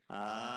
ሃሌ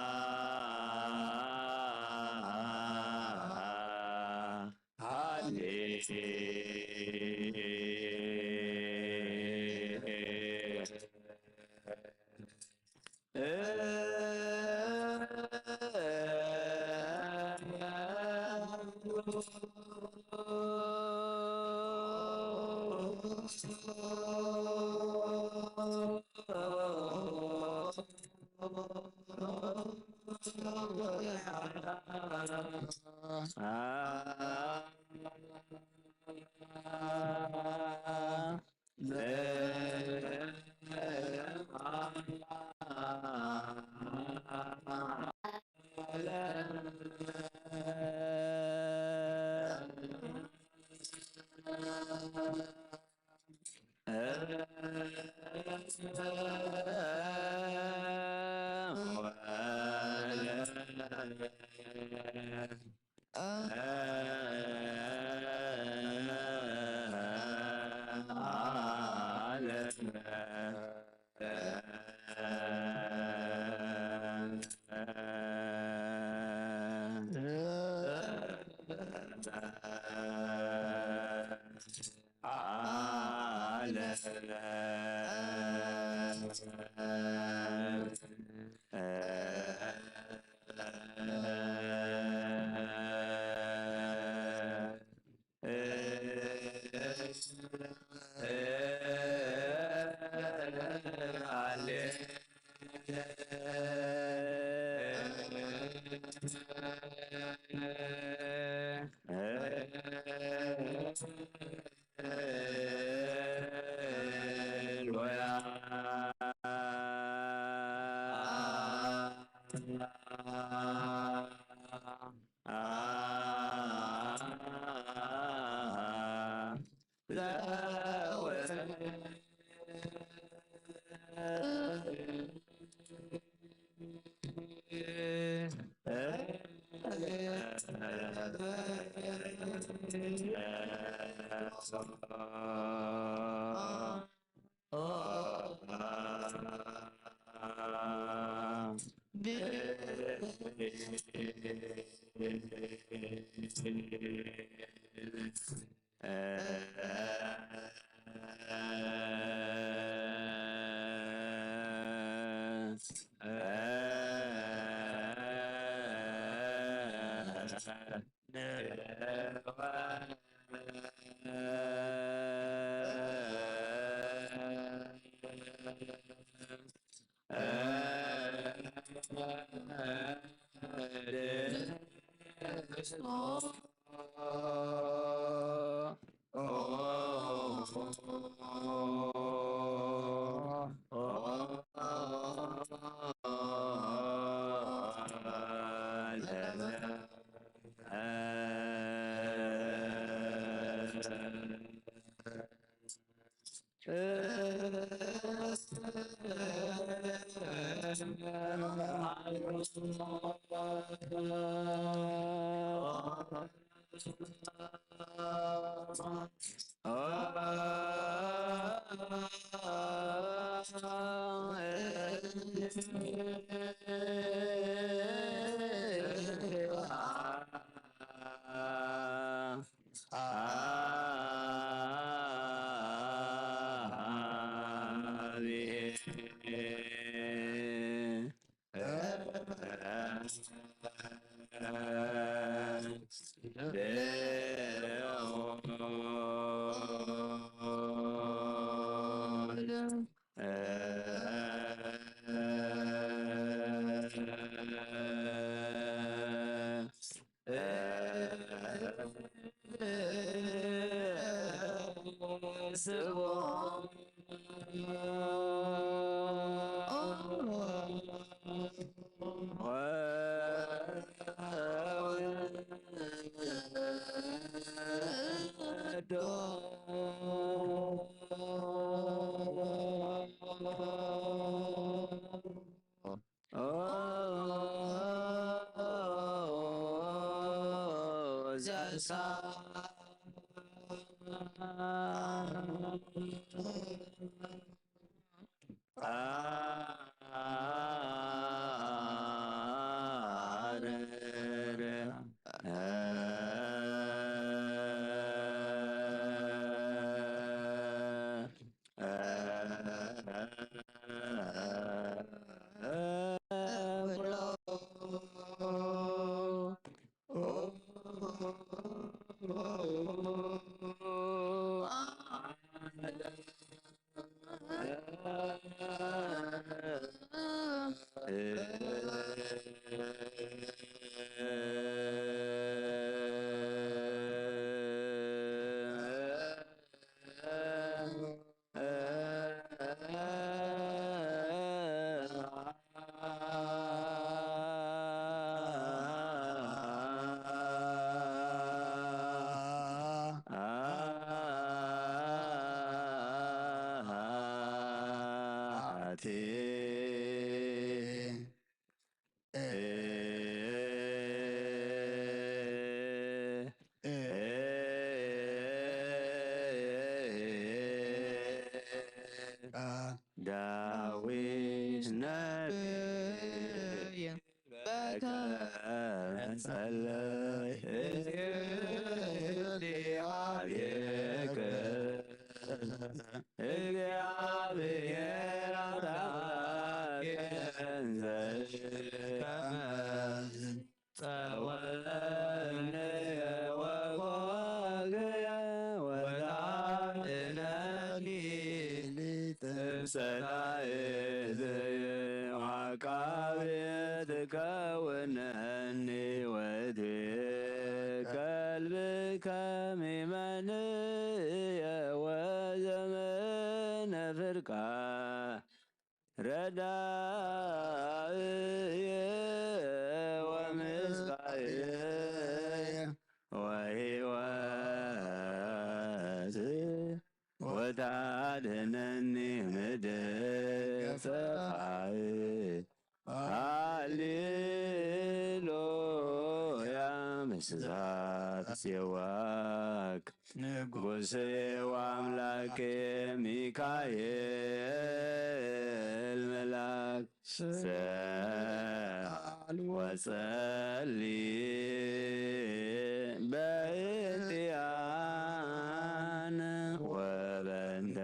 ቴ ኤ ኤ ቃል ዳዊት ነቢይ በከ ጸለየ እግዚኦ ዲአብየከ እግዚአብሔር አምላክ እንዘ ከመ ጸወነ ወኮግየ ወታድነኒ ሊተ ጸላእትየ ወዓቃብየ ትከውነኒ ወትቤ ከልብከ ሚመንየ ወዘመነ ፍርቃ ረዳእየ ወምስካየ ወሕይወት ወታድነኒ ምድር ጸፋይ። ሃሌሉያ ምስዛት ጽዋክ ንጉሴ ወአምላኬ ሚካኤል መልአክ ሰአል ወጸሊ በእንቲአነ ወበእንተ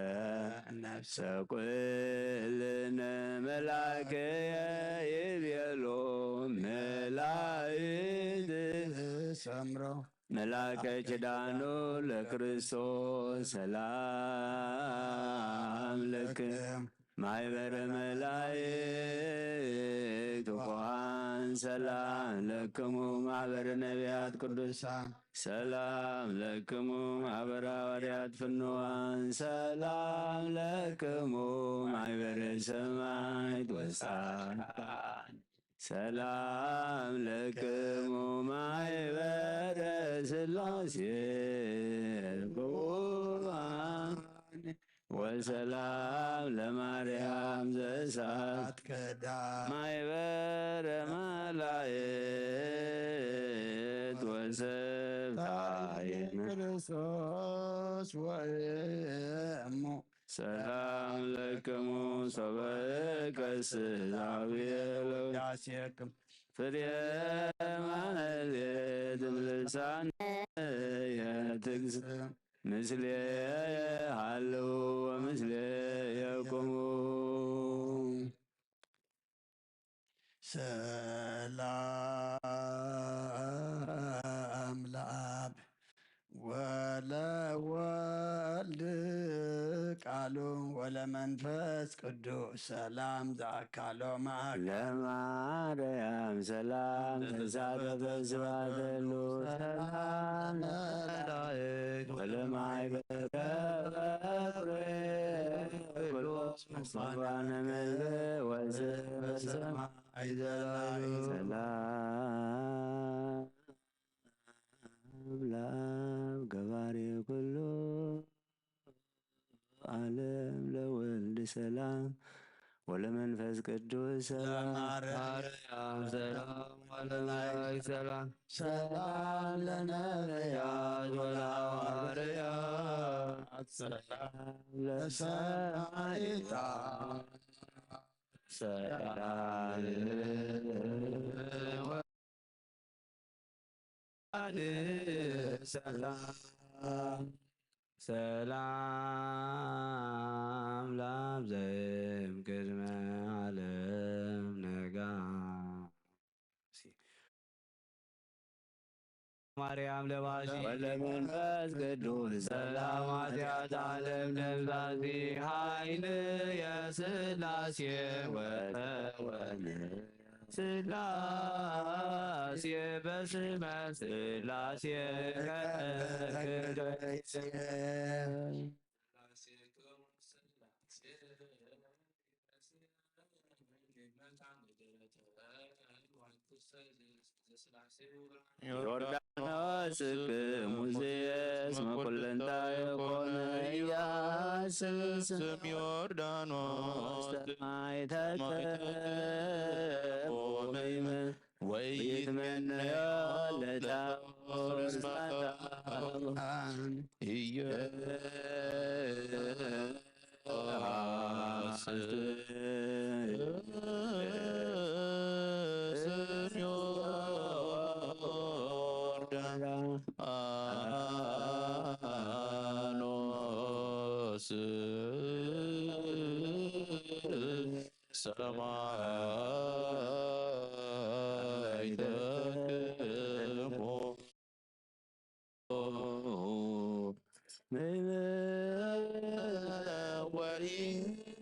ነፍሰ ኩልነ መልአከ ይቤሎ መላእክት ሰምሮ መልአከ ኪዳኑ ለክርስቶስ ሰላም ለክም ማሕበረ መላእክት ትጉሃን ሰላም ለክሙ ማሕበረ ነቢያት ቅዱሳን ሰላም ለክሙ ማሕበረ ሃዋርያት ፍኑዋን ሰላም ለክሙ ማሕበረ ሰማዕት ወጻድቃን ሰላም ለክሙ ማሕበረ ስላሴ ቅቡባን ወሰላም ለማርያም ዘእሳት ከዳ ማሕበረ መላእክት ወሰብታይን ክርስቶስ ወእሙ ሰላም ለክሙ ሶበ ከስዛብየ ለውዳሴክም ፍሬ ማህሌት እምልሳን የትግስ ምስሌ ሃልው ወምስሌ የቁሙ ሰላም ለአብ ወለወልድ ቃሉ ወለመንፈስ ቅዱስ ሰላም ዘአካሎ ማእከ ለማርያም ሰላም ተሳተፈ ስብሐት ሉ ሰላም ለመላእክት ወለማይበረ ኩሎ ቁርባነ ምድር ወዘበሰማይ ዘላዊ ሰላም ለአብ ገባሬ ኩሉ ዓለም ለወልድ ሰላም ወለመንፈስ ቅዱስ ሰላም ለማርያም ሰላም ወለመላእክት ሰላም ሰላም ለነቢያት ወለሐዋርያት ሰላም ለሰማዕታት ሰላም ሰላም ሰላም ለአብ ዘእም ቅድመ ዓለም ነጋ ማርያም ለባሲ ወለመንፈስ ቅዱስ ሰላም ኃጢአት ዓለም ደምሳሲ ኃይል የስላሴ ወተወልድ ስላሴ በስመ ስላሴ ከእንግዶይ ዮርዳኖስ ሙሴስ መኩለንታ የኮነ እያ ስም ዮርዳኖስ ሰማይ ተከቦ ወይትመነዮ ለታውስ መካን ኢየሱስ ስም ዮርዳኖስ ሰማይ ተክቦ ወይትሜ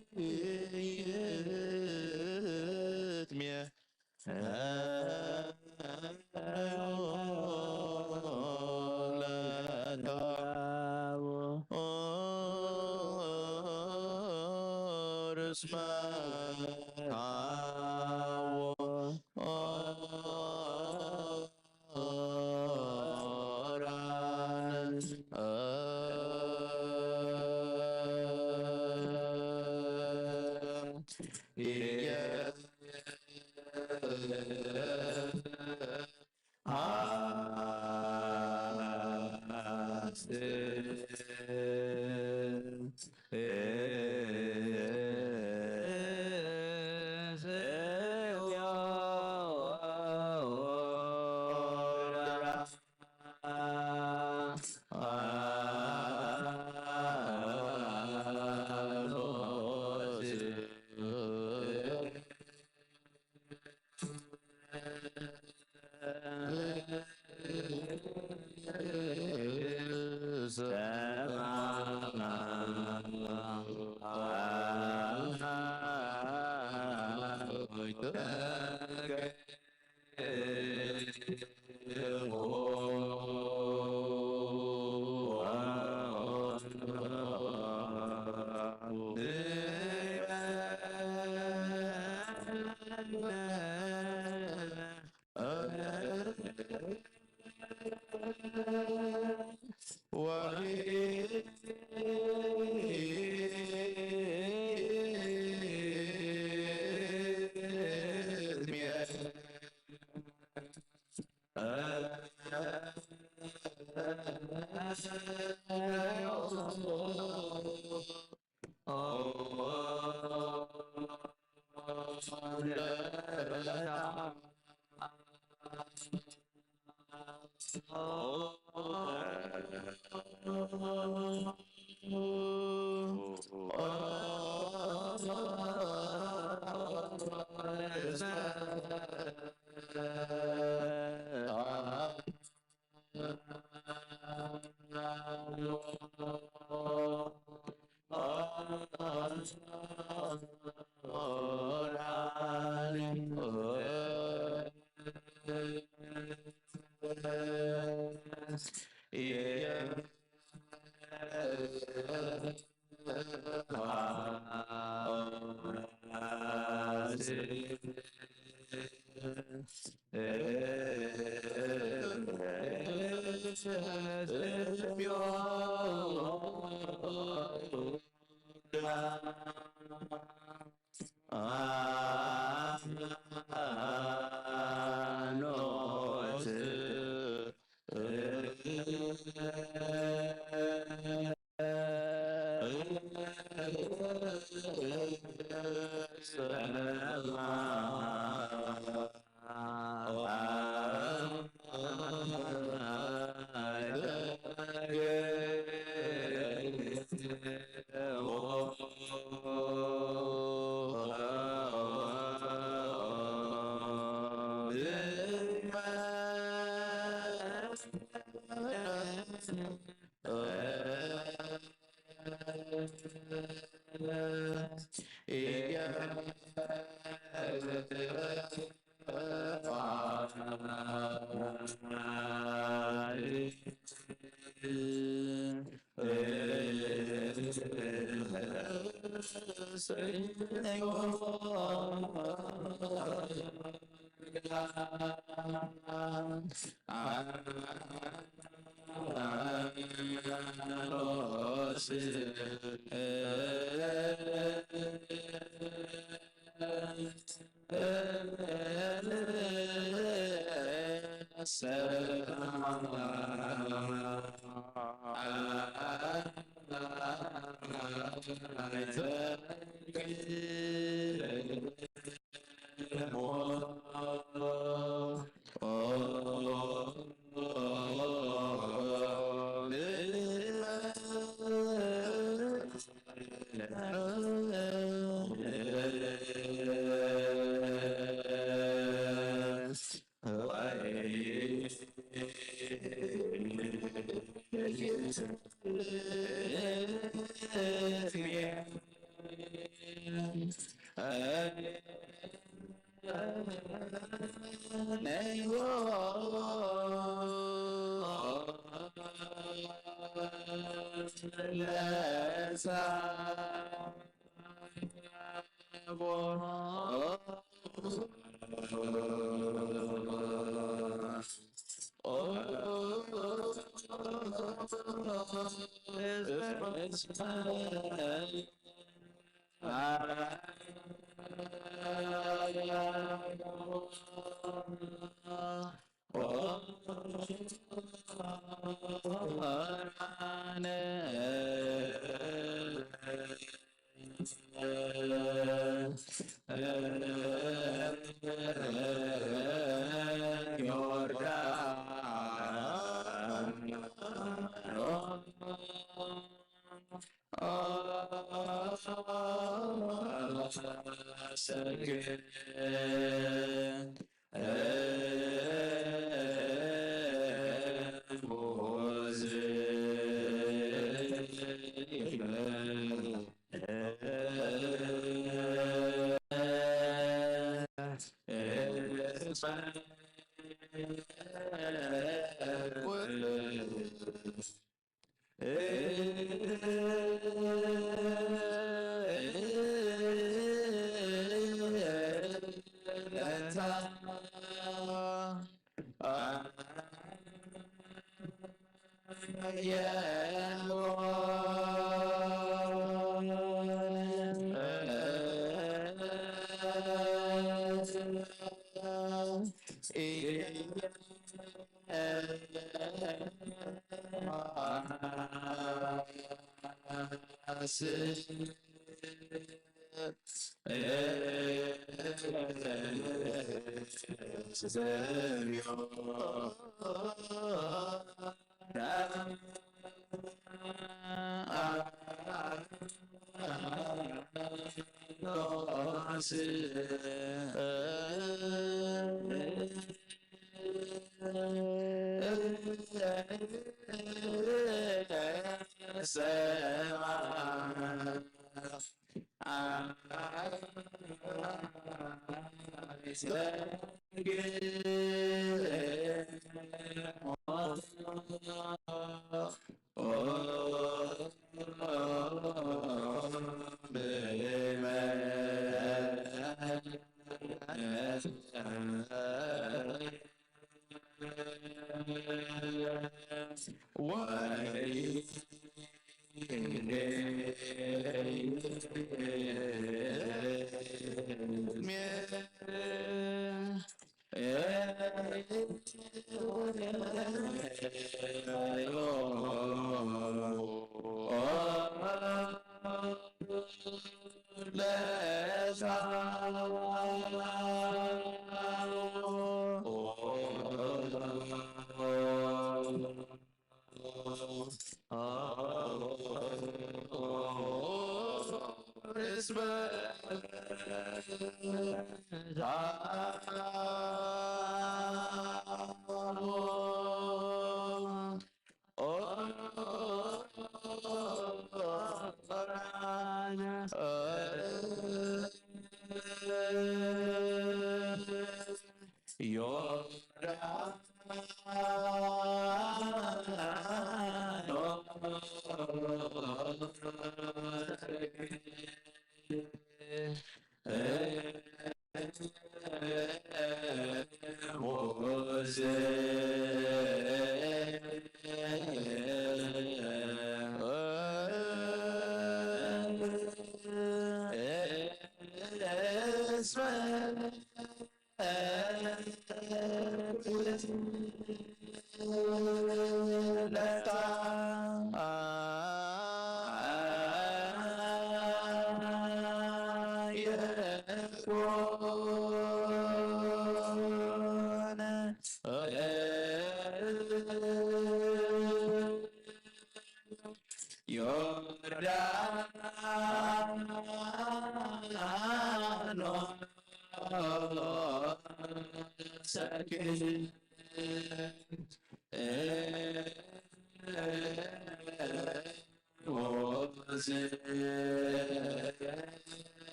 ዮርዳኖስ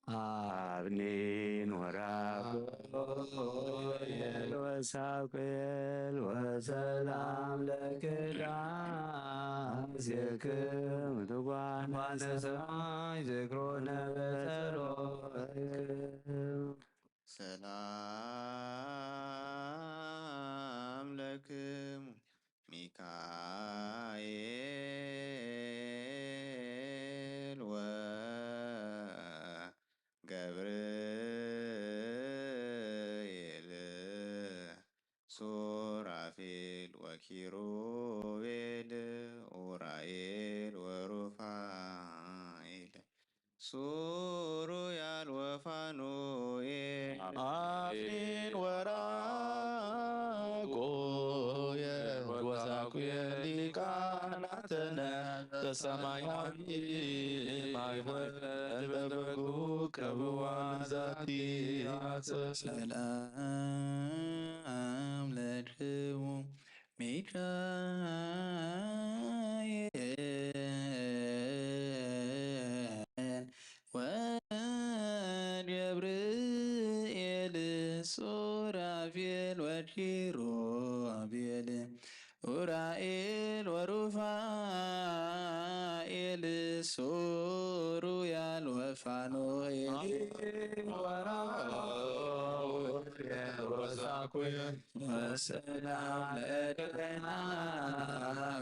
አብኒን ወራጉኤል ወሳጉኤል ወሰላም ለክዳሴክም ትጓን ሰማይ ዝክሮነ በጸሎትክም። ሰላም ለክሙ ሚካኤል ወገብርኤል ሱራፌል ወኪሩቤል ኡራኤል ወሩፋኤል ሱሩያል ወፋኑኤል አብኒን ወራጉኤል ወሳጉኤል ሊቃናተ ነግስተ ሰማያዊ ማይበረ በበጉ ቅብዋን ዛቲ አጽ ሰላም ለክሙ ሚካኤል ወገብርኤል ሱራፌል ወኪሩቤል ኡራኤል ወሩፋኤል ሱሩያል ወፋኑኤል ወራጉኤል ወሳጉኤል ወሰላም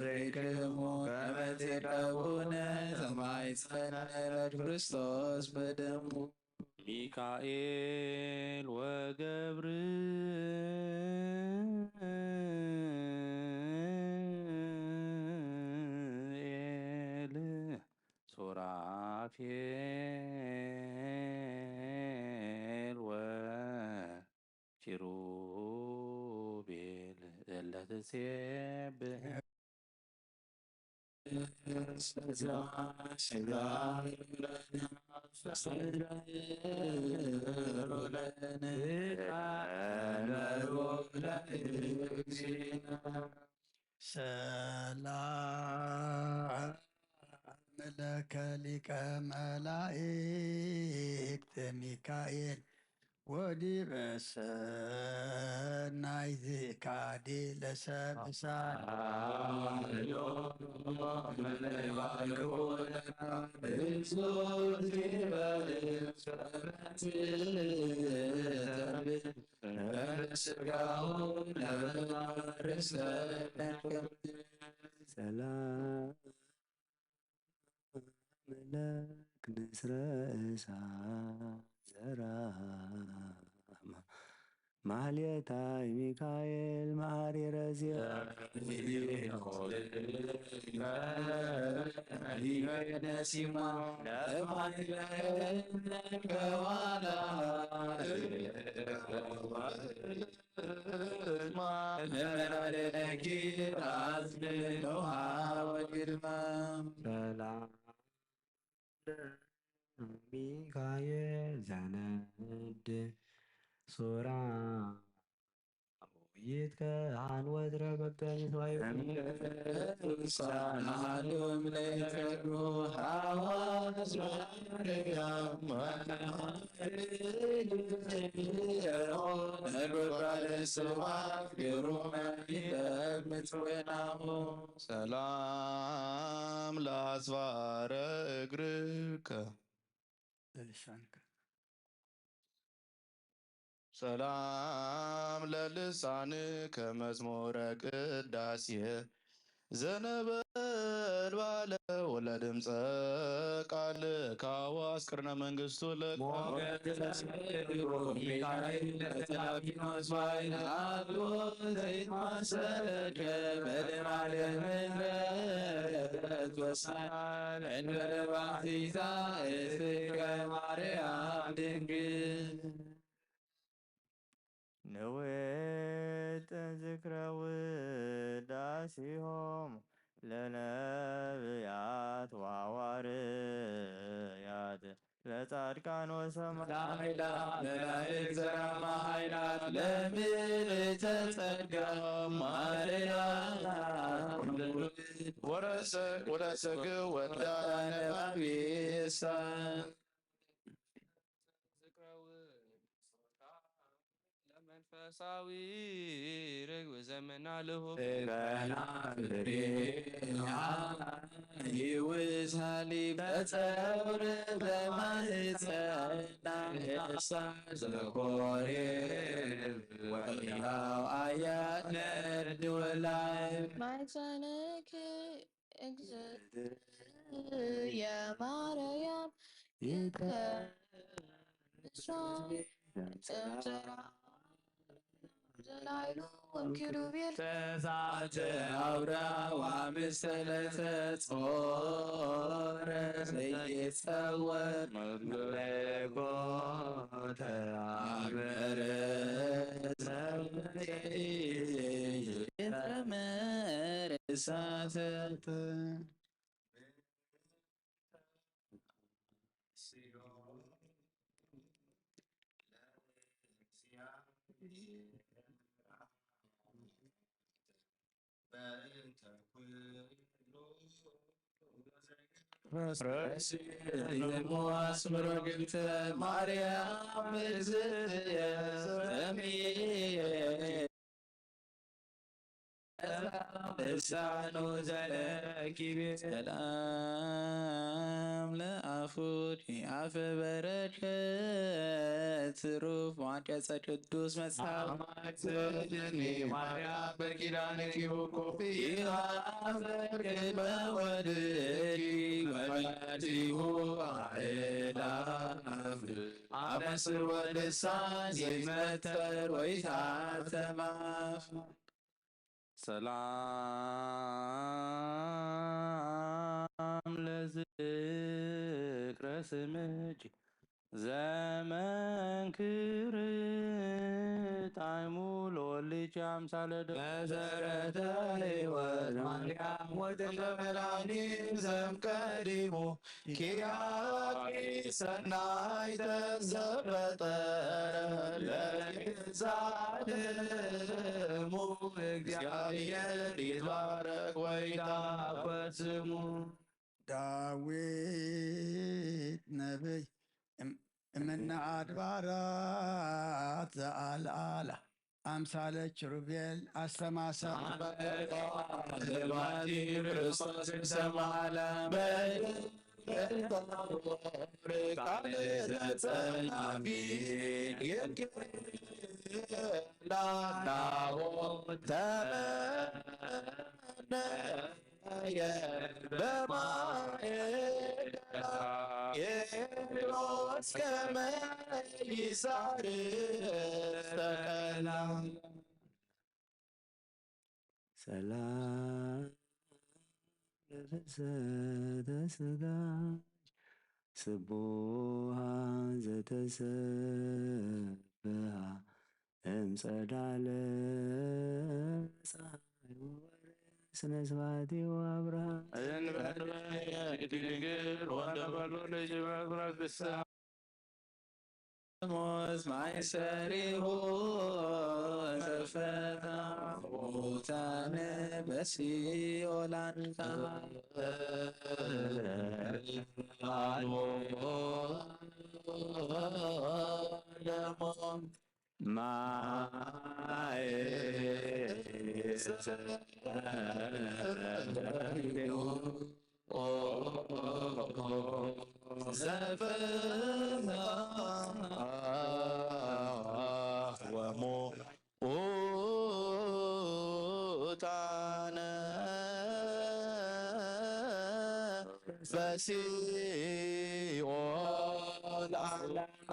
ለክሙ ከመ ትቀቡነ ተማይጸነ ለክርስቶስ በደሙ። ሚካኤል ወገብርኤል ሱራፌል ወ ኪሩቤል እለ ትሴብሕ ሰላም ለከ ሊቀ መላእክት ሚካኤል ወዲበ ሰናይ ዝካዲ ለሰብሳ ሰላም ለክ ንስረ እሳ ዘራማ ማህሌታይ ሚካኤል መዓሪ ረዝያ ሰላም ሚካኤል ዘነድ ሱራ ይትከኣል ወትረ በበምስዋዩ ሳናሃሉም ለይተዱ ሃዋስ ማርያም ነጎድጓድ ስብሐት ግሩመ ይደግ ምጽውናሙ ሰላም ለአጽፋረ እግርከ ለልሳንከ ሰላም ለልሳንከ መዝሙረ ቅዳሴ ዘነበልባለ ወለድምፀ ቃል ካዋስ ቅርነ መንግስቱ ለቃ ሞገስ ለስብሐ ሚካኤል ለተላፊኖስ ባይል አልቦ ዘይትማሰለከ በልማለ ምሕረት ወሳል እንበለ ባሕቲታ እትከ ማርያም ድንግል ንውጥ ዝክረ ውዳሴሆሙ ለነብያት ወሐዋርያት ለጻድቃን ወሰማዕት ላይላ መላእክት ዘራማ ኃይላት ለምልዕተ ጸጋ ማርያም ወረሰ ወለሰግ ወዳነ ባቤሳ ዝክረው ለመንፈሳዊ ርግብ ዘመና ልሁብ ይውሳሊ በጸውር በማህፀና እሳ ዘኮሬ ወያው አያት ነርድ ወላይ ማይጸነክ እግዝእትየ ማርያም ይከብሶ እንዘራ ዘላይሉ ወኪሩቤል ተሳተ አውራ ዋምስተለተ ጾረ ዘይጸወር መለኮተ አመረ ሰብእየ የትረመር እሳተ ረስሙ አስምሮ ግብተ ማርያም እግዝእትየ ሰምየ ልሳኑ ዘለኪ ሰላም ለአፉኪ አፈ በረከት ትሩፍ ማንቀጸ ቅዱስ መጽሐፍ አማክሰኒ ማርያም በኪዳንኪ ውቁፍ ይሃፈርክ በወድኪ ወላዲሁ አእላፍ አመስር ወልሳን ይመተር ወይታተማፍ ሰላም ለዝክረ ስምኪ ዘመንክር ጣዕሙ ለወልድኪ አምሳለ ደ መሰረተ ሕይወት ማርያም ወትለ መድኃኒት ዘምቀዲሙ ኪያኪ ሰናይተ ዘፈጠረ ለገዛ ደሙ እግዚአብሔር ይትባረክ ወይታፈር ስሙ። ዳዊት ነቢይ እም- እምነ ኣድባራት ዘኣልኣላ ኣምሳለ ኪሩቤል ኣስተማሰላ። ኣመልካ ልማቲ ክርስቶስ ሰማላ በልካለ ተጸናፊ የክላ ናቦ ተመነ በማእከላ ኬድሮስ ከመ ይሳርስ ተከላ። ሰላም ለፍሰተ ስጋሽ ስቡሃ ዘተሰብሃ እምጸዳለ ጸሓይ ወወርህ ስነ ስብሐቲሁ አብርሃም። እንበለ ድንግል ወንበሉ ልጅ መዝሙረ ቅዱሳን ሞት ማይሰሪሁ ከፈታ ሙታነ በሲኦል አንታ አልቦ ደሞ ማይ ዘፍስሐ ወሙታነ በሲኦል አልሃ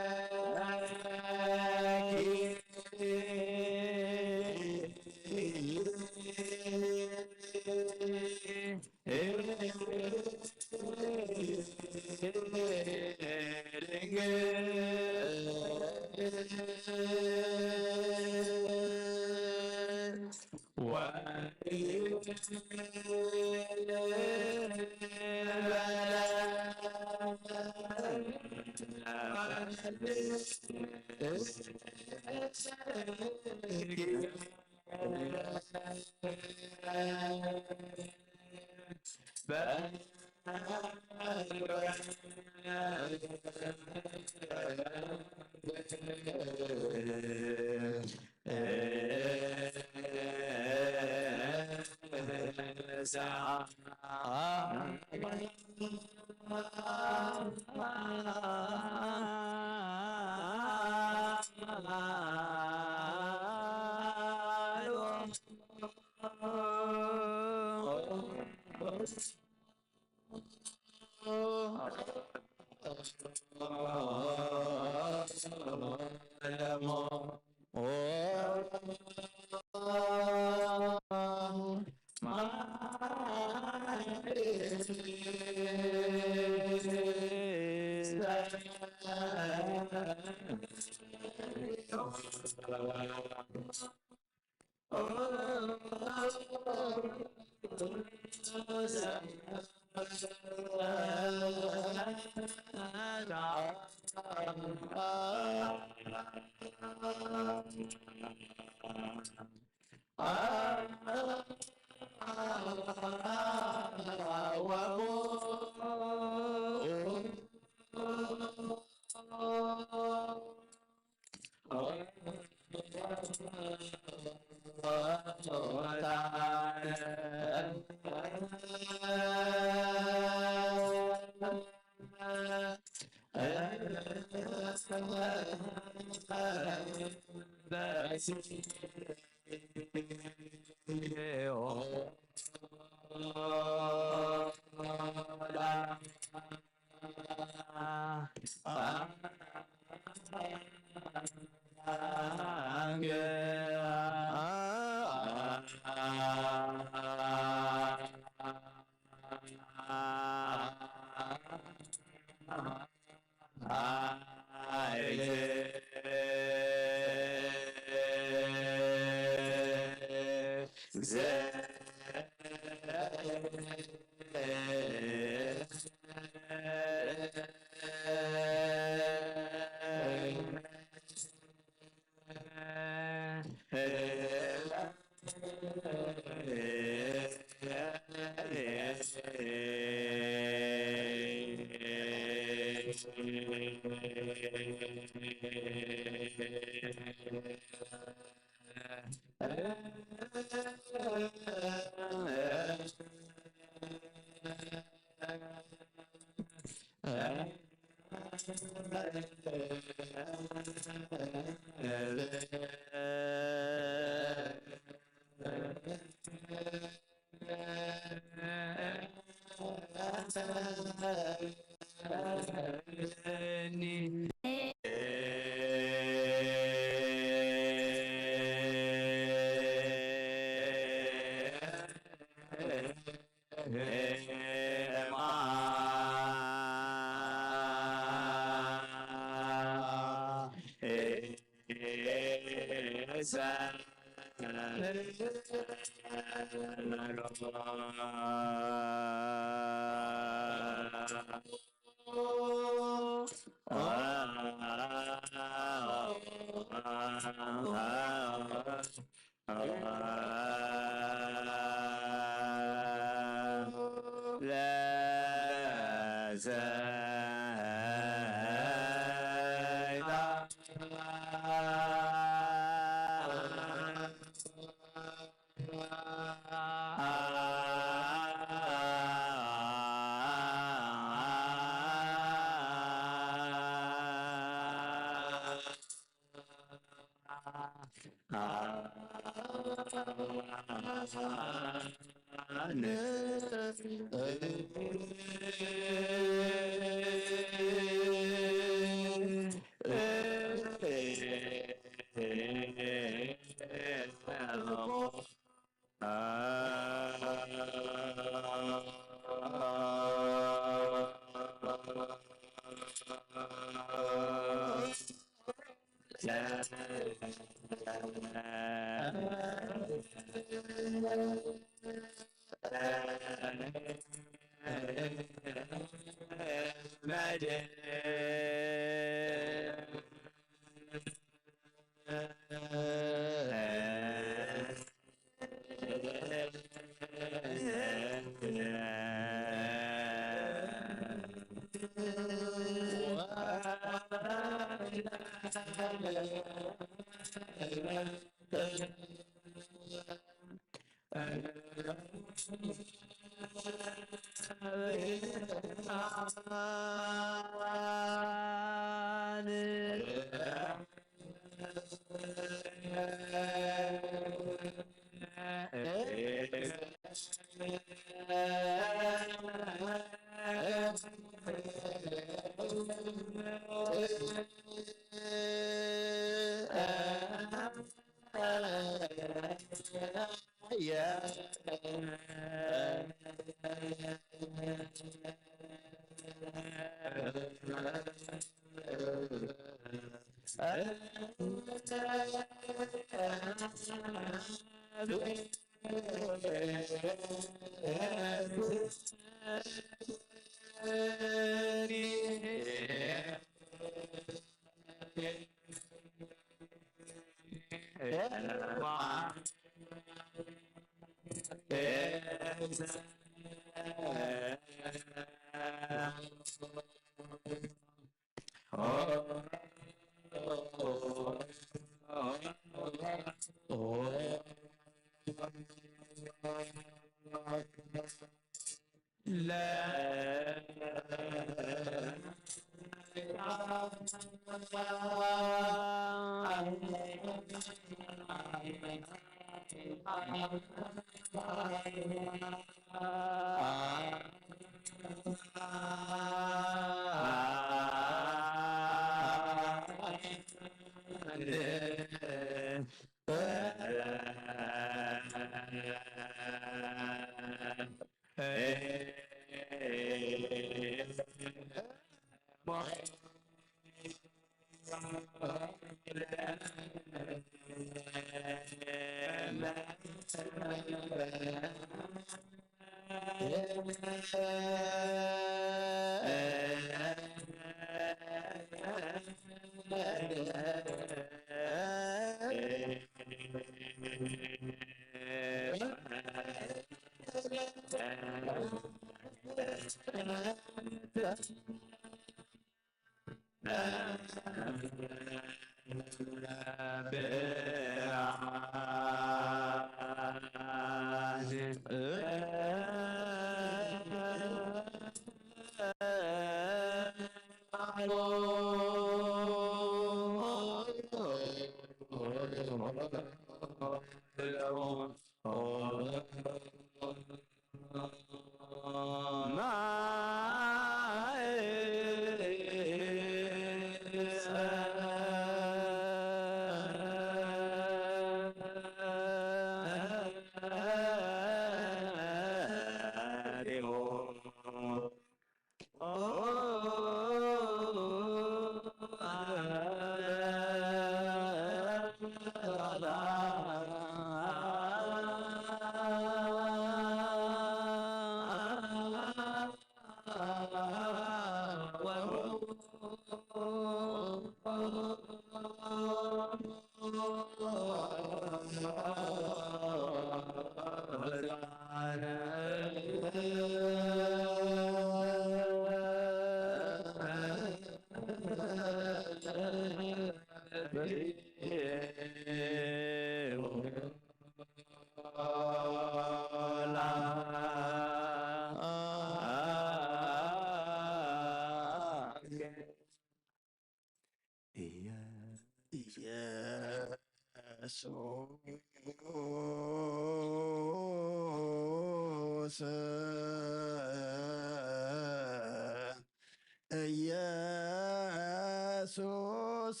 ኢየሱስ ኢየሱስ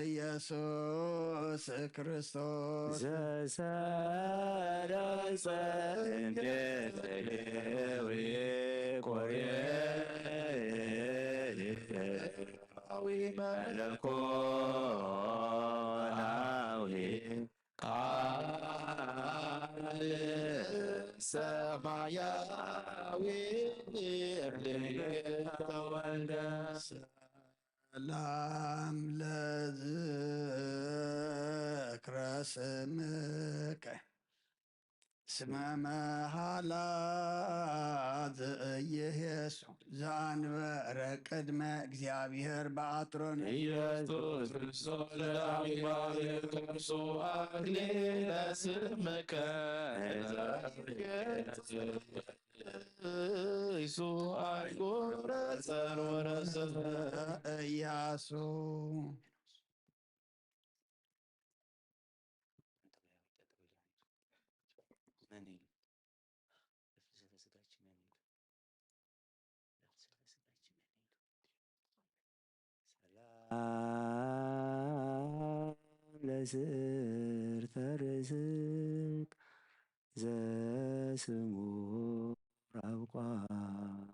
ኢየሱስ ክርስቶስ ዘሰረጸ እንዴት ሌዊ ቆሬ ዊ መለኮታዊ ቃል ሰማያዊ ተወልደ። ሰላም ለዝክረ ስምከ ስመ መሃላ ዘእየሄሱ ዘአንበረ ቅድመ እግዚአብሔር በአትሮን ኢየሱስ ክርስቶስ ለዳዊት ባሪያ ከርሱ አክሊለ ስምከ ኢየሱስ አይቆረጸን ወረስነ ኢያሱ መን ኢሉ? ነፍሰ ስጋችን መን ኢሉ? ነፍሰ ስጋችን መን ኢሉ? ሰላም ለስርተ ርእስክ ዘስሙ ራብቋሉ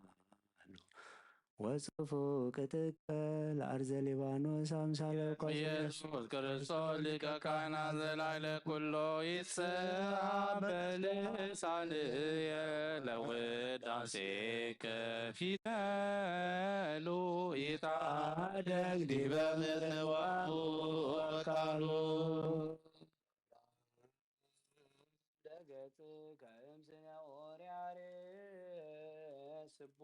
ወጽፉ ቅጥቅል አርዘ ሊባኖስ አምሳለ ቆ ኢየሱስ ክርስቶስ ሊቀ ካህናት ዘላዕለ ኩሎ ይትሰአ በልሳንየ ለውዳሴከ ፊደሉ ይትአደግ ዲበ ምንዋሁ ወካሉ። ደገጽ ከእምስነ ኦሪያሬ ስቡ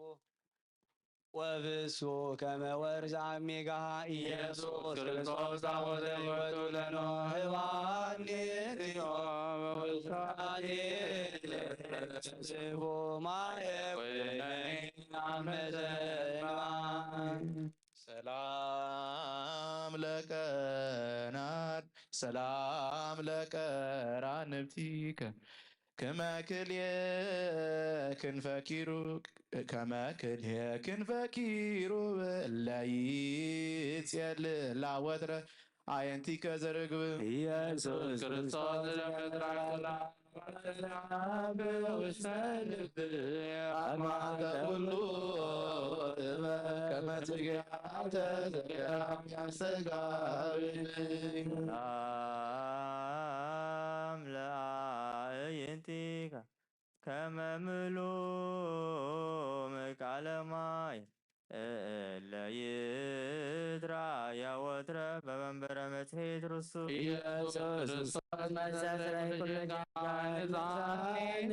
ወብሱ ከመ ወርዝ አሜጋሃ ኢየሱስ ክርስቶስ ታቦተ ሕይወቱ ለኖህ ዋኒ ዮ በውሳኔ ስቡ ማየ ወይነ አመዘማ ሰላም ለቀናት ሰላም ለቀራንብቲከ ከመ ክልኤ ክንፈ ኪሩብ ከመ ክልኤ ክንፈ ኪሩብ እለ ይጼልላ ወትረ አዕይንቲከ ዘርግብ ኢየሱስ ክርስቶስ ዘፈጥራ ውስተ ልብ አማተ ኩሉ ጥበብ ከመ ጽጌያተ ዘገዳም ያስተጋብእ ሰላም ለአዕይንቲከ ከመ ምሉእ ምቃለ ማይ እለ ይትራእያ ወትረ በመንበረ መጽሔት ርሱ ኢየሱስ ክርስቶስ መስተስረይ ኩሉ ኃጢአት ዛሬ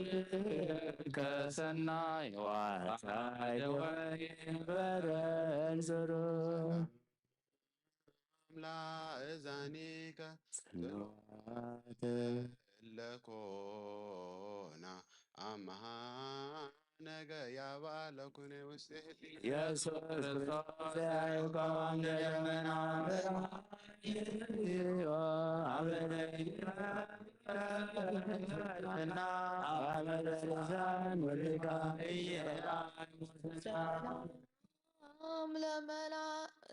ወበአዛብከ ሰናይ ወአሳየ ወይንበረን ስሩ ላእዛኒከ ጽንዋተ ለኮና ኣምሃ ነገ ያባለኩነ ውስተ ህሊ ኢየሱስ ክርስቶስ ያዕቆብ ደመና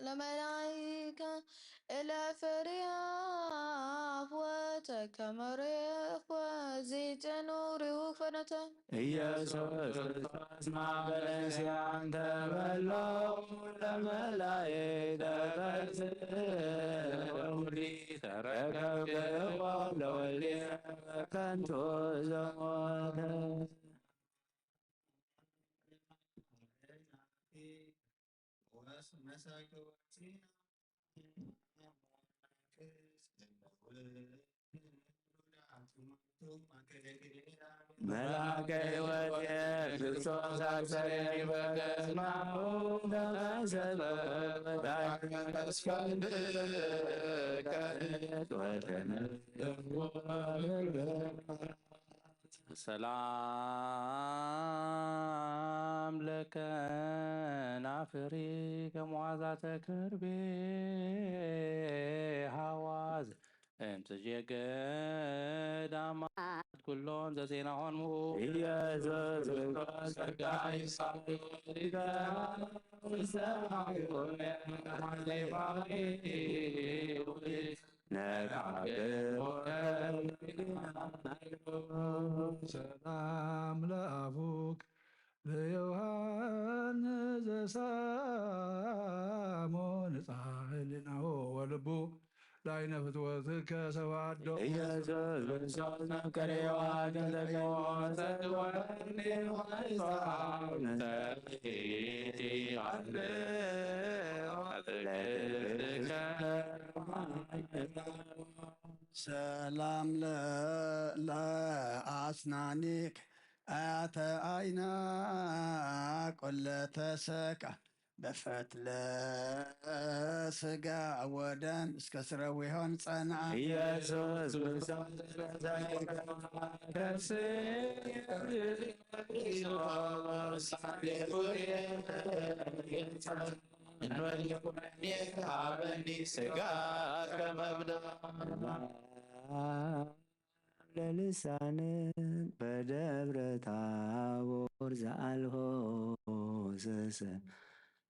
ለመላእከ እለ ፈሪሃ ወተከመሬ ወዚጨኑ ሪሁ ፈነተ ኢየሱስ ክርስቶስ ማበለስያን ተበሎ ለመላእክተ ተንስ ወሙዲ ተረከብክዎ ለወልድ ከንቱ ዘሞተ መልአከ ሕይወት ክርስቶስ አክሰሬ በከስማሁ ተሰበ ተስፋ ሰላም ለከ ናፍሪ ከመዋዛተ ከርቤ ሃዋዝ እምስጄ ገዳማት ኩሎም ዘዜናሆን ምኡ ኢየሱስ ክርስቶስ ጸጋ ይሳሉ ሰላም ለአፉክ ለዮሐንስ ዘሳሞ ንጻሕ ህሊናሁ ወልቡ ላይነ ፍትወትከ ሰባዶ ኢየሱስ ክርስቶስ መፍቀሬዋ ተንተኪሞ ሰትወኒ ሆይሳው ንተይቲ አለ ሰላም ለአስናኒክ አያተ አይና ቁለተ ሰካ በፈትለ ስጋ ወደም እስከ ስረዊሆን ጸና ኢየሱስ ክርስቶስ ስጋ ከመብዳ ለልሳን በደብረ ታቦር ዘአልሆ ስስ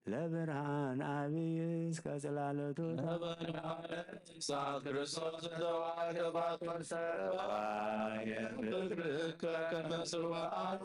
ለብርሃን አብይ እስከ ጽላሎቱ ሰዓት ክርስቶስ ዘተዋገባት ወሰባ የፍቅርከ ከመስዋዕት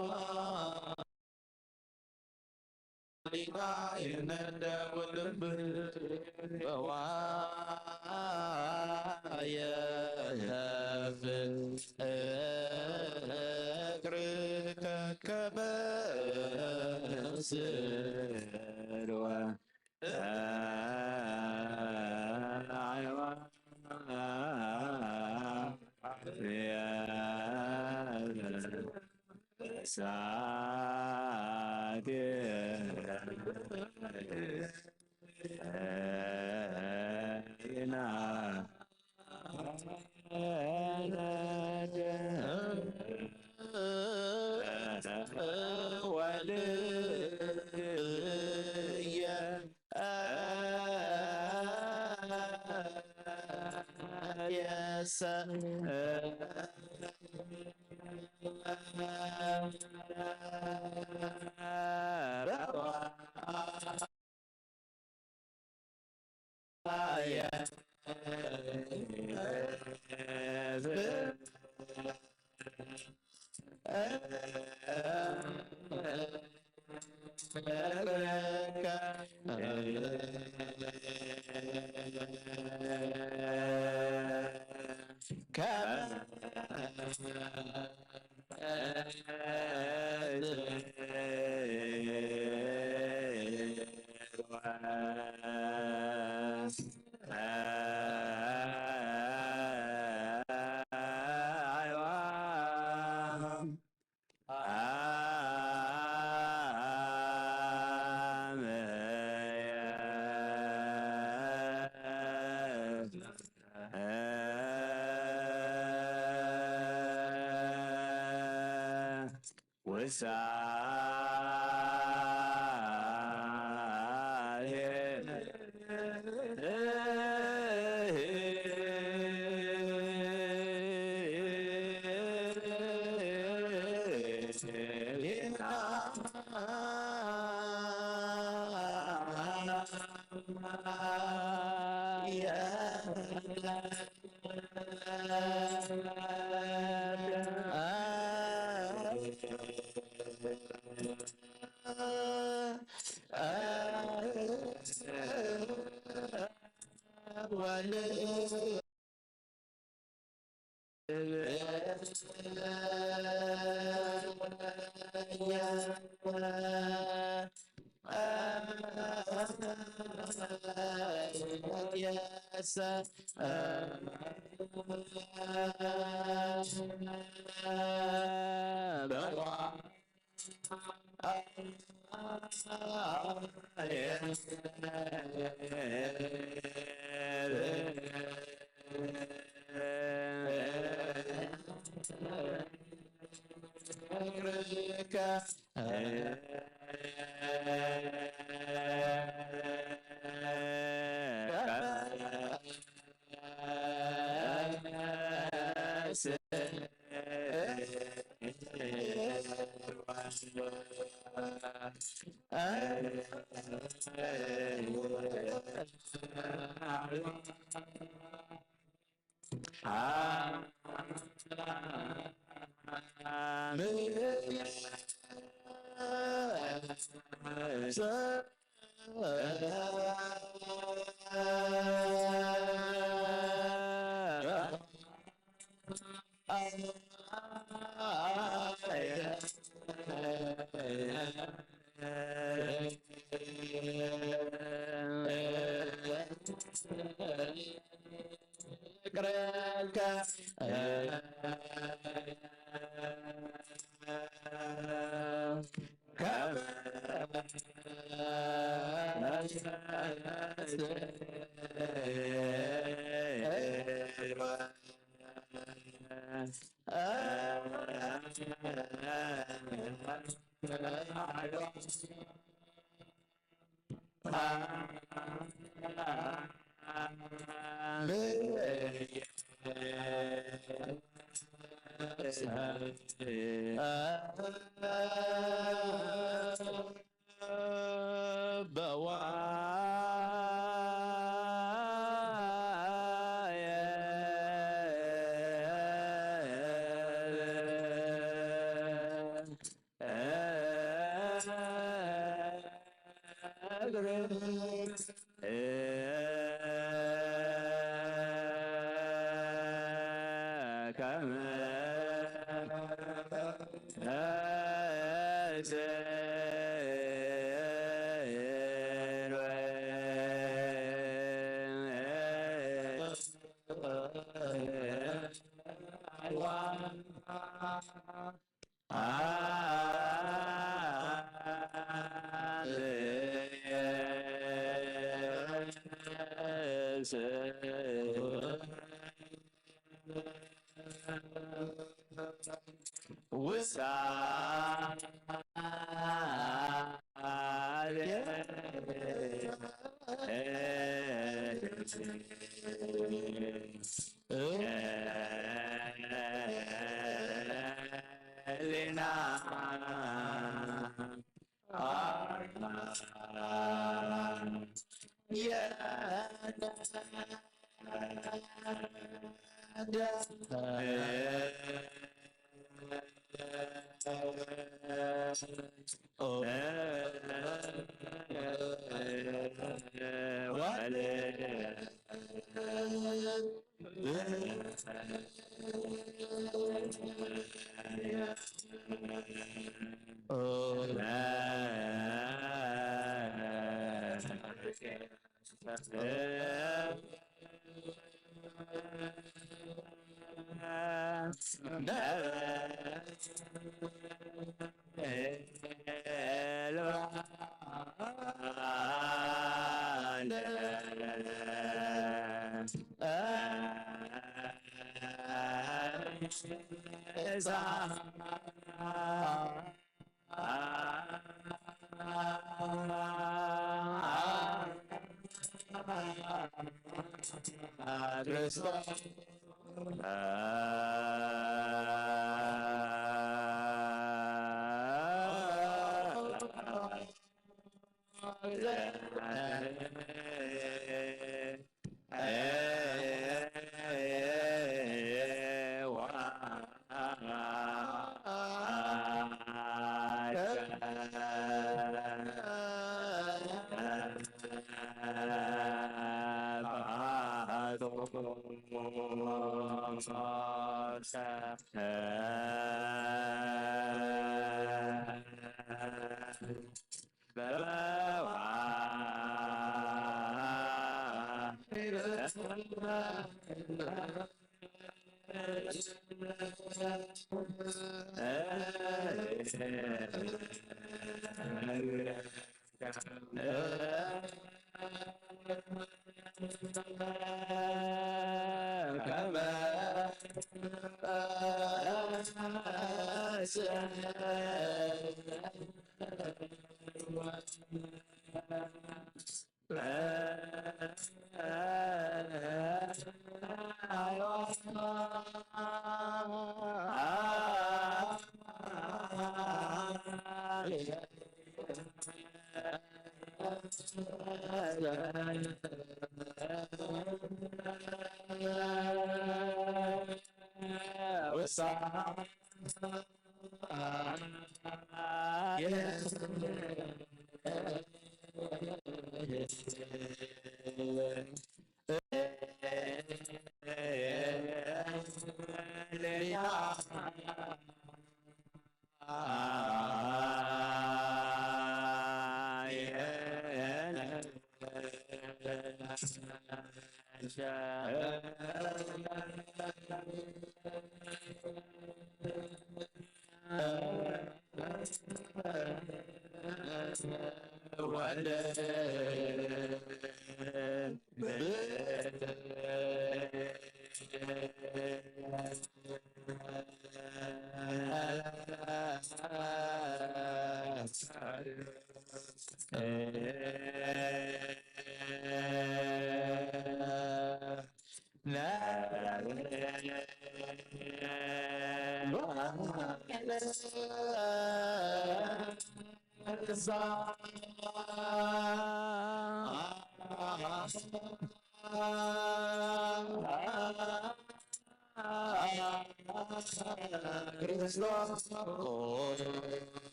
ክርስቶስ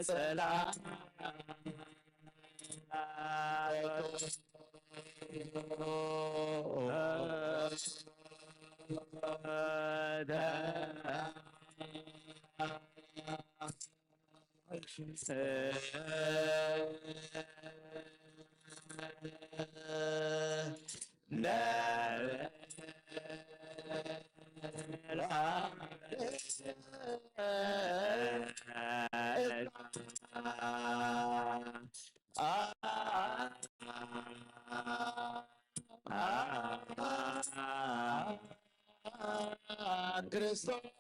ሰላም ክርስቶስ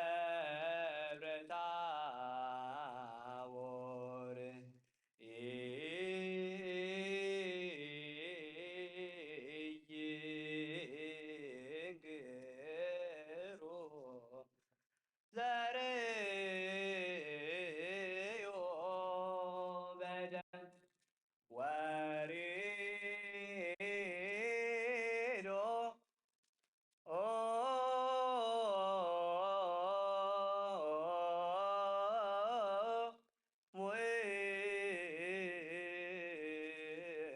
ደብረ ታቦር ኢይንግሩ ዘርእዮ በደም ወሪዶ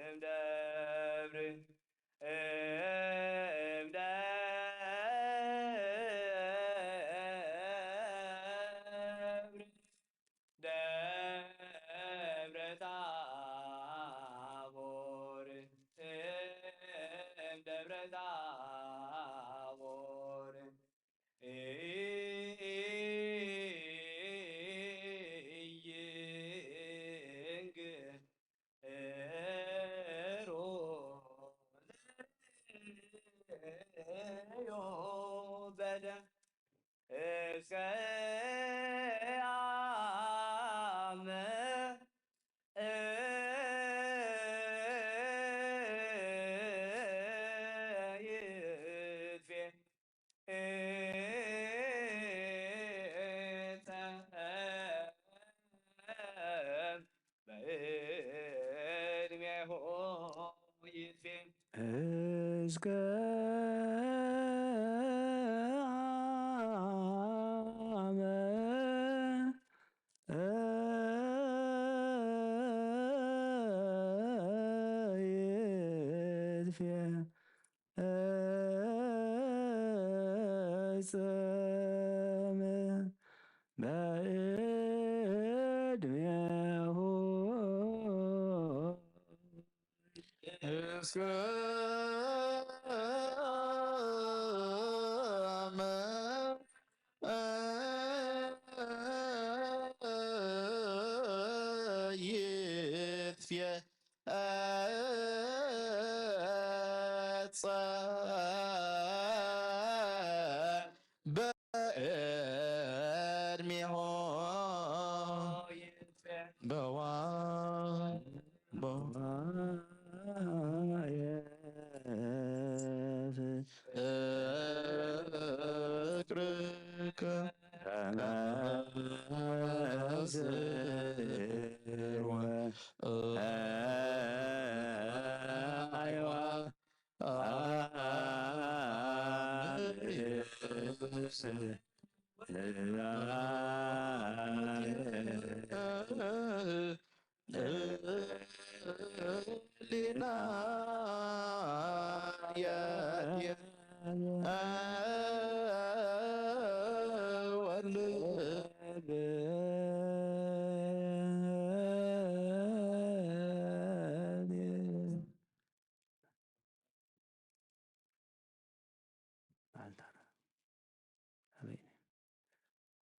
እምደብር እምደብር ደብረ ታቦር እምደብረ ታቦር ኢይንግሩ ዘርእዮ በደም እስከ አመ ይትፌ በእድሜሁ ይትፌ እስከ አመ ይትፌጸም በእድሜሁ እስከ አመ ይትፌ በእድሜሆ በዋ በዋ ፍቅርከ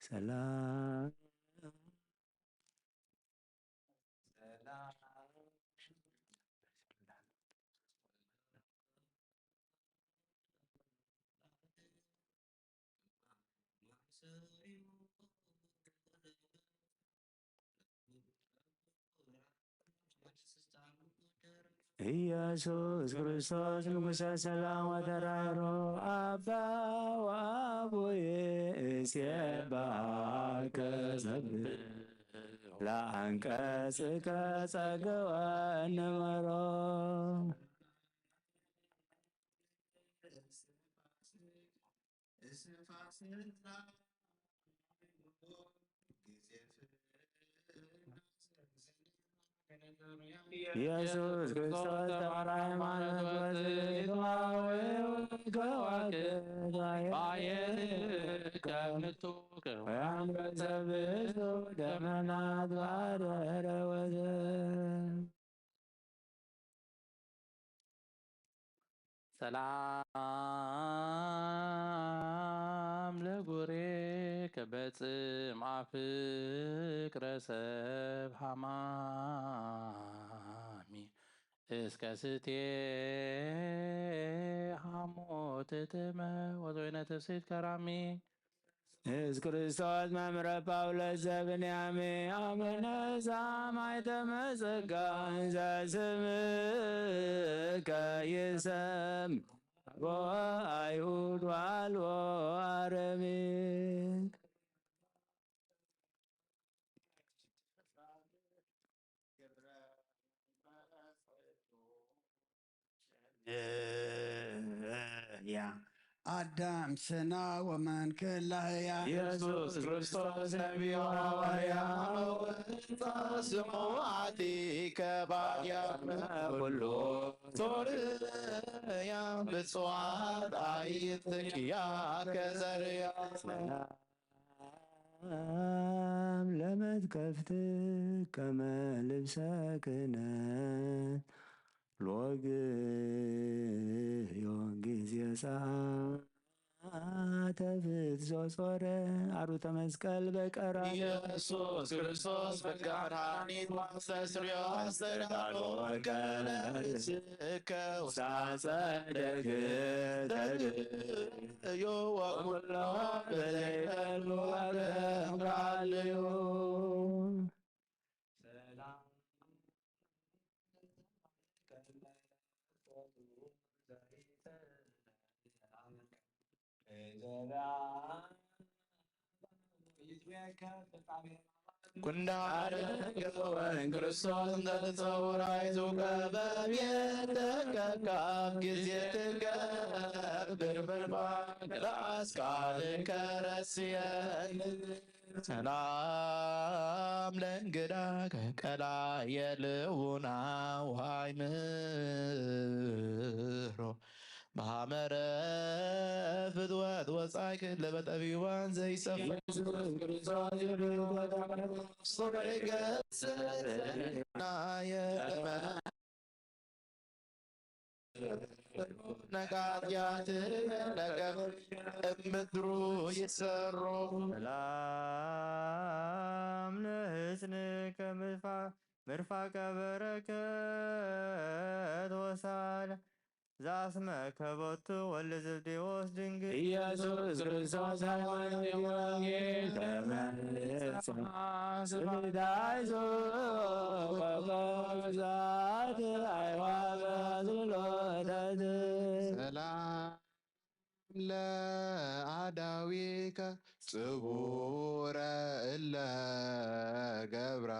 ሰላም ኢየሱስ ክርስቶስ ንጉሠ ሰላም ወተራሮ አባ ወአቡዬ እሴባከ ዘብር ለአንቀጽከ ጸገወ ንመሮ ኢየሱስ ክርስቶስ ተማራ ሃይማኖት ወትትማዊ ከዋክብት ባየር ከምቱ ከዋክብት ብዙ ደመናት ባረረ ወዘ ሰላም ለጉሬከ በጽምዓ ፍቅረ ሰብ ሃማሚ እስከ ስቴ ሃሞት ትመ ወዘወይነ ትፍስሕት ከራሚ። እዝ ክርስቶስ መምረ ጳውሎስ ዘብንያሚ አመነ ዛማይ ተመጸጋ እንዘ ስምከ ይሰምዎ አይሁድ ዋልዎ አረሚ። ያ አዳም ሰና ወመን ክላህያ ኢየሱስ ክርስቶስ ነቢዩ ሃዋርያ ወንታ ስሙ አቲከ ባርያ ኩሉ ሶርያ ብፅዋት አይትቅያ ከዘርያ ሰላም ለመትከፍት ከመ ልብሰ ክህነት ሎግዮን ጊዜ ሰዓተ ፍትዞ ጾረ አሩተ መስቀል በቀራ ኢየሱስ ክርስቶስ መድኃኒት ማስተስርዮ አስተዳሎ ወቀነ ርእስከ ውስተ አጸደ ግተርዮ ወኩሎ በዘይተሉ አረምራልዮ ሰላም ኩንዳረ ገወን ክርስቶስ እንተ ትጸውር አይዙከ በቤትከ ካብ ጊዜ ትገብር በልባ ራስ ቃልከ ረስየን ሰላም ለእንግዳ ከቀላየ ልቡና ውሃይ ምህሮ በሐመረ ፍትወት ወጻይክ ለበጠቢዋን ዘይጸፍ ኢየሱስ ክርስቶስ ይብልዎ ናየ ነቃያት ነገር እምድሩ ይሰሮ ሰላም ለሕፅንከ ምርፋ- ምርፋቀ በረከት ወሳለ ዘኣስመከ ቦቱ ወልደ ዘብዴዎስ ድንግል ኢየሱስ ክርስቶስ ሃይማኖት ወንጌል ተመልሳ ስብዳይዞ ቆቆዛት ኣይዋ በዝሎተት ሰላም ለአዳዊከ ጽቡረ እለ ገብራ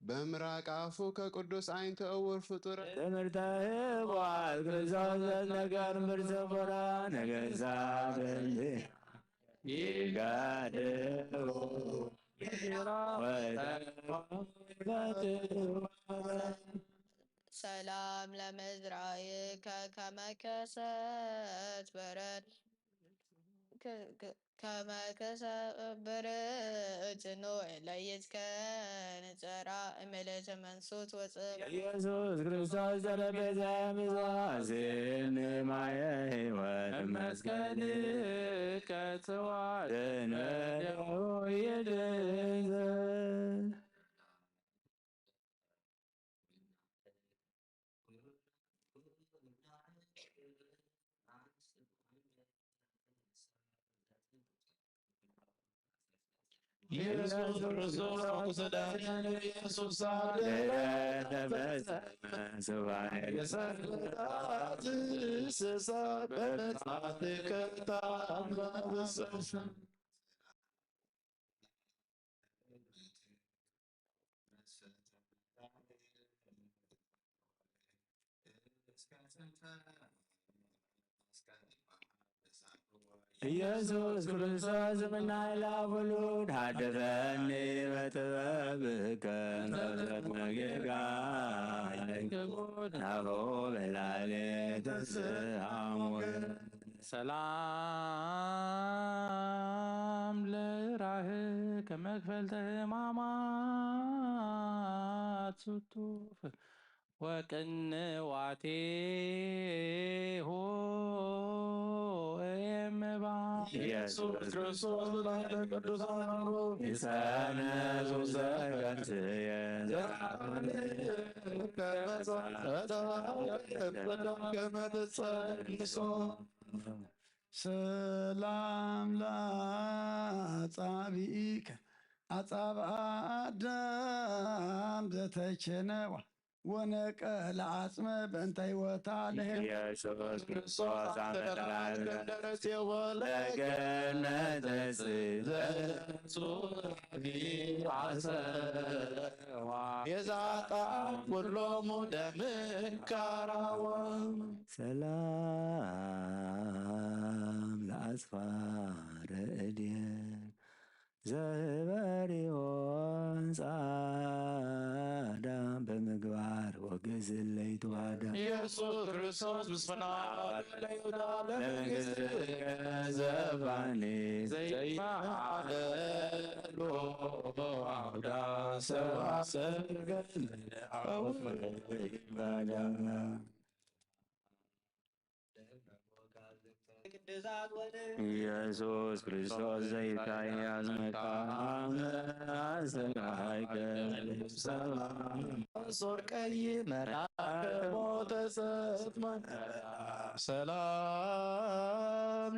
በምራቅ አፉከ ቅዱስ አይንተ እውር ፍጡረ ትምህርተ ህቡኣት ክርስቶስ ዘነገር ብርሰቦራ ነገሳት እንዲ ይጋድሉ ወተፈቱ ሰላም ለመዝራእከ ከመ ከሰት በረድ ከመ ከሰብር ጽኑዕ ለይትከን ጸራ እምለተ መንሱት ወጽብ ኢየሱስ ክርስቶስ ጠረጴዛ ምዛዜን ማየ ሕይወት መስቀል ከትዋደነ ይድንዘ ኢየሱስ ክርስቶስ ቁስለ ኢየሱስ ሳለ ተፈጸመ ሱባኤ የሰጣት ስሳ በመጽሐፍ ከታመሰ ኢየሱስ ክርስቶስ ምናይላ ውሉድ ሃድፈኒ በጥበብከ መብረት መጌጋ ናሆ በላሌ ተስአሙ ሰላም ለራህ ከመክፈልተ ህማማት ስቱፍ ወቅንዋቴሁ እምባ ኢየሱስ ክርስቶስ ብላዕለ ቅዱሳን ይሰነዙ ዘገንትየ ከመጸጸንሶ ሰላም ለአጻብኢከ አጻብአ አዳም ዘተቸነዋ ወነቀ ለአጽመ በእንተ ህይወታ ለሄ ኢየሱስ ክርስቶስ አመጣል ደረሴ ወለገነት ጽዘ የዛጣ ኩሎሙ ደምካራዋ ሰላም ለአጽፋረ እድየ ዘህበሪዎን ጻዳ በምግባር ወገዝለይ ተዋዳ ኢየሱስ ክርስቶስ ምስፍና ለይሁዳ ለመንግስት ለመንግስት ዘባኒ ዘይማዕበሉ አውዳ ሰባሰገል አውፍ ባዳ ኢየሱስ ክርስቶስ ዘኢሳይያስ መቃም አስተጋሃይከ ሰላም ሶር ቀይ መራከቦ ተሰጥመ ሰላም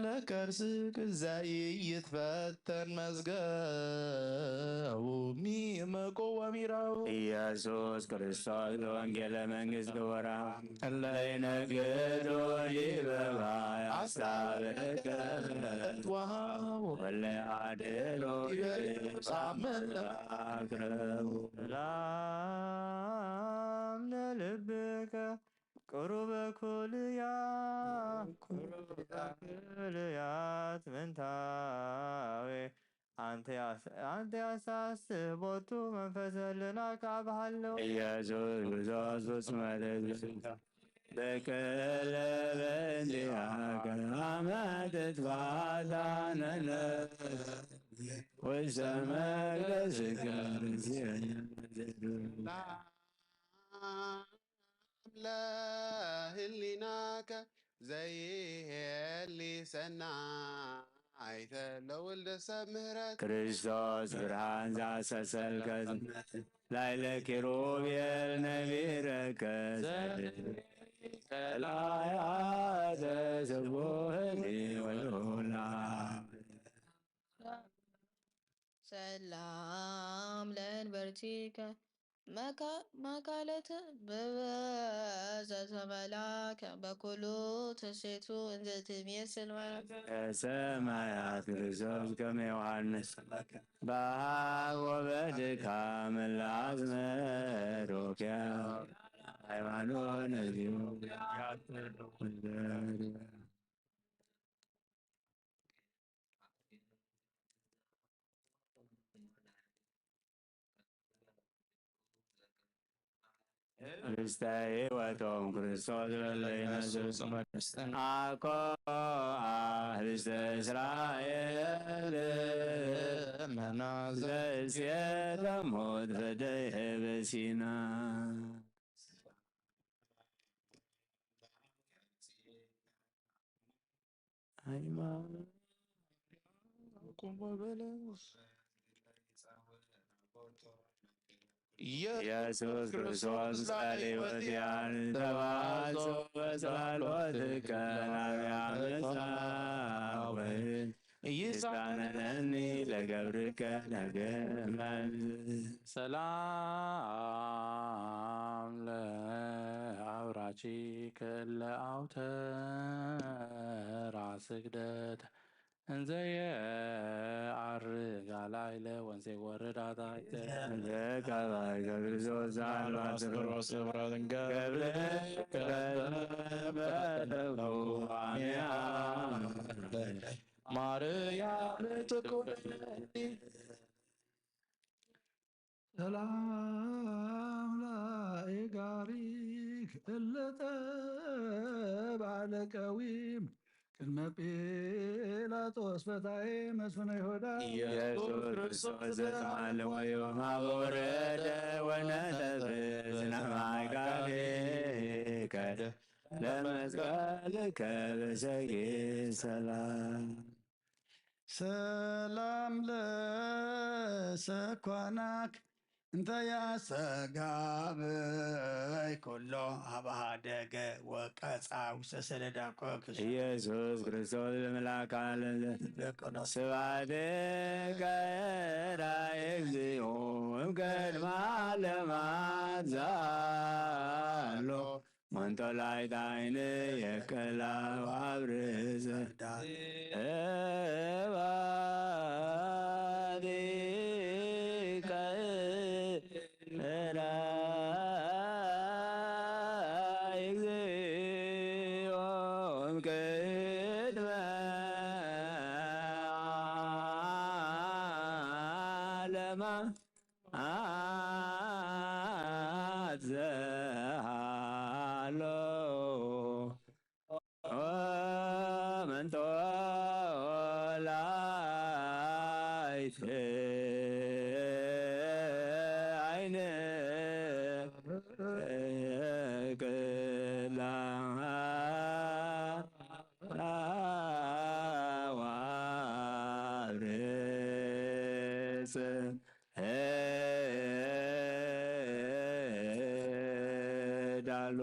ለከርስክ ዘይይትፈተን መዝገቡ ሚመቆ ወሚራው ኢየሱስ ክርስቶስ ለወንጌለ መንግስት ግበራ እለ ይነግዱ ዲበ ባይ አስታብቀ ዋው ወለ አድሎ አክረቡ ሰላም ለልብከ ቅሩበ ኩልያ ቅሩበ ኩልያት ምንታዌ አንተ ያስ- አንተ ያሳስህ ቦቱ መንፈስ ህልና ካብ ሃለው ኢየሱስ ክርስቶስ ውስጥ መለስ በቀለ በእንዲአከ አመ ትትባታነነ ውስተ መቅደስከ ለህሊናከ ዘይሄሊ ሰናይተ ለወልደ ሰብ ምህረት ክርስቶስ ብርሃን ዘአሰሰልከ ላይለ ኪሩቤል ነቢረከ ከላያ ቲከ መካ-፣ መካለት ብበዘተ መላከ በኩሉ ትሴቱ እንዘ ትሜስል መ-፣ ሰማያት ክርስቶስ ከመ ዮሐንስ በአብ ወበድካም ለአዝመሮከ ሃይማኖት ነዚሁ ህብስተ ሕይወቶም ክርስቶስ ለለይነሱ አኮ ህብስተ እስራኤል መና ዘእስየተ ሞት ፈደይ ህብሲና። ኢየሱስ ክርስቶስ ጸልይ ወዚያን ተዋጽኦ በጸሎትከ ናብያ መጻወ ይሳነነኒ ለገብርከ ነገር መንዝ። ሰላም ለአውራቺከ ለአውተራ ስግደት እንዘየ አርግ አላይለ ወንዜ ወረዳታ ዘቀባይ ገብርዞ ዛልባ ስብሮ ስብረን ገብረ ማርያም ትኩነኒ ሰላም ለኢጋሪክ እልጠ ባለ ቀዊም ቅድመ ጲላጦስ ፈታዬ መስፍነ ይሁዳ ኢየሱስ ክርስቶስ ዘተዓለወ ዮም ወረደ ወነጠፈ ዝናማይ ቃሌከ ለመስቀልከ በሰጌ ሰላም። ሰላም ለሰኳናክ እንተ ያሰጋብይ ኩሎ አብ ሃደገ ወቀጻው ሰሰለዳኮ ኢየሱስ ክርስቶስ ለመላካ ለዘ ስብሐትከ ራእየ እግዚኦ እምቅድመ ዓለማት ዛሎ መንጦላይት ዓይንየ ከላው አብርህ ዘዳ እባዲከ ራእይ እግዚኦ እምቅድመ ዓለማ አትዘሃሎ መንጦላይት ዓይን ቅላ ዋብርጽ ዳሉ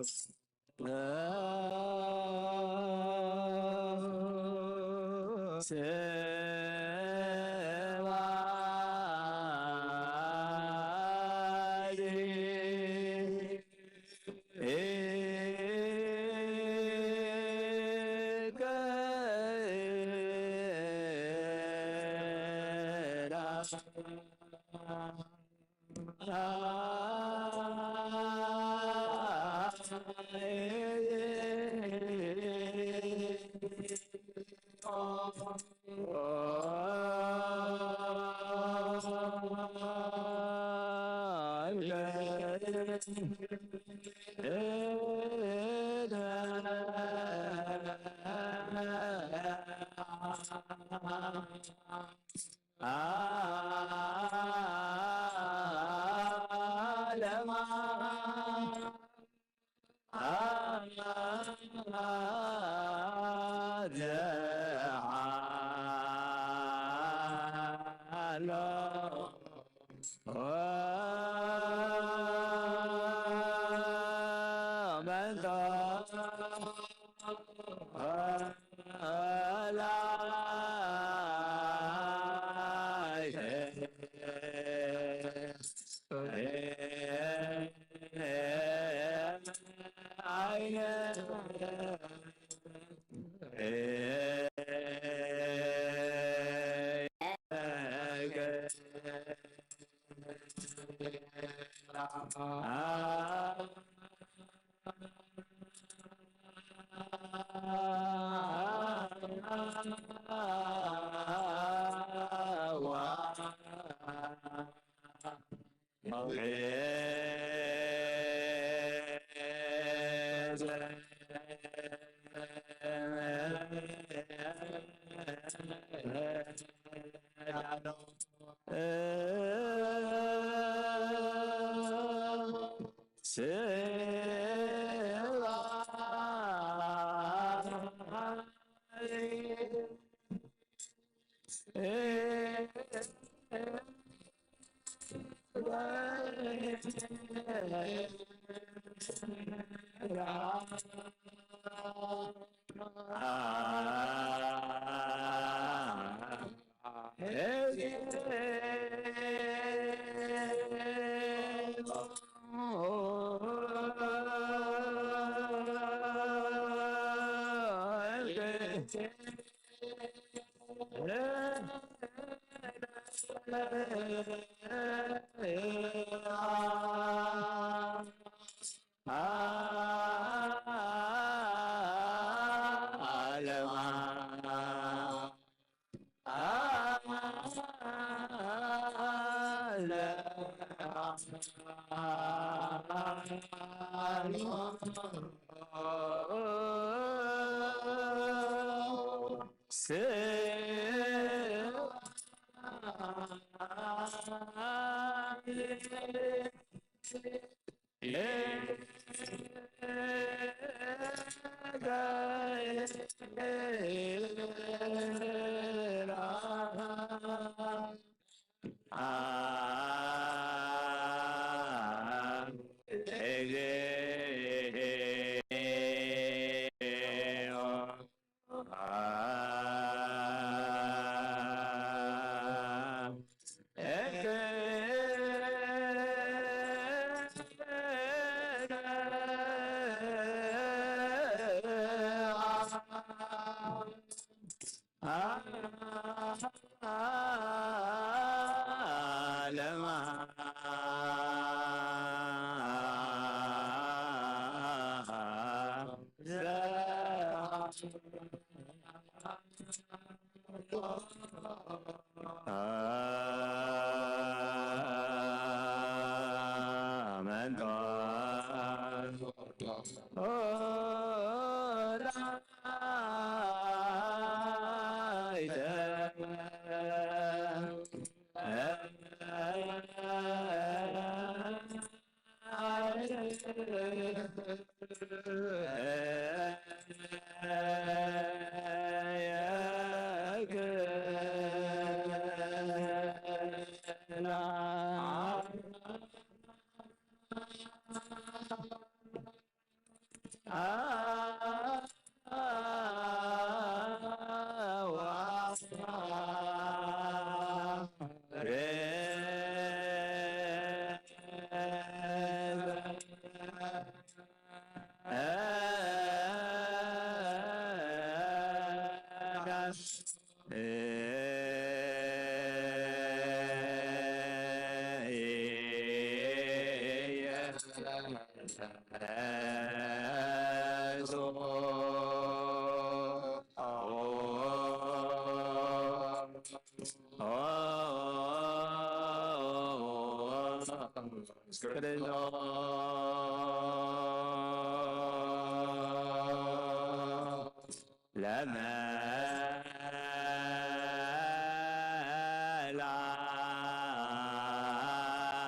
ዓለማ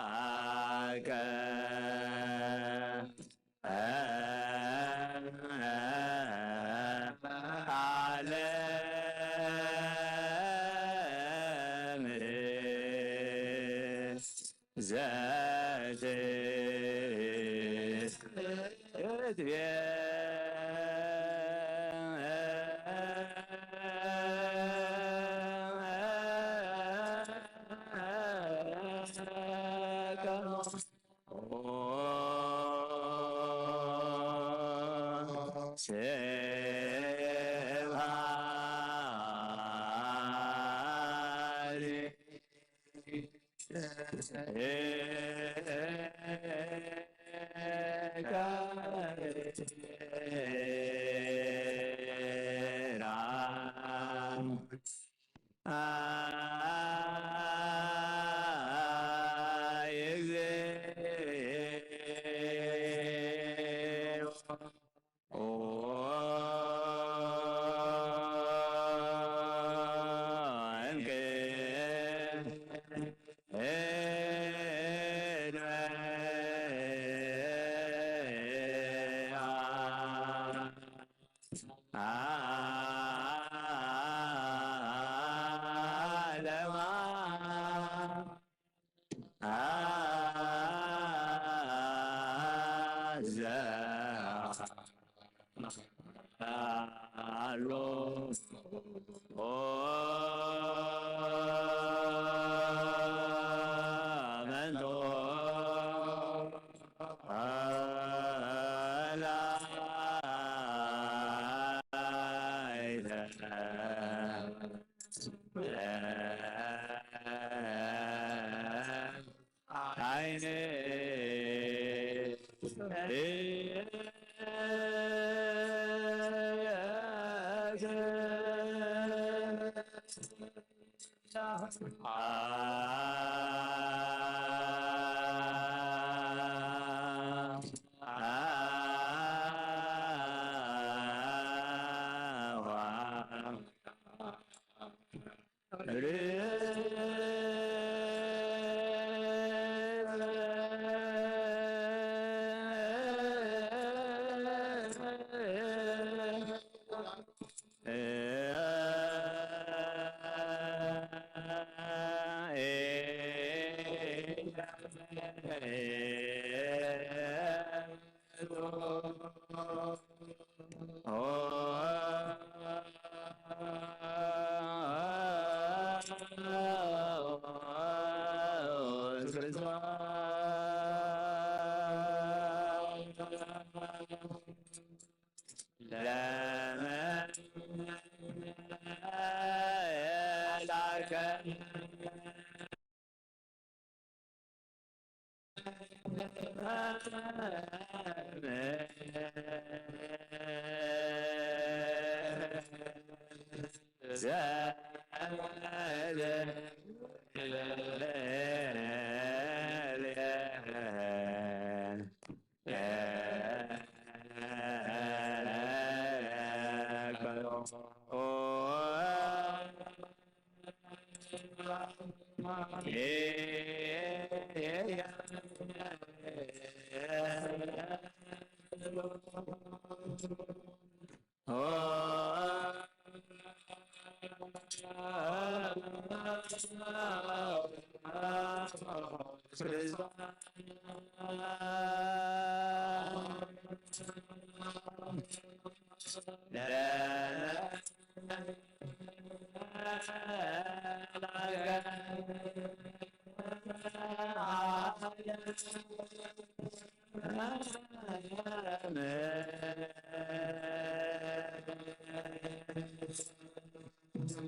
ለመላከ ዓለም ዘትትቤ ኣይ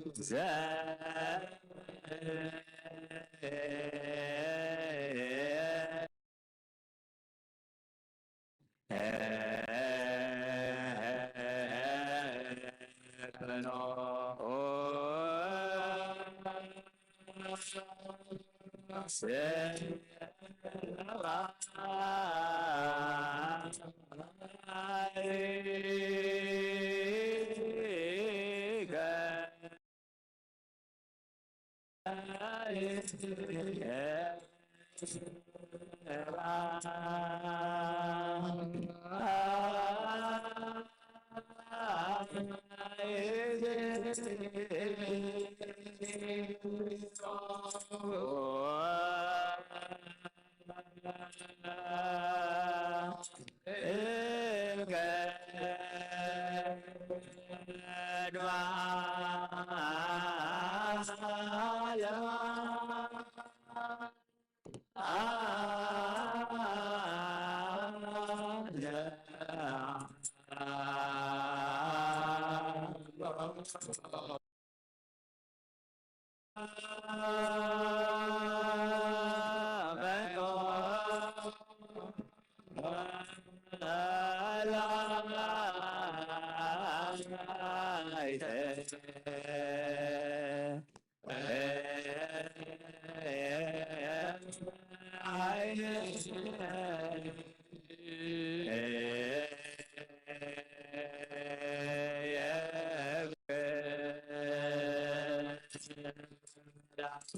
እግዚኦ። ሰላም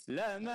ለዘ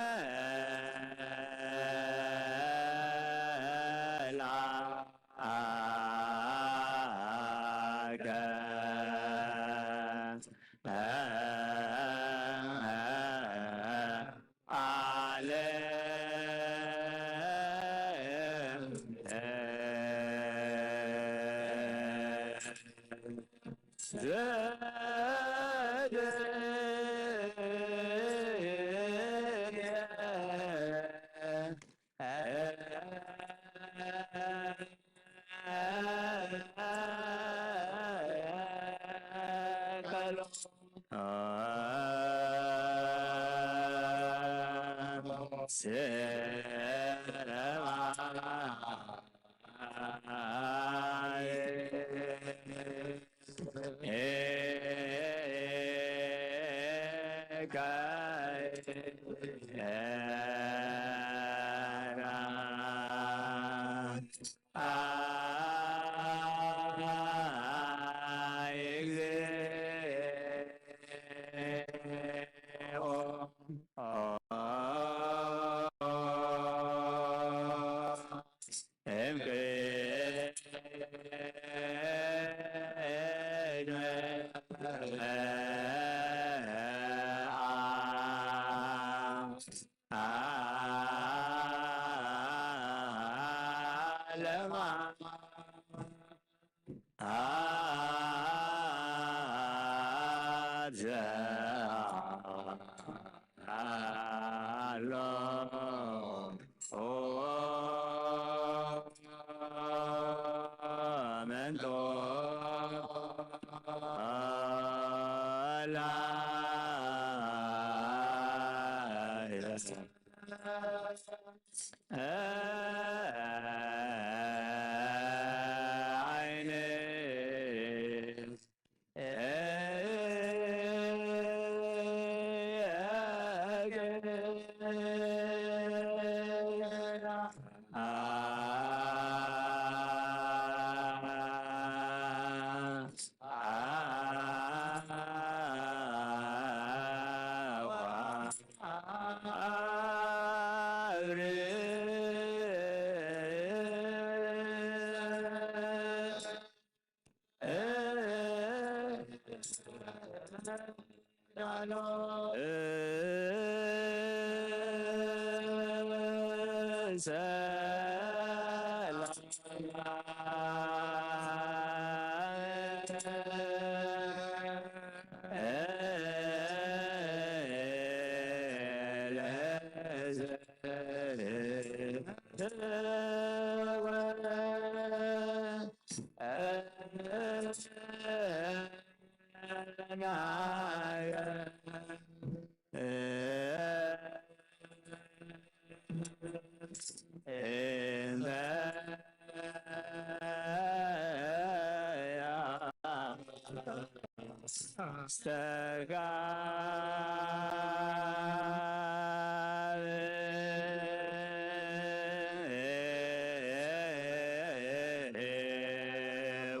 ዓይኒ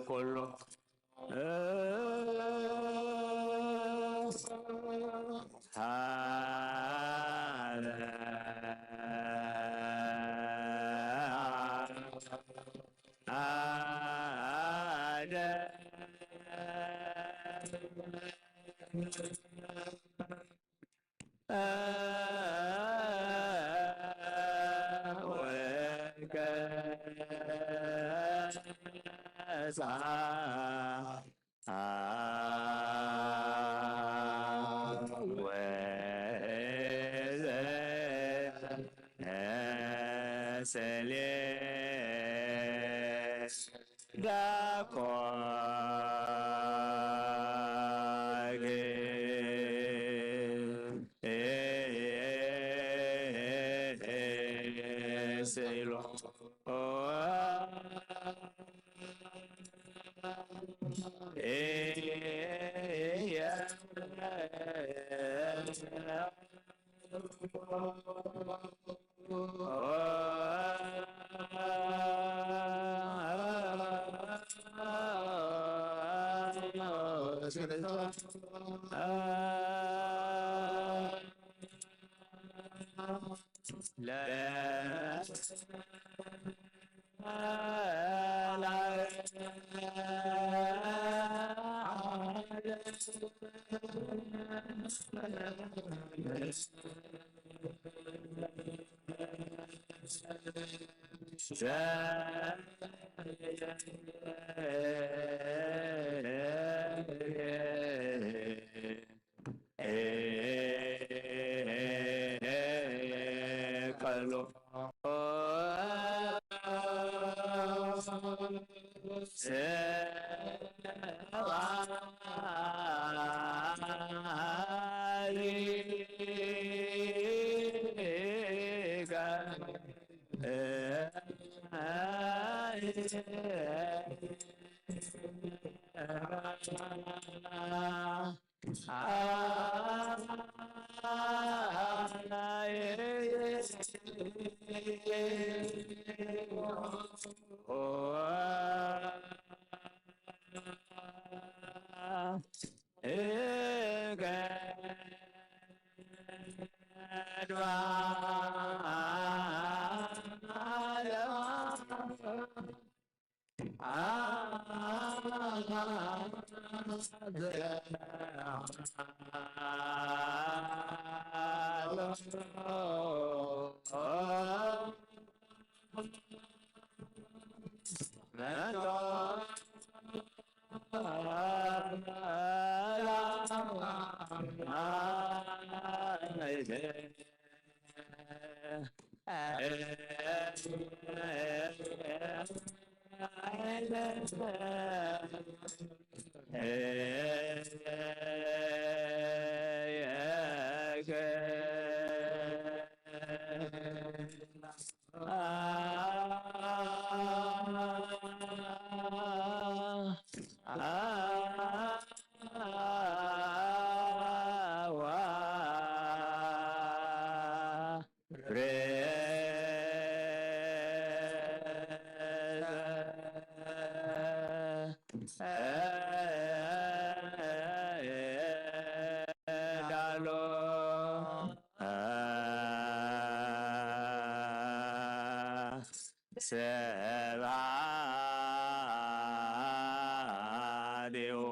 ኩሉ ዳሎ ሰብኣዴው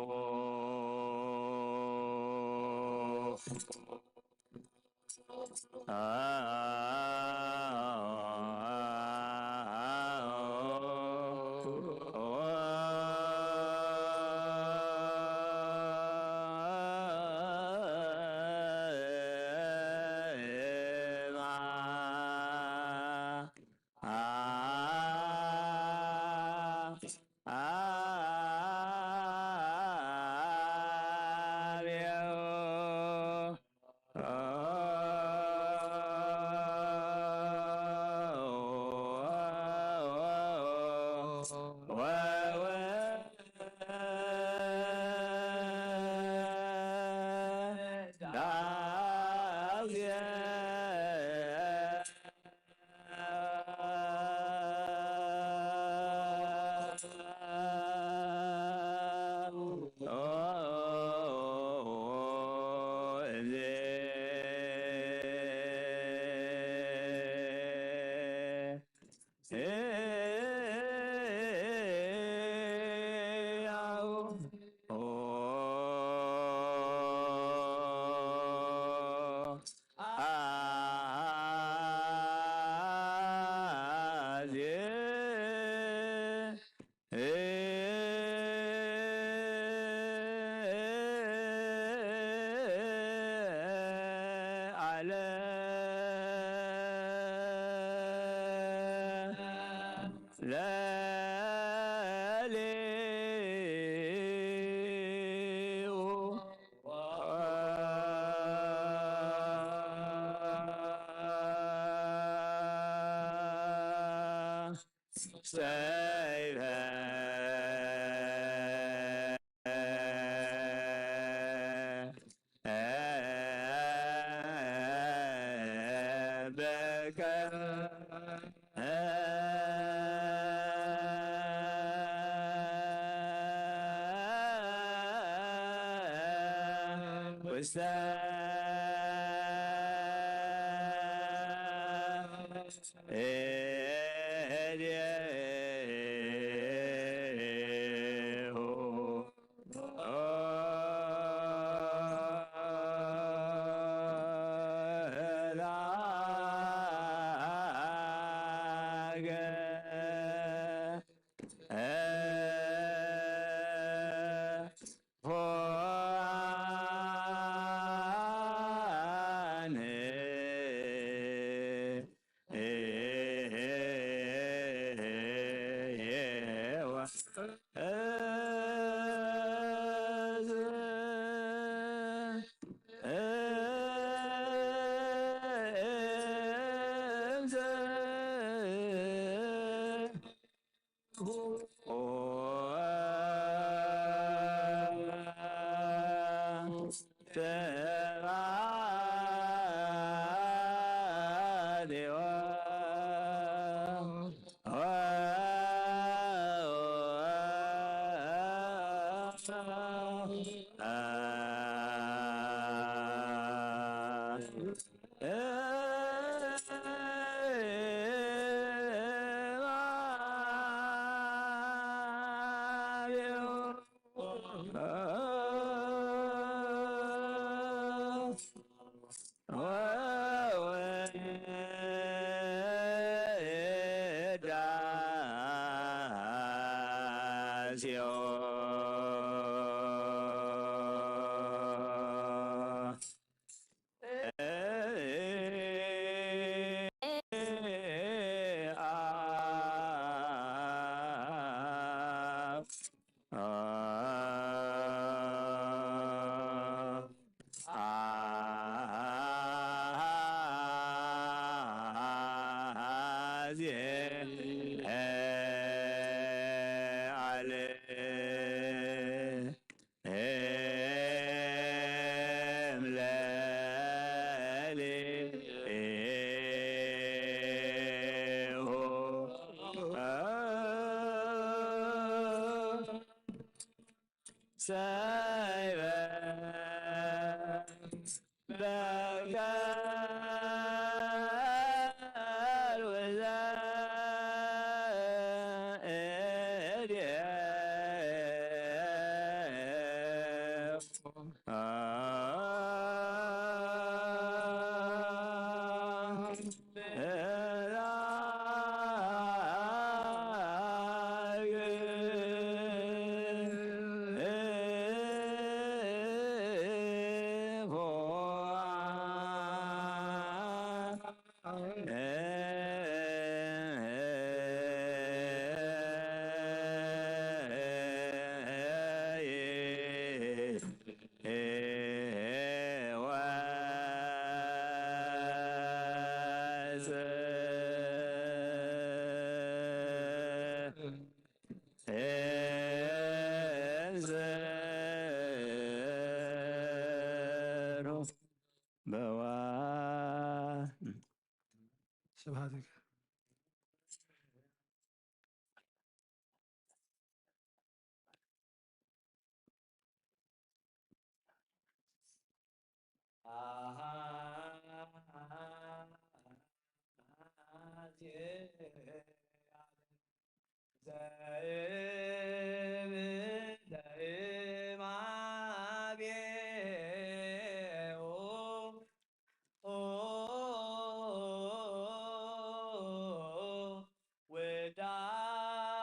ሰይበ በቀል ወዘእዴ ስብሐት።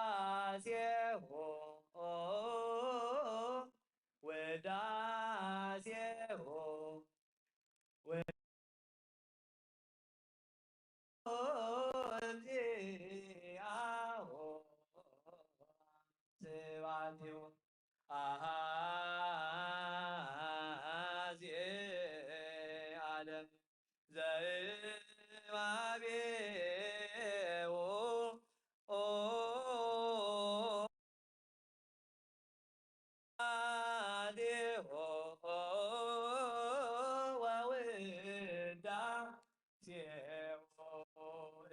ውዳሴሁ ውዳሴሁ ወእግዚአሁ ስብሐቲሁ አሐዜ ዓለም ዘእባቤሁ ኦ አዴሆ ወውዳሴሁ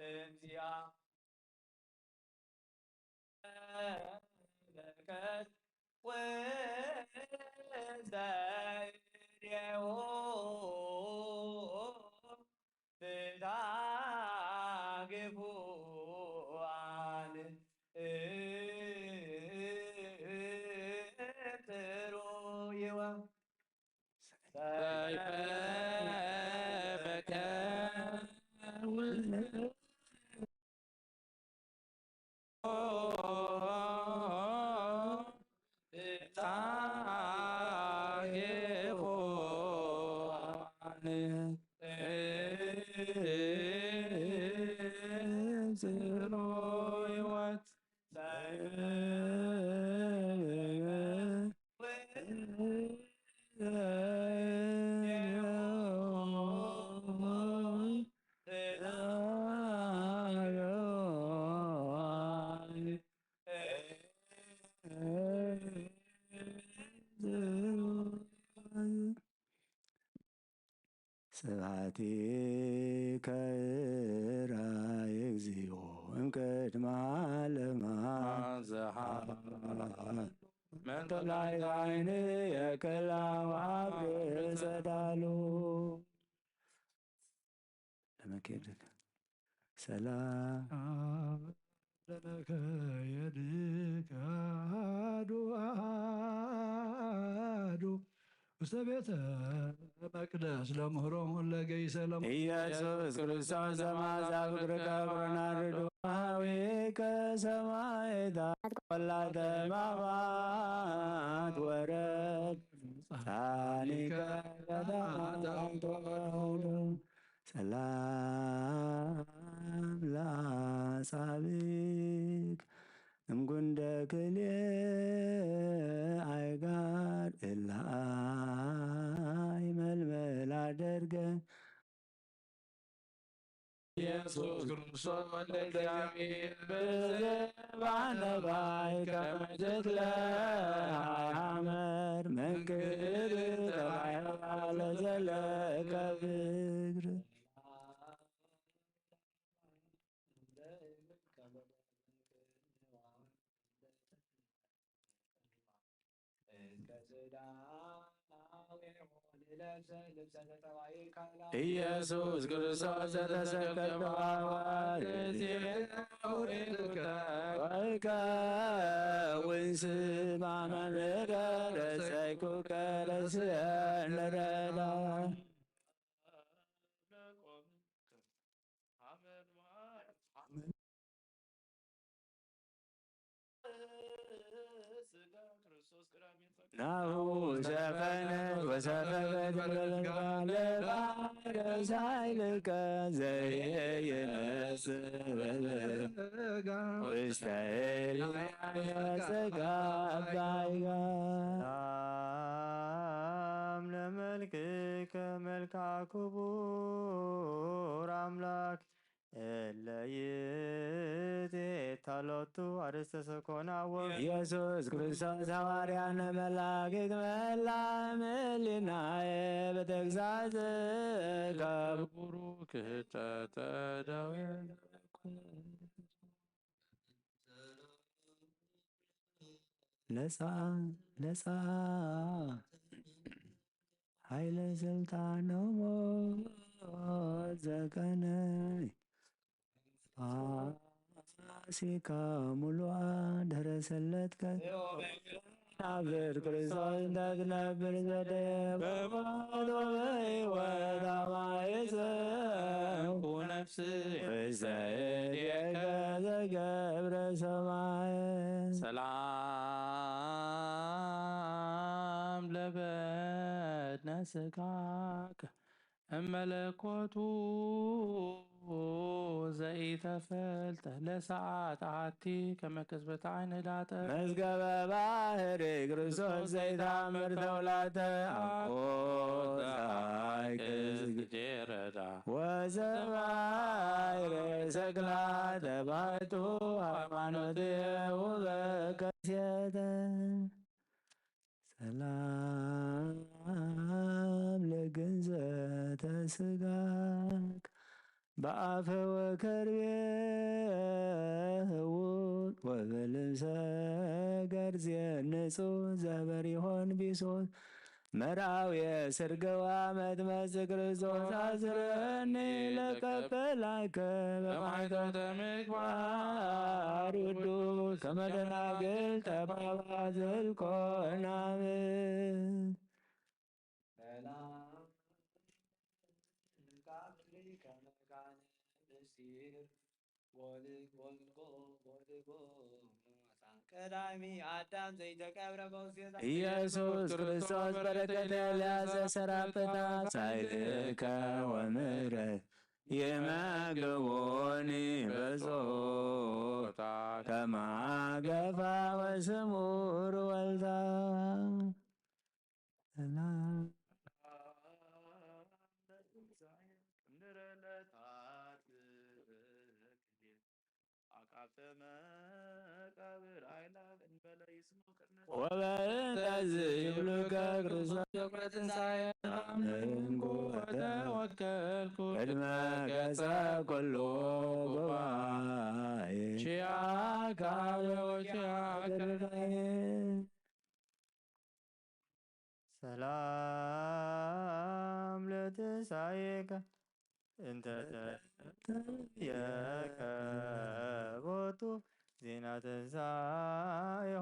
እንዚያ በረከት ወዘእዴሁ ፍትሐ ግፉዓን እትሩይዋ ሰይፈ በቀል ስብሐቲከ እራይ እግዚኦ እምቅድመ ዓለማ ዘሓ መንጠላይ ዓይንየ ከላው ኣብ ርእሰ ዳሉ ለመኬድክ ሰላም ለመከየድክ አሐዱ አሐዱ ውስተ ቤተ መቅደስ ለምህሮም ለገይሰ ለም ኢየሱስ ክርስቶስ ዘማዛ ፍቅርከ ኩረና ርዱ ሀዊከ ሰማይታ ወላተ ማማት ወረድ ጻኒከ በጣም ተወልዶ ሰላም ለአጻብዕከ እምጉንደ ክልኤ አይጋር እለ አይመልመላ ደርገ ኢየሱስ ክርስቶስ ወልደ እግዚአብሔር ብዝባነ ባይ ከመ ትትለሃይ ሐመር መንክር ተባሕራ ለዘለከ ፍቅር ኢየሱስ ክርስቶስ ዘተሰቀልከ ወይከውን ስማ መምህረ ረሰይኩከ ረስአን ረዳ ናሁ ሰፈነ ወሰፈፈት ለባሕረ ሳይልከ ዘይንስእ ውስተ ኤልያስ ጸጋ አባይከ። ሰላም ለመልክከ መልክዓ ክቡር አምላክ እለ ይእቲ ሎቱ አርእስተ ሰኮና ወ- ኢየሱስ ክርስቶስ ሐዋርያነ መላእክት መላ እምሊናየ በተግሳጽ ከብሩ ክህተተ ደዌ ነጻ ነጻ ኃይለ ስልጣኖሙ ዘቀነ ፋሲካ ሙሉአ ድህረ ሰለትከ ናብር ክርስቶስ እንተ ትነብር ዘደየ በሞት ወበሕይወት አማይፀንኩ ነፍስ ውስተ እዴከ ዘገብረ ሰማየ። ሰላም ለበድነ ስጋከ እመለኮቱ ዘኢተፈልጠ ለሰዓት አሐቲ ከመ ቅጽበት ዓይን ህዳጠ። መዝገበ ባህሪ ክርስቶስ ዘይታምር ተውላተ አኮ ዛይክስ ጌረዳ ወዘባይረ ሰግላተ ባሕቱ ሃይማኖት ውበከሴተ። ሰላም ለግንዘተ ስጋክ በአፈ ወከርቤ ህውር ወበልብሰ ገርዜ ንጹህ ዘበሪሆን ቢሶት መርአዊ ስርግዋ መትመጽእ ክርስቶስ አስረኒ ለቀበላከ በማይቶተ ምግባር ውዱስ ከመ ደናግል ተባባዝልኮናም። ቀዳሚ አዳም ዘይተቀብረ በውስቴታ ኢየሱስ ክርስቶስ በረከተ ለዘሰራበታ ሳይልከ ወምሕረት ይመግቦኒ በጾታ ከማገፋ ወስሙር ወልታ። ሰላም ወበእንተዝ ይብሉከ ክርስቶስ ትንሣኤ አመንኩ ወተወከልኩ ቅድመ ገጸ ኩሉ ጉባኤ ቺአካ ወቺአካ ሰላም ለትንሳኤከ እንተ ተየከቦቱ ዜና ትንሳኤሆሙ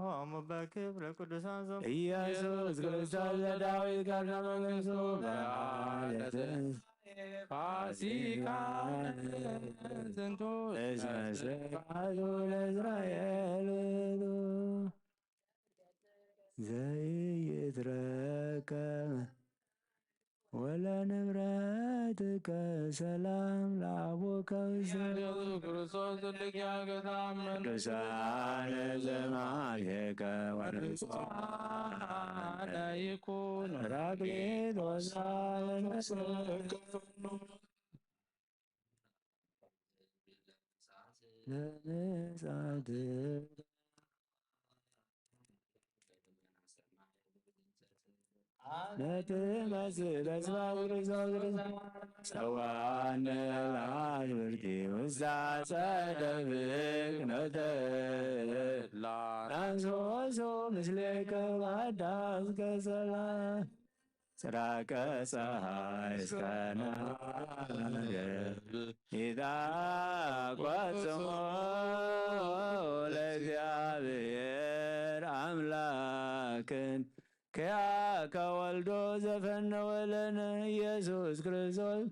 በክብረ ቅዱሳን ዞም ኢየሱስ ክርስቶስ ለዳዊት ቀርነ መንግስቱ በዓለ ትንሳኤ ፋሲካ ዝንቱ እስመ ስብሐቱ ለእስራኤል ውእቱ። ዘይትረከብ ወለንብረትከ ሰላም ለአቡከ ውስተ ኢየሱስ ክርስቶስ እልኪያ ገዳም ቅዱሳነ ዘማሪከ ወንጹሐነ ይኩን ራቅሊጦስ ለምጽአት ነቲ መስል ተስፋ ክርስቶስ ጸዋዕነ ኣክብርቲ ውሳጸ ደብቅ ነተላ ናንሶሶ ምስሌከ ባዳ እስከ ጸላ ጽራቀ ጸሓይ እስከ ናገር ኢታ ቋጽሞ ለእግዚኣብሔር ኣምላክን ከያከ ወልዶ ዘፈነወ ለነ ኢየሱስ ክርስቶስ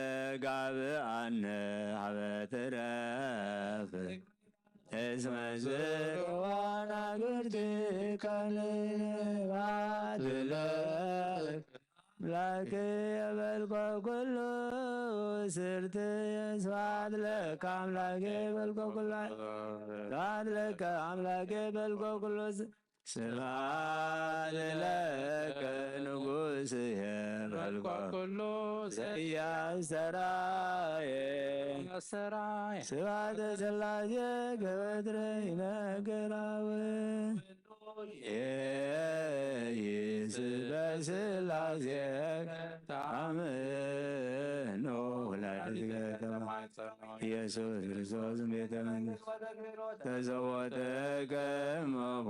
ኣስተጋብኣነ ሀበ ትረፍ እስመ ዝርዋና ግርቲከ ንባትለ ላክ የበልኮ ኩሉ ስርት ስብሐት ለከ አምላኬ በልኮ ኩሉ ስብሐት ለከ አምላኬ በልኮ ኩሉ ስብሐት ለከ ንጉስየ በልኮ ኩሉ ዘያስተራየ አሰራየ ስብሐተ ሥላሴ ገበትረ ይነገራወ የይስ በስላሴ ታምኖ ወላዲተ ከተማ ኢየሱስ ክርስቶስ ቤተ መንግስት ተዘወተ ከመቦ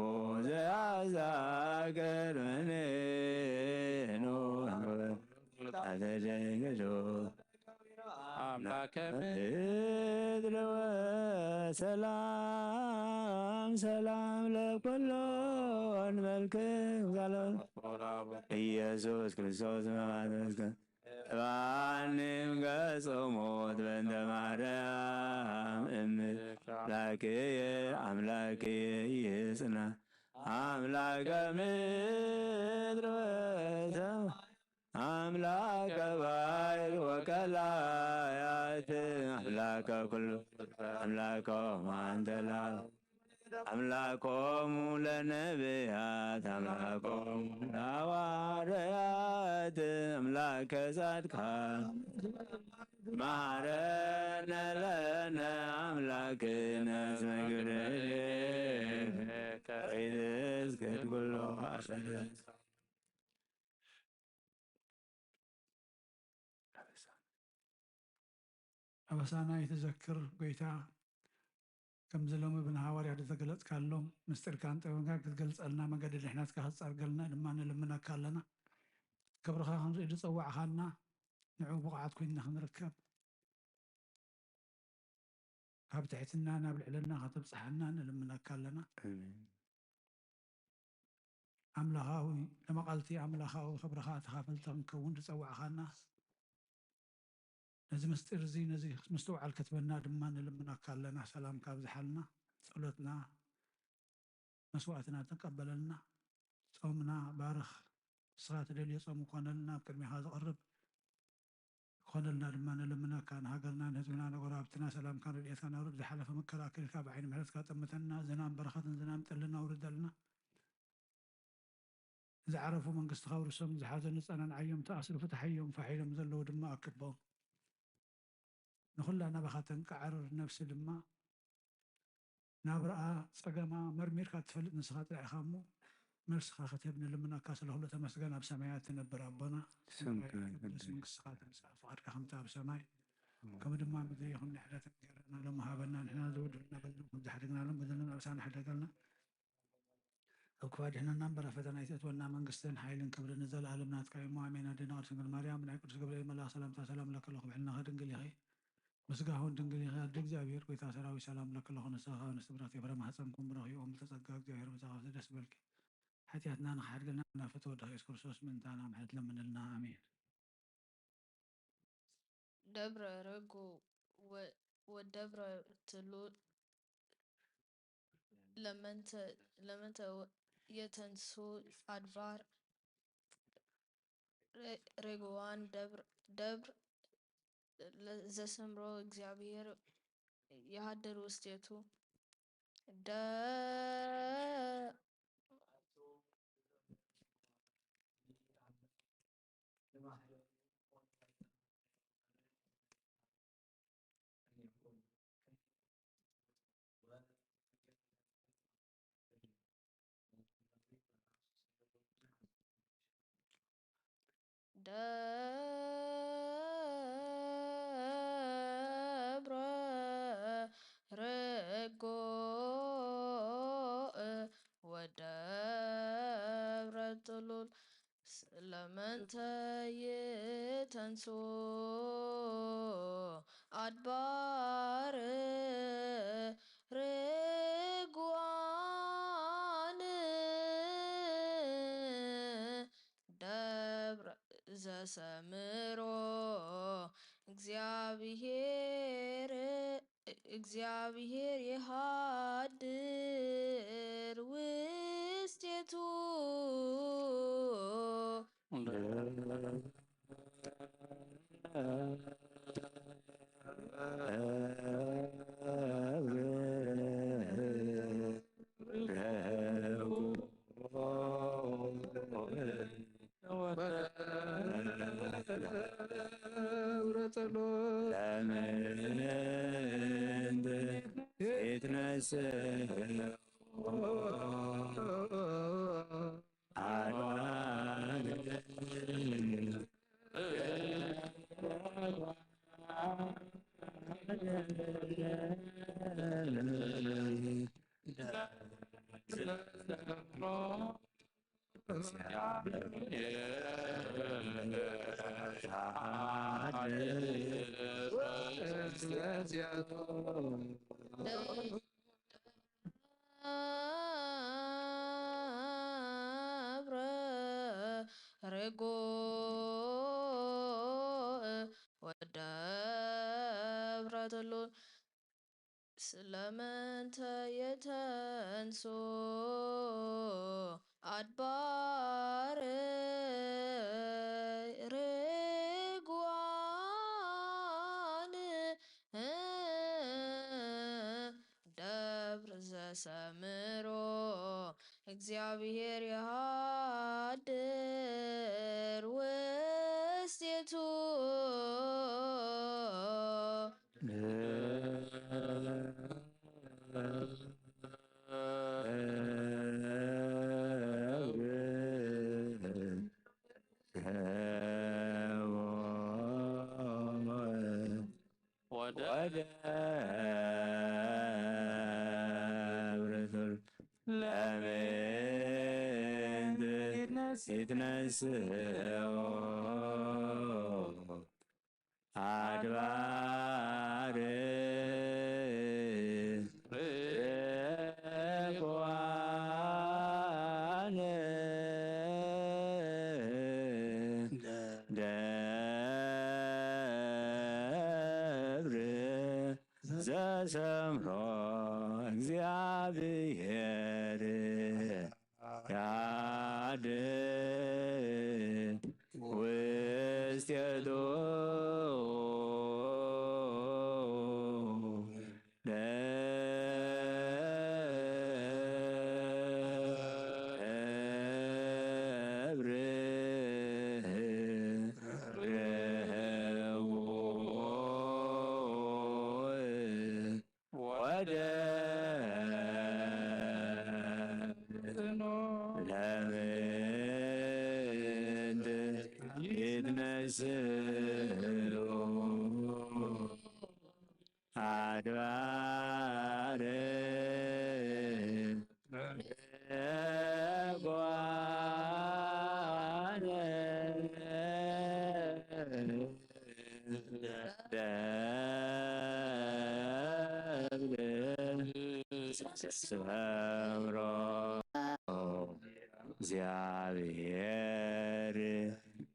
ዘያዛገር ምኔኖ አተደንግዶ አምላከ ምድር ወሰላም ሰላም ለኩሎን መልክ ዛሎ ኢየሱስ ክርስቶስ መማተስከ እባኒም ገጾሞት በእንተ ማርያም እም ላክየ አምላክየ ይጽና አምላከ ምድር ወሰማይ አምላከ ባሕር ወቀላያት አምላከ ኩሉ አምላኮም አንተ ለዓለም አምላኮሙ ለነቢያት አምላኮሙ ለሐዋርያት አምላከ ጻድቃን መሐረነ ለነ አምላክነ እስመ ግብረ እዴከ ኢትስገድ ኩሎ አሰረ አበሳና ይትዘክር ጎይታ፣ ከምዚ ሎሚ ብንሃዋርያ ዝተገለጽካሎም ምስጢርካን ጥበብካን ክትገልጸልና መገዲ ድሕነትካ ክትጸርገልና ድማ ንልምነካ ኣለና። ክብርኻ ከምዚ ዝጸዋዕኻና ንዑ ብቑዓት ኮይንና ክንርከብ ካብ ትሕትና ናብ ልዕልና ከተብጽሓና ንልምነካ ኣለና። ኣሜን። ኣምላኻዊ ንመቓልቲ ኣምላኻዊ ክብርኻ ተኻፈልቲ ክንከውን ዝጸዋዕኻና ነዚ ምስጢር እዚ ነዚ ምስትውዓል ክትበና ድማ ንልምነካ ኣለና። ሰላምካ ኣብዝሓልና፣ ጸሎትና መስዋዕትና ተቀበለልና። ጾምና ባርኽ፣ ንስኻ ትደልዮ ጾም ይኮነልና፣ ኣብ ቅድሜኻ ዝቐርብ ይኮነልና ድማ ንልምነካ። ንሃገርና ንህዝብና ንጎረባብትና ሰላምካን ረድኤትካን ኣውርድ። ዝሓለፈ መከራ ኣክሊልካ ብዓይኒ ምሕረትካ ጠምተና። ዝናም በረኸትን ዝናም ጠልን ኣውርደልና። ዝዓረፉ መንግስትኻ ውርሶም፣ ዝሓዘኑ ጸናንዓዮም፣ ተኣስሩ ፍትሓዮም፣ ፋሕ ኢሎም ዘለዉ ድማ ኣክቦም። ንኹላ ናባኻ ተንቃዕርር ነፍሲ ድማ ናብርኣ ጸገማ መርሚርካ ትፈልጥ ንስኻ ጥራሕ ኢኻ እሞ፣ መልስኻ ክትህብ ንልምነካ። ስለ ኩሉ ተመስገን። ኣብ ሰማያት ትነብር ኣቦና፣ ስምካ ስምካ ይቀደስ፣ ይቀደስ። መንግስትኻ ትምጻእ፣ ፍቓድካ ከምቲ ኣብ ሰማይ ከምኡ ድማ ምድሪ ይኹን። ንሕደት እንጀራና ሎሚ ሃበና፣ ንሕና ዝወድና በደልና ከም ዝሓደግናሎም በደልና ኣበሳና ሕደገልና። ኣብ ክፉእ ኣድሕነና እምበር፣ ኣብ ፈተና ኣይተእትወና። መንግስትን ሓይልን ክብርን ንዘለኣለም ናትካ እዩ እሞ፣ ኣሜን። ኣዴና ቅድስት ድንግል ማርያም፣ ብናይ ቅዱስ ገብርኤል መልኣኽ ሰላምታ ሰላም ለኪ ኣለኹ፣ ብሕልናኺ ድንግል ኢኺ፣ ብስጋኺ እውን ድንግል ኢኺ። ኣደ እግዚኣብሔር፣ ጎይታ ሰራዊት፣ ሰላም ለኪ ኣለኹ። ንስኻ ከኣ ንስብራት የፍረ ማህፀንኩም ብሩኽ እዩ። ኦም ተጸጋ እግዚኣብሔር ምጻኻ ደስ በልኪ። ሓጢኣትና ንኽሓድገልና ናብ ፍትወ ወድኻ የሱስ ክርስቶስ ምእንታና ምሕረት ለምንልና። ኣሜን። ደብረ ረጎ ወ-፣ ወደብረ ትሉ ለመንተ፣ ለመንተ ወ-፣ የተንሱ አድባር ረ-፣ ሬጎዋን ደብር፣ ደብር ለ-፣ ዘሰምሮ እግዚአብሔር የሃድር ውስቴቱ። ደ-፣ ደብረ ርጎእ ወደብረ ጥሉል ስለመንተ ይተንሱ ኣድባር ርጉኣን ደብረ ዘሰምሮ እግዚኣብሔር እግዚኣብሔር ይሃድር ውስቴቱ። ደብረ ርጎእ ወደብረ ጥሉል ስለመንተ የተንሱ ኣድባር ርጉኣን ደብር ዘሰምሮ እግዚኣብሔር ይሃድር ውስቴቱ። ወደ ወደ ብርቱል ለምንት ይትነስኦ አድባር ርቁዋን ደብር ዘሰምሮ እግዚአብሔር ያድር ውስቴቱ። ደብር ወደ ለምንት ይትነስኡ አድባር ርጓን ደብር ሰምሮ እግዚአብሔር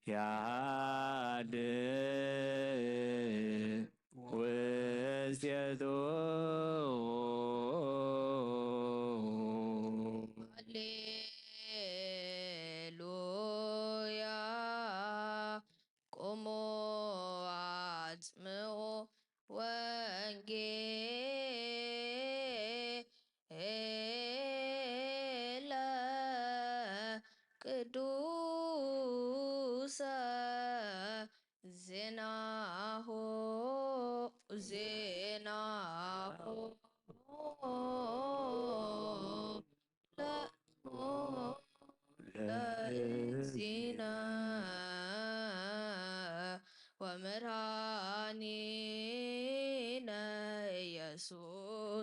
ያድር ውስቴቱ። ሃሌሉያ። ቆሞ አጽምኦ ወንጌለ ቅዱሰ ዜናሁ ዜናሁ ለእግዚእነ።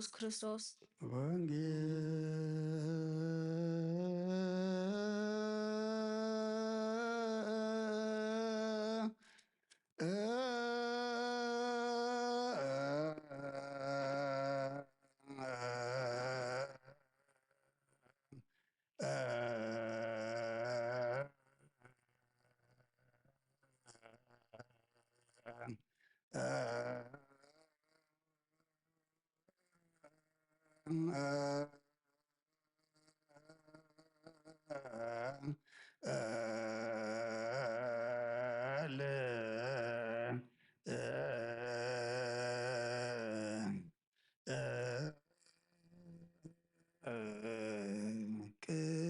ክርስቶስ።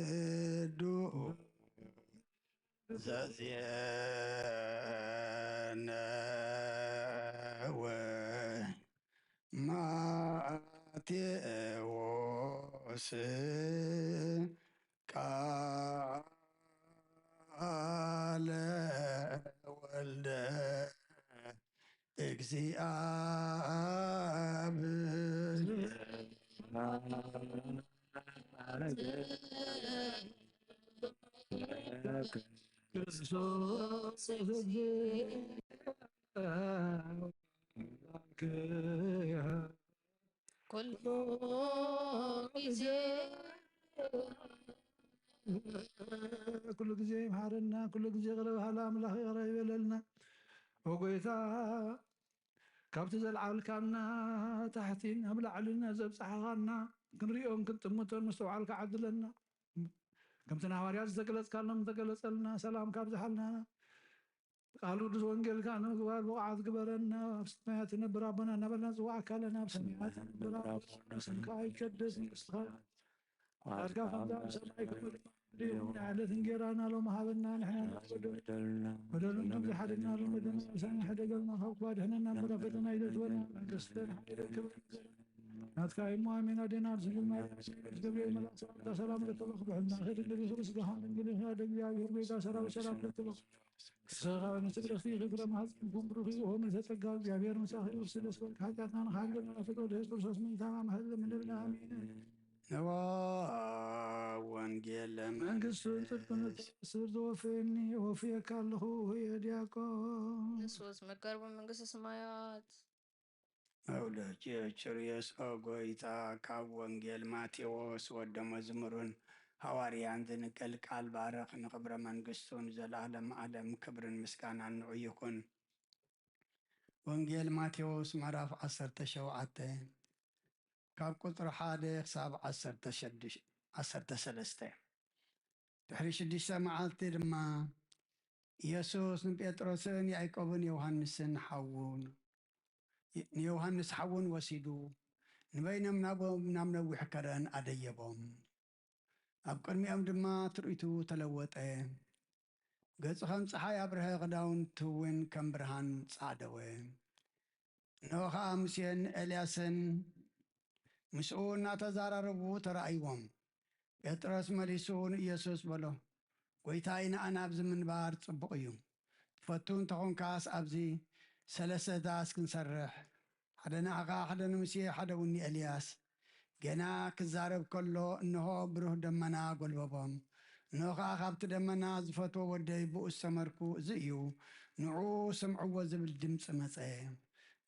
ቅዱስ ዘዜነወ ማቴዎስ ቃለ ወልደ እግዚኣብሔር ክርስቶስ ኩሉ ግዜ ኩሉ ግዜ ይምሓረና፣ ኩሉ ግዜ ይቕረ በሃሊ ኣምላኽ ይቕረ ይበለልና። ኦ ጎይታ፣ ካብቲ ዘልዓልካና ታሕቲ ናብ ላዕሊ ዘብጽሓኻና ክንሪኦን ክንጥምቶን ምስትውዓል ክዓድለና፣ ከምቲ ንሃዋርያት ዝተገለጽካሎም ዝተገለጸልና ሰላም ካብዝሓልና። ቃል ቅዱስ ወንጌልካ ንምግባር ብቑዓት ግበረና። ኣብ ሰማያት ትነብር ኣቦና እናበልና ንጽውዓካ ኣለና። ኣብ ሰማያት ትነብር ኣቦና፣ ስምካ ይቀደስ፣ መንግስትኻ ትምጻእ፣ ፈቃድካ ከምቲ ኣብ ሰማይ ከምኡ ድማ ኣብ ምድሪ ይኹን። ዕለት እንጌራና ሎሚ ሃበና፣ ንሕና ንበደል በደሉን ከም ዝሓደግና ንበደል ንሕደገልና፣ ካብ ክፉእ ኣድሕነና፣ እምበር ኣብ ፈተና ኣይተእትወና፣ መንግስትን ሓይልን ክብርን ናትካ እዩ እሞ፣ ኣሜን። ኣዴና ስግል ማርያም፣ ገብርኤል መልኣክ ሰላምታ ሰላም ለኪ፣ ብሕልና ኸይድ እንግዲህ ስጋኻ ድንግል ኢኻ፣ እግዚኣብሔር ጎይታ ሰራዊት ሰላም ለኪ። ስጋኻ ንስግረኺ ክብረ ማህፀንኩም ብሩኽ እዩ። ኦ ምልዕተ ጸጋ፣ እግዚኣብሔር ምሳኺ እዩ። ስለ ስለ ሓጢኣትና ንኻሕድገና ፍቅር ድህብ ክርስቶስ ምንታና ምሕረት ለምንልና። ኣሜን። ነዋ ወንጌል መንግስትን ጽድቅን እትወስድ ዝወፍየኒ ወፍየካ ኣለኹ። ወየ ዲያቆን። ንሱስ መጋርቦ መንግስተ ሰማያት። መውለጅ ጭርዮስ ኦ ጎይታ፣ ካብ ወንጌል ማቴዎስ ወደ መዝሙሩን ሃዋርያን ዝንቅል ቃል ባርኽ፣ ንኽብረ መንግስቱ ንዘለዓለም ዓለም ክብርን ምስጋናን ንዑ ይኹን። ወንጌል ማቴዎስ ምዕራፍ ዓሰርተ ሸውዓተ ካብ ቁጽሪ ሓደ ክሳብ ዓሰርተ ሽዱሽተ ዓሰርተ ሰለስተ። ድሕሪ ሽዱሽተ መዓልቲ ድማ ኢየሱስ ንጴጥሮስን ያዕቆብን ዮሃንስን ሓዉን ንዮሃንስ ሓዉን ወሲዱ ንበይኖም ናብኦም ናብ ነዊሕ ከረን ኣደየቦም። ኣብ ቅድሚኦም ድማ ትርኢቱ ተለወጠ። ገጹ ከም ጸሓይ ኣብርሀ፣ ክዳውንቱ እውን ከም ብርሃን ጻዕደወ። እንሆ ኸኣ ሙሴን ኤልያስን ምስኡ እናተዛራረቡ ተራእይዎም። ጴጥሮስ መሊሱ ንኢየሱስ በሎ፣ ጐይታይ፣ ንኣና ኣብዚ ምንባር ጽቡቕ እዩ። ትፈቱ እንተ ኾንካስ ኣብዚ ሰለስተ ዳስ ክንሰርሕ፣ ሓደ ንኣኻ፣ ሓደ ንሙሴ፣ ሓደ እውን ንኤልያስ። ገና ክዛረብ ከሎ እንሆ ብሩህ ደመና ጐልበቦም። እንሆ ኸኣ ካብቲ ደመና፣ ዝፈትዎ ወደይ ብኡ ዝተመርኩ እዚ እዩ፣ ንዕኡ ስምዕዎ ዝብል ድምጺ መጸ።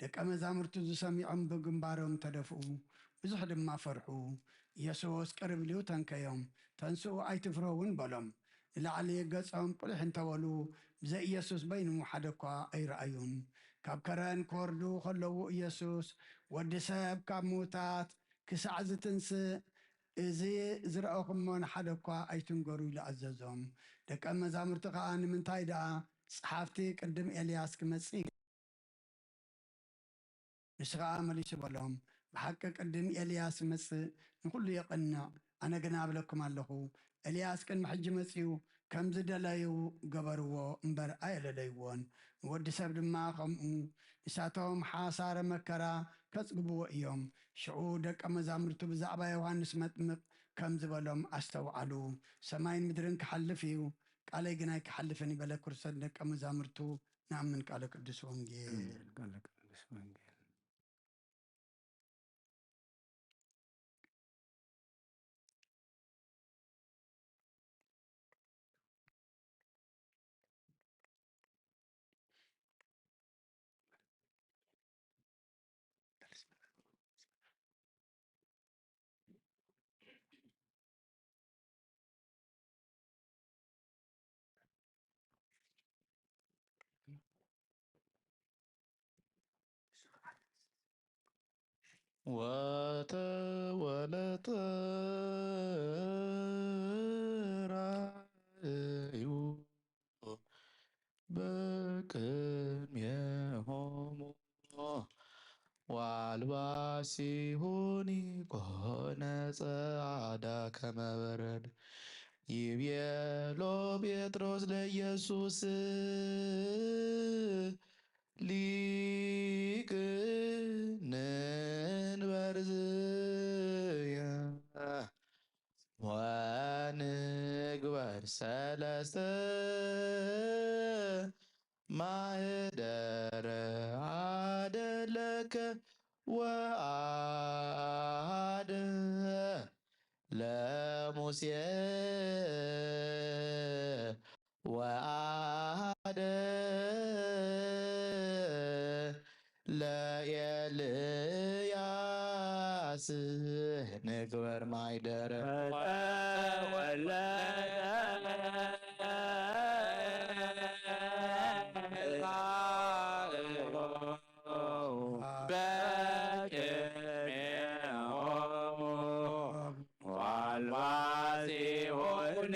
ደቀ መዛሙርቱ እዚ ሰሚዖም ብግንባሮም ተደፍኡ። ብዙሕ ድማ ፈርሑ። ኢየሱስ ቅርብ ኢሉ ተንከዮም። ተንስኡ፣ ኣይትፍርሁ እውን በሎም። ንላዕሊ ገጾም ቁሊሕ እንተበሉ፣ ብዘይ ኢየሱስ በይኑ ሓደ እኳ ኣይረኣዩን። ካብ ከረን ክወርዱ ከለዉ ኢየሱስ፣ ወዲ ሰብ ካብ ምዉታት ክሳዕ ዝትንስእ፣ እዚ ዝረኣኹሞ ንሓደ እኳ ኣይትንገሩ ኢሉ ኣዘዞም። ደቀ መዛሙርቲ ከኣ፣ ንምንታይ ደኣ ጸሓፍቲ ቅድም ኤልያስ ክመጽእ ንሱ ኸኣ መሊሱ በሎም፣ ብሓቂ ቅድም ኤልያስ ይመጽእ ንኹሉ የቕንዕ። ኣነ ግና እብለኩም ኣለኹ፣ ኤልያስ ቅድሚ ሕጂ መጺኡ፣ ከም ዝደለዩ ገበርዎ እምበር ኣየለለይዎን። ንወዲ ሰብ ድማ ከምኡ፣ ንሳቶም ሓሳረ መከራ ከጽግብዎ እዮም። ሽዑ ደቀ መዛሙርቱ ብዛዕባ ዮሃንስ መጥምቕ ከም ዝበሎም ኣስተውዓሉ። ሰማይን ምድርን ክሓልፍ እዩ፣ ቃለይ ግን ኣይክሓልፍን እዩ በለ። ክርስቶስ ደቀ መዛሙርቱ ንኣምን ቃለ ቅዱስ ወንጌል። ቃለ ቅዱስ ወንጌል። ወተወለጠ ራእዩ በቅድሜሆሙ ዋልባ ሲሆኒ ኮነ ጸዓዳ ከመ በረድ። ይቤሎ ጴጥሮስ ለኢየሱስ ሊቅ ንንበርዝየ ወንግበር ሰለስተ ማህደረ አደለከ ወአሃደ ለሙሴ ወአሃደ ለኤልያስ ንግበር ማይደረ። በቅድሜሆሙ ዋልባ ሲሆኒ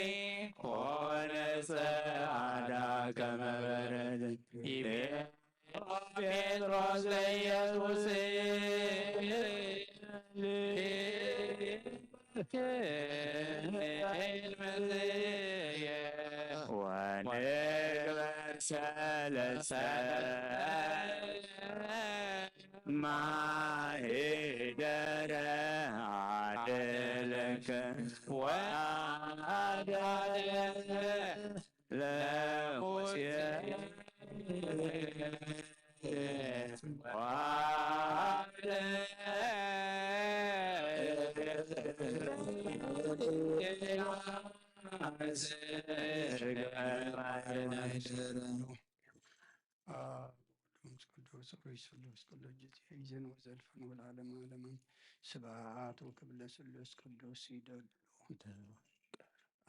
ኮነ ጸዓዳ ከመ በረድ። ይቤሎ ጴጥሮስ ለኢየሱስ ወንግበር ሰለስተ ማህደረ አደለከ ወአሃደ ለሙሴ ወመንፈስ ቅዱስ ሩይ ስሉስ ቅዱስ ጊዜ ይዜን ወዘልፈን ወለዓለመ ዓለምን። ስብሐት ወክብር ለስሉስ ቅዱስ ይደሉ።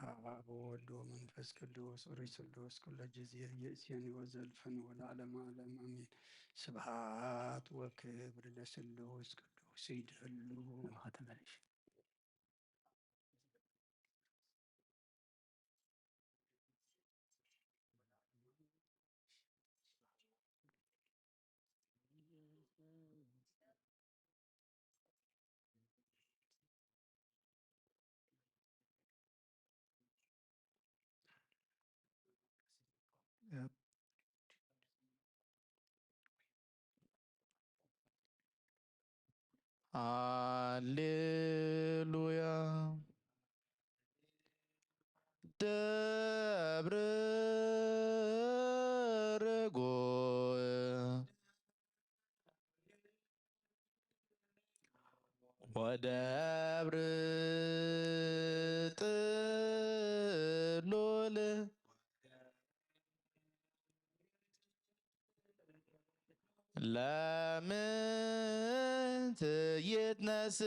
አብ ወወልድ ወመንፈስ ቅዱስ ሩይ ስሉስ ቅዱስ ጊዜ ይዜን ወዘልፈን ወለዓለመ ዓለም አሜን። ስብሐት ወክብር ለስሉስ ቅዱስ ይደሉ። ሃሌሉያ። ደብረ ርጎ ወደብረ ጥሉል ለምንት ይትነስኡ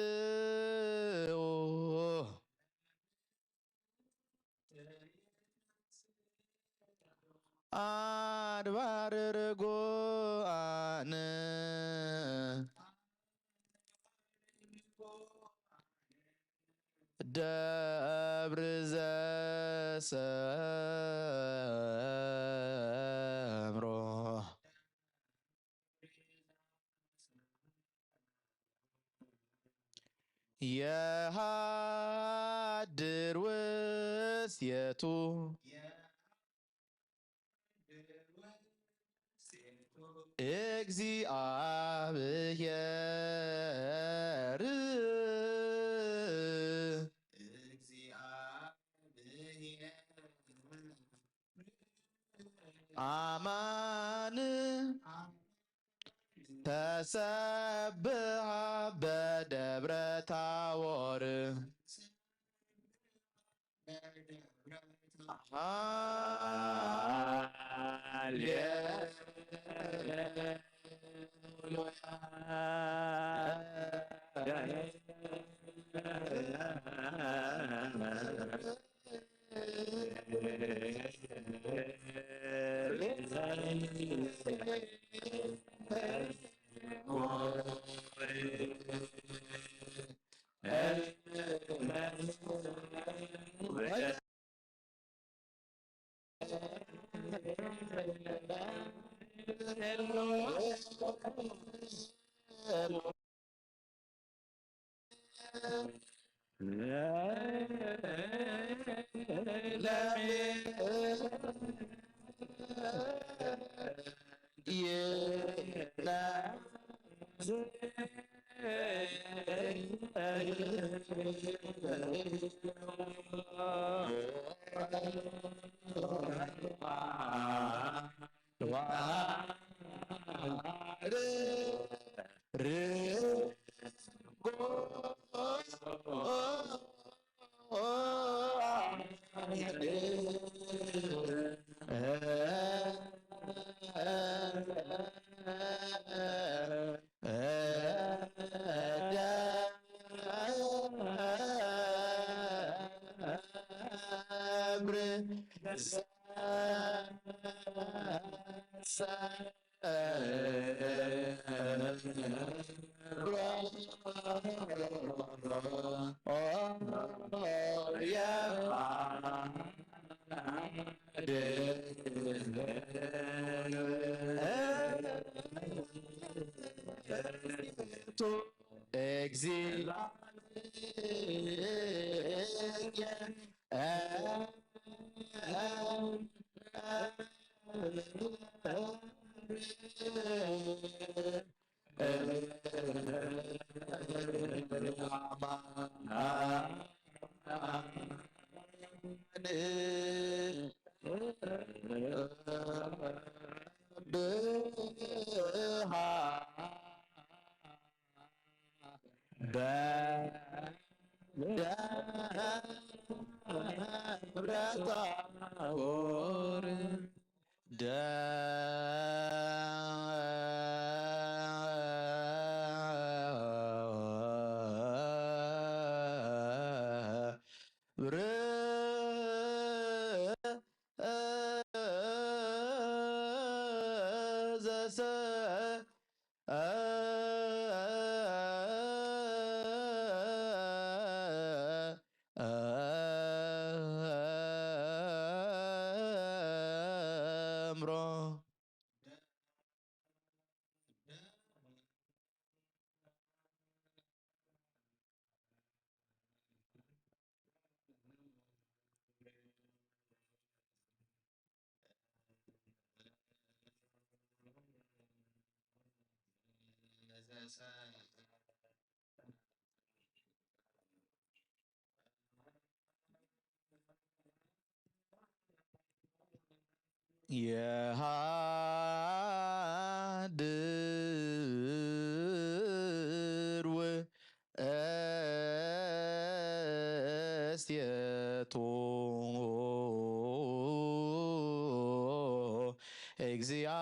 አድባር ርጉአን ደብር ዘሰምሮ የሃድር ውስቴቱ እግዚአብሔር አማን ተሰብሐ በደብረ ታቦር። የሃድር ውእስቴቱ እግዚአ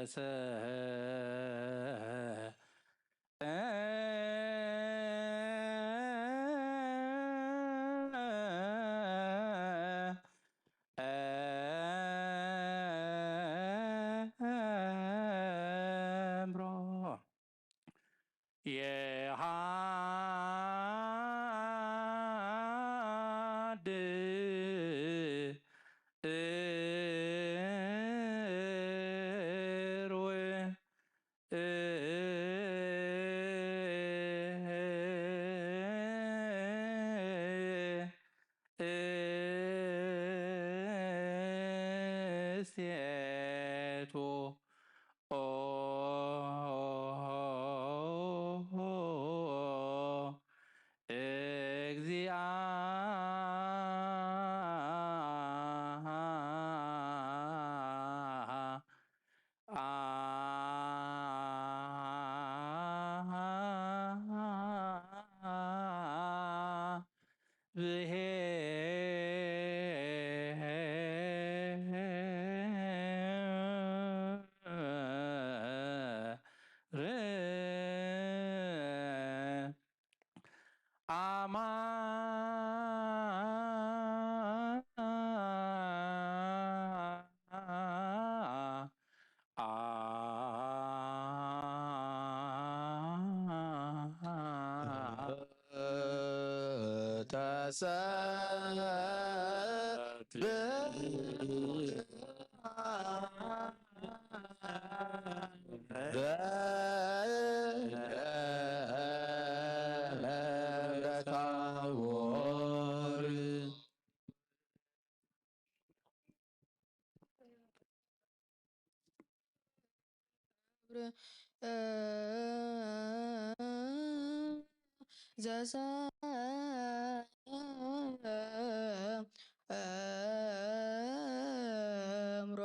ተሰ እምሮ የሃድር እስቴቱ ኦ እግዚአ ብሔር አማ ዘሰምሮ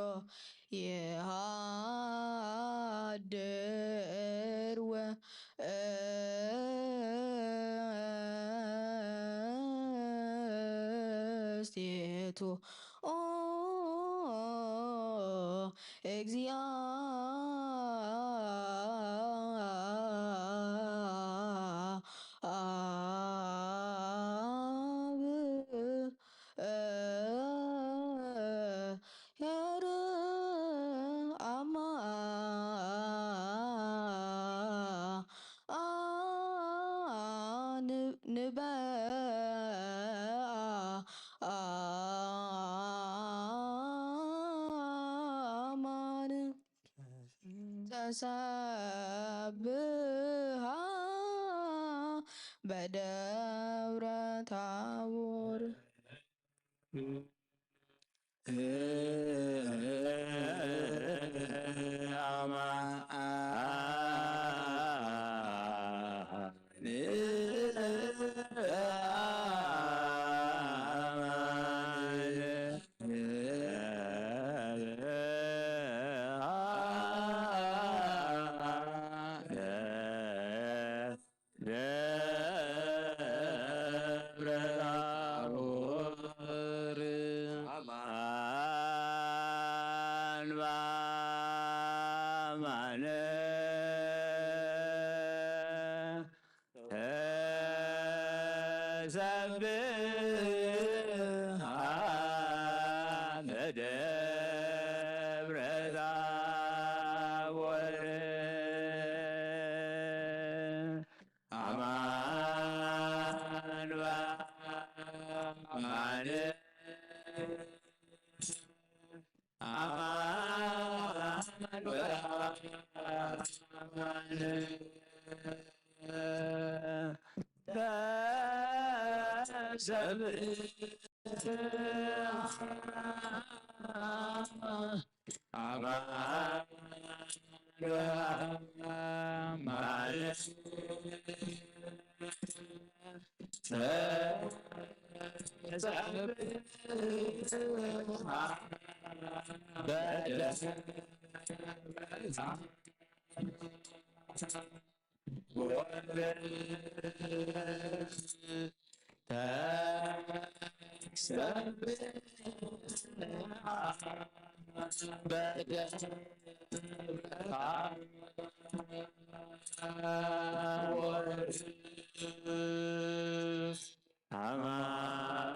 የሃድር ወእስቴቱ ኦ እግዚአ አብ ሄር አማ ንበ አማን ተሰብሃ በደብረ ታቦር ደብረ ታቦር አማን በአማን ተሰብሐ በደብረ ታቦር። አማን በአማን አማን በአማን ተሰብሐ ወርስ አማን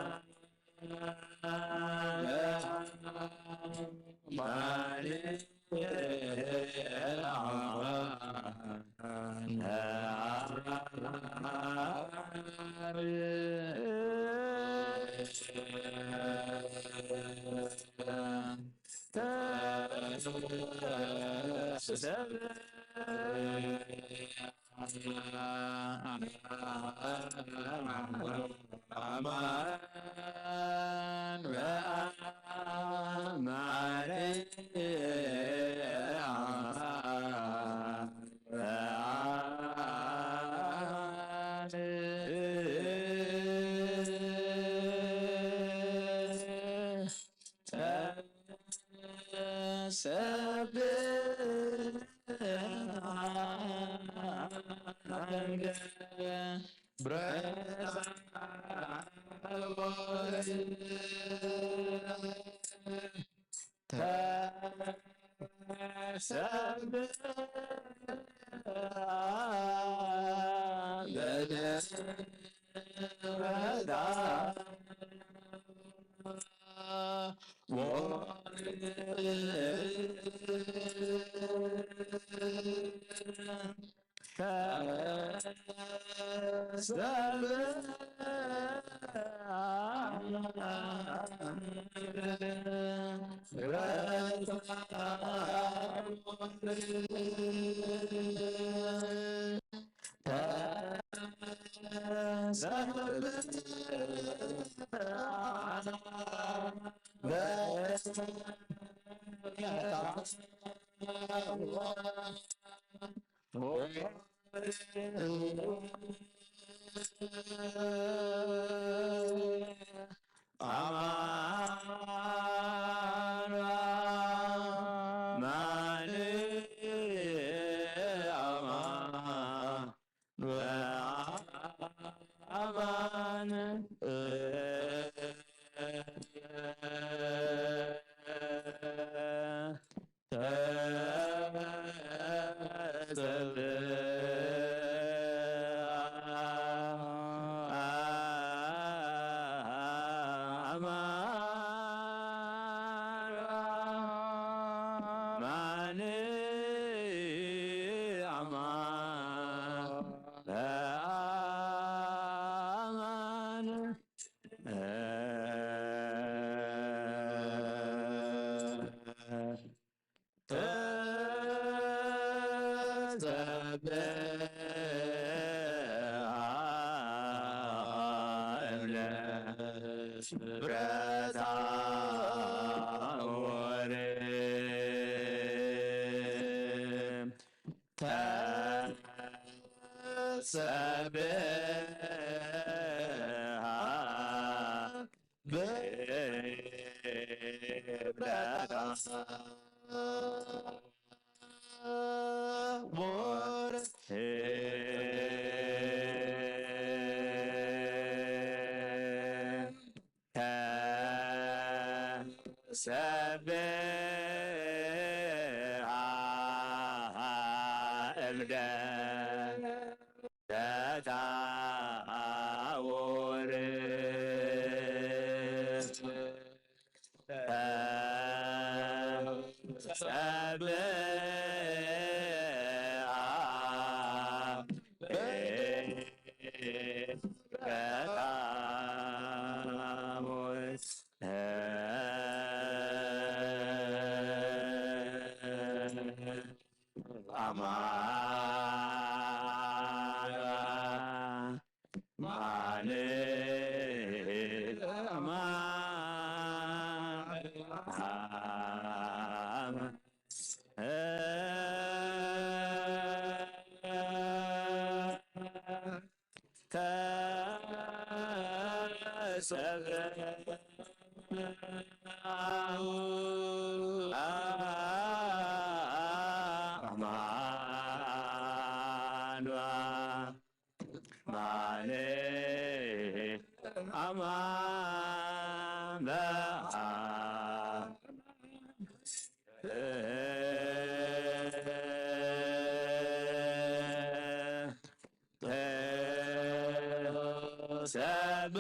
ሰብኣ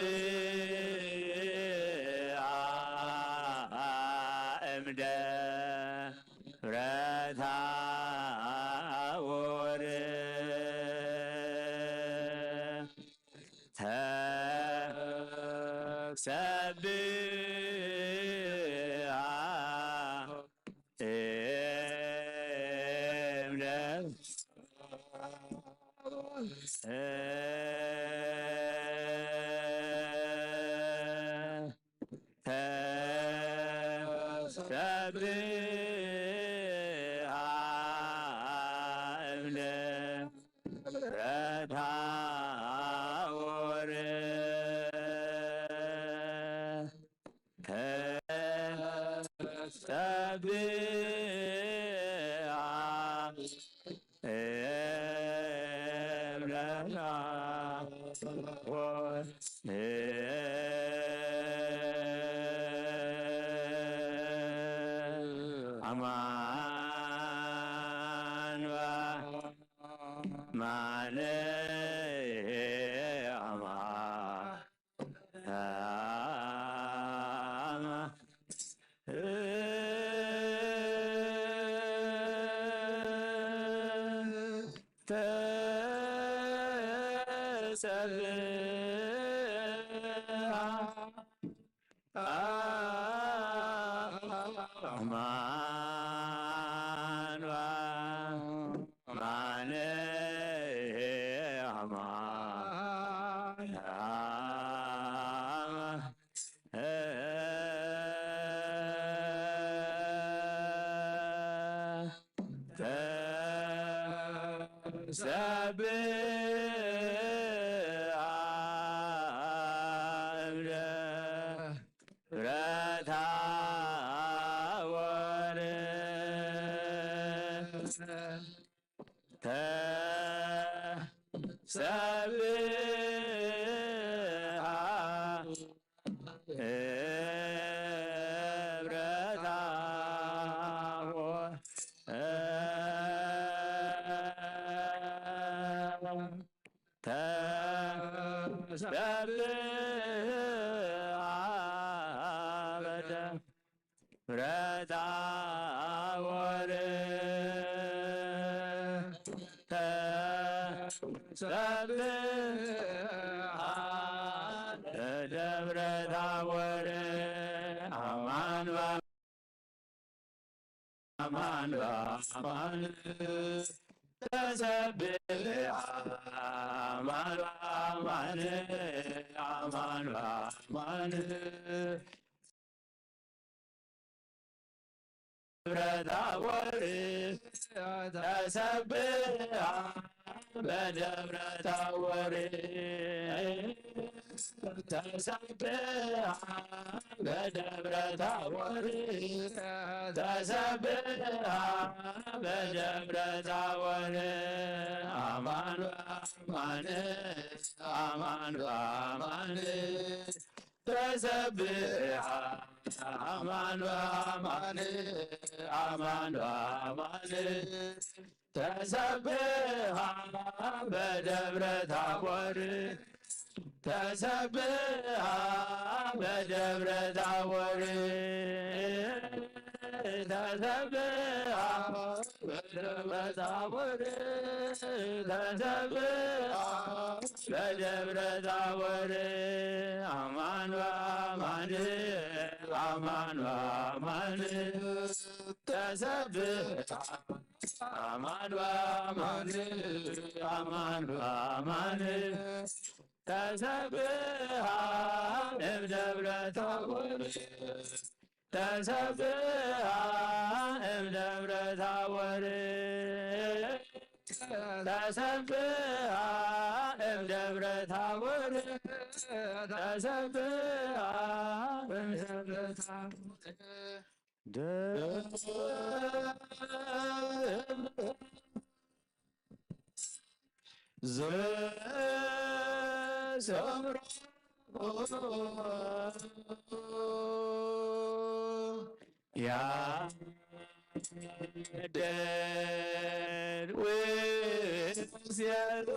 እምደ ብረታቦር ተሰብኣ እምነ ተሰብኣ እምነ ብረታቦር ተሰብኣ እምነ ብረታቦር። ኣማን በአማን አማን ተሰብአ አማን አማን አማን ተሰብአ እምነ ብረታቦር ተሰብአ ብረታቦር ተሰብአ በደብረ ታቦር ተሰብአ በደብረ ታቦር አማኑኤል አማኑኤል አማኑኤል ተሰብአ አማኑኤል አማኑኤል አማኑኤል አማኑኤል ደብረ ታቦር ተሰብአ በደብረ ታቦር ተሰብአ በደብረ ታቦር ተሰብአ በደብረ ታቦር አማኑ አማን አማኑ አማን ተሰብአ አማኑ አማን አማኑ አማን ተሰብአ በደብረ ታቦር ተሰብአ በደብረ ታቦር ተሰብአ በደብረ ታቦር ተሰብአ በደብረ ታቦር አማኑ አማን አማኑ አማን ተሰብአ አማኑ አማን አማኑ አማን ተሰብአ እምደብረ ታቦር ተሰብአ እምደብረ ታቦር ተሰብአ እምደብረ ታቦር ተሰብአ እምደብረ ታቦር ዘሰምሮ ያደር ውስያሎ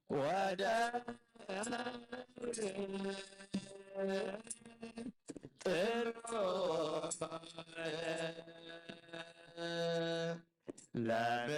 ወደ ጥሩ ለበ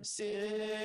ሲኦል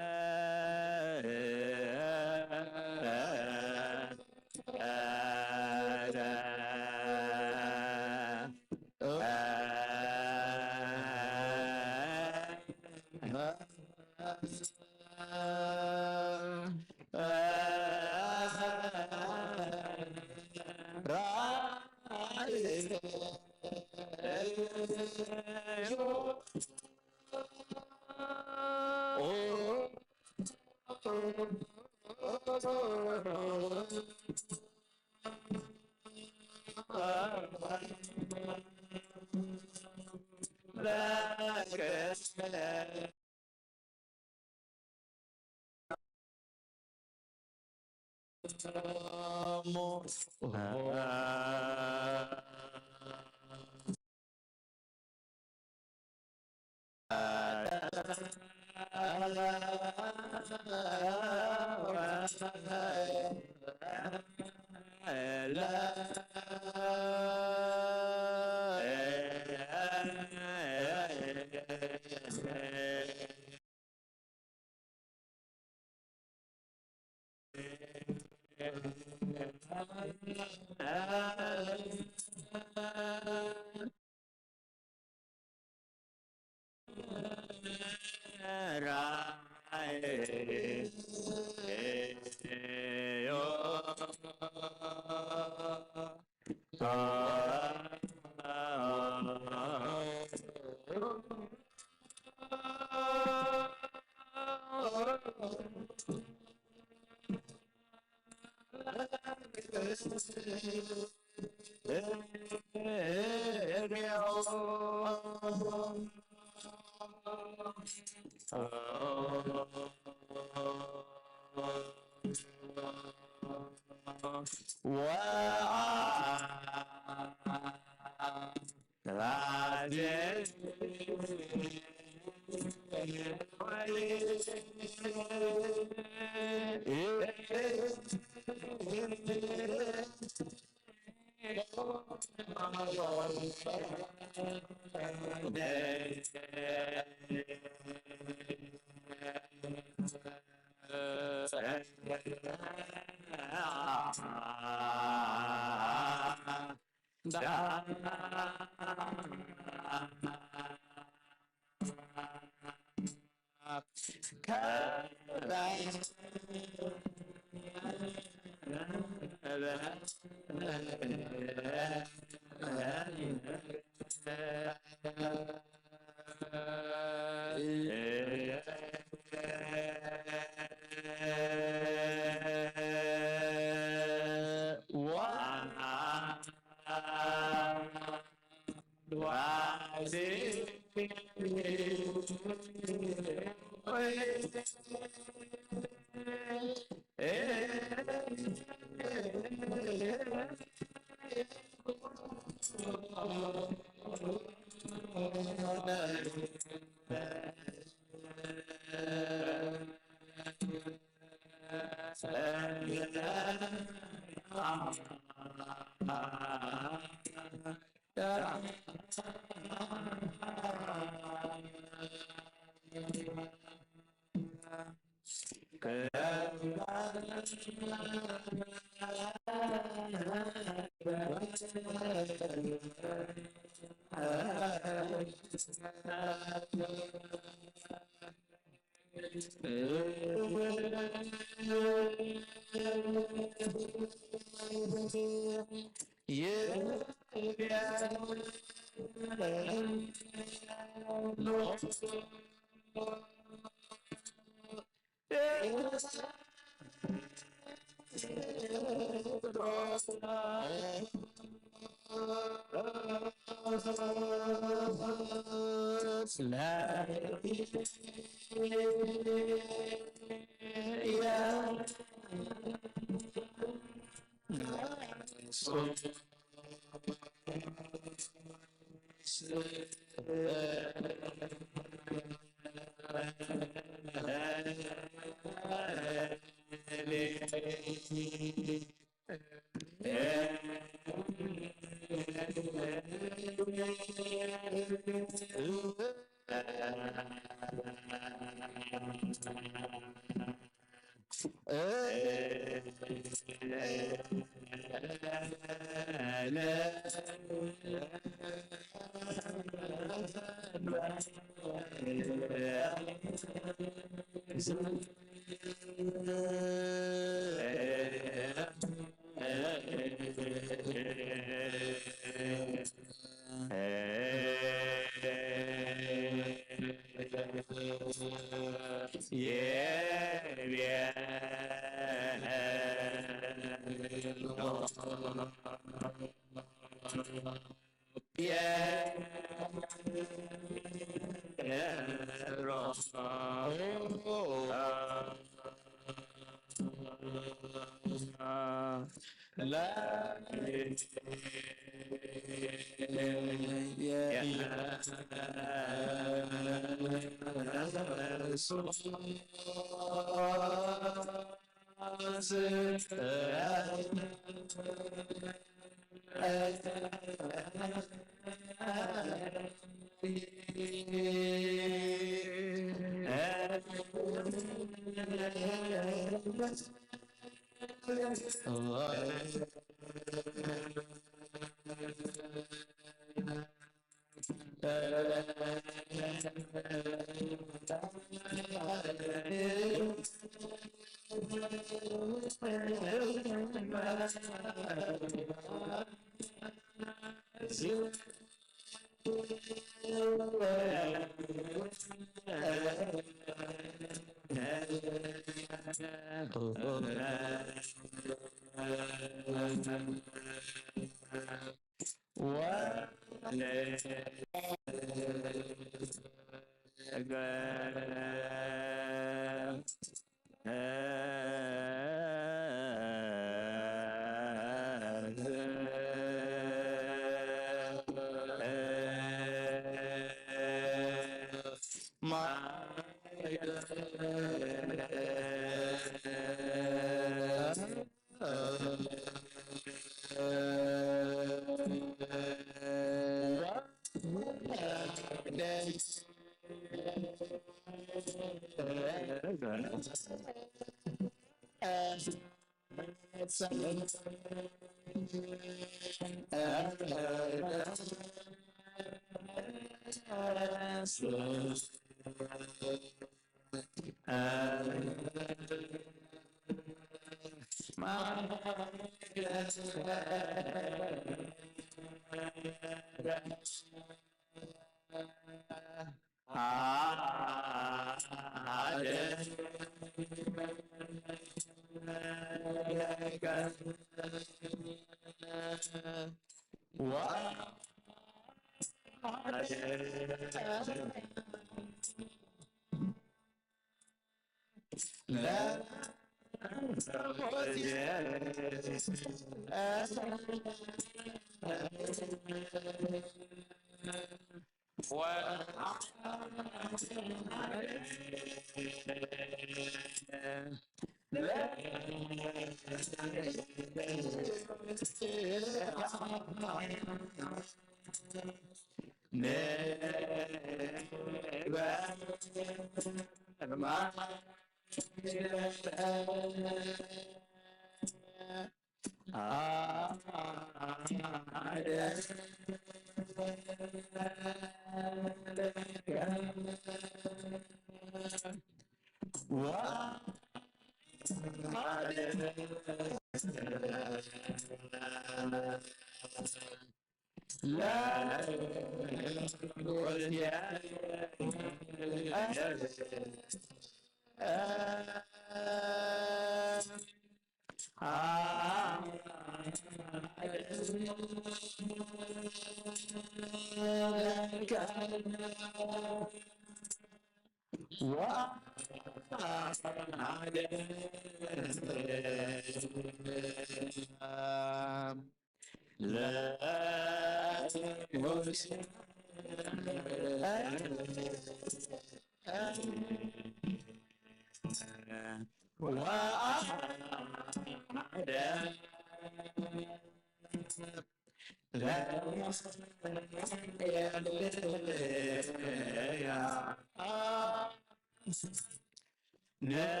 ንግበር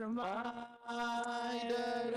ማይደረ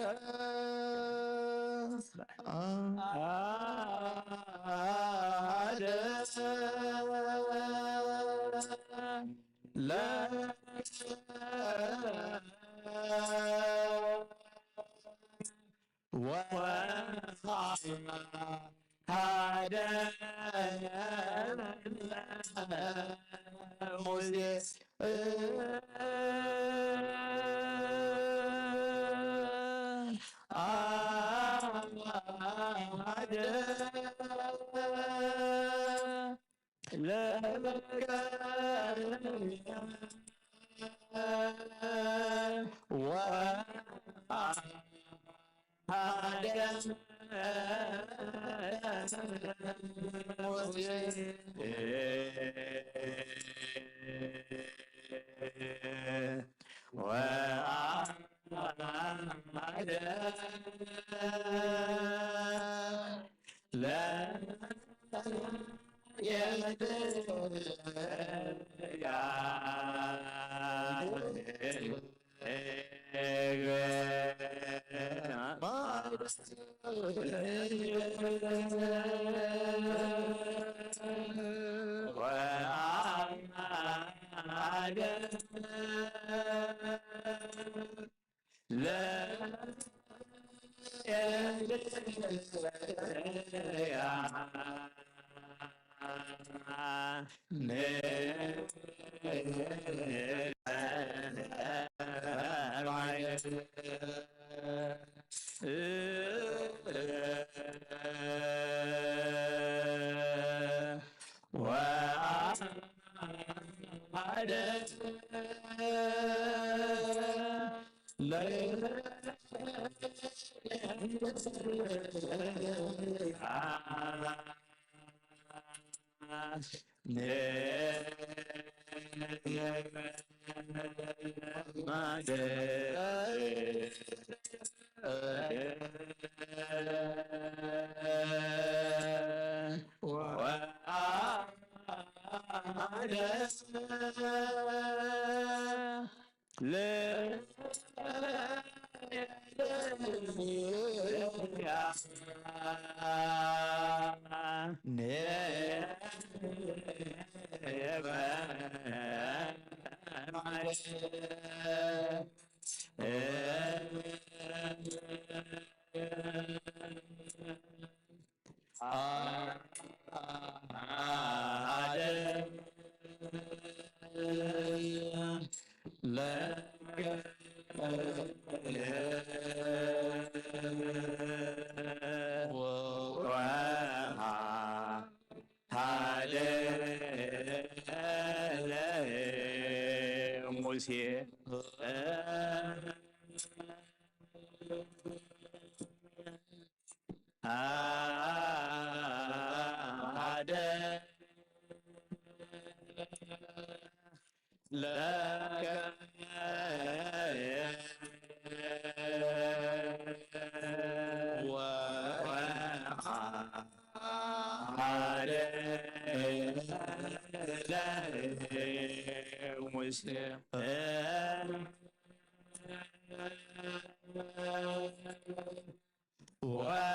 ዋደ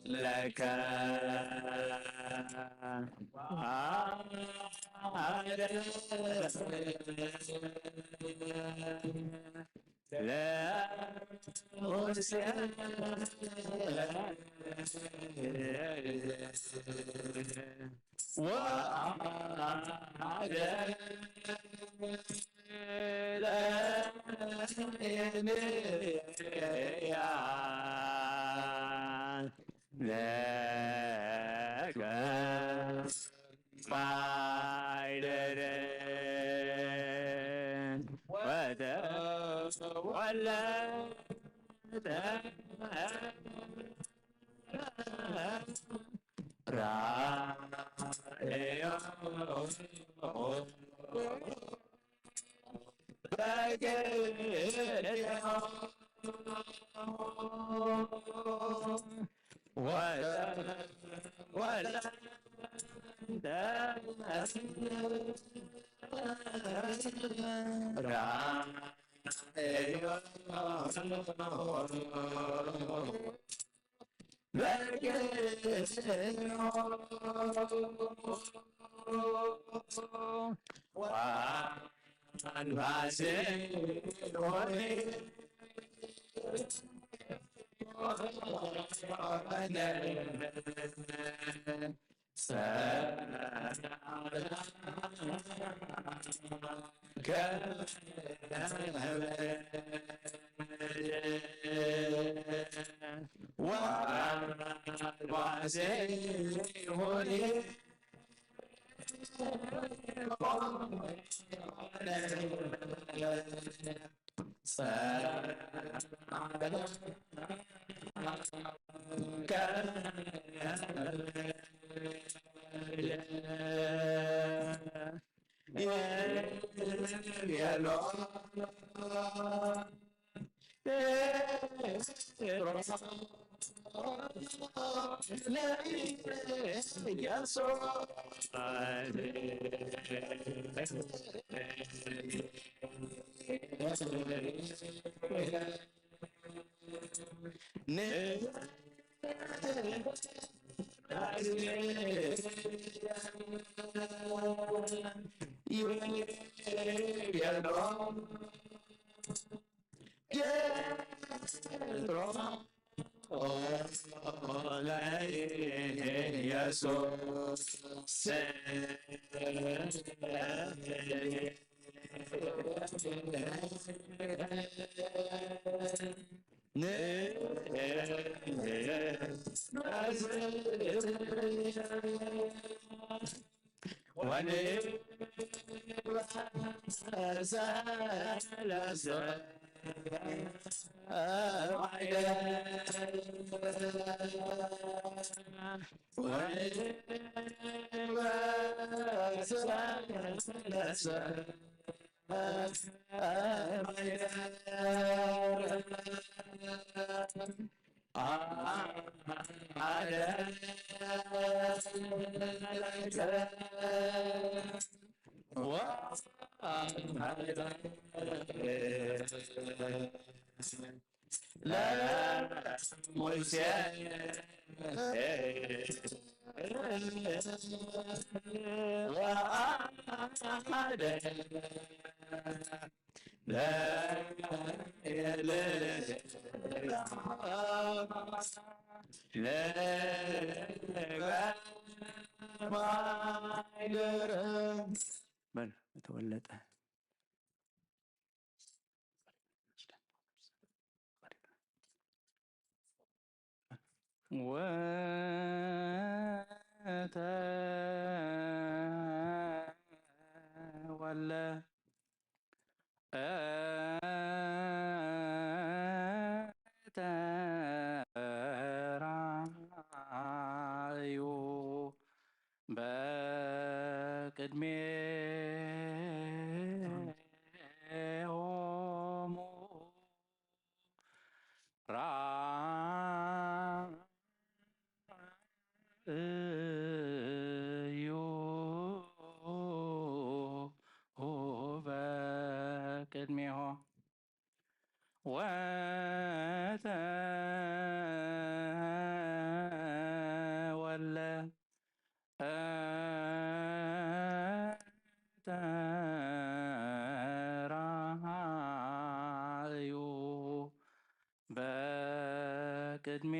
ለከ በል ተወለጠ። ወተወለ ተራእዩ በቅድሜሆሙ ራእዩ በቅድሜሆሙ ቅድሜሆ ወተወለ ተራእዩ በቅድሜ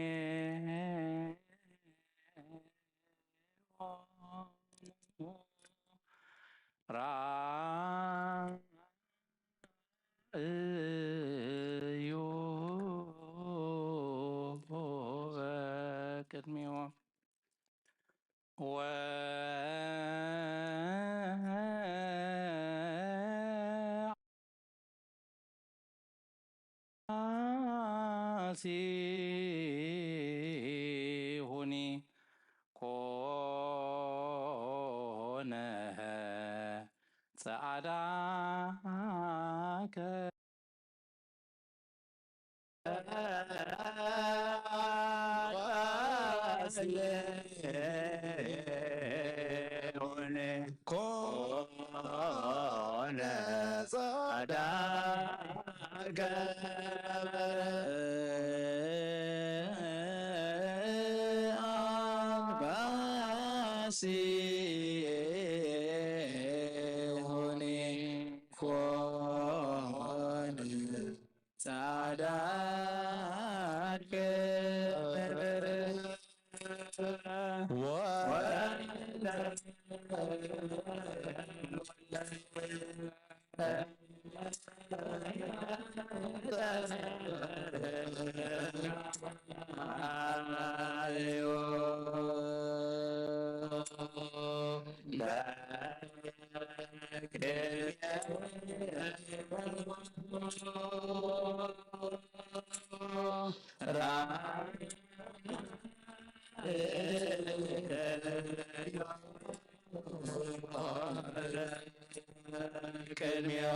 ራእዩ በቅድሜዎ ወ ሲሁኒ ኮነ ጸዓዳ ከ ኮነ ጸዓዳ ገበረ ኣንባሲ ሆነ ኮነ ጻዕዳ ገበረ ቅድሚያ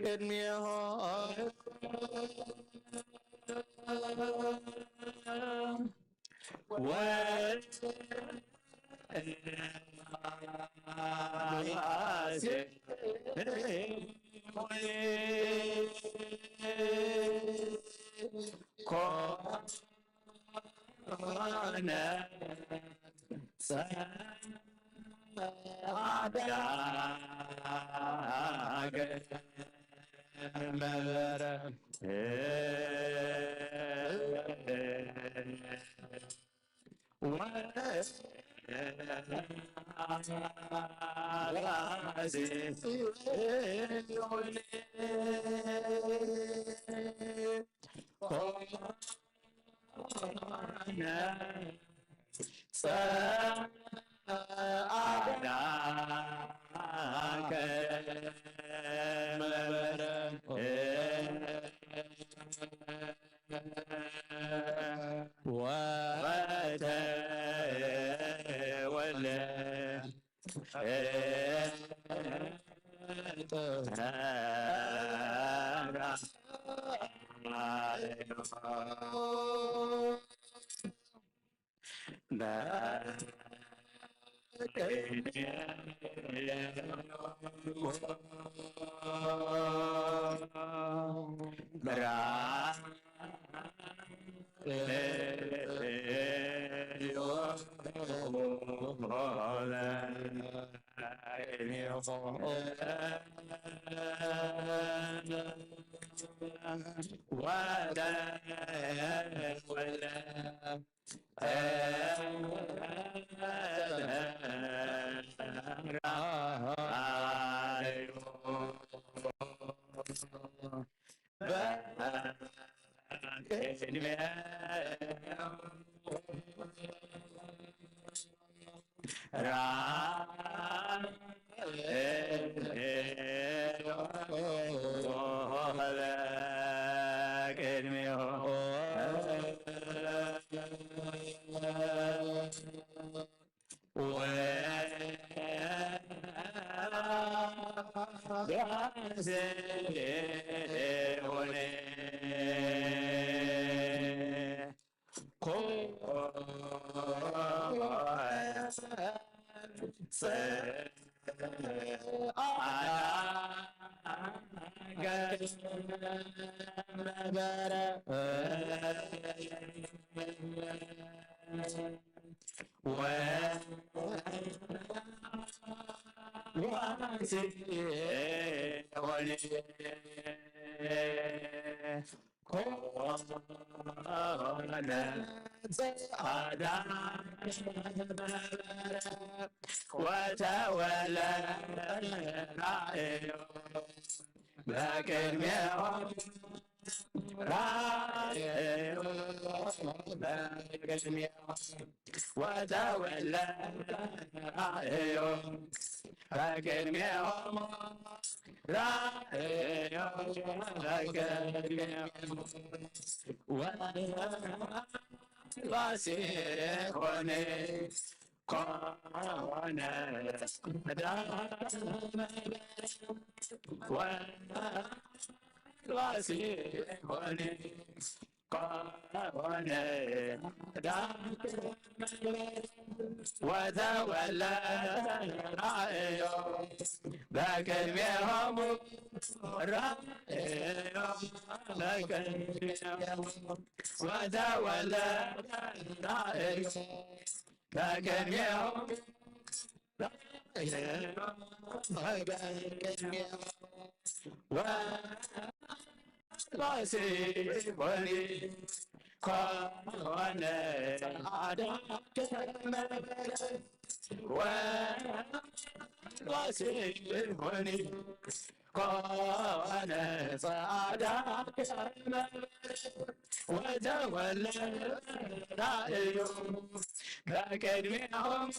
ቅድሚኦም ኮነ ጸዓዳ ገመረ ወራዚ ጸዓዳ ከመረ ወተወልደ ኮነ ጸዓዳ ወተወልደ ራእዮ በቅድሚኦም ራእዮ በቅድሚኦም ወተወልደ ራእዮ በቅድሚኦም ራእዮ በቅድሚኦም ወልባሴ ኮነ ኮነ ወልባሴ ኮነ ኮነ ወተወልደ ራእዮ በቅድሚኦም ራእዮ በቅድሚኦም ወተወልደ ራእዮ በቅድሚኦም ራእዮ በቅድሚኦም ወልባሴ ኮነ ኮነ ጸዓዳ ገመለ ወልባሴ ኮነ ኮነ ጻዕዳ ቀመር ወተወልደ ራእዩ በቅድሚኦም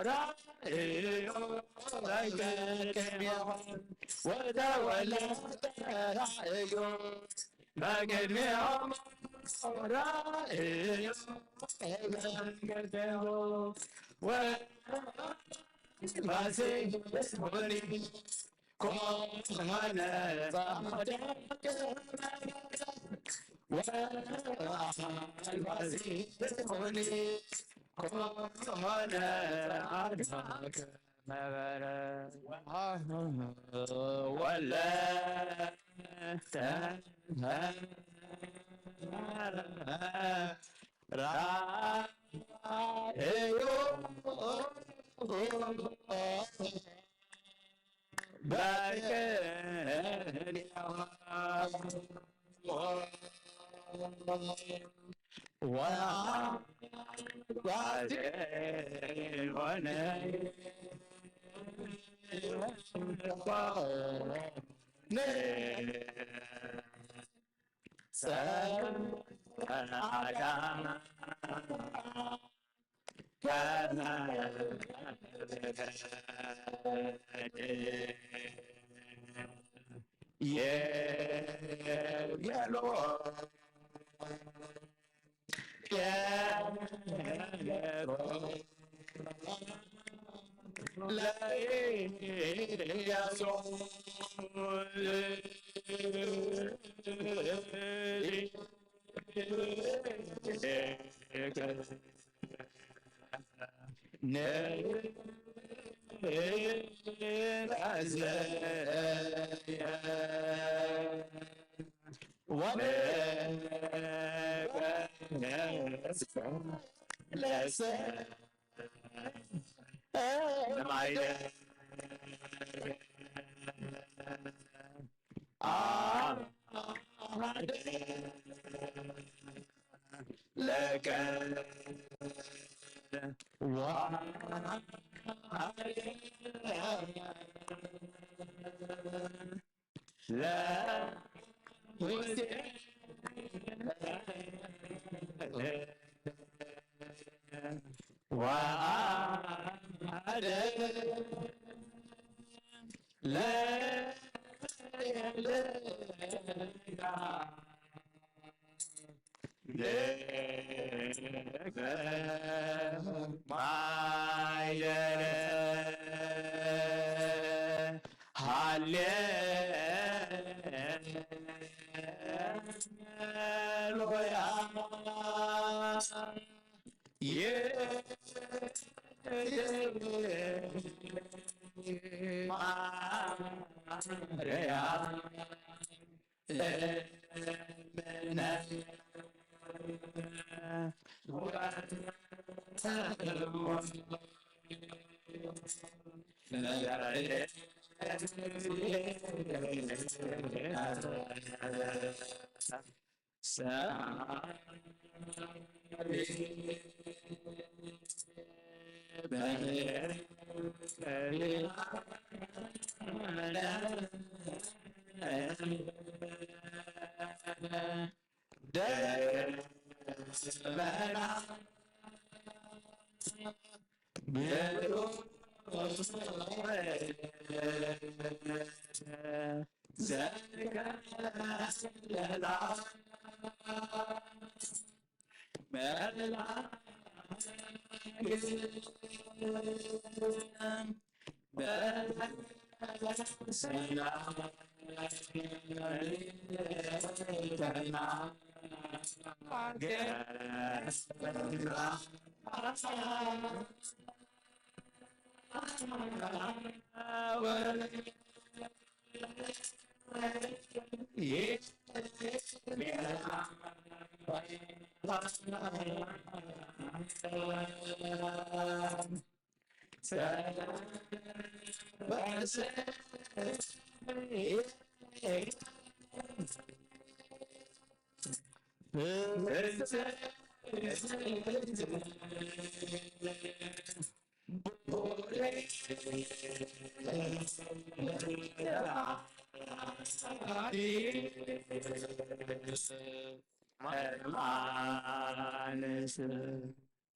ራእዩ በቅድሚኦም ወተወልደ ራእዩ በቅድሚኦም ራእዩ በቅድሚኦም ወራሴ ሆኒ ኮነ ጻድቅ ወአልባዚ ሆኒ ኮነ አድማቅ ነበረ ወለ ራእዩ በቅኔዋ ወአልባዜ ሆነ ጸዓዳ ሃሌሉያ ማርያም እምነ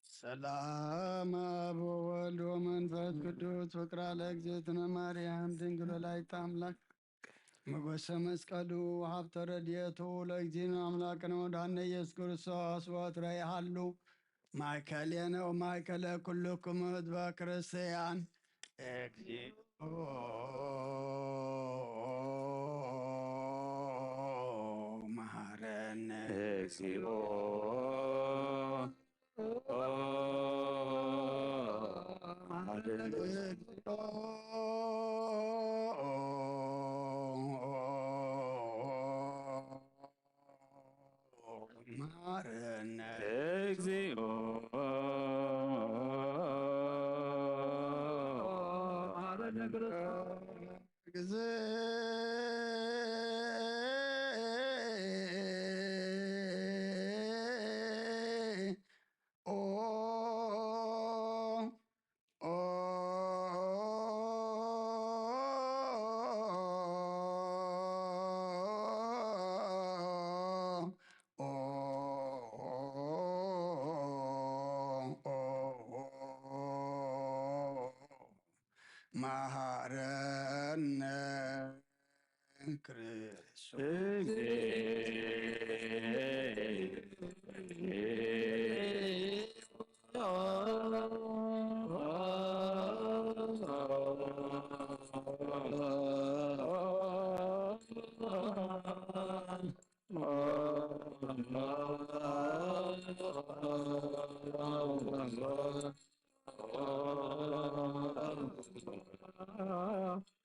ሰላም አብ ወወልድ ወመንፈስ ቅዱስ ፍቅራ ለእግዝእትነ ማርያም ድንግል ወላዲተ አምላክ ሞገሰ መስቀሉ ሀብተ ረድኤቱ ለእግዚእነ አምላክነ ወዳነ ኢየሱስ ክርስቶስ ወትረ ይሃሉ ማእከሌነ ወማእከለ ኩልክሙ ህዝበ ክርስቲያን። እግዚኦ መሐረነ። እግዚኦ መሐረነ። እግዚኦ መሐረነ። መሐረነ ክርስቶስ።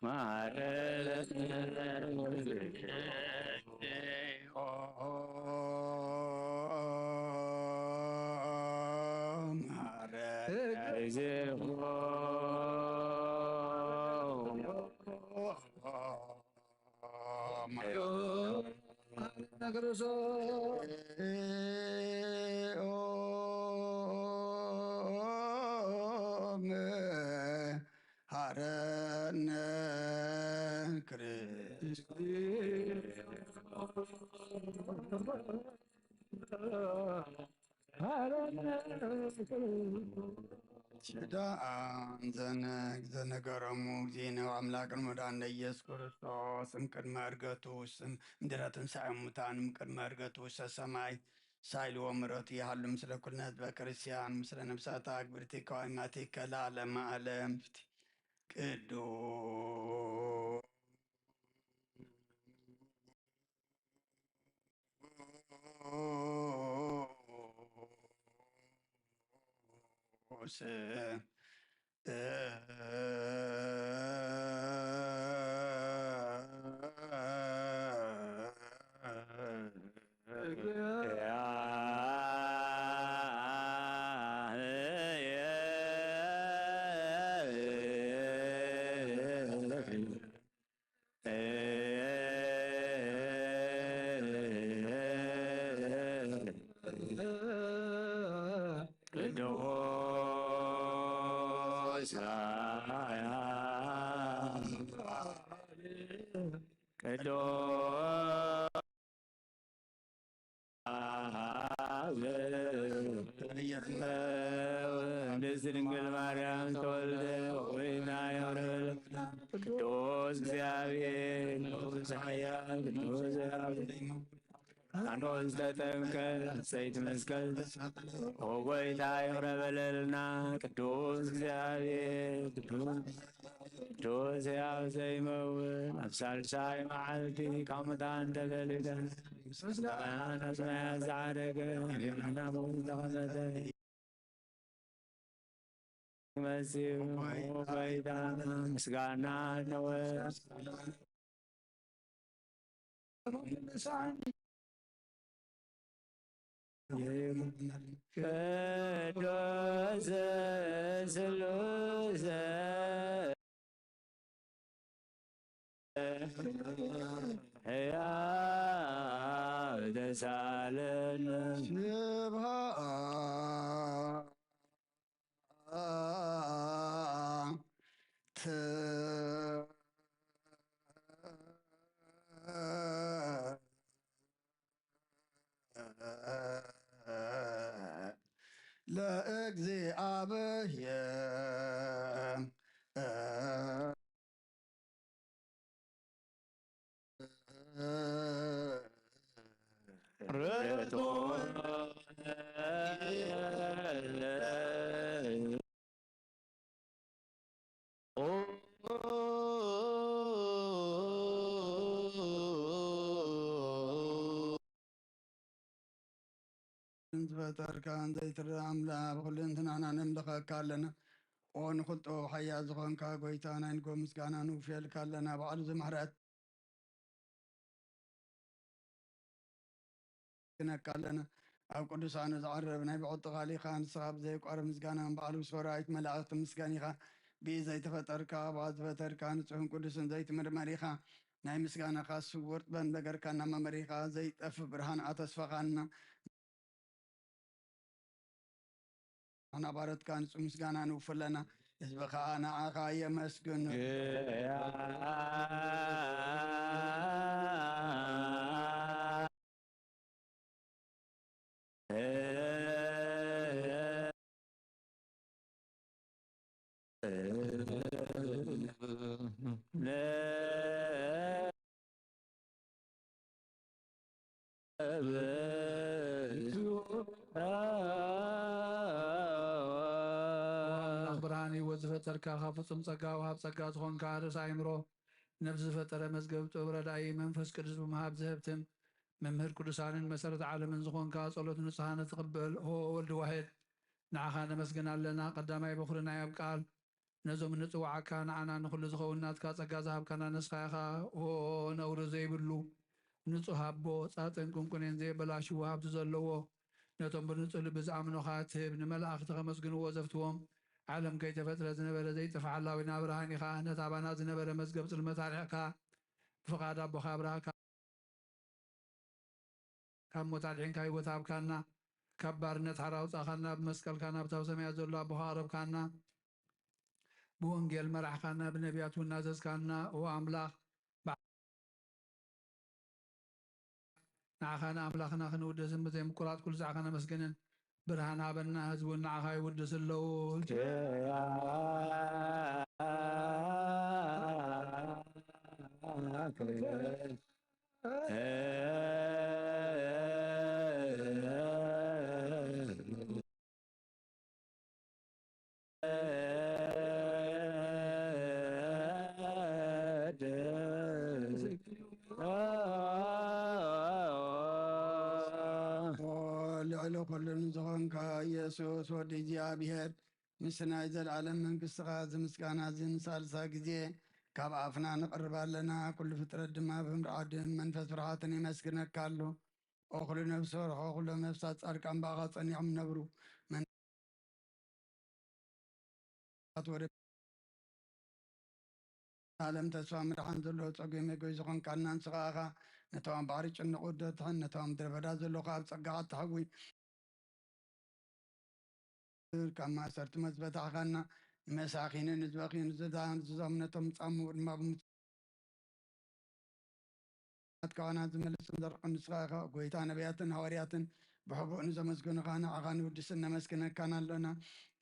መሐረነ ክርስቶስ። ሰይጣን ዘነ-፣ ዘነገሮሙ እግዚእነ ወአምላክነ ወመድኃኒነ ኢየሱስ ክርስቶስ እምቅድመ ዕርገቱ ውስተ ምድረ ትንሣኤ ሙታን እምቅድመ ዕርገቱ ውስተ ሰማይ ሳይል ወምሕረቱ ይሃሉ ምስለ ኩልነ ህዝበ ክርስቲያን ምስለ ነፍሳተ አግብርቲከ ወአእማቲከ ለዓለመ ዓለም። ቅዱስ ቅዱስ ቅዱስ አብ እምድእስት ድንግል ማርያም ተወልደ ወይና የምረል ቅዱስ እግዚአብሔር ቅዱስ ኃያል ቅዱስ አኖ ዝተጠምቀ ሰይት መስቀል ኦ ጎይታ ይቕረ በለልና። ቅዱስ እግዚአብሔር ቅዱስ ቅዱስ ሕያው ዘይመውት ኣብ ሳልሳይ መዓልቲ ካብ ሙታን ተፈልጠ፣ ሰማያት ኣብ ሰማያት ዝዓረገ፣ ኣብ የማነ ኣቦኡ ዝተቐመጠ፣ ይመጽእ ጎይታ ምስጋና ነወ ቅዱስ ስሉስ ሕያው ተሳለነ ስብሐት ርቱዕ ዝፈጠርካን ዘይትረኣ ኣምላኽ፣ ብኹልንትናና ነምልኸካ ኣለና። ኦ ንኹልጦ ሓያል ዝኾንካ ጎይታ፣ ናይ ንጎ ምስጋና ንውፍየልካ ኣለና። ባዕሉ ዝምሕረት ክነካ ኣለና። ኣብ ቅዱሳኑ ዝዓርብ ናይ ብዕጥቓሊኻ፣ ንስኻ ብዘይቋርብ ምስጋና ባዕሉ ሰራዊት መላእኽቲ ምስጋኒኻ። ብኢድ ዘይተፈጠርካ፣ ብኣፍ ዝፈጠርካ፣ ንጹሕን ቅዱስን ዘይትምርመር ኢኻ። ናይ ምስጋናኻ ስውር ጥበብ ነገርካና መመሪኻ፣ ዘይጠፍእ ብርሃን ኣተስፋኻና። ንሕና ባሮትካ ንጹህ ምስጋና ንውፍለና፣ ህዝቢ ኸኣ ንዓኻ የመስግኑ። ኣምላኽ ብርሃን ህይወት ዝፈጠርካ፣ ካብ ፍጹም ጸጋ ወሃብ ጸጋ ዝኾንካ ርእሰ ኣእምሮ፣ ነፍሲ ዝፈጠረ መዝገብ ጥበብ ረዳኢ መንፈስ ቅዱስ ብምሃብ ዝህብትም መምህር ቅዱሳንን መሰረት ዓለምን ዝኾንካ ጸሎት ንጹሃን ትቕበል ኦ ወልድ ዋሕድ ንዓኻ ነመስግን ኣለና። ቀዳማይ በኹሪ ናይ ኣብ ቃል ነዞም እንጽውዓካ ንዓና ንኹሉ ዝኸውን ናትካ ጸጋ ዝሃብካና ንስኻ ኢኻ። ኦ ነውሪ ዘይብሉ ንጹህ ኣቦ፣ ጻጽን ቁንቁኔን ዘየበላሽዎ ሃብቲ ዘለዎ፣ ነቶም ብንጹህ ልቢ ዝኣምኑኻ ትህብ፣ ንመላእኽቲ ከመስግንዎ ዘፍትዎም፣ ዓለም ከይተፈጥረ ዝነበረ ዘይጠፍእ ሓላዊና ብርሃን ኢኻ። ነቲ ኣባና ዝነበረ መዝገብ ጽልመት ኣርሒቕካ፣ ብፍቓድ ኣቦኻ ኣብርሃካ ካብ ሞት ኣድሒንካ ህይወት ሃብካና፣ ካብ ባርነት ሓራ ኣውጻእካና፣ ብመስቀልካ ናብታ ኣብ ሰማያት ዘሎ ኣቦኻ ኣቕረብካና፣ ብወንጌል መራሕካና፣ ብነቢያት እውን ናዘዝካና። ኦ ኣምላኽ፣ ንዓኻ ንኣምላኽና ክንውድስን ብዘይ ምቁራጽ ኩሉ ዛዕካ ነመስግንን። ብርሃን ሃበና፣ ህዝቢ እውን ንዓኻ ይውድስ ኣለዉ። ኦ ልዕሊ ኩሉ ንዝኾንካ ኢየሱስ ወዲ እግዚኣብሔር፣ ምስ ናይ ዘለዓለም መንግስትኻ እዚ ምስጋና እዚ ንሳልሳ ግዜ ካብ ኣፍና ነቕርብ ኣለና። ኩሉ ፍጥረት ድማ ብምርዓድን መንፈስ ፍርሃትን የመስግነካ ኣሎ። ኦ ኩሉ ነፍሲ ወርሖ ኩሎም ነፍሳት ጻድቃን ብኣኻ ጸኒዖም ነብሩ። መን-፣ ወደ ዓለም ተስፋ ምድሓን ዘሎ ጸጉ መጎይ ዝኾንካልና ንስኻ ኢኻ። ነቶም ኣብ ባሕሪ ጭንቕ ወደትሕን ነቶም ኣብ ምድረ በዳ ዘለኹ ኣብ ጸጋኻ እተሕዊ ካብ ማእሰርቲ መዝበታሕኻና ንመሳኺንን ንዝበኽዩን ዝዛም ዝዞም ነቶም ጻምኡ ድማ ብምጽ ናትካና ዝመልስን ዘርቅን ንስኻ ኢኻ። ጎይታ ነቢያትን ሃዋርያትን ብሕቡእ ንዘመስገኑኻ ንዓኻ ንውድስን ነመስግነካን ኣሎና።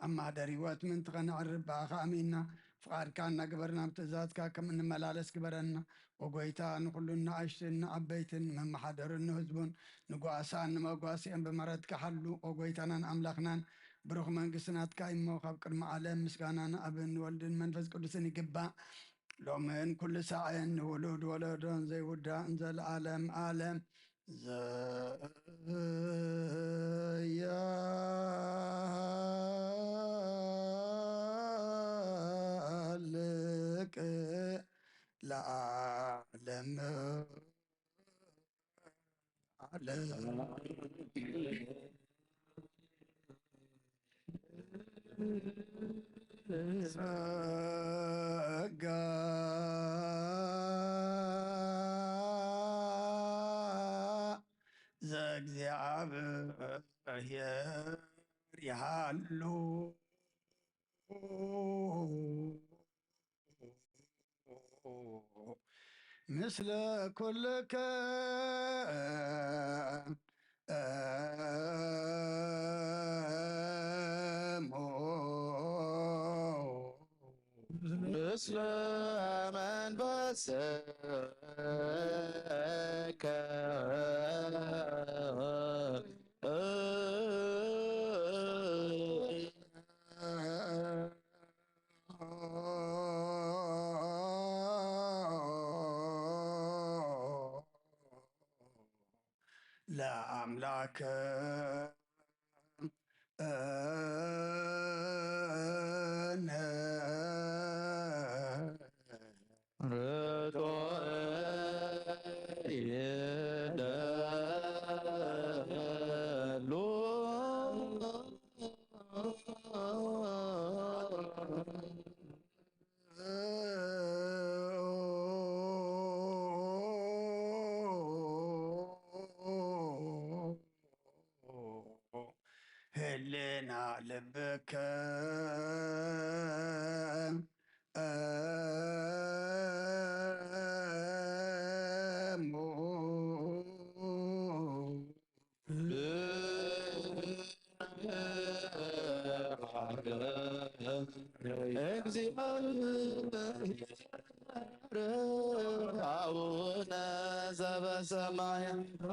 ኣብ ማህደር ህይወት ምእንቲ ኸነዕርብ ብኣኻ ኣሚንና ፍቓድካ እናገበርና ኣብ ትእዛዝካ ከም እንመላለስ ግበረና። ኦ ጎይታ ንኹሉን ንኣሽቱን ንዓበይትን መመሓደሩን ንህዝቡን ንጓሳን ንመጓስኦም ብምሕረትካ ሓሉ። ኦ ጎይታናን ኣምላኽናን ብሩኽ መንግስቲ ናትካ እሞ ካብ ቅድሚ ዓለም ምስጋና ንኣብን ንወልድን መንፈስ ቅዱስን ይግባእ። ሎምን ኩሉ ሳዕን ንውሉድ ወለዶን ዘይውዳእን ዘለዓለም ዓለም ዘያልቅ ለዓለም ዓለም። ጸጋ ዘእግዚኣብሔር ይሃሉ ምስለ ኩልከ እሞ ምስለ መንፈስከ ለአምላክ ህልና ልብከ እግዚአብሔር አቡነ ዘበሰማያት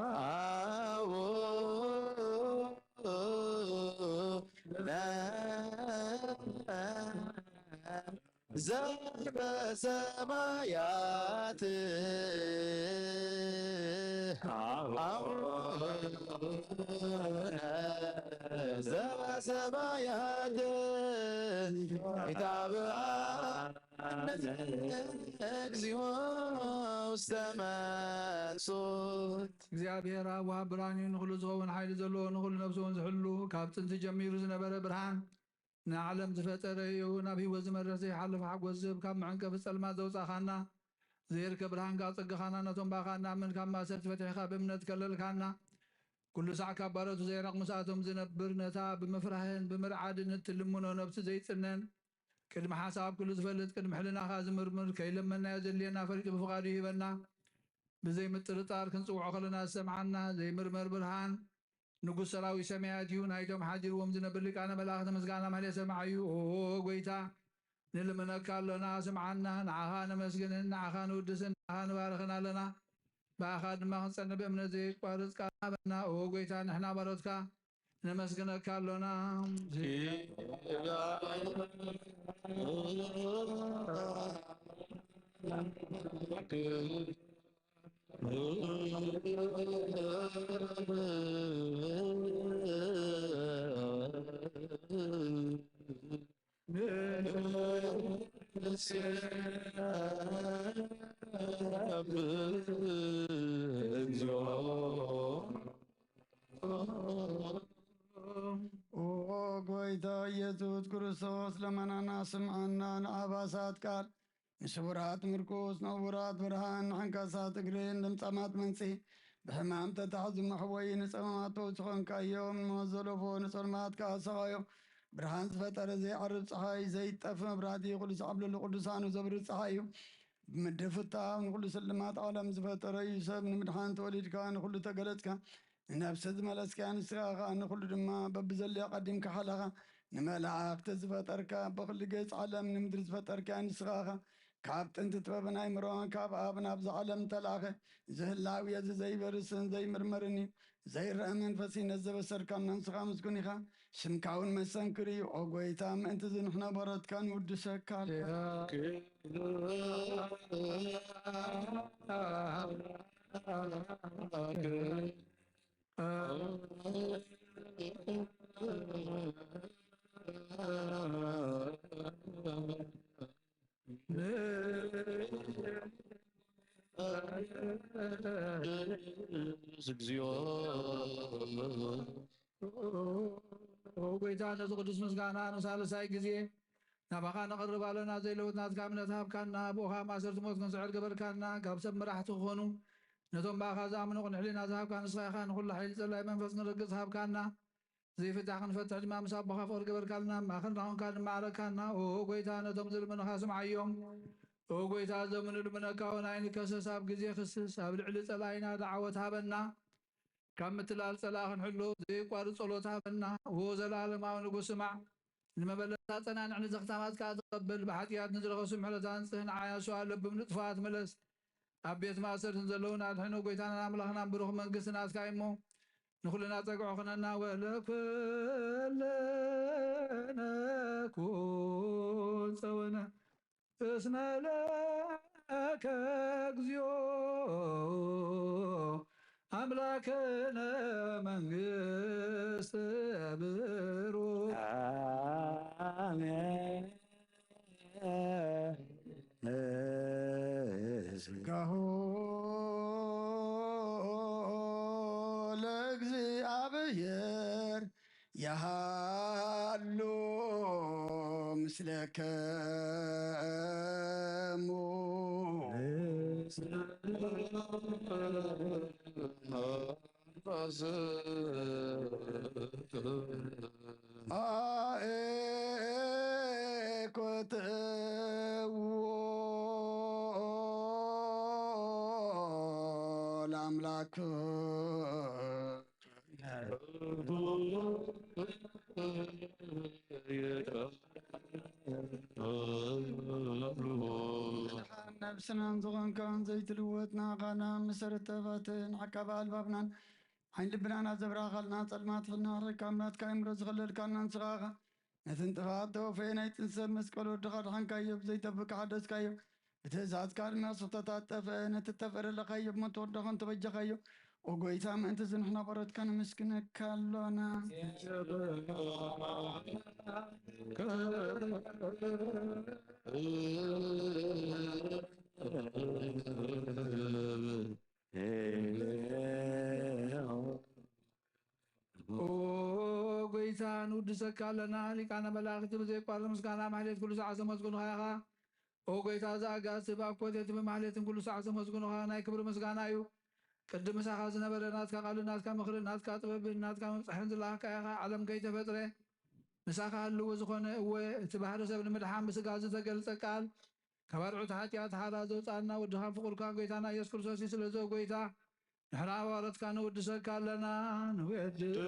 አቡነ ዘበሰማያት አቡነ ዘበሰማያት ይትባረክ ስምከ እግዚኦ ውስተ መንሱት። እግዚኣብሔር ኣብ ወሃብ ብርሃን እዩ። ንኹሉ ዝኸውን ሓይሊ ዘለዎ፣ ንኹሉ ነፍሱ እውን ዝሕሉ፣ ካብ ጥንቲ ጀሚሩ ዝነበረ ብርሃን ንዓለም ዝፈጠረ እዩ። ናብ ህይወት ዝመርሕ ዘይሓልፍ ሓጎስ ዝህብ፣ ካብ መዐንቀፊ ጸልማት ዘውጻእኻና፣ ዘየርከ ብርሃን ከኣ ጸግኻና፣ ነቶም ብኣኻ እንኣምን ካብ ማእሰርቲ ፈቲሕካ ብእምነት ከለልካና፣ ኩሉ ሳዕ ካብ ባሮቱ ዘይራቕ ምስኣቶም ዝነብር፣ ነታ ብምፍራህን ብምርዓድን እትልምኖ ነብሲ ዘይጽነን፣ ቅድሚ ሓሳብ ኩሉ ዝፈልጥ፣ ቅድሚ ሕልናኻ ዝምርምር፣ ከይለመናዮ ዘድልየና ፈሊጡ ብፍቓዱ ይህበና። ብዘይ ምጥርጣር ክንጽውዖ ከለና ዝሰምዓና፣ ዘይምርመር ብርሃን፣ ንጉስ ሰራዊት ሰማያት እዩ። ናይቶም ሓዲርዎም ዝነብር ሊቃነ መላእኽቲ ምስጋና ማህሌት ሰማዕ እዩ። ኦ ጎይታ፣ ንልምነካ ኣሎና፣ ስምዓና። ንዓኻ ነመስግንን ንዓኻ ንውድስን ንዓኻ ንባርኽን ኣለና። ብኣኻ ድማ ክንጸንዕ ብእምነት ዘየቋርጽ ቃል ሃበና። ኦ ጎይታ፣ ንሕና ባሮትካ ነመስግነካ ኣሎና። ኦ ጎይታ ኢየሱስ ክርስቶስ፣ ለመናና ስምዓና። ንኣባሳት ቃል፣ ንስውራት ምርኩስ፣ ንዕውራት ብርሃን፣ ንሕንካሳት እግሪ፣ ንለምጻማት መንጽሂ፣ ብሕማም ተታሒዙ መሕወዪ፣ ንጸማማት ፈውሲ ኾንካዮም። ንሞት ዘለፎ ንጸልማት ከኣ ሰቓዮም። ብርሃን ዝፈጠረ ዘይዓርብ ጸሓይ፣ ዘይጠፍ መብራህቲ፣ ኩሉ ሳዕ ኣብ ልዕሊ ቅዱሳኑ ዘብርህ ጸሓይ እዩ። ብምድሪ ፍታው ንኹሉ ስልማት ዓለም ዝፈጠረ እዩ። ሰብ ንምድሓን ተወሊድካ፣ ንኹሉ ተገለጽካ፣ ንነፍሲ ዝመለስካያ ንስኻ ኸኣ ንኹሉ ድማ በብዘለዮ ቀዲምካ ሓለኻ። ንመላእኽቲ ዝፈጠርካ፣ ብኹሉ ገጽ ዓለም ንምድሪ ዝፈጠርካያ ንስኻ ኸኣ። ካብ ጥንቲ ጥበብን ኣእምሮን ካብ ኣብ ናብዛ ዓለም ተላእኸ። እዚ ህላዌ እዚ ዘይበርስን ዘይምርመርን እዩ። ዘይረአ መንፈስ እዩ ነዚ ዘበሰርካና ንስኻ ምስጉን ኢኻ። ስምካ እውን መሰንክር እዩ። ኦ ጐይታ፣ ምእንቲ እዚ ንሕና ባሮትካ ንውድሰካ። እግዚኦ። ኦ ጐይታ፣ ነዚ ቅዱስ ምስጋና ንሳልሳይ ግዜ ናባኻ ነቕርብ ኣለና። ዘይለውጥ ናትካ እምነት ሃብካና። ብኡኻ ማእሰርቲ ሞት ክንስዕር ገበርካና። ካብ ሰብ መራሕቲ ክኾኑ ነቶም ብኣኻ ዝኣምኑ ቅኑዕ ሕሊና ዝሃብካ ንስኻ ኢኻ። ንኹሉ ሓይሊ ጸላይ መንፈስ ክንረግጽ ሃብካና። ዘይፍታሕ ክንፈትሕ ድማ ምስ ኣቦኻ ፍቕሪ ገበርካልና። ኣብ ማእከልና ኾንካ ንመዓረካና። ኦ ጐይታ፣ ነቶም ዝልምኑኻ ስምዓዮም። ኦ ጐይታ፣ ዘምኑ ልምነካ እውን ኣይንከሰስ። ኣብ ግዜ ክስስ ኣብ ልዕሊ ጸላኢና ደዓወት ሃበና። ካብ ምትላል ጸላኢ ክንሕሉ ዘየቋርጽ ጸሎት ሃበና። ኦ ዘለኣለማዊ ንጉስ ስማዕ። ንመበለት ኣጸናንዕ፣ ንዘኽታማት ከኣ ተቐበል። ብሓጢኣት ንዝረኸሱ ምሕረት ኣንጽህ። ንዓያሱ ኣለብም ንጥፋት ምለስ። ኣብ ቤት ማእሰርትን ዘለዉን ኣድሕን። ጐይታናን ኣምላኽናን ብሩኽ መንግስቲ ናትካ እዩ እሞ፣ ንኹልና ጸግዒ ኹነና። ወለኩልነ ኩን ጸወነ እስመ ለከ እግዚኦ ኣምላክ ከነ መንግስት ብሩክ። ኣሜን። ስጋሁ ለእግዚኣብሔር የሃሉ ምስለከሙ። አእኮትዎ ለአምላክ። ነብስናን ዝኾንካን ዘይትልወጥ ንዓኻና መሰረት ተባትን ዓቃቢ ኣልባብናን ዓይን ልብናና ዘብራኻልና ጸልማት ሕልና ሕረካ ኣምላትካ እምሮ ዝኸለልካና ንስኻ ኢኻ። ነቲ ንጥፋት ተወፈየ ናይ ጥንሰብ መስቀል ወድኻ ድሓንካዮ ብዘይጠፍእ ሓደስካዮ። ብትእዛዝካ ድማ ስኽተታት ጠፍአ፣ ነቲ እተፈረለካዮ ብሞት ወድኻ እንተበጃኻዮ። ኦ ጎይታ፣ ምእንቲ እዚ ንሕና ቆረትካ ነመስግነካ ኣሎና። ኦ ጎይታ፣ ንውድሰካ ኣለና። ሊቃነ መላእኽቲ ብዘይቋርጽ ምስጋና ማሕሌት ኩሉ ሰዓት ዘመስግኑኻ ኢኻ። ኦ ጎይታ፣ እዚ ኣጋስብ ኣብ ኮቴት ብማሕሌትን ኩሉ ሰዓት ዘመስግኑኻ ናይ ክብሪ ምስጋና እዩ። ቅድም ምሳኻ ዝነበረ ናትካ ቃልን ናትካ ምኽርን ናትካ ጥበብን ናትካ ምብጻሕን ዝለኣኽካ ኢኻ። ዓለም ከይተፈጥረ ምሳኻ ህልው ዝኾነ፣ እወ፣ እቲ ባህሪ ሰብ ንምድሓን ብስጋ ዝተገልጸ ቃል፣ ካብ ኣርዑት ሓጢኣት ሓራ ዘውጻና ወድኻን ፍቑርካን ጎይታና ኢየሱስ ክርስቶስ እዩ። ስለዚ፣ ኦ ጎይታ፣ ንሕና ሃዋርያትካ ነወድሰካ ኣለና። ንወድስ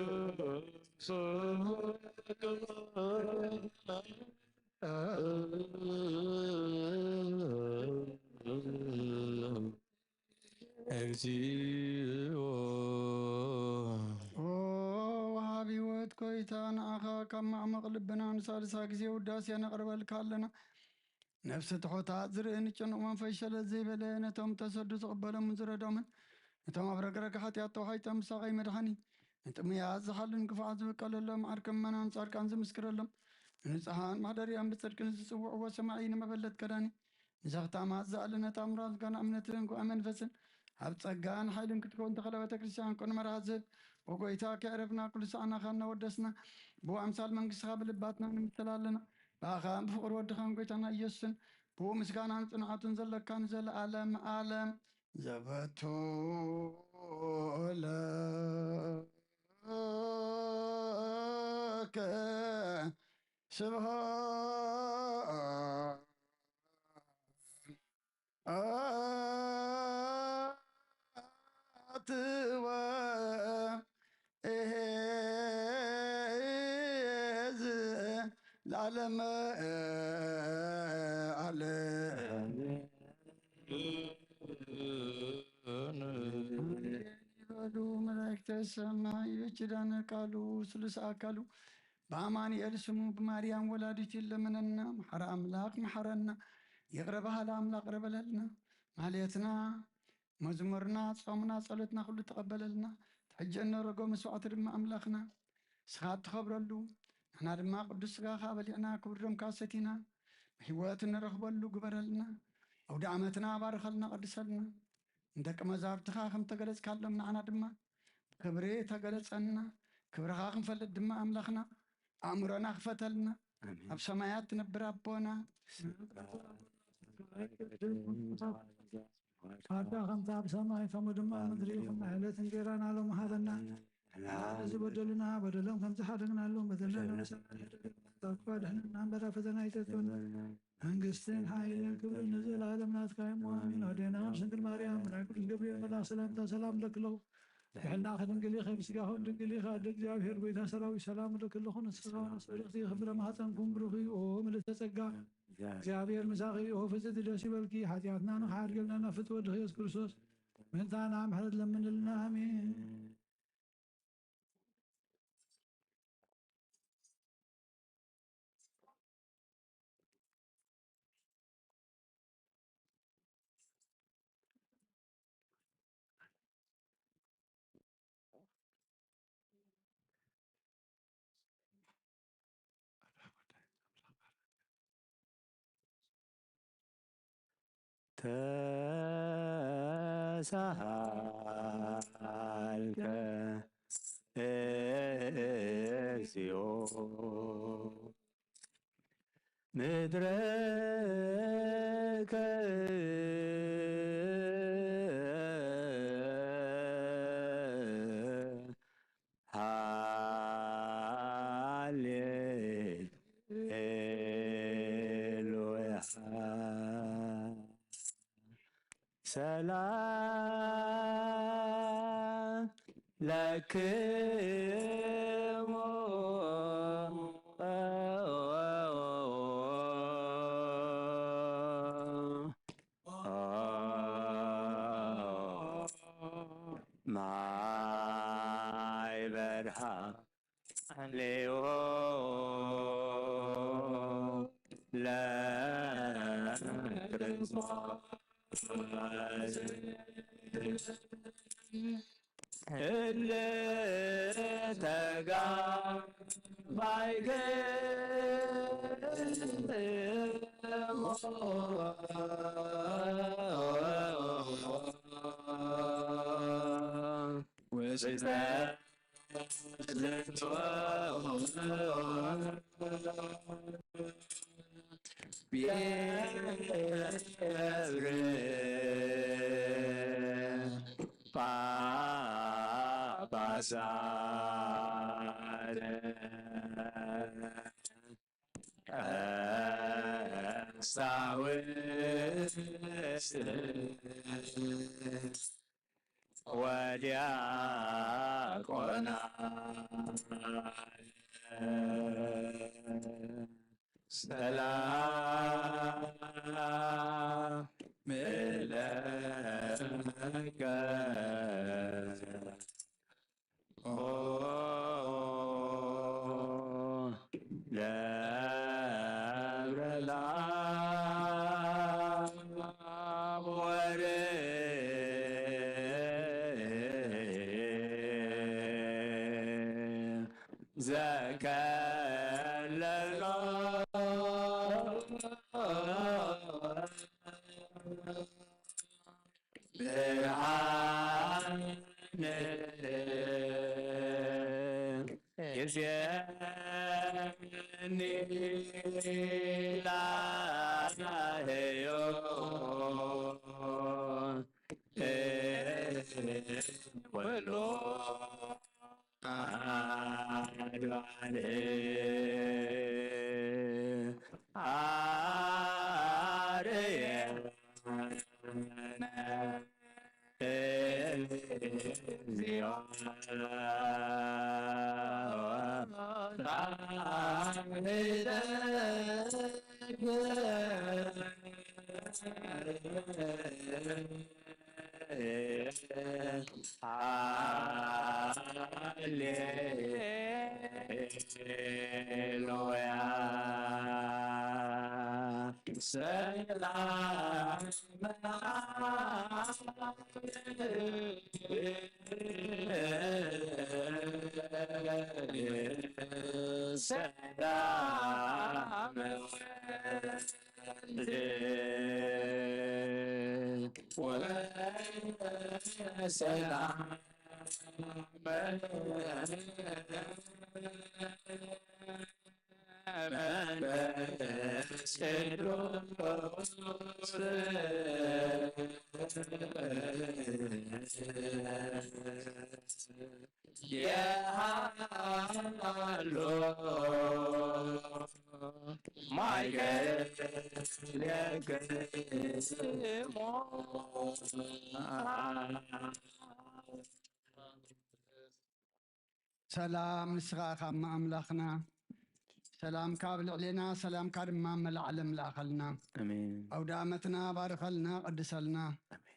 ስምከ እግዚኦ። ኦ ወሃቢ ህይወት ጎይታ፣ ንዓኻ ካብ ማዕሙቕ ልብና ንሳልሳ ግዜ ውዳሴ ነቕርበልካ ኣለና። ነፍሲ ትሑታት ዝርኢ ንጭኑቕ መንፈስ ሸለል ዘይበለ፣ ነቶም ተሰዱ ዝቕበሎምን ዝረዶምን፣ ነቶም ኣብ ረግረግ ሓጢኣት ተዋሒጦም ብሳቐይ መድሓኒ፣ ንጥሙያት ዝሓሉን ግፉዓት ዝብቀለሎም፣ ዓርኪ ምእመናን ጻድቃን ዝምስክረሎም፣ ንንጹሓን ማሕደሪኦም ብጽድቂ ንዝጽውዕዎ ሰማዒ ንመበለት ከዳኒ፣ ንዘኽታማት ዝኣለነት ኣምራ ዝጋና እምነትን ጉባኤ መንፈስን ኣብ ጸጋን ሓይልን ክትከውን ተኸለ ቤተ ክርስቲያን ኮን መርሃ ዝህብ። ኦ ጎይታ፣ ከዕረፍና ኩሉ ሰዓናኻ እናወደስና ብኣምሳል መንግስትኻ ብልባትና ንምስል ኣለና። ብኣኻን ብፍቕሪ ወድኻን ጎይታና ኢየሱስን ብኡ ምስጋናን ጽንዓቱን ዘለካ ንዘለኣለም ዓለም ዘበቱ ለከ ስብሃት ወእዝለዓለመ ዓለም። ይበሉ መላእክተ ሰማይ በኪዳነ ቃሉ ስሉስ ኣካሉ በአማኑኤል ስሙ ብማርያም ወላዲቱ ይለመነና። መሐረ አምላክ መሐረና፣ ይቅረ በሀለ አምላክ ይቅረ በለልና። ማህሌትና፣ መዝሙርና፣ ጾምና፣ ጸሎትና ኩሉ ተቀበለልና። ትሕጂ እነረጎ መስዋዕቲ ድማ ኣምላኽና ንስኻ እትኸብረሉ፣ ንሕና ድማ ቅዱስ ስጋኻ በሊዕና ክቡር ደምካ ሰቲና ህይወት እንረኽበሉ ግበረልና። ኣውደ ዓመትና ባርኸልና፣ ቀድሰልና። ንደቂ መዛርብትኻ ከም ተገለጽካሎም ንዓና ድማ ብክብሪ ተገለጸልና። ክብርኻ ክንፈልጥ ድማ ኣምላኽና ኣእምሮና ክፈተልና። ኣሜን። ኣብ ሰማያት ትነብር ኣቦና፣ ኣታ ከምቲ ኣብ ሰማይ ከምኡ ድማ ኣብ ምድሪ ይኹን። ዕለት እንጀራና ሎሚ ሃበና። ንዓና ዝበደሉና በደሎም ከም ዝሓደግናሎም በደልና ንመሰል ካብ ክፉ ኣድሕነና እምበር ኣብ ፈተና ኣይተእትወና። መንግስትን ሓይልን ክብርን ንዘለኣለም ናትካ እዮም። ኣሜን። ኣዴና ቅድስት ድንግል ማርያም፣ ናይ ቅዱስ ገብርኤል መልኣክ ሰላምታ ሰላም እብለኪ ኣለኹ። ብሕልናኺ ድንግል ኢኺ፣ ብስጋኺ እውን ድንግል ኢኺ። ኣደ እግዚኣብሔር፣ ጎይታ ሰራዊት፣ ሰላም እብለኪ ኣለኹ። ንስኺ እውን ኣስዕልኽቲ፣ ፍረ ማህፀንኩም ብሩኽ እዩ። ኦ ምልዕተ ጸጋ፣ እግዚኣብሔር ምሳኺ እዩ። ኦ ፍጽምቲ፣ ደስ ይበልኪ። ሓጢኣትና ንኽሓድገልና ናብ ፍትወ ወድኺ ኢየሱስ ክርስቶስ ምእንታና ምሕረት ለምንልና። ኣሜን። ተሳሃልከ እግዚኦ ምድረከ ሃሌሉያ። ሰላም ለክሙ ማይ በርሃ ሌዎ ለክርስቶስ እለ ተጋባይከ ውስተ ገብር ጳጳሳት ቀሳውስት ወዲያቆናት ሰላም ለከ ኦ ደብረ ላብ ወርይ ዘከለሎ ብርሃን ይእዜኒ ላህዮ ወሎ አድባሬ አርየ እግዚኦ ሃሌሉያ። ሰላም ሰላም ወሰላም መንፈስ ቅዱስ የሃሎ ማይከል የክስሞ ሰላም ንስኻ ኢኻ እማ ኣምላኽና። ሰላምካ ኣብ ልዕሌና፣ ሰላምካ ድማ ኣብ መላእ ዓለም ለኣኸልና። ኣሜን። ኣውደ ኣመትና ባርኸልና፣ ቅድሰልና። ኣሜን።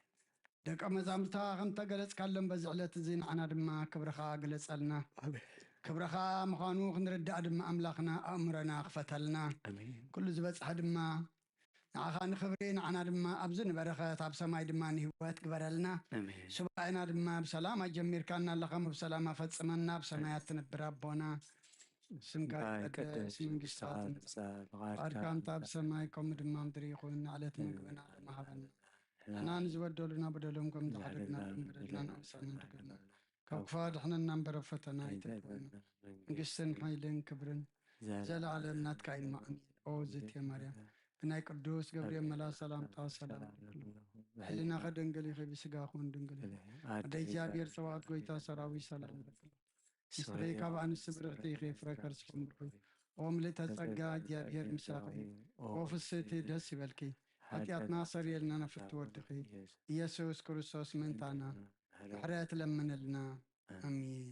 ደቀ መዛሙርትኻ ከም ተገለጽካሎም በዚ ዕለት እዚ ንዓና ድማ ክብርኻ ግለጸልና። ኣሜን። ክብርኻ ምዃኑ ክንርዳእ ድማ ኣምላኽና ኣእምሮና ክፈተልና። ኣሜን። ኩሉ ዝበጽሐ ድማ ንዓኻ ንኽብሪ፣ ንዓና ድማ ኣብዚ ንበረኸት፣ ኣብ ሰማይ ድማ ንህይወት ግበረልና። ኣሜን። ሱባኤና ድማ ብሰላም ኣጀሚርካና ኣለኻ፣ እሞ ብሰላም ኣፈጽመና። ኣብ ሰማያት ትነብር ኣቦና፣ ስምካ ይቀደስ፣ መንግስትኻ ትምጻእ፣ ፍቓድካ ኣብ ሰማይ ከምኡ ድማ ምድሪ ይኹን። ንዕለት ምግብና ድማ ሃበና። ንሕና ንዝበደሉና በደሎም ከም ዝሓደግና ከም በደልና ንኣምሳና ንድገና። ካብ ክፋ ድሕነና እምበር ኣብ ፈተና ኣይተግበና። መንግስትን ሓይልን ክብርን ዘለዓለም ናትካ እዩ። ኣሜን። ኦ ዝእቲ ማርያም፣ ብናይ ቅዱስ ገብርኤል መልኣክ ሰላምታ ሰላም። ሕሊናኺ ድንግል ኢኺ፣ ብስጋኺ እውን ድንግል ኢኺ። ኣደ እግዚኣብሔር ጸባኦት፣ ጎይታ ሰራዊት ሰላም ይበልኪ። ንስኺ ካብ ኣንስቲ ብርኽቲ ኢኺ፣ ፍረ ከርስኺ ምርኩ። ኦ ምልእተ ጸጋ፣ እግዚኣብሔር ምሳኺ። ኦ ፍስህቲ፣ ደስ ይበልኪ። ሓጢኣትና ሰርየልና፣ ነፍቲ ወድኺ ኢየሱስ ክርስቶስ ምእንታና ምሕረት ለምንልና። ኣሜን።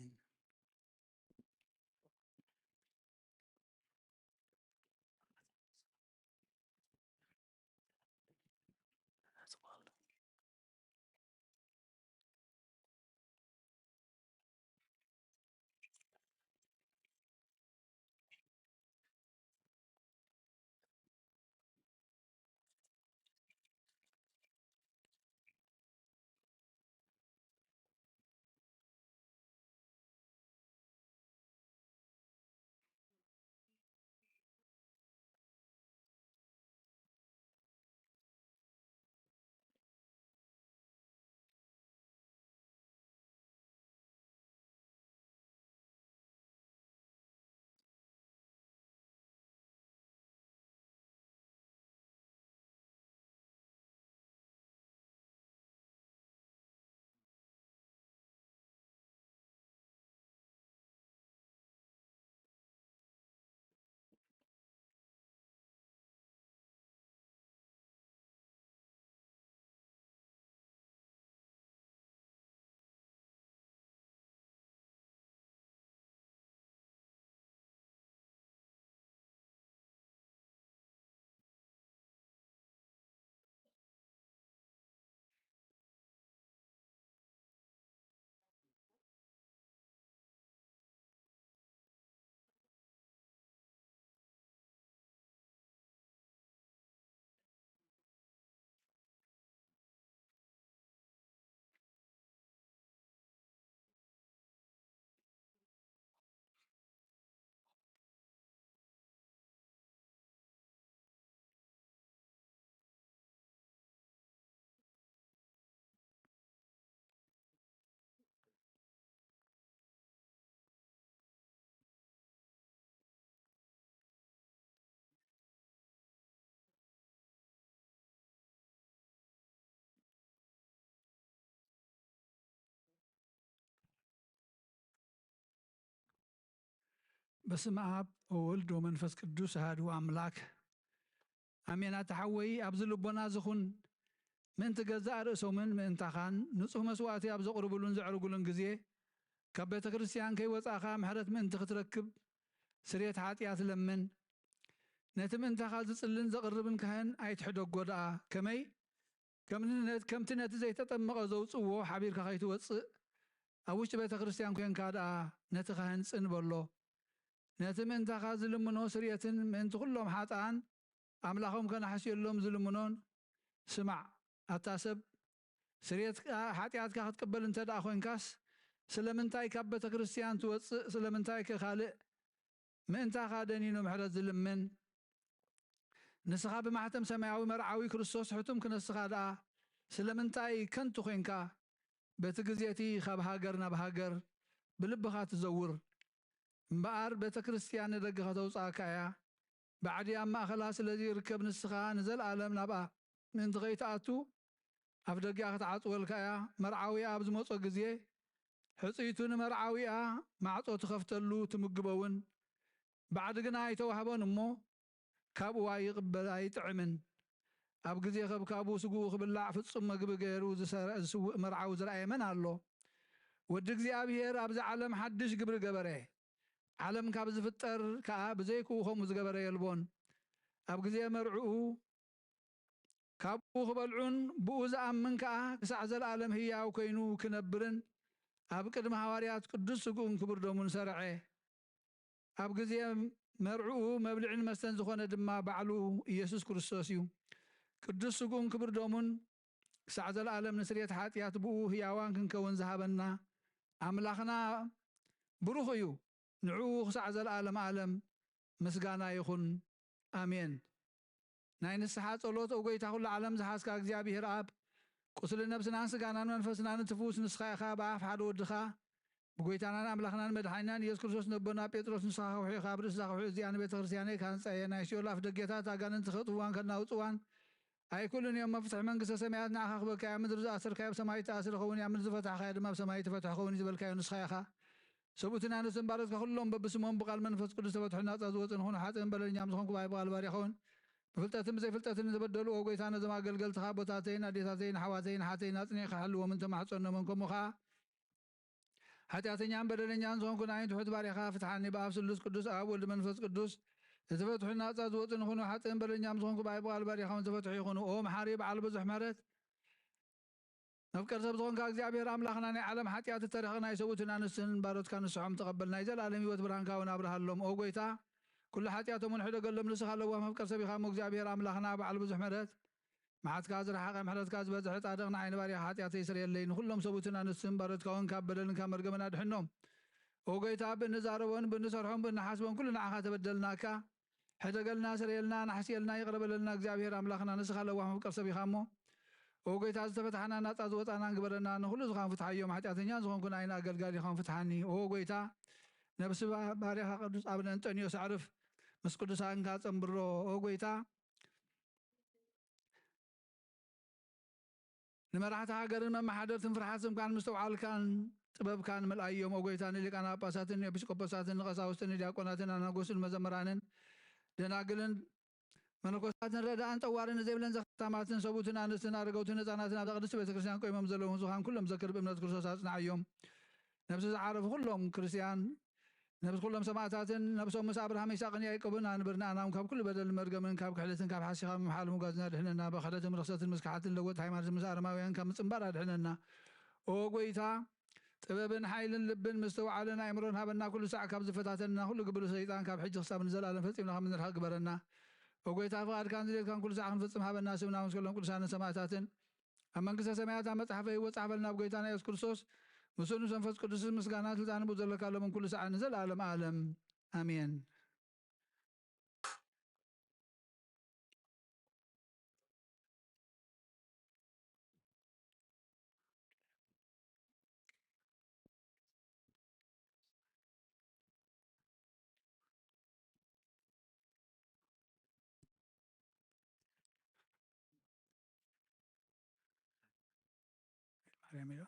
በስመ ኣብ ወወልድ ወመንፈስ ቅዱስ ኣሐዱ ኣምላክ ኣሜን። ኣታ ሓወይ፣ ኣብዚ ልቦና ዝኹን ምእንቲ ገዛእ ርእሶምን ምእንታኻን ንጹህ መስዋእቲ ኣብ ዘቕርብሉን ዘዕርጉሉን ግዜ፣ ካብ ቤተ ክርስቲያን ከይወጻእኻ ምሕረት ምእንቲ ክትረክብ ስርየት ሓጢኣት ለምን። ነቲ ምእንታኻ ዝጽልን ዘቕርብን ካህን ኣይትሕደጎ ደኣ። ከመይ? ከም ነ-፣ ከምቲ ነቲ ዘይተጠመቐ ዘውጽእዎ ሓቢርካ ከይትወጽእ፣ ኣብ ውሽጢ ቤተ ክርስቲያን ኮንካ ደኣ ነቲ ካህን ጽን በሎ። ነቲ ምእንታኻ ዝልምኖ ስርየትን ምእንቲ ኩሎም ሓጥኣን ኣምላኾም ከናሕስየሎም ዝልምኖን ስማዕ። ኣታ ሰብ፣ ስርየት ሓጢኣትካ ክትቅበል እንተ ደኣ ኮንካስ፣ ስለምንታይ ካብ ቤተ ክርስቲያን ትወጽእ? ስለምንታይ ከ ካልእ ምእንታኻ ደኒኑ ምሕረት ዝልምን? ንስኻ ብማሕተም ሰማያዊ መርዓዊ ክርስቶስ ሕቱም ክነስኻ ደኣ ስለምንታይ ከንቱ ኮንካ? በቲ ግዜ እቲ ካብ ሃገር ናብ ሃገር ብልብኻ ትዘውር። እምበኣር ቤተ ክርስቲያን ንደገ ከተውጽኣካ እያ። ባዕዲ ኣብ ማእከላ ስለ ዘይርከብ ንስኻ ንዘለኣለም ናብኣ ምእንቲ ከይትኣቱ ኣፍ ደጊኣ ክትዓጽወልካ እያ። መርዓዊኣ ኣብ ዝመጾ ግዜ ሕጽይቱ ንመርዓዊኣ ማዕጾ ትኸፍተሉ ትምግቦ እውን። ባዕዲ ግና ኣይተዋህቦን እሞ ካብኡ ኣይቕበል ኣይጥዕምን። ኣብ ግዜ ከብካቡ ስግኡ ክብላዕ ፍጹም መግቢ ገይሩ ዝሰረ-፣ ዝስውእ መርዓዊ ዝረኣየ መን ኣሎ? ወዲ እግዚኣብሔር ኣብዚ ዓለም ሓድሽ ግብሪ ገበረ። ዓለም ካብ ዝፍጠር ከኣ ብዘይክኡ ከምኡ ዝገበረ የልቦን። ኣብ ግዜ መርዕኡ ካብኡ ክበልዑን ብኡ ዝኣምን ከኣ ክሳዕ ዘለኣለም ህያው ኮይኑ ክነብርን ኣብ ቅድሚ ሃዋርያት ቅዱስ ስግኡን ክቡር ደሙን ሰርዐ። ኣብ ግዜ መርዕኡ መብልዕን መስተን ዝኾነ ድማ ባዕሉ ኢየሱስ ክርስቶስ እዩ። ቅዱስ ስግኡን ክቡር ደሙን ክሳዕ ዘለኣለም ንስርየት ሓጢኣት ብኡ ህያዋን ክንከውን ዝሃበና ኣምላኽና ብሩኽ እዩ። ንዕኡ ክሳዕ ዘለኣለም ዓለም ምስጋና ይኹን። ኣሜን። ናይ ንስሓ ጸሎት፣ ኦ ጐይታ ኩሉ ዓለም ዝሓዝካ እግዚኣብሔር ኣብ፣ ቁስሊ ነብስናን ስጋናን መንፈስናን እትፍውስ ንስኻ ኢኻ። ብኣፍ ሓደ ወድኻ ብጎይታናን ኣምላኽናን መድሓኒናን ኢየሱስ ክርስቶስ ነቦና ጴጥሮስ፣ "ንስኻ ከውሒ ኢኻ፣ ኣብ ርእሲ እዛ ከውሒ እዚኣ ንቤተ ክርስቲያነይ ካንጻ እየ፣ ናይ ሲኦል ኣፍ ደጌታት ኣጋንንቲ ከእትውዋን ከናውጽዋን ኣይክእሉን እዮም። መፍትሒ መንግስተ ሰማያት ንዓኻ ክበካ እያ። ኣብ ምድሪ ዝኣሰርካዮ ኣብ ሰማይ ይተኣስር ይኸውን እዩ፣ ኣብ ምድሪ ዝፈታሕካዮ ድማ ኣብ ሰማይ ይተፈትሕ ይኸውን እዩ" ዝበልካዮ ንስኻ ኢኻ። ሰብኡትን ኣንስትን ባሮትካ ኩሎም በብስሞም ብቃል መንፈስ ቅዱስ ተፈትሑ ናጻ ዝወጹ ንኹኑ ሓጥእን በደለኛም ዝኾንኩ ብኣይ ብቃል ባሪኻ እውን ብፍልጠትን ብዘይፍልጠትን ንዝበደሉ፣ ኦ ጎይታ፣ ነዞም ኣገልገልትኻ ኣቦታተይን ኣዴታተይን ኣሕዋተይን ኣሓተይን ኣጽኒዕካ ሕልዎምን ተማሕጸኖምን፣ ከምኡ ኸዓ ሓጢኣተኛን በደለኛን ዝኾንኩ ንዓይን ትሑት ባሪኻ ፍትሓኒ። ብኣብ ስሉስ ቅዱስ ኣብ ወልድ መንፈስ ቅዱስ እትፈትሑ ናጻ ዝወጹ ንኹኑ ሓጥእን በደለኛም ዝኾንኩ ብኣይ ብቃል ባሪኻ እውን ተፈትሑ ይኹኑ። ኦ መሓሪ በዓል ብዙሕ ምሕረት፣ መፍቀር ሰብ ዝኾንካ እግዚኣብሔር ኣምላኽና፣ ናይ ዓለም ሓጢኣት እተረኽቕ ናይ ሰብኡትን ኣንስትን ባሮትካ ንስሖም ተቐበል፣ ናይ ዘለኣለም ህይወት ብርሃንካ እውን ኣብርሃሎም። ኦ ጎይታ፣ ኩሉ ሓጢኣቶም እውን ሕደገሎም፣ ንስኻ ለዋህ መፍቀር ሰብ ኢኻ እሞ እግዚኣብሔር ኣምላኽና በዓል ብዙሕ ምሕረት፣ መዓትካ ዝረሓቐ ምሕረትካ ዝበዝሐ ጻድቕ ንዓይ ንባሪኻ ሓጢኣተይ ስረየለይ፣ ንኹሎም ሰብኡትን ኣንስትን ባሮትካ እውን ካብ በደልን ካብ መርገምን ኣድሕኖም። ኦ ጎይታ፣ ብእንዛረቦን ብእንሰርሖን ብእንሓስቦን ኩሉ ንዓኻ ተበደልናካ። ሕደገልና፣ ስረየልና፣ ናሕስየልና፣ ይቕረ በለልና። እግዚኣብሔር ኣምላኽና ንስኻ ለዋህ መፍቀር ሰብ ኢኻ እሞ፣ ኦ ጎይታ፣ ዝተፈታሕና ናጻ ዝወጻናን ግበረና። ንኹሉ ዝኻን ፍትሓዮም፣ ሓጢኣተኛ ዝኾንኩ ንዓይን ኣገልጋሊኻን ፍትሓኒ። ኦ ጎይታ፣ ነብሲ ባ-፣ ባሪኻ ቅዱስ ኣቡነ እንጠንዮስ ኣዕርፍ፣ ምስ ቅዱሳንካ ጸንብሮ። ኦ ጎይታ፣ ንመራሕቲ ሃገርን መመሓደርትን ፍርሓት ስምካን ምስትውዓልካን ጥበብካን ምልኣዮም። ኦ ጎይታ፣ ንሊቃነ ጳጳሳትን ንኤጲስቆጶሳትን ንቐሳውስትን ንዲያቆናትን ኣናጎስን መዘምራንን ደናግልን መነኮሳትን ረዳእን ጠዋርን ዘይብለን ዘኽታማትን ሰብኡትን ኣንስትን ኣረገውትን ህፃናትን ኣብዛ ቅድስቲ ቤተ ክርስቲያን ቆይሞም ዘለዉ ህዝብኻን ኩሎም ዘክር ብእምነት ክርስቶስ ኣጽንዓዮም። ነብሲ ዝዓረፉ ኩሎም ክርስቲያን ነብሲ ኩሎም ሰማእታትን ነብሶም ምስ ኣብርሃም ይስሐቅን ያዕቆብን ኣንብር። ንኣናም ካብ ኩሉ በደልን መርገምን ካብ ክሕደትን ካብ ሓሲኻ ምምሓል ምጓዝና ድሕነና። ብክሕደትን ርኽሰትን ምስክሓትን ለወጥ ሃይማኖትን ምስ ኣረማውያን ካብ ምጽንባር ኣድሕነና። ኦ ጎይታ፣ ጥበብን ሓይልን ልብን ምስትውዓልን ኣእምሮን ሃበና። ኩሉ ሳዕ ካብ ዝፈታተንና ኩሉ ግብሪ ሰይጣን ካብ ሕጂ ክሳብ ንዘለኣለም ፈጺምና ካብ ንርሕቕ ግበረና። ኦ ጎይታ፣ ፍቓድካን ድሌትካን ኩሉ ሳዕ ክንፍጽም ሃበና። ስምና ምስ ኩሎም ቅዱሳንን ሰማእታትን ኣብ መንግስተ ሰማያት ኣብ መጽሓፈ ህይወት ጻሕፈልና። ብጎይታና የሱስ ክርስቶስ ምስኡ ምስ መንፈስ ቅዱስ ምስጋና ስልጣን ብኡ ዘለካ ሎምን ኩሉ ሳዕ ንዘለኣለም ኣለም ኣሜን። ማርያም ኢሉ።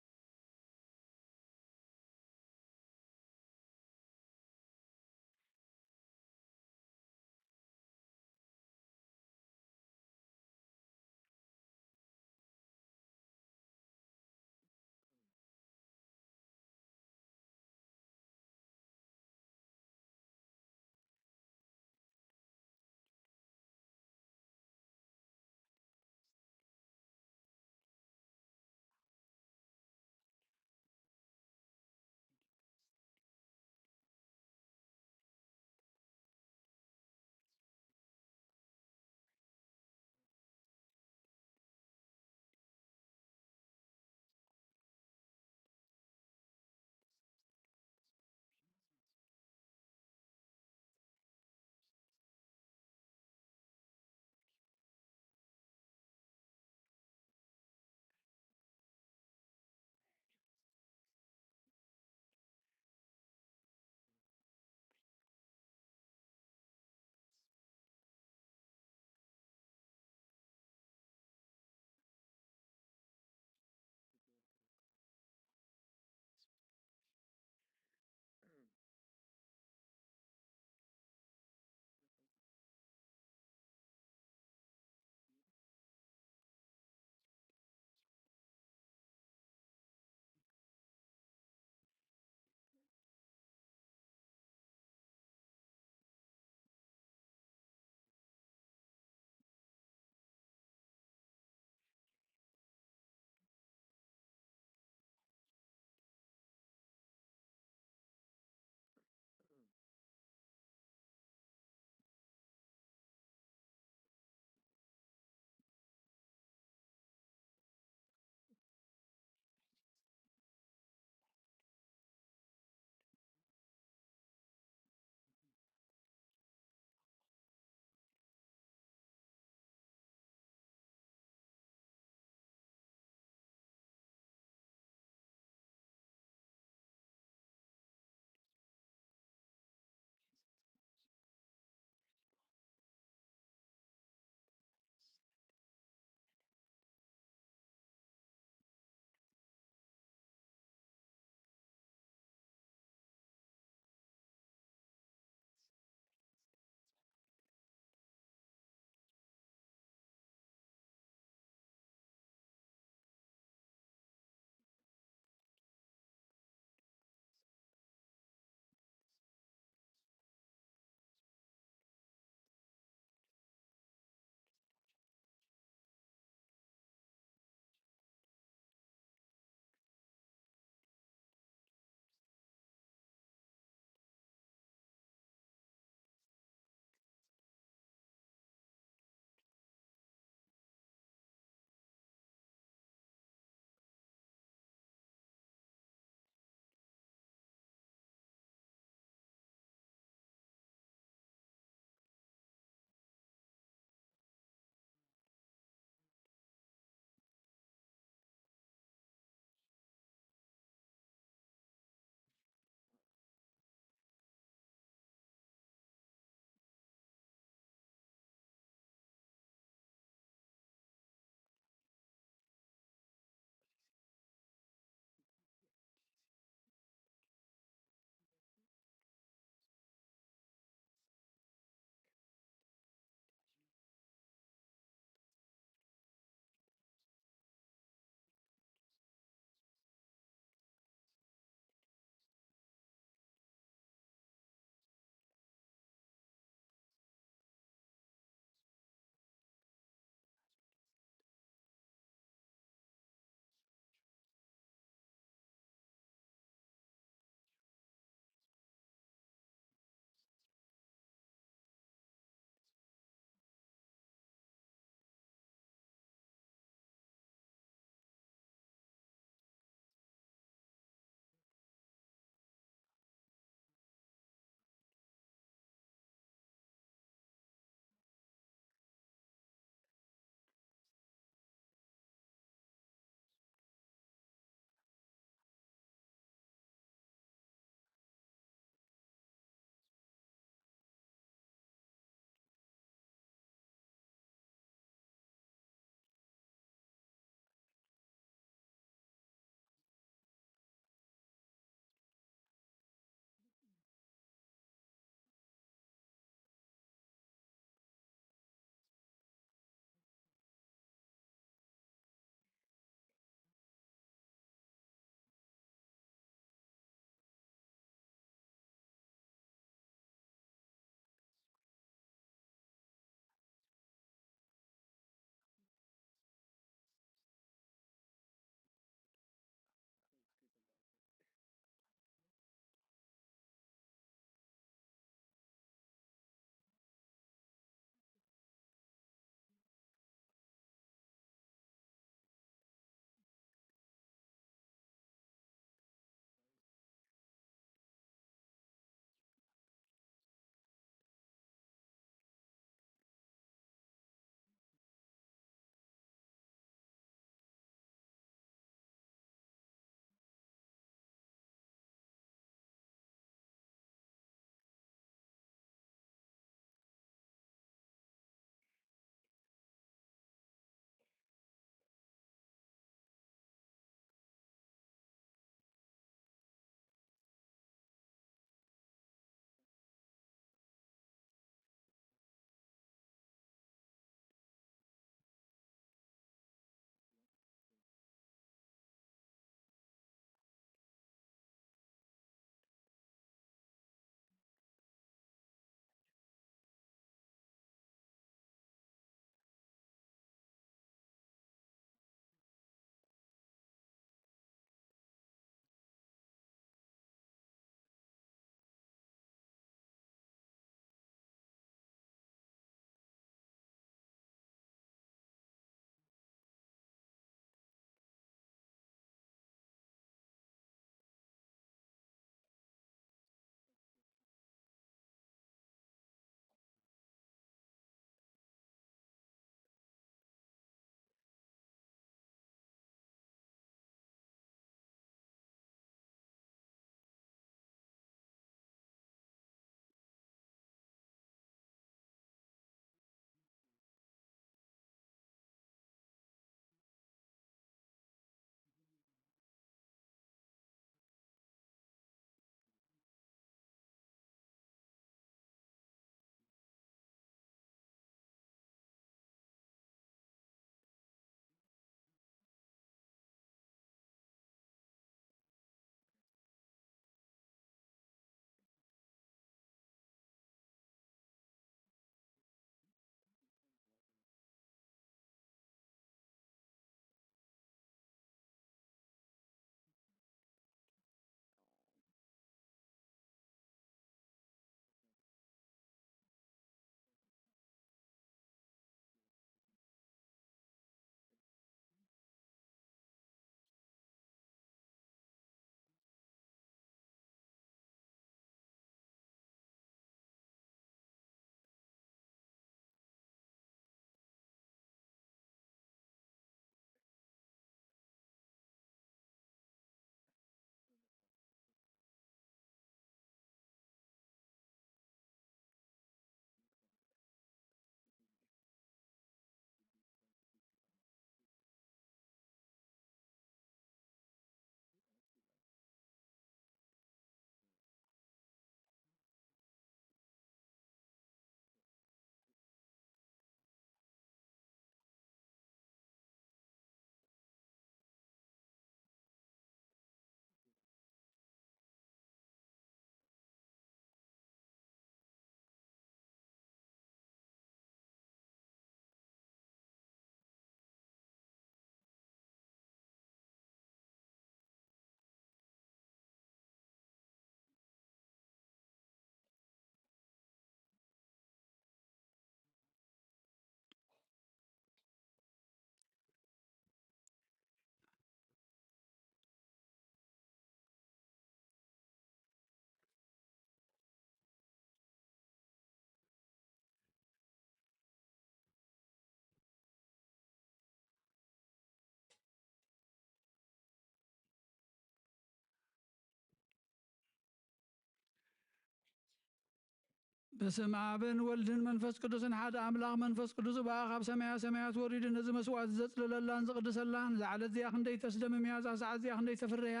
በስመ ኣብን ወልድን መንፈስ ቅዱስን ሓደ ኣምላኽ። መንፈስ ቅዱስ እባ ካብ ሰማያ ሰማያት ወሪዱ ነዚ መስዋዕቲ ዘጽልለላን ዝቕድሰላን፣ እዛ ዕለት እዚኣ ክንደይ ተስደምም እያ፣ እዛ ሰዓት እዚኣ ክንደይ ተፍርህ እያ።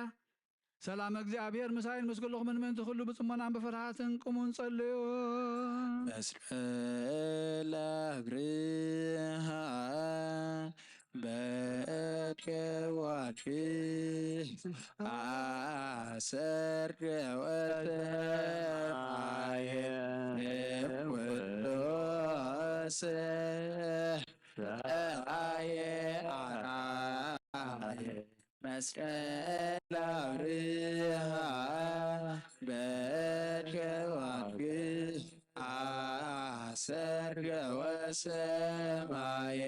ሰላም እግዚኣብሔር ምሳይን ምስ ኩልኹምን ምእንቲ ኩሉ ብጽሞናን ብፍርሃትን ቁሙን ጸልዩ። መስቀል ኣብርሃ በእድ ከዋክብት ኣሰርገ ወሰማየ እምኩሉ ሰማየ ኣርአየ። መስቀል ኣብርሃ በእድ ከዋክብት ኣሰርገ ወሰማየ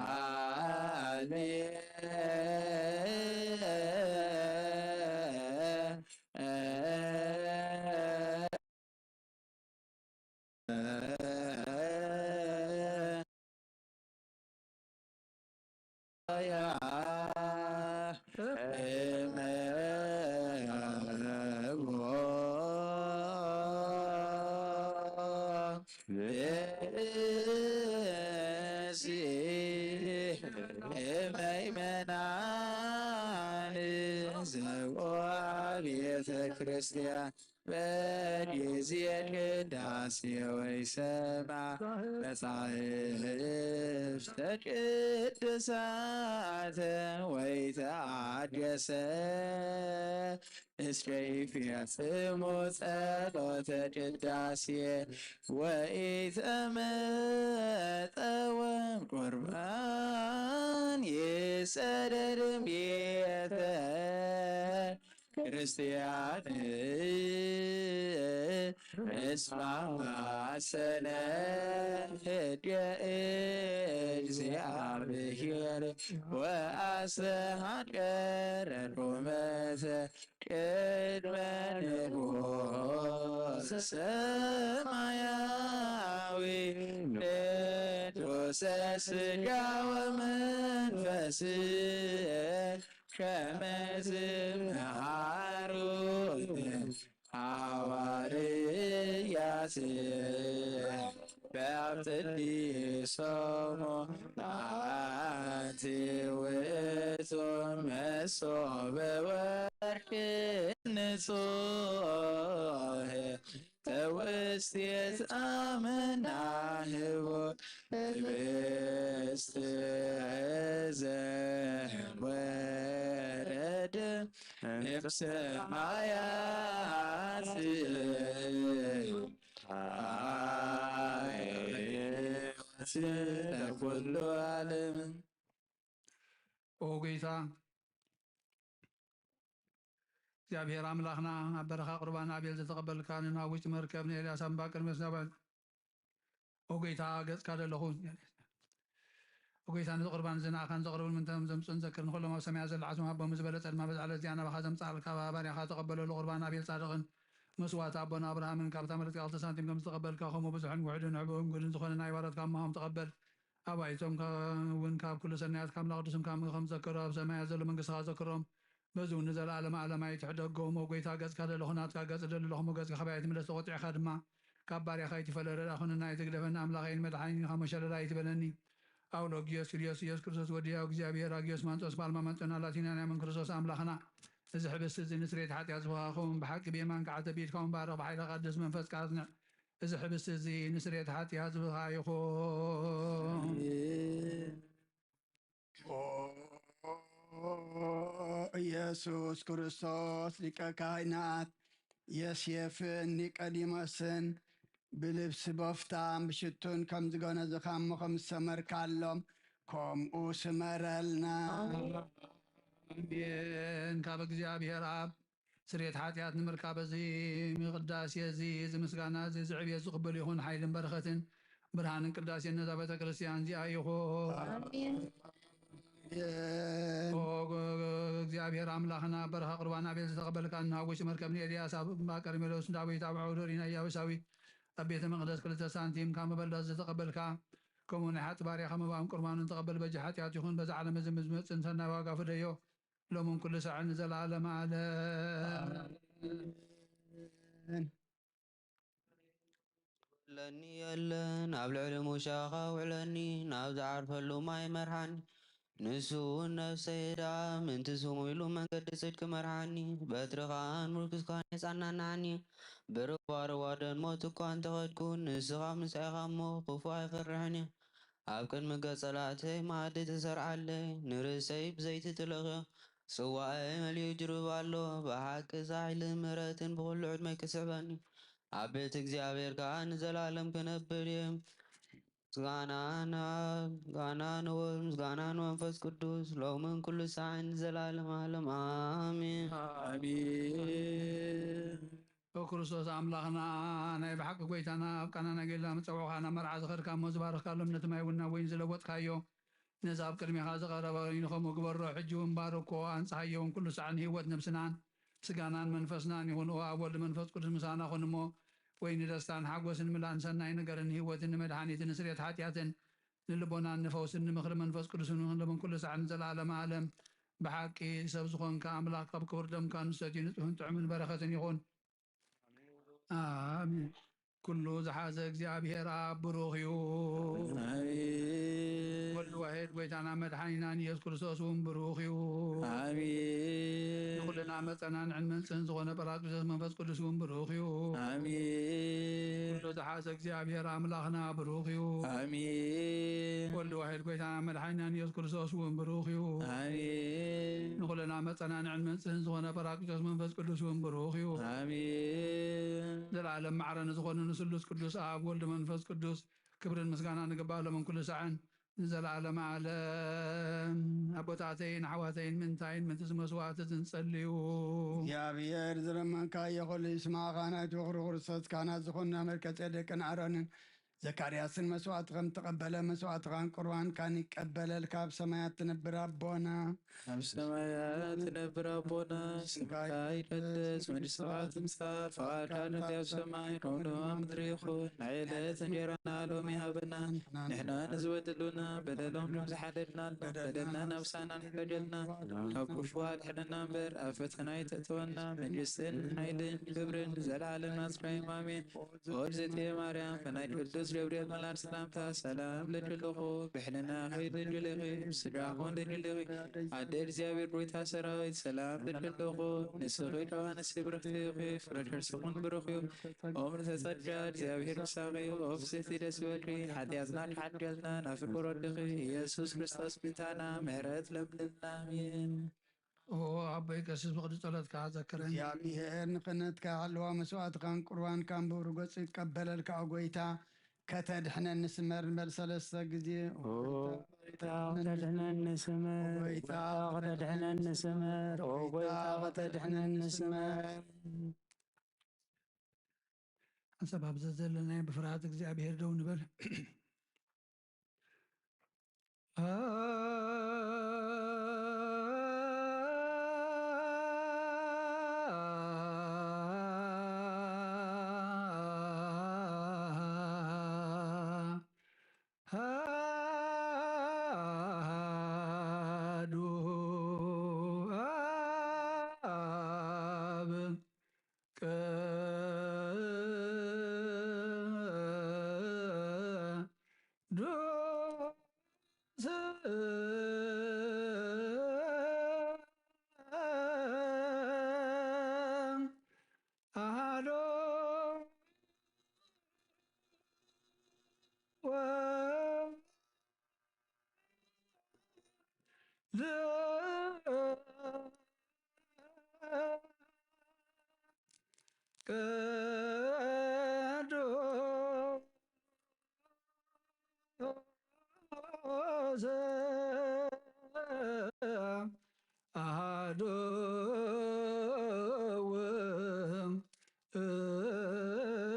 ኣልየ። ምእመናን ዘውአ ቤተ ክርስቲያን በጊዜ ቅዳሴ ወይሰማ መጻሕፍተ ቅዱሳት ወይተአገሰ እስከ ይፈጽሙ ጸሎተ ቅዳሴ ወኢተመጠወም ቁርባን ይሰደድም ቤተ ክርስቲያን እስማ ማሰነ ህድየ እግዚአብሔር ወአስተሃቀረ ቁመተ ቅድመ ንጉሥ ሰማያዊ ቅዱሰ ሥጋ ወመንፈስ ከመ ዝመሃሩ ሐዋርያት በአብጥዲሶሙ አንቲ ውእቱ መሶበ ወርቅ ንጹሕ ተውስቴት አመናህቦ ህብስት ዘወረደ እምሰማያት ለኩሉ ዓለም። ኦ ጌታ እግዚኣብሔር ኣምላኽና፣ ኣብ በረኻ ቁርባን ኣቤል ዝተቐበልካ፣ ንናቡቲ መርከብ ንኤልያስ ኣምባቀርሜሎስ ናብ ኦ ጌታ፣ ገጽካ ደለኹ። ኦ ጌታ፣ ነዚ ቁርባን እዚ ንኣኻን ዘቕርብን ምእንተ ዘምጽኡን ዘክር። ንኹሎም ኣብ ሰማያት ዘሎ ዓጽሚ ሃቦም፣ ዝበለጸ ድማ በዛ ዕለት እዚኣ ናባኻ ዘምጽኣልካ፣ ባርያኻ ተቐበለሉ። ቁርባን ኣቤል ጻድቕን መስዋእቲ ኣቦና ኣብርሃምን ካብታ ምልእቲ ቃል ሳንቲም ከም ዝተቐበልካ፣ ከምኡ ብዙሕን ውሑድን፣ ንዕቡእን ግዱን ዝኾነ ናይ ባሮትካ እማሆም ተቐበል። ኣባይቶም እውን ካብ ኩሉ ሰናያት ካብ ኣምላኽ ቅዱስም ካብ ከም ዘከሩ ኣብ ሰማያት ዘሎ መንግስትኻ ዘክሮም። በዚ እውን ንዘለኣለም ዓለም ኣይትሕደጎም። ኦ ጐይታ፣ ገጽካ ደለኹ ናትካ ገጽ እደሊ ኣለኹ፣ እሞ ገጽካ ካባይ ኣይትምለስ፣ ተቖጢዕካ ድማ ካብ ባርያኻ ኣይትፈለ። ረድኣ ኩነኒ ኣይትግደፈኒ፣ ኣምላኸይን መድሓኒን ኢኻ፣ እሞ ሸለል ኣይትበለኒ። ኣውሎጊዮስ፣ ኪልዮስ፣ ኢየሱስ ክርስቶስ ወዲ ሕያው እግዚኣብሔር፣ ኣጊዮስ፣ ማንጦስ፣ ጳልማ፣ መንጦና፣ ላቲናንያ፣ መንክርስቶስ ኣምላኽና፣ እዚ ሕብስቲ እዚ ንስርየት ሓጢኣት ዝወሃበ ኸውን ብሓቂ ብየማንካ ዓተ ብኢድካ እውን ባርኽ፣ ብሓይልኻ ቅዱስ መንፈስ ቅዱስ ንዕ-፣ እዚ ሕብስቲ እዚ ንስርየት ሓጢኣት ዝወሃበ ይኹን። ኦ ኢየሱስ ክርስቶስ፣ ሊቀ ካህናት ዮሴፍን ኒቆዲሞስን ብልብሲ በፍታን ብሽቱን ከም ዝገነዝኻ እሞ ከም ዝሰመርካሎም ከምኡ ስመረልና። ኣሜን። ካብ እግዚኣብሔር ኣብ ስርየት ሓጢኣት ንምርካብ እዚ ቅዳሴ እዚ፣ እዚ ምስጋና እዚ፣ እዚ ዕብየት ዝቕበል ይኹን። ሓይልን በረኸትን ብርሃንን ቅዳሴን ነዛ ቤተ ክርስቲያን እዚኣ ይኹን። ኣሜን። ኦ፣ ግ-፣ ግ-፣ እግዚኣብሔር ኣምላኽና፣ በረኻ ቁርባን ኣቤል ዝተቐበልካ፣ ንሃጉሲ መርከብ ንኤልያስ ኣብ እምባ ቀርሜሎስ፣ ዳዊት ኣብ ዓውደ ሪና ኢያቡሳዊ ኣብ ቤተ መቕደስ ክልተ ሳንቲም ካብ መበለት ዝተቐበልካ፣ ከምኡ ናይ ሓጢ ባርያኻ መባእን ቁርባኑን ተቐበል። በጃ ሓጢኣት ይኹን፣ በዛ ዓለም እዚ ምስ ዝመጽእ ንሰናይ ዋጋ ፍደዮ። ሎምን ኩሉ ሳዕን ንዘለዓለመ ዓለም። ኣሜን። የለን፣ ኣብ ልዕሊ ሙሻኻ ውዕለኒ፣ ናብ ዝዓርፈሉ ማይ መርሓኒ። ንሱ እውን ነፍሰይ ደኣ ምእንቲ ስሙ ኢሉ መንገዲ ጽድቂ መርሓኒ። በትርኻን ምርኩስካን የጸናንዓኒ። ብርባርባ ደን ሞት እኳ እንተኸድኩ፣ ንስኻ ምሳይኻ እሞ ክፉእ ኣይፈርሕን እየ። ኣብ ቅድሚ ገጽ ጸላእተይ መኣዲ ተሰርዓለይ፣ ንርእሰይ ብዘይቲ ትለኽዮ። ጽዋኣይ መሊኡ ጅሩብ ኣሎ። ብሓቂ እዚ ሓይልን ምሕረትን ብኹሉ ዕድመይ ክስዕበኒ፣ ኣብ ቤት እግዚኣብሔር ከኣ ንዘላለም ክነብር እየ። ምስጋና ንኣብ፣ ምስጋና ንወልድ፣ ምስጋና ንመንፈስ ቅዱስ፣ ሎምን ኩሉ ሳዕን ንዘላለም ዓለም። ኣሜን። ኣሜን። ኦ ክርስቶስ ኣምላኽና፣ ናይ ብሓቂ ጐይታና፣ ኣብ ቃና ናይ ገሊላ መጸውዕኻ ናብ መርዓ ዝኸድካ እሞ ዝባረኽካሎም ነቲ ማይ እውን ናብ ወይኒ ዝለወጥካዮ፣ ነዚ ኣብ ቅድሜኻ ዝቐረበ ወይኒ ከምኡ ግበሮ። ሕጂ እውን ባርኮ፣ ኣንጽሃዮ እውን ኩሉ ሳዕ ንህይወት ነብስናን ስጋናን መንፈስናን ይኹን። ኦ ኣብ ወልድ መንፈስ ቅዱስ ምሳና ኩን እሞ፣ ወይኒ ደስታን ሓጎስን ምላእን ሰናይ ነገርን ህይወትን ንመድሓኒትን ንስርየት ሓጢኣትን ንልቦናን ንፈውስን ንምኽሪ መንፈስ ቅዱስን ይኹን ሎምን ኩሉ ሳዕን ንዘለዓለመ ዓለም። ብሓቂ ሰብ ዝኾንካ ኣምላኽ ካብ ክቡር ደምካ ንሰትዩ ንጹሕን ጥዑምን በረኸትን ይኹን። ኣሜን። ኩሉ ዝሓዘ እግዚኣብሔር ኣብ ብሩኽ እዩ። ኣሜን። ወልድ ዋሕድ ጐይታና መድሓኒናን ኢየሱስ ክርስቶስ እውን ብሩኽ እዩ። ኣሜን። ንኹልና መጸናንዕን መንጽህን ዝኾነ ጳራቅሊጦስ መንፈስ ቅዱስ እውን ብሩኽ እዩ። ኣሜን። ኩሉ ዝሓዘ እግዚኣብሔር ኣምላኽና ብሩኽ እዩ። ኣሜን። ወልድ ዋሕድ ጐይታና መድሓኒናን ኢየሱስ ክርስቶስ እውን ብሩኽ እዩ። ኣሜን። ንኹልና መጸናንዕን መንጽህን ዝኾነ ጳራቅሊጦስ መንፈስ ቅዱስ እውን ብሩኽ እዩ። ኣሜን። ዘላለም ማዕረ ንዝኾነ ንስሉስ ቅዱስ ኣብ ወልድ መንፈስ ቅዱስ ክብርን ምስጋና ንግባእ ሎምን ኩሉ ሳዕን ንዘላለም ዓለም። ኣቦታተይን ኣሕዋተይን ምንታይን ምእንቲ ዝመስዋእቲ ዝንጸልዩ። እግዚኣብሔር ዝለመንካዮ ኩሉ ይስማዕኻ። ናይ ፍቕሪ ክርስቶስ ካህናት ዝኾንና መልከጼዴቅን ኣሮንን ዘካርያስን መስዋዕቲ ከም ተቐበለ መስዋዕትኻን ቁርባንካን ይቀበለልካ። ኣብ ሰማያት ትነብር ኣቦና። ኣብ ሰማያት ትነብር ኣቦና፣ ስምካ ይቀደስ፣ መንግስትኻ ትምጻእ፣ ፈቓድካ ትኹን ኣብ ሰማይ ከምኡ ድማ ኣብ ምድሪ ይኹን። ናይ ዕለት እንጀራና ሎሚ ሃበና፣ ንሕና ንዝበደሉና በደሎም ከም ዝሓለልና በደልና ናብ ሳና ንሕደገልና፣ ካብ ክፉ ኣድሕነና እምበር ኣብ ፈተና ኣይተእትወና። መንግስትን ሓይልን ክብርን ንዘለዓለም ናጽና እዩ። ኣሜን። ኦ እግዝእትየ ማርያም፣ ብናይ ቅዱስ ገብርኤል መልኣክ ሰላምታ ሰላም እልኪ ኣለኹ። ብሕልናኺ ድንግል ኢኺ፣ ብስጋኺ እውን ድንግል ኢኺ። ኣደ እግዚኣብሔር ጐይታ ሰራዊት፣ ሰላም እልኪ ኣለኹ። ንስኺ ካብ ኣንስቲ ብርኽቲ ኢኺ፣ ፍረ ከርስኺ እውን ብሩኽ እዩ። ኦ ምልዕተ ጸጋ፣ እግዚኣብሔር ምሳኺ፣ ኦ ፍስሕቲ ደስ ይበልኪ፣ ሓጢኣትና ክሓድገልና ናብ ፍቁር ወድኺ ኢየሱስ ክርስቶስ ምእንታና ምሕረት ለምንልና። ኣሜን። ኦ ኣቦይ ቀሲስ ፍቕዲ ጸሎትካ ዘክረኒ። እግዚኣብሔር ንክህነትካ ይሓልዋ፣ መስዋእትካን ቁርባንካን ብብሩህ ገጹ ይቀበለልካ። ኦ ጐይታ ከተድሕነኒ ስመር ንበል ሰለስተ ግዜ። ኦ ጐይታ ከተድሕነኒ ስመር፣ ኦ ጐይታ ከተድሕነኒ ስመር፣ ኦ ጐይታ ከተድሕነኒ ስመር። ሓንሳብ ኣብዚ ዘለናዮ ብፍርሃት እግዚኣብሔር ደው ንበል። ኣሃዱ ኣብ ቅዱስ ኣሃዱ ወ ቅዱስ አሐዱ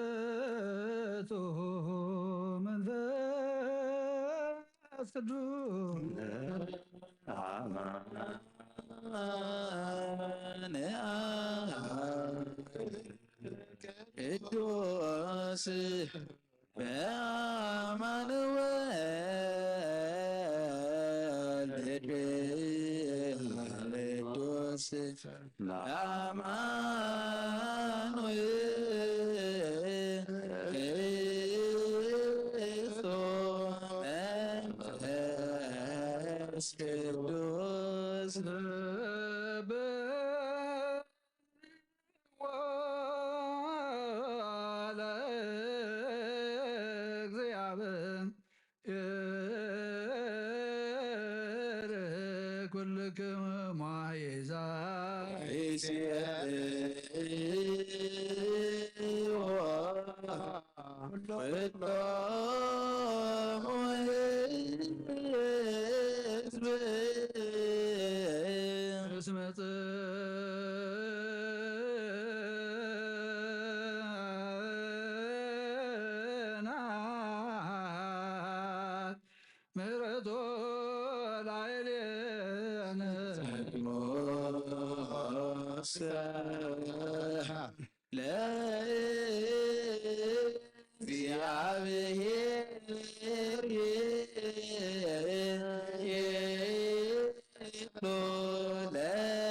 ውእቱ መንፈስ ቅዱስ። አማን ቅዱስ በአማኑኤል ቅዱስ አማኑኤል እሎም ህዝብ እስመ ጽንዓት ምሕረቱ ላዕሌነ። ለእግዚአብሔር ይእሎ ለዓለም።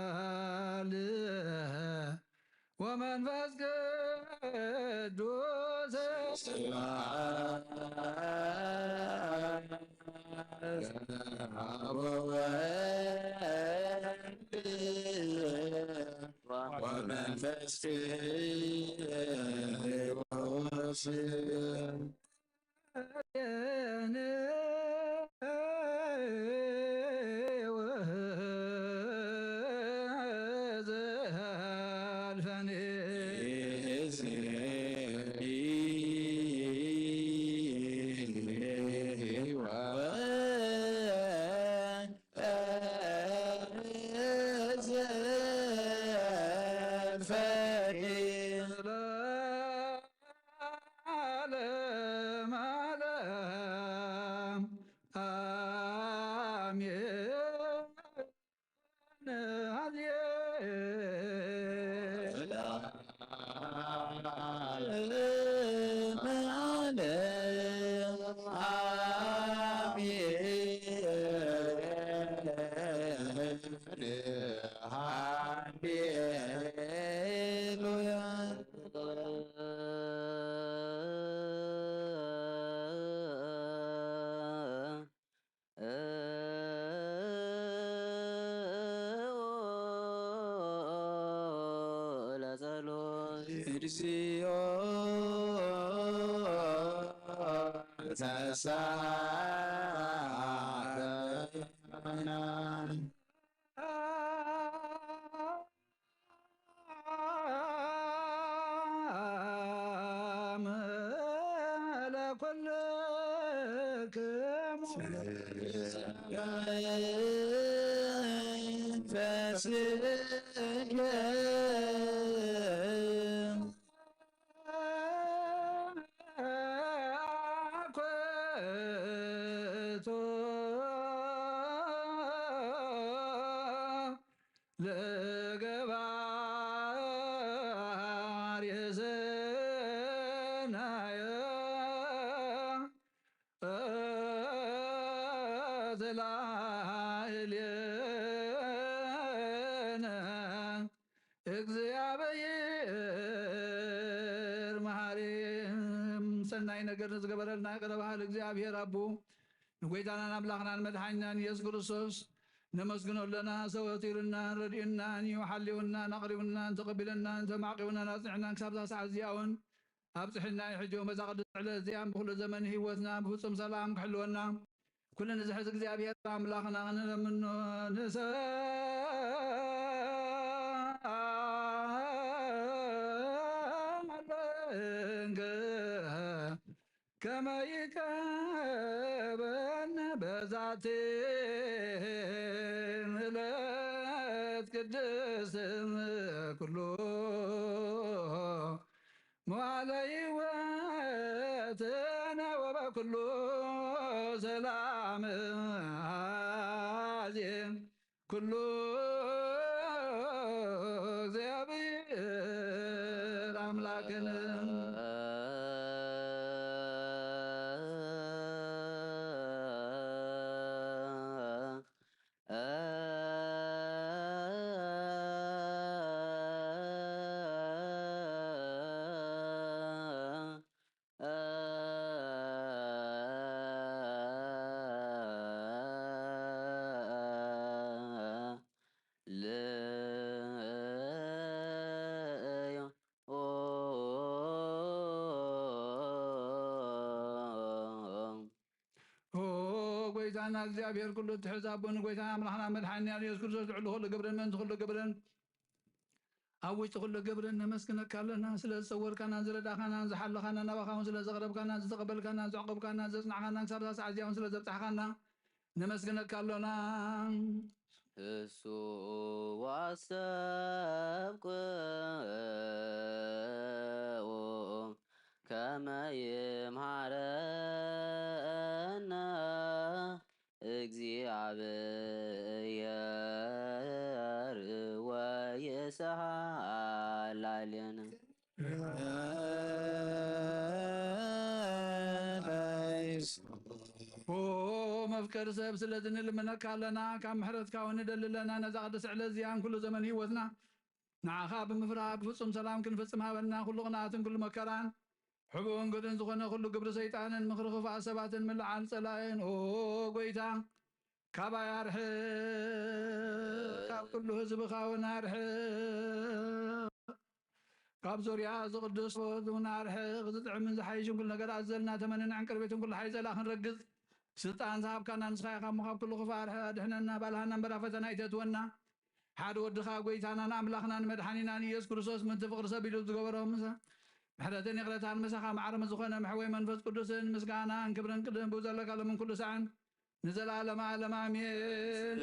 ለወወልድ ወመንፈስ ቅዱስ። ወመንፈስ ቅዱስ። ዓለም ዓለም። አሜን። ለጸሎት። እግዚኦ ተሳሃለነ። ለኩልክሙ። ለገባሬ ሰናየ ተላእልየነ። እግዚአብሔር መሐሪ ሰናይ ነገር ንዝገበረልና ይቅረ በሃል እግዚአብሔር ኣቦ ንጎይታናን ኣምላኽናን መድሓኒናን ኢየሱስ ክርስቶስ ነመስግኖ ኣለና። ሰወቲሩናን ረድኡናን እዩ። ሓልዩናን ኣቕሪቡናን ተቐቢለናን ተማዕቂቡናን ኣጽኒዕናን ክሳብ እዛ ሰዓት እዚኣ እውን ኣብጽሕና እዩ። ሕጂ እውን በዛ ቅድስቲ ዕለት እዚኣ ብኩሉ ዘመን ህይወትና ብፍጹም ሰላም ክሕልወና ኩሉ ንዝሕዝ እግዚኣብሔር ኣምላኽና ክንለምኖ ንሰኣለንከ ከመ ይቀበነ በዛቲ ዕለት ቅድስት ኩሉ መዋዕለ ሕይወትነ ወበኩሉ ሰላም አዜ ኩሉ እግዚአብሔር አምላክነ። ጎይታና እግዚኣብሔር ኩሉ እትሕዝ ኣቦን ጎይታና ኣምላኽና መድሓኒና ኢየሱስ ክርስቶስ ልዕሊ ኩሉ ግብርን ምእንቲ ኩሉ ግብርን ኣብ ውሽጢ ኩሉ ግብርን ነመስግነካ ኣለና። ስለ ዝሰወርካናን ዝረዳእካናን ዝሓለኻናን ናባኻ እውን ስለ ዘቕረብካናን ዝተቐበልካናን ዘዕቆብካናን ዘጽናዕካናን ክሳብ እዛ ሰዓት እዚኣ እውን ስለ ዘብጻሕካና ነመስግነካ ኣሎና። እሱ ዋሰብኩ ከመ ይምሃረና እግዚኣብሔር ወይስሐ ላዕሌነ። ኦ መፍቀሪ ሰብ፣ ስለዚ ንልምነካ ኣለና፣ ካብ ምሕረትካ እውን ንደሊ ኣለና። ነዛ ቅድስቲ ዕለት እዚኣን ኩሉ ዘመን ህይወትና ንዓኻ ብምፍራህ ብፍጹም ሰላም ክንፍጽም ሃበና። ኩሉ ቅንኣትን ኩሉ መከራን ሕቡእን ግድን ዝኾነ ኩሉ ግብሪ ሰይጣንን ምኽሪ ክፉኣት ሰባትን ምልዓል ጸላእን፣ ኦ ጎይታ፣ ካባይ ኣርሕቕ፣ ካብ ኩሉ ህዝብኻ እውን ኣርሕቕ፣ ካብ ዙርያ እዚ ቅዱስ ታቦት እውን ኣርሕቕ። ዝጥዕምን ዝሓይሽን ኩሉ ነገር ኣዘልና ተመንና ዕንቅርቤትን ኩሉ ሓይሊ ጸላእ ክንረግጽ ስልጣን ዝሃብካና ንስኻ ኢኻ እሞ፣ ካብ ኩሉ ክፉእ ኣርሕቕ፣ ኣድሕነና፣ ባልሃና እምበር ኣብ ፈተና ኣይተእትወና። ሓደ ወድኻ ጎይታናን ኣምላኽናን መድሓኒናን ኢየሱስ ክርስቶስ ምእንቲ ፍቕሪ ሰብ ኢሉ ዝገበሮ ምሕረትን ይቕረታን ምሳኻ ማዕረ ምስ ዝኾነ መሕወይ መንፈስ ቅዱስን ምስጋናን ክብርን ቅድም ብኡ ዘለካ ሎምን ኩሉ ሰዓን ንዘለዓለመ ዓለም ኣሜን።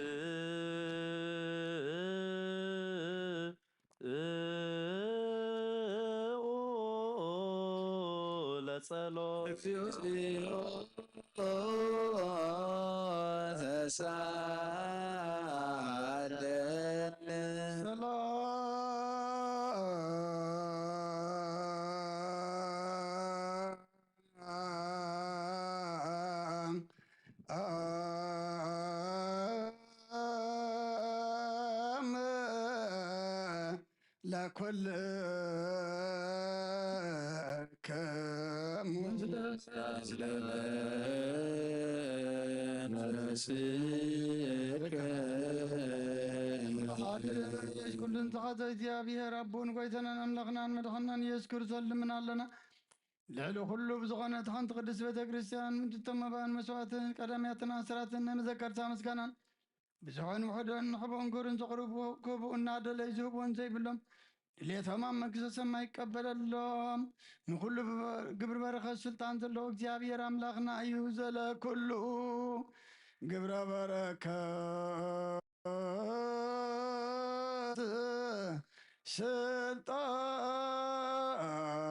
ለጸሎት። እግዚኦ ተሳለነ። ሰላም ለኩልክሙ። ኩሉን ተኸተ እግዚኣብሔር ኣቦን ጎይታናን ኣምላኽናን መድሓናን ኢየሱስ ክርስቶስ ልምን ኣለና። ልዕሊ ኩሉ ብዝኾነት ሓንቲ ቅድስት ቤተ ክርስቲያን ምድቶም መባእን መስዋዕትን ቀዳሚያትን ኣስራትን ናይ መዘከርታ ምስጋናን ብዝኾን ውሑዶን ንሕቦን ክብርን ዘቕርቡ ክህቡ እናደለዩ ዝህብዎን ዘይብሎም ድሌቶም ኣብ መንግስተ ሰማይ ይቀበለሎም። ንኹሉ ብበ-፣ ግብሪ በረኸት ስልጣን ዘለዎ እግዚኣብሔር ኣምላኽና እዩ። ዘለ ኩሉ ግብረ በረከት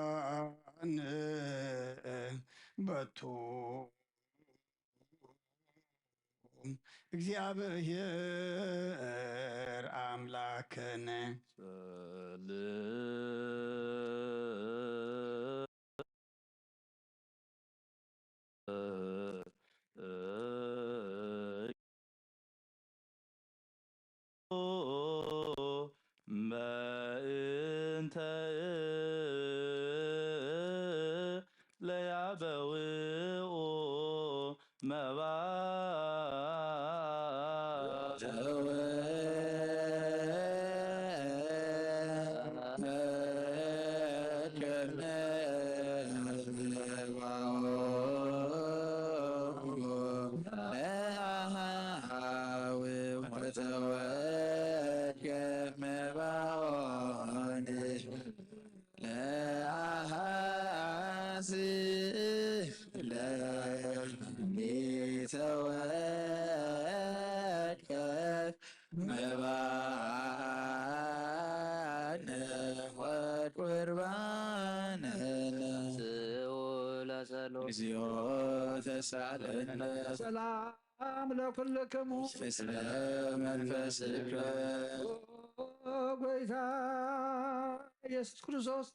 ስልጣን በቱ እግዚኣብሔር ኣምላክን። መእንተ ለያበውኡ መባ ለአሃዚ ለሚተወከፍ መባነ ወቁርባነ ስኡ ለጸሎት። እግዚኦ ተሳለነ። ሰላም ለኩልክሙ። እስለ መንፈስከ። ኦ ጎይታ ኢየሱስ ክርስቶስ፣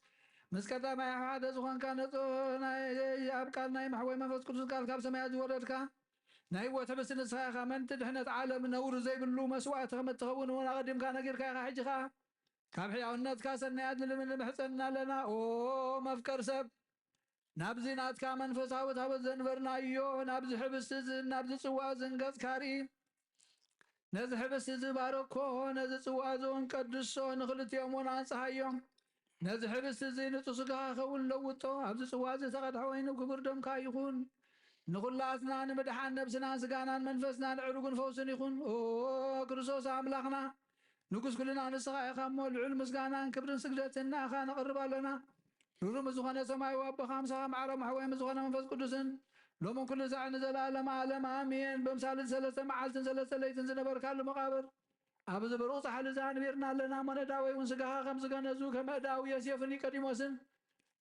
ምስ ቀዳማይ ሓደ ዝኾንካ ነጾ ናይ ኣብ ቃል ናይ መሕወይ መንፈስ ቅዱስ ቃል ካብ ሰማያት ዝወረድካ ናይ ህይወት ሕብስቲ ንስኻ ኢኻ። ምእንቲ ድሕነት ዓለም ነውሪ ዘይብሉ መስዋዕቲ ከም እትኸውን እውን ኣቐዲምካ ነጊርካ ኢኻ። ሕጂ ኸኣ ካብ ሕያውነትካ ሰናያት ንልምን ንምሕጸንና ኣለና። ኦ መፍቀር ሰብ፣ ናብዚ ናትካ መንፈሳዊ ታቦት ዘንበርናዮ፣ ናብዚ ሕብስቲ እዝን ናብዚ ጽዋ እዝን ገጽካ ርኢ። ነዚ ሕብስቲ እዚ ባረኮ፣ ነዚ ጽዋ እዚ እውን ቀድሶ፣ ንኽልቲኦም እውን ኣንጽሃዮም። ነዚ ሕብስቲ እዚ ንጹህ ስጋኻ ክኸውን ለውጦ፣ ኣብዚ ጽዋ እዚ ዝተቐድሐ ወይኒ ክቡር ደምካ ይኹን። ንኹላትና ንምድሓን ነብስናን ስጋናን መንፈስናን ዕሩግን ፈውስን ይኹን። ኦ ክርስቶስ ኣምላኽና፣ ንጉስ ኩልና ንስኻ ኢኻ እሞ፣ ልዑል ምስጋናን ክብርን ስግደትን ንኣኻ ነቕርብ ኣለና። ርሩም ዝኾነ ሰማያዊ ኣቦኻ፣ ምሳኻ ማዕረ መሕወይ ምስ ዝኾነ መንፈስ ቅዱስን፣ ሎምን ኩሉ ሳዕ ንዘለኣለም ዓለም ኣሜን። በምሳል ሰለስተ መዓልትን ሰለስተ ለይትን ዝነበርካሉ መቓብር፣ ኣብዚ ብሩኽ ጻሕሊ እዚ ኣንቢርና ኣለና እሞ፣ ነዳወይ እውን ስጋኻ ከም ዝገነዙ፣ ከም ኣእዳው ዮሴፍን ኒቆዲሞስን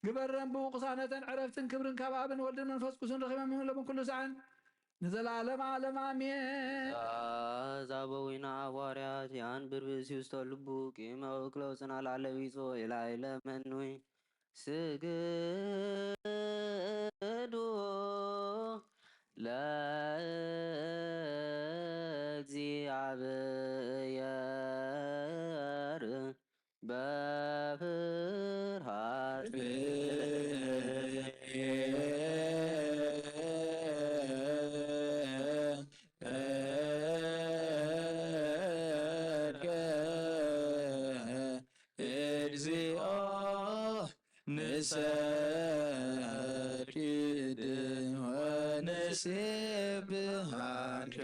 ግበረን። ብኡ ቅሳነተን ዕረፍትን ክብርን ካብ ኣብን ወልድን መንፈስ ቅዱስን ረኺበን፣ ሎምን ኩሉ ሳዕን ንዘለኣለም ዓለም ኣሜን። ትእዛዝ ኣበዊና ሐዋርያት ያን ብርብስ ውስተ ልቡ ቂመ ውክሎ ጽና ላለ ቢጾ ኢላይለ መኑይ ስግዱ ለእግዚኣብሔር በፍርሃት። እግዚኦ ንሰግድ ወንሴብሐከ።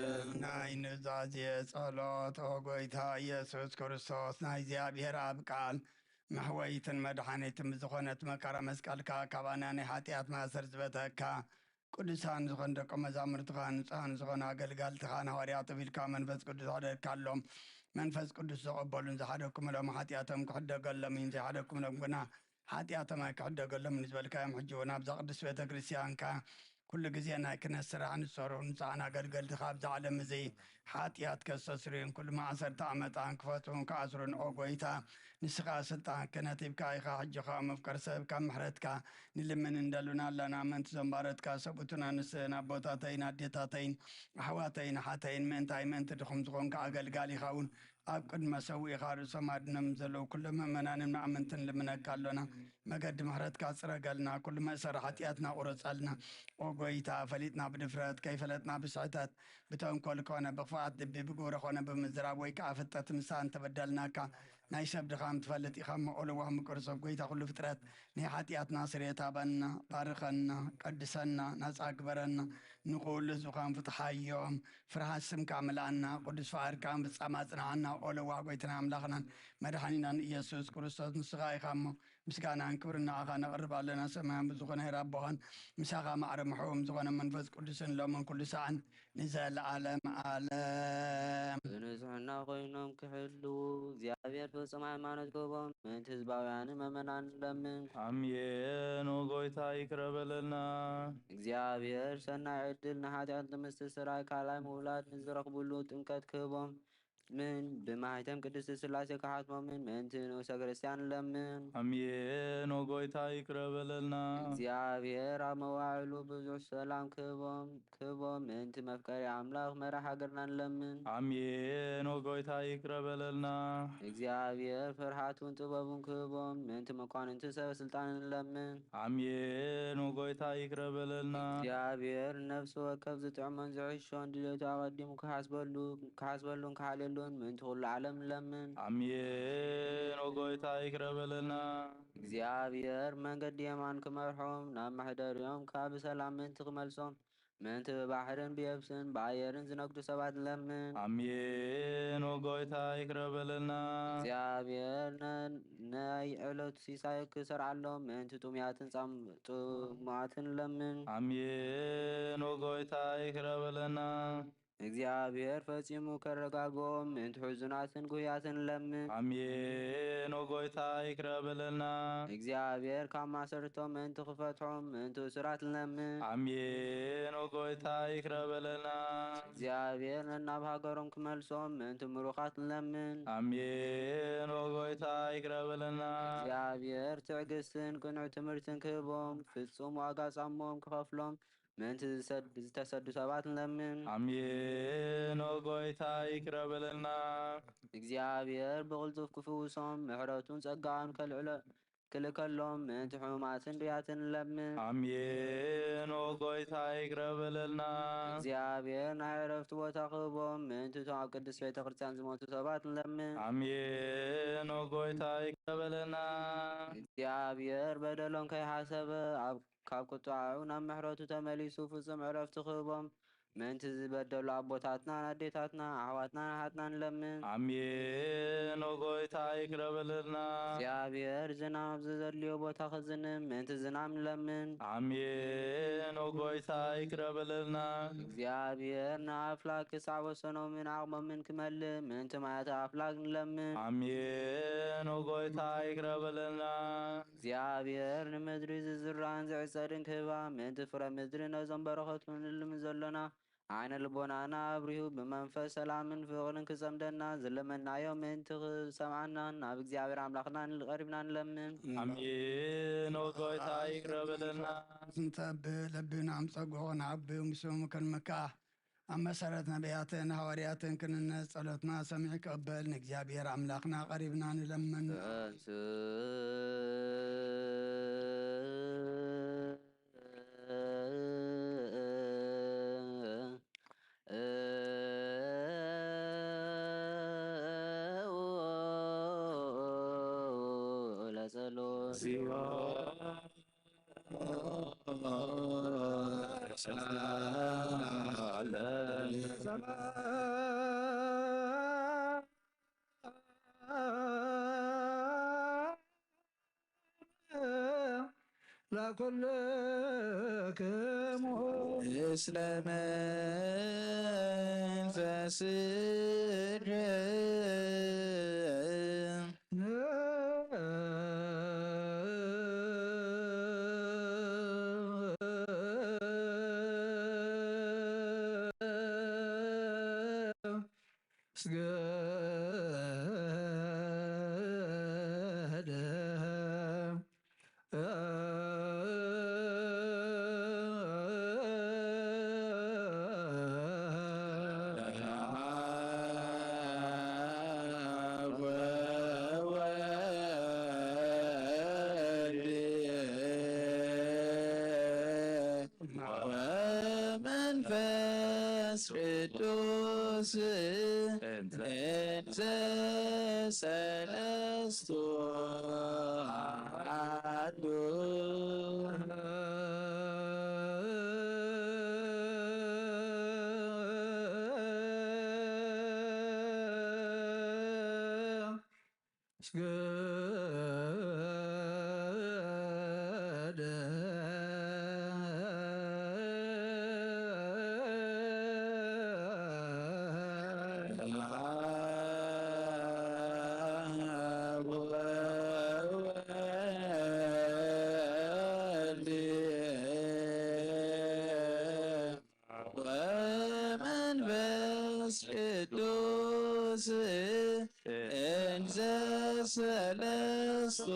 ናይ ኑዛዜ ጸሎት። ኦ ጎይታ ኢየሱስ ክርስቶስ፣ ናይ እግዚኣብሔር ኣብ ቃል መሕወይትን መድሓኒትን ብዝኾነት መከራ መስቀልካ ካባና ናይ ሓጢኣት ማእሰር ዝበተካ፣ ቅዱሳን ዝኾኑ ደቀ መዛሙርትኻ፣ ንጹሃን ዝኾኑ ኣገልጋልትኻ፣ ንሃዋርያት ኣቢልካ መንፈስ ቅዱስ ኣሕደርካሎም። መንፈስ ቅዱስ ዘቐበሉን ዝሓደኩምሎም ሓጢኣቶም ክሕደገሎም እዩ፣ ዘይሓደኩምሎም ግና ሓጢኣቶም ኣይክሕደገሎምን ዝበልካዮም፣ ሕጂ እውን ኣብዛ ቅድስት ቤተ ክርስቲያንካ ኩሉ ግዜ ናይ ክህነት ስራሕ ንሰሩ ንጹሃን ኣገልገልትኻ ኣብዚ ዓለም እዚ ሓጢኣት ከስተስርዩን ኩሉ ማእሰርታ መጣን ክፈትሑን ክኣስሩን፣ ኦ ጎይታ፣ ንስኻ ስልጣን ክህነት ሂብካ ኢኻ። ሕጂ ኸኣ መፍቀር ሰብ ካብ ምሕረትካ ንልምን እንደሉና ኣለና። ምእንቲ ዘንባረትካ ሰብኡትና ንስእን ኣቦታተይን ኣዴታተይን ኣሕዋተይን ኣሓተይን ምእንታይ ምእንቲ ድኹም ዝኾንካ ኣገልጋሊኻ እውን ኣብ ቅድመ ሰዊእኻ ርእሶም ኣድኖም ዘለዉ ኩሎም ምእመናንን መኣመንትን ልምነካ ኣሎና። መገዲ ምሕረትካ ጽረገልና፣ ኩሉ መእሰሪ ሓጢኣትና ቁረጸልና። ኦ ጎይታ፣ ፈሊጥና ብድፍረት፣ ከይፈለጥና ብስሕተት፣ ብተንኮል ኮነ ብኽፍኣት ልቢ፣ ብግብሪ ኮነ ብምዝራብ ወይ ከኣ ፍልጠት ምሳን ተበደልናካ። ናይ ሰብ ድኻም ትፈልጥ ኢኻ እሞ፣ ኦ ለዋህ ምቁር ሰብ፣ ጎይታ ኩሉ ፍጥረት፣ ናይ ሓጢኣትና ስርየት ሃበና፣ ባርኸና፣ ቀድሰና፣ ናጻ ግበረና። ንኹሉ ህዝብኻን ፍትሓዮም። ፍርሃት ስምካ ምልኣና፣ ቅዱስ ፍቓድካ ምፍጻም ኣጽንዓና። ኦ ለዋህ ጎይታና ኣምላኽናን መድሓኒናን ኢየሱስ ክርስቶስ፣ ንስኻ ኢኻ እሞ፣ ምስጋናን ክብርን ንኣኻ ነቕርብ ኣለና። ሰማያዊ ብዝኾነ ሄር ኣቦኻን ምሳኻ ማዕረ ምሕዎም ዝኾነ መንፈስ ቅዱስን ሎምን ኩሉ ሳዕን ንዘለዓለም ዓለም። ብንጽሕና ኮይኖም ክሕልዉ እግዚኣብሔር ፍጹም ሃይማኖት ክህቦም ምእንቲ ህዝባውያንን መመናን ንለምን። ኣሜን። ኦ ጎይታ ይቅረ በለልና። እግዚኣብሔር ሰናይ ዕድል ንሓጢኣት ንምስትስራይ ካልኣይ ምውላድ ንዝረኽብሉ ጥምቀት ክህቦም ምን ብማሕተም ቅድስት ስላሴ ክሓትሞምን ምእንቲ ንኡሰ ክርስቲያን ንለምን። ኣሜን። ኦ ጎይታ ይቅረ በለልና። እግዚኣብሔር ኣብ መዋዕሉ ብዙሕ ሰላም ክህቦም ክህቦም ምእንቲ መፍቀሪ ኣምላኽ መራሕ ሃገርና ንለምን። ኣሜን። ኦ ጎይታ ይቅረ በለልና። እግዚኣብሔር ፍርሃቱን ጥበቡን ክህቦም ምእንቲ መኳንንትን ሰበ ስልጣንን ንለምን። ኣሜን። ኦ ጎይታ ይቅረ በለልና። እግዚኣብሔር ነፍሲ ወከፍ ዝጥዕሞን ዝሕሾን ድሌቱ ኣቐዲሙ ክሓስበሉ ክሓስበሉን ክሓልየሉን ምእንቲ ኩሉ ዓለም ንለምን። ኣሜን። ኦ ጎይታ ይቅረ በለልና። እግዚኣብሔር መንገዲ የማን ክመርሖም ናብ መሕደሪኦም ከኣ ብሰላም ምእንቲ ክመልሶም ምእንቲ ብባሕርን ብየብስን ብኣየርን ዝነግዱ ሰባት ንለምን። ኣሜን። ኦ ጎይታ ይቅረ በለልና። እግዚኣብሔር ነ- ናይ ዕለቱ ሲሳይ ክሰርዓሎም ምእንቲ ጥሙያትን ጻም- ጥሙኣትን ንለምን። ኣሜን። ኦ ጎይታ ይቅረ በለልና። እግዚኣብሔር ፈጺሙ ከረጋግኦም ምእንቲ ሕዙናትን ጉህያትን ንለምን። ኣሜን። ኦ ጎይታ ይቅረ በለልና። እግዚኣብሔር ካብ ማሰርቶም ምእንቲ ክፈትሖም ምእንቲ እሱራት ንለምን። ኣሜን። ኦ ጎይታ ይቅረ በለልና። እግዚኣብሔር ነናብ ሃገሮም ክመልሶም ምእንቲ ምሩኻት ንለምን። ኣሜን። ኦ ጎይታ ይቅረ በለልና። እግዚኣብሔር ትዕግስትን ቅኑዕ ትምህርትን ክህቦም ፍጹም ዋጋ ጻሞም ክኸፍሎም ምእንቲ ዝሰድ- ዝተሰዱ ሰባት ንለምን። ኣሜን። ኦ ጎይታ ይቅረ በለልና። እግዚኣብሔር ብቕልጡፍ ክፍውሶም ምሕረቱን ጸጋን ከልዕሎ- ክልከሎም ምእንቲ ሕሙማትን ድያትን ንለምን። ኣሜን። ኦ ጎይታ ይቅረ በለልና። እግዚኣብሔር ናይ ዕረፍቲ ቦታ ክህቦም ምእንቲ እቶም ኣብ ቅድስት ቤተ ክርስቲያን ዝሞቱ ሰባት ንለምን። ኣሜን። ኦ ጎይታ ይቅረ በለልና። እግዚኣብሔር በደሎም ከይሓሰበ ኣብ ካብ ቁጥዓኡ ናብ ምሕረቱ ተመሊሱ ፍጹም ዕረፍቲ ክህቦም ምእንቲ ዝበደሉ ኣቦታትናን ኣዴታትና ኣሕዋትናን ኣሓትናን ንለምን። ኣሜን። ኦ ጎይታ ይቅረ በለልና። እግዚኣብሔር ዝናም ኣብ ዘድልዮ ቦታ ክዝንም ምእንቲ ዝናም ንለምን። ኣሜን። ኦ ጎይታ ይቅረ በለልና። እግዚኣብሔር ንኣፍላክ ክሳዕ ወሰኖምን ዓቕሞምን ክመልእ ምእንቲ ማያተ ኣፍላክ ንለምን። ኣሜን። ኦ ጎይታ ይቅረ በለልና። እግዚኣብሔር ንምድሪ ዝዝራእን ዝዕጸድን ክህባ ምእንቲ ፍረ ምድሪ ነዞም በረኸቱ ንልምን ዘሎና ዓይነ ልቦናና ኣብሪሁ ብመንፈስ ሰላምን ፍቕርን ክጸምደና ዝለመናዮ ምእንቲ ክሰምዓና ናብ እግዚኣብሔር ኣምላኽና ንቀሪብና ንለምን። ኣሜን። ኦ ጎይታ ይቅረ በለልና። ስንተ ብለብና ኣምጸጎ ንዓቢ ምስሙ ከንመካ ኣብ መሰረት ነቢያትን ሃዋርያትን ክንነጽ ጸሎትና ሰሚዕ ክቕበል ንእግዚኣብሔር ኣምላኽና ቀሪብና ንለምን። ለጸሎት ለኩልክሙ ምስለ መንፈስከ ስገደ። ወመንፈስ ቅዱስ እንዘ ሰለስቱ አሐዱ። ወመንፈስ ቅዱስ እንዘ ሰለስቱ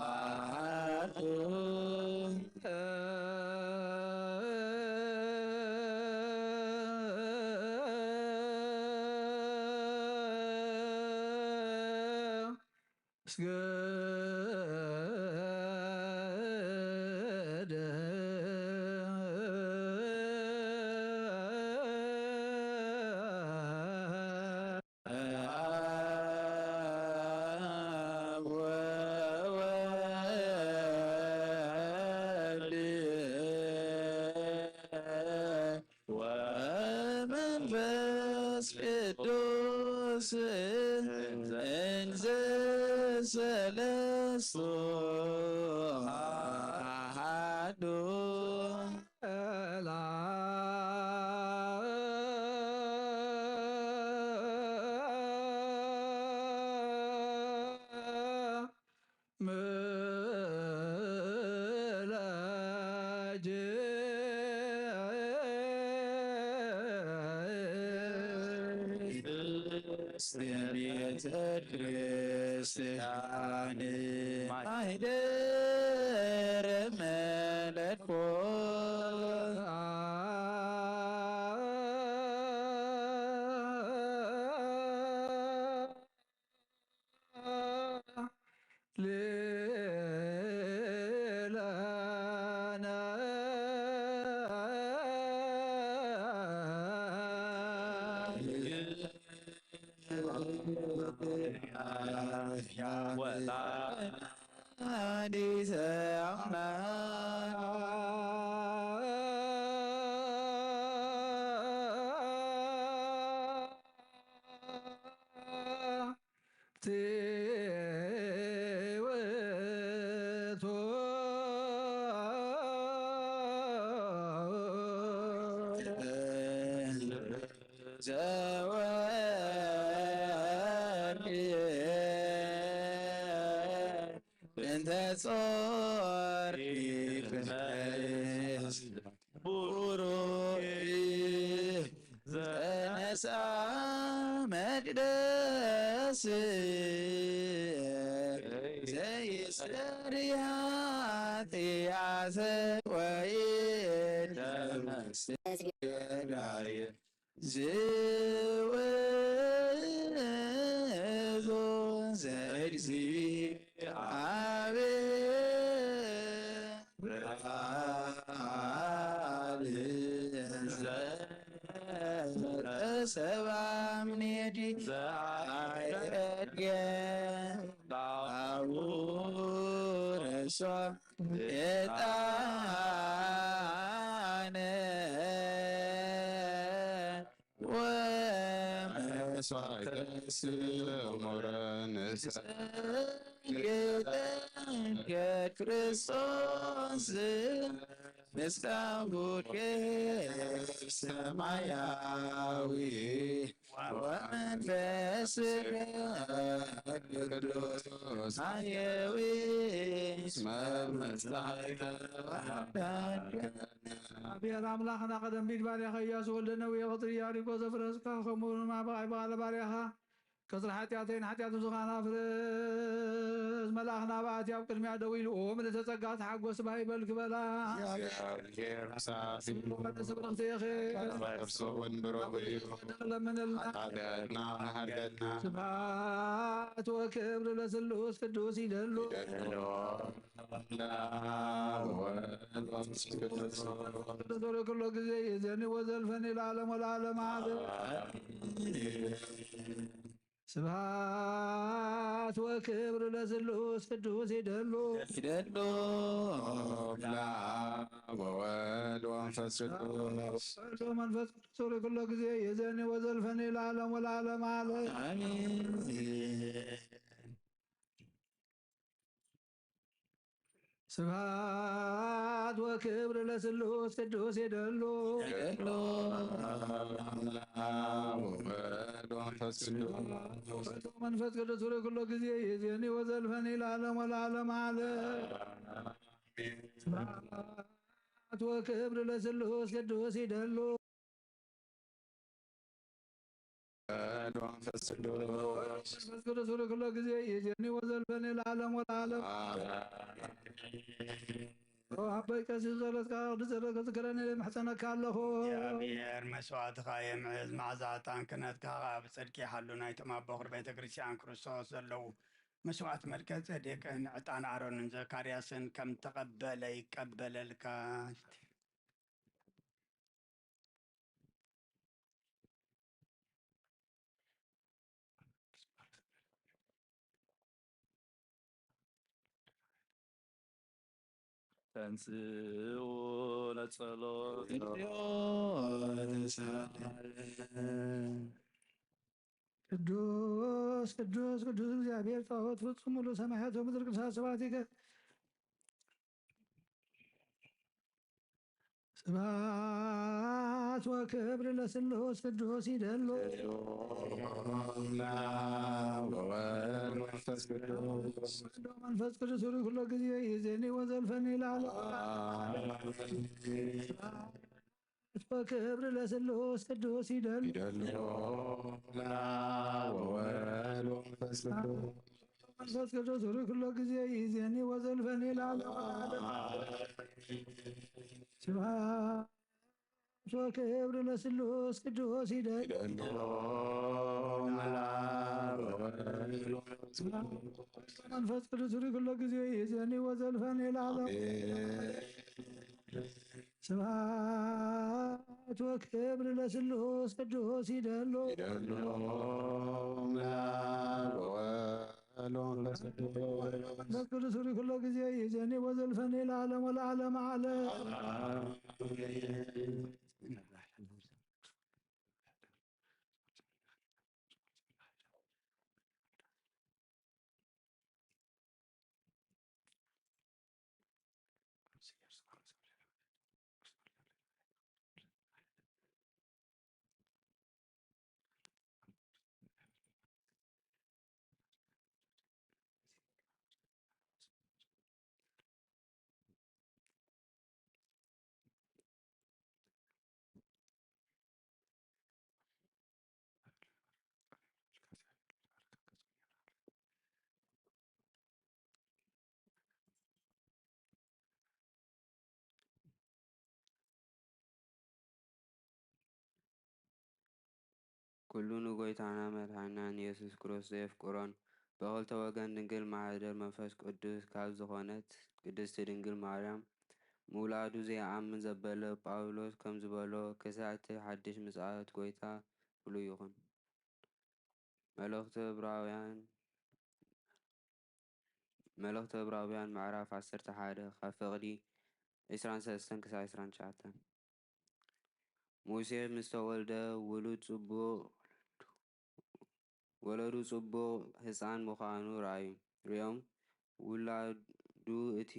አሐዱ። እስገደ። አብ ወወልድ ወመንፈስ ቅዱስ እንዘ ሰለስቱ አሐዱ። ምላጅ ቤተ ክርስቲያን ማይደር መለኮት ወላዲተ ኣምላክ ትውቶ ዘወርቅ እንተ ጾር ቡሩክ ዘነሳ መቅደስ ዘይሰሪ ኃጢአት ወይ ደምስ ዝውእቱ ዘእግዚኣብሔር ብርሃን ዘተሰባ ምኔቲ ዘአይረድገ ላቡ ረሷ ዕጣነ ወመስዋዕተ ስሙረ ንሰግድ ክርስቶስ ምስለ አቡኪ ሰማያዊ ወመንፈስ ቅዱስ ማየዊ እስመ መጻእከ ወአዳንከ። አቤት ኣምላኽና፣ ቀደም ቢድ ባርያኻ ኢያሱ ወልደ ነዌ፣ ቀጽሪ ኢያሪኮ ዘፍረስካ፣ ከምኡ ድማ ብቓይ በቓለ ባርያኻ ቀጽሪ ሓጢኣተይን ሓጢኣት ብዙኻን ኣፍርስ። መልኣኽ ናብኣ እቲ ኣብ ቅድሚያ ደው ኢሉ፣ ምልእተ ጸጋ ተሓጎስ፣ ባህ ይበልኪ በላ። እግዚኣብሔር ምሳኺ። ስብርኽቲ ኢኺ። ነፍሲ እውን ብሩኽ እዩ። ለምንልና። ሓጢኣትና ሓርገልና። ስብሐት ወክብር ለስሉስ ቅዱስ ይደሉ። ይደሉ። ወወልድ ወመንፈስ ቅዱስ። ቅዱስ ኩሎ ጊዜ ይእዜኒ ወዘልፈኒ ለዓለም ወለዓለም ዓለም። ስብሐት ወክብር ለስሉስ ቅዱስ ይደሉ። ይደሉ። ለአብ ወወልድ ወመንፈስ ቅዱስ። ወወልድ ወመንፈስ ቅዱስ ኩሎ ጊዜ ይእዜኒ ወዘልፈኒ ለዓለም ወለዓለም ዓለም። አሜን። ስብሐት ወክብር ለስሉስ ቅዱስ ይደሉ። ይደሉ። ወወልድ ወመንፈስ ቅዱስ። ወመንፈስ ቅዱስ ሩይ ኩሎ ጊዜ ይዜኒ ወዘልፈኒ ለዓለም ወለዓለም ዓለም። ስብሐት ወክብር ለስሉስ ቅዱስ ይደሉ። ወወልድ ወመንፈስ ቅዱስ። መንፈስ ቅዱስ ሩይ ኩሎ ጊዜ ይዜኒ ወዘልፈኒ ለዓለም ወለዓለም። አሜን። ኦ ኣቦይ ቀሲስ ጸሎትካ ክጽበ ክዝክረኒ እምሕጸነካ ኣለኹ። እግዚኣብሔር መስዋዕትኻ የምዕዝ፣ መዓዛ ዕጣን ክህነትካ ኸኣ ብጽድቂ ይሓሉ። ናይቶም ኣብ በኹር ቤተ ክርስቲያን ክርስቶስ ዘለዉ መስዋዕት መልከ ጼዴቅን ዕጣን ኣሮንን ዘካርያስን ከም ተቐበለ ይቀበለልካ። ተንሥኡ ለጸሎት። ቅዱስ ቅዱስ ቅዱስ እግዚኣብሔር ጸባኦት ፍጹም ሙሉ ሰማያት ወምድር ቅዱሳት ስብሐቲከ። ስብሐት ወክብር ለስሉስ ቅዱስ ይደሉ። ወወልድ መንፈስ ቅዱስ። መንፈስ ቅዱስ ሩይ ኩሎ ጊዜ ይዜኒ ወዘልፈኒ ለዓለም። ስብሐት ወክብር ለስሉስ ቅዱስ ይደሉ። ይደሉ። ወወልድ መንፈስ ቅዱስ። መንፈስ ቅዱስ ሩይ ኩሎ ጊዜ ይዜኒ ወዘልፈኒ ለዓለም። ስብሐት ወክብር ለስሉስ ቅዱስ ይደሉ። ይደሉ። መንፈስ ቅዱስ ሩይ ኩሎ ጊዜ ይዜኒ ወዘልፈኒ ለዓለም። ስብሐት ወክብር ለስሉስ ቅዱስ ይደሉ። ይደሉ። መንፈስ ቅዱስ ርኢኩሎ ግዜ ይእዜኒ ወዘልፈኒ ለዓለም ወለዓለም ዓለም። ኩሉ ንጎይታና መድሓኒናን ኢየሱስ ክርስቶስ የፍቅሮን፣ ብኽልተ ወገን ድንግል ማህደር መንፈስ ቅዱስ ካብ ዝኾነት ቅድስቲ ድንግል ማርያም ምውላዱ ዘይኣምን ዘበለ ጳውሎስ ከም ዝበሎ፣ ክሳዕ እቲ ሓድሽ ምጽኣት ጎይታ ፍሉይ ይኹን። መልእኽቲ ዕብራውያን፣ መልእኽቲ ዕብራውያን ምዕራፍ ዓሰርተ ሓደ ካብ ፍቕዲ ዕስራን ሰለስተን ክሳብ ዕስራን ትሽዓተን። ሙሴ ምስ ተወልደ ውሉድ ጽቡቕ፣ ወለዱ ጽቡቕ ህጻን ምዃኑ ረኣዩ። ሪኦም ውላዱ እቲ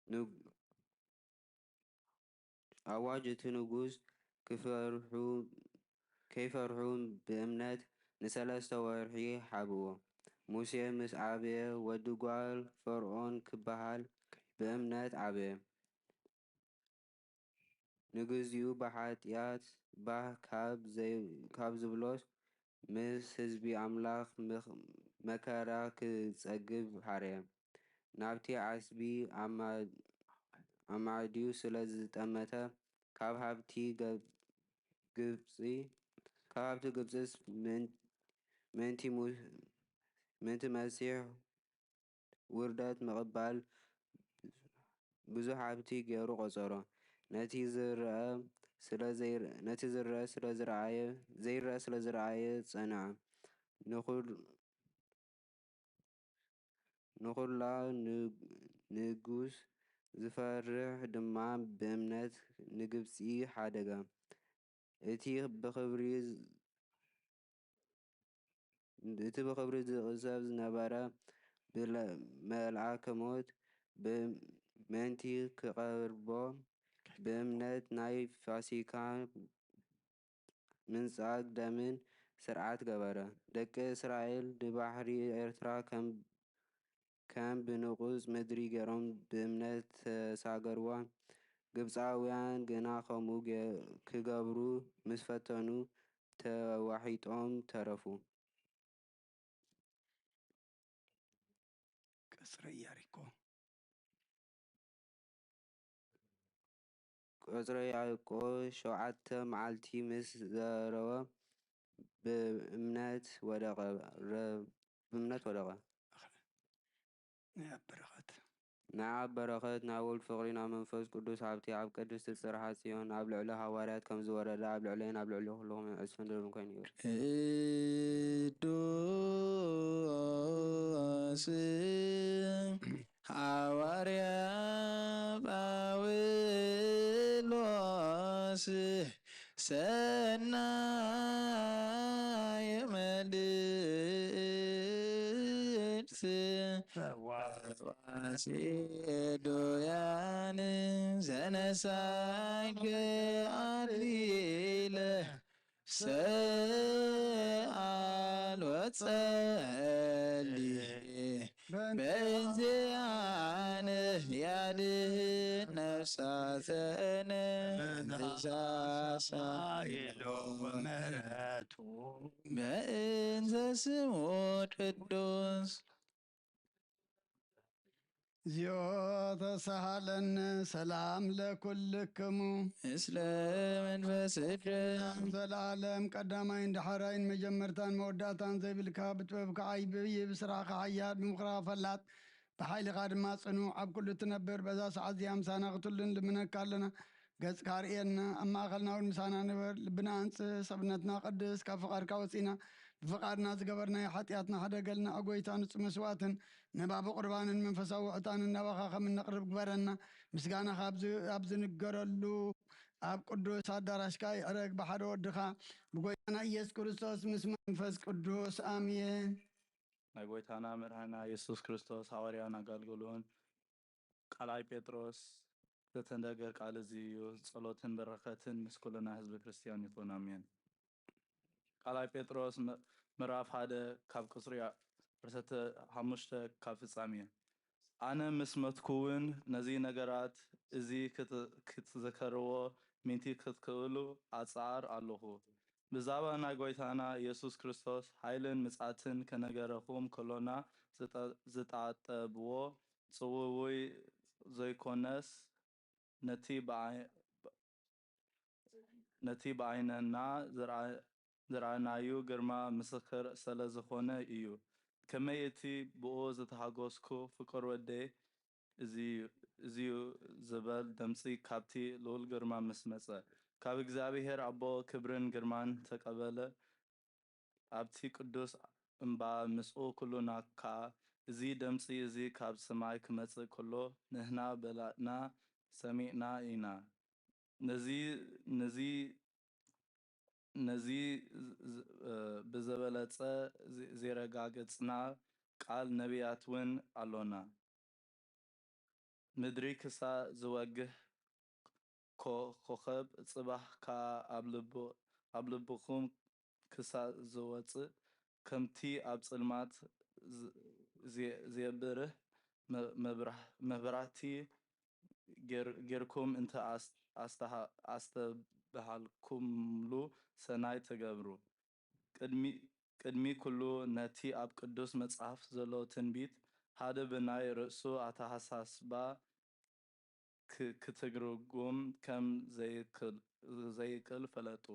ንግ-፣ ኣዋጅ እቲ ንጉስ ክፈርሑ፣ ከይፈርሑ ብእምነት ንሰለስተ ወርሒ ሓብዎ። ሙሴ ምስ ዓበየ ወዲ ጓል ፈርዖን ክበሃል ብእምነት ዓበየ። ንግዚኡ ብሓጢኣት ባህ ካብ ዘይ-፣ ካብ ዝብሎስ ምስ ህዝቢ ኣምላኽ ምኽ-፣ መከራ ክጸግብ ሓረየ። ናብቲ ዓስቢ ኣማ-፣ ኣማዕድዩ ስለ ዝጠመተ ካብ ሃብቲ ገ-፣ ግብጺ፣ ካብ ሃብቲ ግብጽስ ምን-፣ ምንቲ ሙ-፣ ምንቲ መሲሕ ውርደት ምቕባል ብዙሕ ሃብቲ ገይሩ ቆጸሮ። ነቲ ዝረአ ስለ ዘይር-፣ ነቲ ዝረአ ስለ ዝረኣየ፣ ዘይረአ ስለ ዝረኣየ ጸንዐ። ንኹል-፣ ንኹላ ን-፣ ንጉስ ዝፈርሕ ድማ ብእምነት ንግብጺ ሓደጋ። እቲ ብኽብሪ ዝ-፣ እቲ ብኽብሪ ዝቕሰብ ዝነበረ ብለ-፣ መልኣከ ሞት ብመንቲ ክቐርቦ ብእምነት ናይ ፋሲካ ምንጻግ ደምን ስርዓት ገበረ። ደቂ እስራኤል ንባሕሪ ኤርትራ ከም ከም ብንቑጽ ምድሪ ገይሮም ብእምነት ተሳገርዋ። ግብጻውያን ግና ከምኡ ገ-፣ ክገብሩ ምስ ፈተኑ ተዋሒጦም ተረፉ። ቀጽሪ ኢያሪኮ። ቀጽሪ ኢያሪኮ ሸውዓተ መዓልቲ ምስ ዘረወ ብእምነት ወደቐ። ረ-፣ ብእምነት ወደቐ። ናይ ኣብ በረኸት። ናይ ኣብ በረኸት፣ ናይ ወልድ ፍቕሪ፣ ናይ መንፈስ ቅዱስ ሃብቲ ኣብ ቅድስቲ ጽርሐ ጽዮን ኣብ ልዕሊ ሃዋርያት ከም ዝወረደ ኣብ ልዕለይን ኣብ ልዕሊ ኩልኹም ዕጽፍን ድርብን ኮይኑ ይበል። ቅዱስ ሃዋርያ ጳውሎስ ሰናይ መልእክት ፈዋሲ ዱያን ዘነሳይከ ኣክሊለ ሰኣል ወጸሊ በእንዚኣነ ያድህን ነፍሳተነ ብዛሳ ኢሉ ምሕረቱ በእንተ ስሙ ቅዱስ። እግዚኦ ተሳሃለነ ሰላም ለኩልክሙ። ምስለ መንፈስከ። ሰላም ዘለዓለም ቀዳማይን ዳሕራይን መጀመርታን መወዳእታን ዘይብልካ፣ ብጥበብካ ዓብዪ፣ ብስራሕካ ሓያል፣ ብምኽርኻ ፈላጥ፣ ብሓይልኻ ድማ ጽኑዕ፣ ኣብ ኩሉ እትነብር፣ በዛ ሰዓት እዚኣ ምሳና ክትህሉ ንልምነካ ኣለና። ገጽካ ኣርእየና፣ ኣብ ማእከልና እውን ምሳና ንበር። ልብና ኣንጽህ፣ ሰብነትና ቀድስ፣ ካብ ፍቓድካ ወጺና ብፍቓድና ዝገበርናዮ ሓጢኣትና ሕደገልና፣ ኦ ጎይታ፣ ንጹህ መስዋእትን ነባቢ ቁርባንን መንፈሳዊ ዕጣንን ናባኻ ከም እነቕርብ ግበረና። ምስጋናኻ ኣብ ዝ-፣ ኣብ ዝንገረሉ ኣብ ቅዱስ ኣዳራሽካ ይዕረግ፣ ብሓደ ወድኻ ብጎይታና ኢየሱስ ክርስቶስ ምስ መንፈስ ቅዱስ፣ ኣሜን። ናይ ጎይታና መድሓና የሱስ ክርስቶስ ሃዋርያን ኣገልገሉን ቃላይ ጴጥሮስ ዘተንደገ ቃል እዚ እዩ። ጸሎትን በረኸትን ምስ ኩልና ህዝቢ ክርስትያን ይኹን፣ ኣሜን። ቃላይ ጴጥሮስ ም-፣ ምዕራፍ ሓደ ካብ ቁጽሪ ዓሰርተ ሓሙሽተ ካብ ፍጻሜ። ኣነ ምስ መትኩውን ነዚ ነገራት እዚ ክት-፣ ክትዘከርዎ ምእንቲ ክትክእሉ ኣጽዓር ኣለኹ። ብዛባ ናይ ጎይታና የሱስ ክርስቶስ ሓይልን ምጽኣትን ከነገረኹም ከሎና ዝጠ-፣ ዝጣጠብዎ ጽውውይ ዘይኮነስ፣ ነቲ ብኣይ-፣ ነቲ ብኣይንና ዝረኣ-፣ ዝረኣናዩ ግርማ ምስክር ስለ ዝኾነ እዩ። ከመይ እቲ ብኡ ዝተሓጎስኩ ፍቁር ወደይ እዚ እዩ፣ እዚ እዩ ዝበል ድምጺ ካብቲ ልዑል ግርማ ምስ መጸ፣ ካብ እግዚኣብሔር ኣቦ ክብርን ግርማን ተቐበለ። ኣብቲ ቅዱስ እምባ ምስኡ ኩሉና ከኣ፣ እዚ ድምጺ እዚ ካብ ሰማይ ክመጽእ ከሎ ንሕና በላዕና ሰሚዕና ኢና። ነዚ፣ ነዚ፣ ነዚ ዝ-፣ እ፣ ብዝበለጸ ዜ-፣ ዜረጋገጽና ቃል ነቢያት እውን ኣሎና። ምድሪ ክሳእ ዝወግህ ኮ-፣ ኮኸብ ጽባሕ ከኣ ኣብ ልቡ-፣ ኣብ ልብኹም ክሳእ ዝወጽእ፣ ከምቲ ኣብ ጽልማት ዝ-፣ ዜ-፣ ዜብርህ መ-፣ መብራህ-፣ መብራህቲ ጌር-፣ ጌርኩም እንተ ኣስ-፣ ኣስተሃ-፣ ኣስተብሃልኩምሉ ሰናይ ትገብሩ። ቅድሚ፣ ቅድሚ ኩሉ ነቲ ኣብ ቅዱስ መጽሓፍ ዘሎ ትንቢት ሓደ ብናይ ርእሱ ኣተሓሳስባ ክ-፣ ክትርጉም ከም ዘይክል-፣ ዘይክእል ፈለጡ።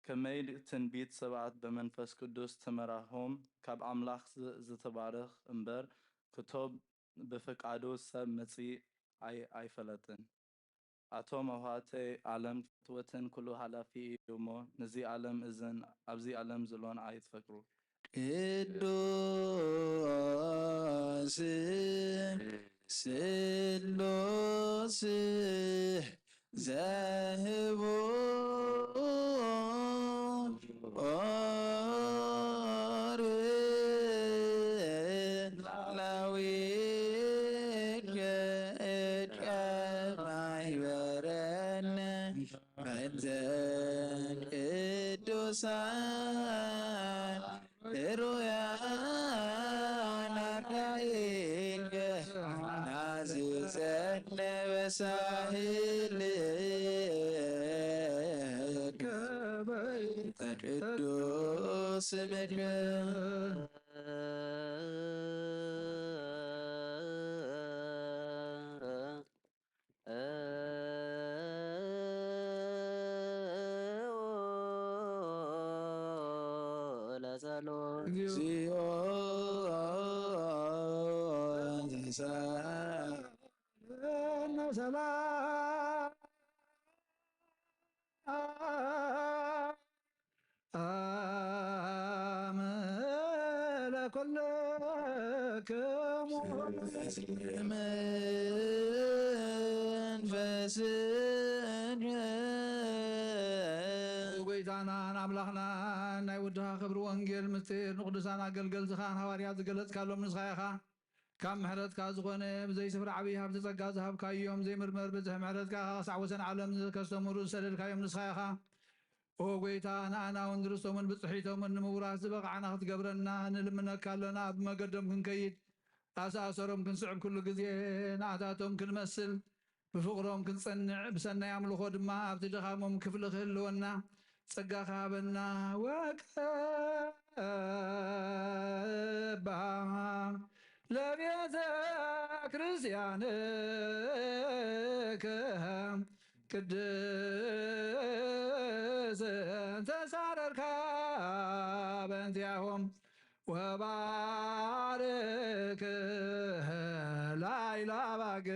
ከመይ ትንቢት ሰባት ብመንፈስ ቅዱስ ተመራሖም ካብ ኣምላኽ ዝ-፣ ዝተባረኽ እምበር፣ ክቶ ብፍቃዱ ሰብ መጺእ ኣይ-፣ ኣይፈለጥን። ኣቶም ኣሕዋተይ፣ ዓለም ክትወትን ኩሉ ሓላፊ እዩ እሞ፣ ነዚ ዓለም እዝን ኣብዚ ዓለም ዘሎን ኣይትፈቅሩ። ቅዱስ ስሉስ ዘህቡ ኦሪት ላዊት ከእድቀ ማይበረነ በእንተ ቅዱሳን ሩያን ኣራይከ ናዝዘነ በሳህል ቅዱስ ስምከ። ለጸሎት እግዚኦ ተሳለነ ሰላም ለኩልክሙ መንፈስን ጎይታናን ኣምላኽናን ናይ ወድኻ ክብሪ ወንጌል ምስጢር ንቅዱሳን ኣገልገልትኻን ሃዋርያት ዝገለጽካሎም ንስኻ ኢኻ። ካብ ምሕረትካ ዝኾነ ብዘይ ስፍራ ዓብዪ ሃብቲ ጸጋ ዝሃብካዮም ዘይምርመር ብዝሒ ምሕረትካ ክሳዕ ወሰን ዓለም ከስተምሩ ዝሰደድካዮም ንስኻ ኢኻ። ኦ ጎይታ፣ ንኣና እውን ንርስቶምን ብጽሒቶምን ንምውራስ ዝበቕዓና ክትገብረና ንልምነካ ኣለና። ብመገዶም ክንከይድ፣ ኣሰኣሰሮም ክንስዕብ፣ ኩሉ ግዜ ንኣታቶም ክንመስል፣ ብፍቕሮም ክንጸንዕ፣ ብሰናይ ኣምልኾ ድማ ኣብቲ ድኻሞም ክፍሊ ክህልወና ጸጋ ክሃበና። ወቀባ ለቤተ ክርስቲያንከ ቅድስት ተሳረርካ በእንቲአሆም ወባርክ ላይላ ባግ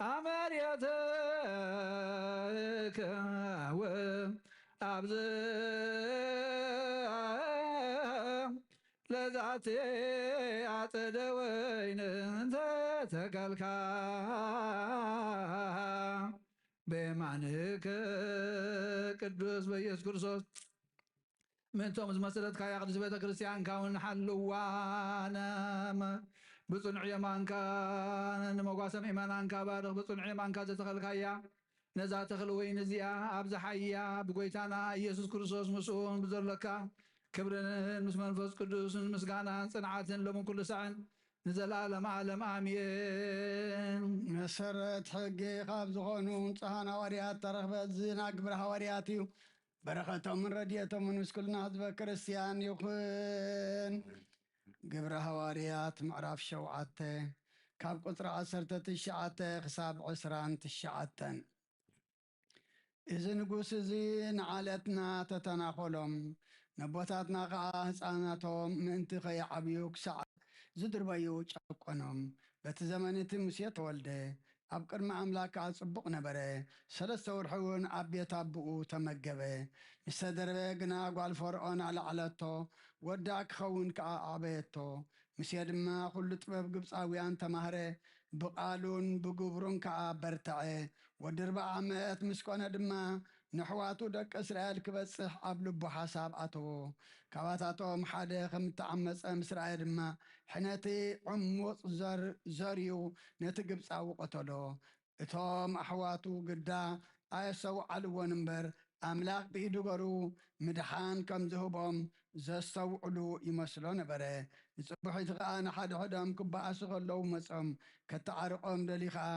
ኣመርየትከ ወኣብዝ ለዛቲ ኣጸደ ወይን እንተ ተከልካ በየማንከ ቅዱስ በኢየሱስ ክርስቶስ ምእንቶም ዝመሰለትካያ ቅድስት ቤተ ክርስቲያንካ እውን ሓልዋ። ብጽኑዕ የማንካ ንመጓሰ ምእመናንካ ባርኽ። ብጽኑዕ የማንካ ዘተኸልካያ ነዛ ተኽሊ ወይን እዚኣ ኣብዝሓያ። ብጎይታና ኢየሱስ ክርስቶስ ምስኡን ብዘሎካ ክብርን ምስ መንፈስ ቅዱስን ምስጋናን ጽንዓትን ሎምን ኩሉ ሳዕን ንዘለኣለም ዓለም ኣሜን። መሰረት ሕጊ ካብ ዝኾኑ ንጹሃን ሃዋርያት ተረኽበ። እዚ ናይ ግብረ ሃዋርያት እዩ። በረኸቶምን ረድኤቶምን ምስ ኩልና ህዝበ ክርስቲያን ይኹን። ግብረ ሃዋርያት ምዕራፍ ሸውዓተ ካብ ቁጽሪ ዓሰርተ ትሽዓተ ክሳብ ዕስራን ትሽዓተን። እዚ ንጉስ እዚ ንዓለትና ተተናኾሎም፣ ነቦታትና ኸዓ ህፃናቶም ምእንቲ ኸይዓብዩ ክሳዕ ዝድርበዩ ጨቆኖም። በቲ ዘመን እቲ ሙሴ ተወልደ፣ ኣብ ቅድሚ ኣምላክ ከኣ ጽቡቕ ነበረ። ሰለስተ ወርሒ እውን ኣብ ቤት ኣቦኡ ተመገበ። ምስ ተደርበ ግና ጓል ፈርዖን ኣለዓለቶ፣ ወዳ ክኸውን ከኣ ኣዕበየቶ። ሙሴ ድማ ኩሉ ጥበብ ግብጻውያን ተማህረ፣ ብቓሉን ብግብሩን ከኣ በርትዐ። ወዲ ኣርብዓ ዓመት ምስ ኮነ ድማ ንኣሕዋቱ ደቂ እስራኤል ክበጽሕ ኣብ ልቡ ሓሳብ ኣተዎ። ካባታቶም ሓደ ከም እተዓመጸ ምስ ረኣየ ድማ፣ ሕነቲ ዕሙቕ ዘር-፣ ዘርዩ ነቲ ግብጻዊ ቀተሎ። እቶም ኣሕዋቱ ግዳ ኣየስተውዓልዎን እምበር፣ ኣምላኽ ብኢዱ ገሩ ምድሓን ከም ዝህቦም ዘስተውዕሉ ይመስሎ ነበረ። ንጽቡሒቲ ከኣ ንሓድሕዶም ክበኣሱ ከለዉ መጾም፣ ከተዓርቖም ደልዩ ከኣ፣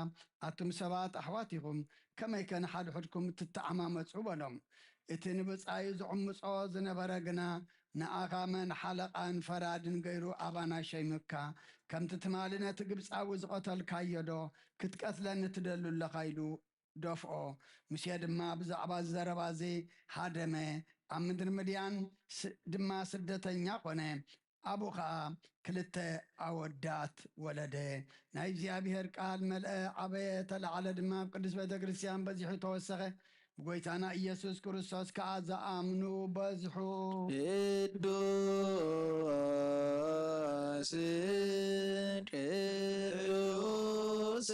ኣቱም ሰባት ኣሕዋት ኢኹም፣ ከመይከ ንሓድሕድኩም ትተዓማመጹ? በሎም። እቲ ንብጻዩ ዝዕምጾ ዝነበረ ግና፣ ንኣኻ መን ሓለቓን ፈራድን ገይሩ ኣባና ሸይሙካ? ከምቲ ትማሊ ነቲ ግብጻዊ ዝቐተልካዮ ዶ ክትቀትለኒ ትደሉ ኣለኻ? ኢሉ ደፍኦ። ሙሴ ድማ ብዛዕባ እዚ ዘረባ እዚ ሃደመ፣ ኣብ ምድሪ ምድያን ስ-፣ ድማ ስደተኛ ኾነ። ኣብኡ ኸኣ ክልተ ኣወዳት ወለደ። ናይ እግዚኣብሔር ቃል መልአ፣ ዓበየ፣ ተላዕለ ድማ ኣብ ቅድስት ቤተ ክርስቲያን በዚሑ ተወሰኸ። ብጎይታና ኢየሱስ ክርስቶስ ከኣ ዝኣምኑ በዝሑ። ቅዱስ፣ ቅዱስ፣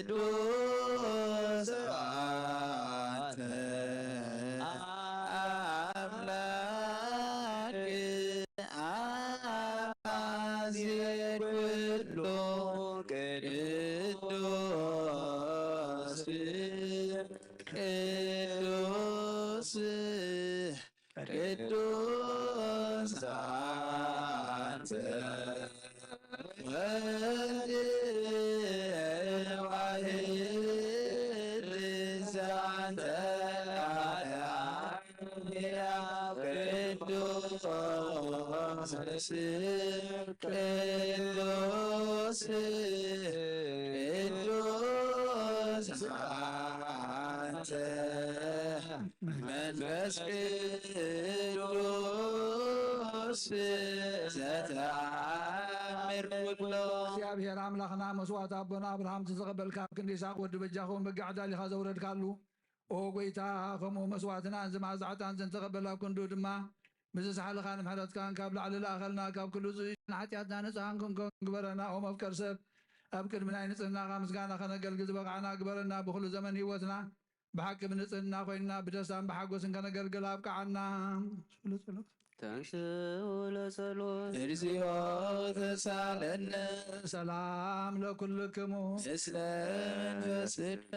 ቅዱስ ኣንተ ኣምላክ ኣዜ ኩሉ ቅዱስ፣ ቅዱስ፣ ቅዱስ ኣንተ ወልድ ዋሕድ ዛንተ ቅዱስ፣ ቅዱስ፣ ቅዱስ ኣንተ መንፈስ ቅዱስ ዘተኣምር ኩሎ። እግዚኣብሔር ኣምላኽና መስዋዕቲ ኣቦና ኣብርሃም ዝተቐበልካ፣ ኣብ ክንዲ ይስሐቅ ወዲ በጃ ክኸውን በጊዕ ኣዳሊኻ ዘውረድካሉ፣ ኦ ጎይታ፣ ከምኡ መስዋዕትና እዚ መዓዛ ዕጣን ዝተቐበል ኣብ ክንዱ ድማ፣ ምስዚ ሳሕልኻን ምሕረትካን ካብ ላዕሊ ለኣኸልና፣ ካብ ኩሉ ዝእዩ ንሓጢኣትና ንጹሃን ክንከውን ግበረና። ኦ መፍቀር ሰብ፣ ኣብ ቅድሚ ናይ ንጽህናኻ ምስጋና ከነገልግል ዝበቕዓና ግበረና። ብኹሉ ዘመን ህይወትና ብሓቂ ብንጽህና ኮይንና ብደስታን ብሓጎስን ከነገልግል ኣብቅዓና። ስለ ጸሎት። ተንስኡ ለጸሎት። እግዚኦ ተሳለነ። ሰላም ለኩልክሙ። ምስለ መንፈስከ።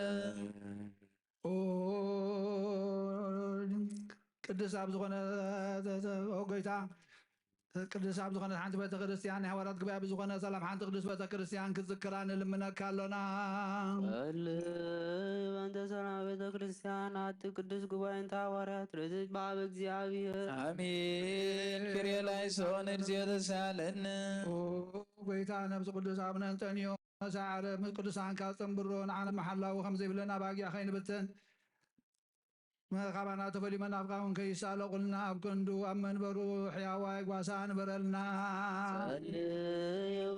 ኦ ቅዱስ ኣብ ዝኾነ ኦ ጎይታ፣ ቅዱስ ኣብ ዝኾነ ሓንቲ ቤተ ክርስቲያን፣ ናይ ሃዋርያት ጉባኤ ብዝኾነ ሰላም ሓንቲ ቅዱስ ቤተ ክርስቲያን ክትዝክራ ንልምነካ ኣሎና። ጸልእ በእንተ ሰላም ቤተ ክርስቲያን፣ ኣቲ ቅዱስ ጉባኤ እንተ ሃዋርያት ርትዕት በሃበ እግዚኣብሔር። ኣሜን። ክርየ ላይሶን እግዚኦ ተሳለነ። ኦ ጎይታ፣ ነብሲ ቅዱስ ኣቡነ እንጠንዮ መሳዕረ ምስ ቅዱሳንካ ጽንብሮ፣ ንዓና መሓላዊ ከም ዘይብለና ባጊዕ ከይንብትን፣ መኻባና ተፈልዩ መናፍቃን ከይሳለቑልና፣ ኣብ ክንዱ ኣብ መንበሩ ሕያዋይ ጓሳ ንበረልና። ጸልዩ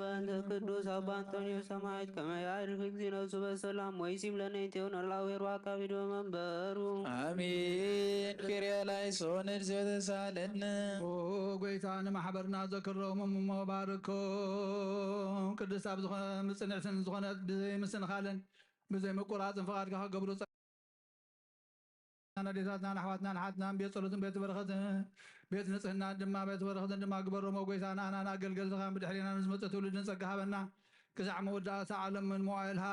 በእንተ ቅዱስ ኣባ እንጦንዮስ ሰማዕት ከመ ያዕርፍ እግዚእ ነፍሱ በሰላም ወይሲም ለነ እንቲሆን ላዌር ዋካቢዶ መንበሩ። ኣሜን። ኪርያ ላይሶን፣ ንድዜው ተሳለኒ። ኦ ጎይታ፣ ንማሕበርና ዘክሮም እሞ ባርኮም። ቅድስት ኣብ ዝኾነ፣ ምጽንዕትን ዝኾነት ብዘይ ምስንኻልን ብዘይ ምቁራጽን ፍቓድካ ክገብሩ ጸ-፣ ኣዴታትና፣ ኣሕዋትና፣ ኣሓትናን ቤት ጸሎትን ቤት በረኸትን ቤት ንጽህናን ድማ ቤት በረኸትን ድማ ግበሮም። ኦ ጎይታ፣ ንኣናን ኣገልገልትኻን ብድሕሬና ንዝመጽእ ትውልድን ጸጋ ሃበና። ክሳዕ መወዳእታ ዓለም ምን መዋዕልሃ።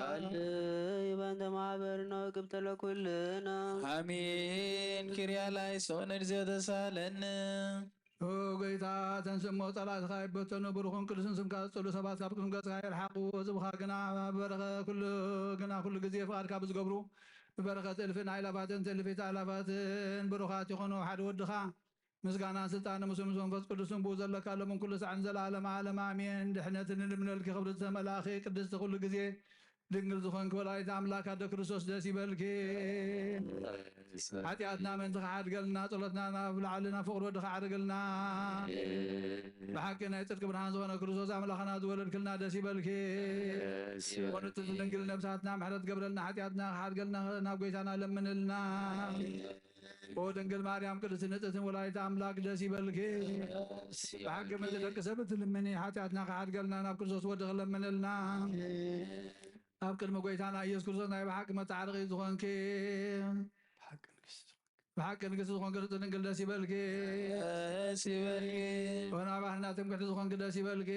ጸልይ በእንተ ማሕበርነ ወቅብተ ለኩልነ። ኣሜን። ኪርያ ላይሶን፣ ንድዜው ተሳለኒ። ኦ ጎይታ፣ ተንስእ እሞ ጸላእትኻ ይበተኑ፣ ብሩኽን ቅዱስን ስምካ ዝጸልኡ ሰባት ካብ ቅድሚ ገጽካ ይርሓቑ። ህዝብኻ ግና ብበረኸ-፣ ኩሉ፣ ግና ኩሉ ግዜ ፍቓድካ ብዝገብሩ ብበረኸት እልፍን ኣእላፋትን ትእልፊት ኣእላፋትን ብሩኻት ይኾኑ። ሓደ ወድኻ ምስጋናን ስልጣንን ምስሉ ምስ መንፈስ ቅዱስን ብኡ ዘለካ ሎምን ኩሉ ሳዕን ንዘለዓለመ ዓለም ኣሜን። ድሕነትን ልምነልኪ ክብርቲ ዝተመላእኺ ቅድስቲ ኩሉ ግዜ ድንግል ዝኾንኪ ወላዲተ ኣምላክ ኣደ ክርስቶስ ደስ ይበልኪ። ሓጢኣትና ምእንቲ ክሓድገልና ጸሎትና ናብ ላዕሊ ናብ ፍቕሪ ወድኻ ዓርግልና። ብሓቂ ናይ ጽድቂ ብርሃን ዝኾነ ክርስቶስ ኣምላኽና ዝወለድክልና ደስ ይበልኪ። ኮንት ድንግል ነብሳትና ምሕረት ገብረልና ሓጢኣትና ክሓድገልና ናብ ጎይታና ለምንልና። ኦ ድንግል ማርያም ቅድስት ንጽሕትን ወላዲተ ኣምላክ ደስ ይበልኪ። ብሓቂ ምእንቲ ደቂ ሰብ እትልምኒ ሓጢኣትና ክሓድገልና ናብ ክርስቶስ ወዲ ክለምንልና። ኣብ ቅድሚ ጎይታና ኢየሱስ ክርስቶስ ናይ ብሓቂ መተዓረቒ ዝኾንኪ ብሓቂ ንግስቲ ዝኾንኪ ርጽ ድንግል ደስ ይበልኪ። ደስ ይበልኪ። ወናባህና ትምክሕቲ ዝኾንኪ ደስ ይበልኪ።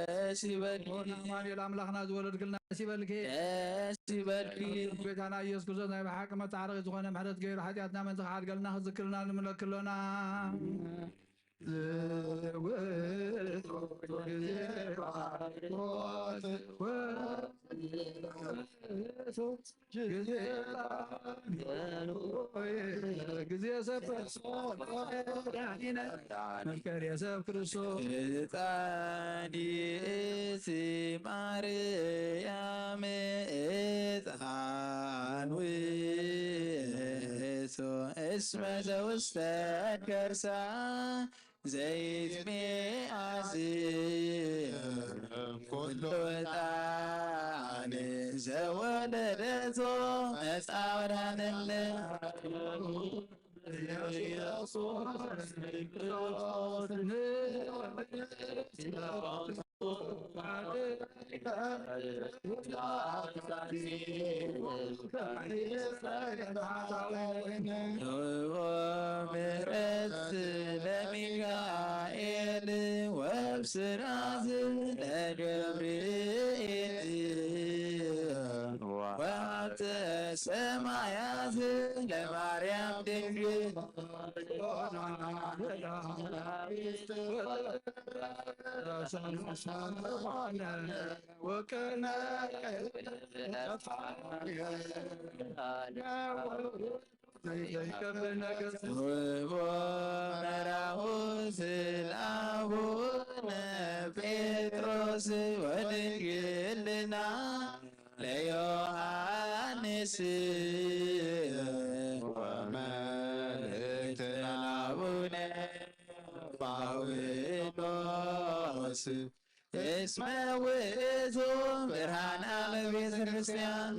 ደስ ይበልኪ። ወናማኑኤል ኣምላኽና ዝወለድክልና ደስ ይበልኪ። ደስ ይበልኪ። ጎይታና ኢየሱስ ክርስቶስ ናይ ብሓቂ መተዓረቒ ዝኾነ ምሕረት ገይሩ ሓጢኣትና ምእንቲ ክሓድገልና ክዝክርና ንምለኪ ኣሎና። ግዜ ግዜ ሰብ መፍቀሪ ሰብ ክርስቶስ። ዕጣን ይእቲ ማርያም ዕጣን ውእቱ እስመ ዘውስተ ከርሳ ዘይት ሚያዝም ኩሉ ዕጣን ዘወለደቶ መጻወዳንለ ለሚካኤል ወብስራት ለገብርኤል ወሀብተ ሰማያት ለማርያም ድንግል። ውቦ መራሁ ስለ አቡነ ጴጥሮስ ወድንግልና ለዮሐንስ ወመልእክት ለአቡነ ጳውሎስ እስመ ውእቱ ብርሃን አለ ቤተ ክርስቲያን።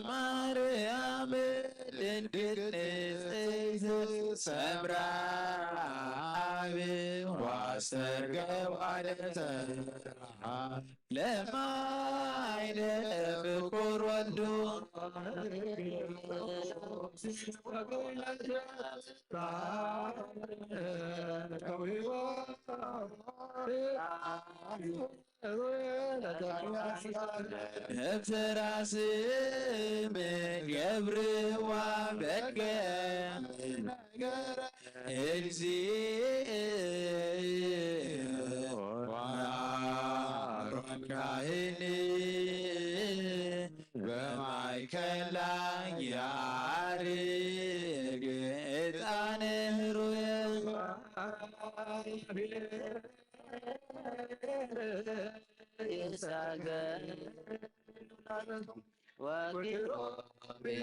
ማርያም ድንግል ንጽሕት ሰምራ አብ ዋሰርገ ዋደተ ለማይለ ፍቁር ወልዱ ነፍሰ ራስም ገብርዋ በከ እግዚእ ወአሮን ካህን በማእከላ ያርግ ዕጣን ህሩየ ይሳገ ወኪሮብየ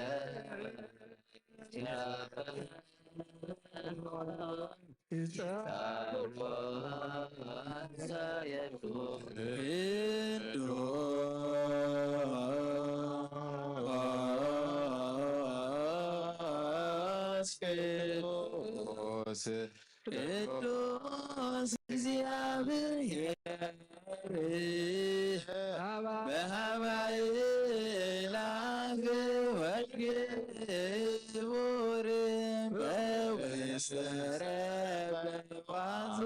ቅዱስ ቅዱስ እግዚኣብሔር በሃባይ ላፍ ወልድ ክቡር በወሰረ በዋዝ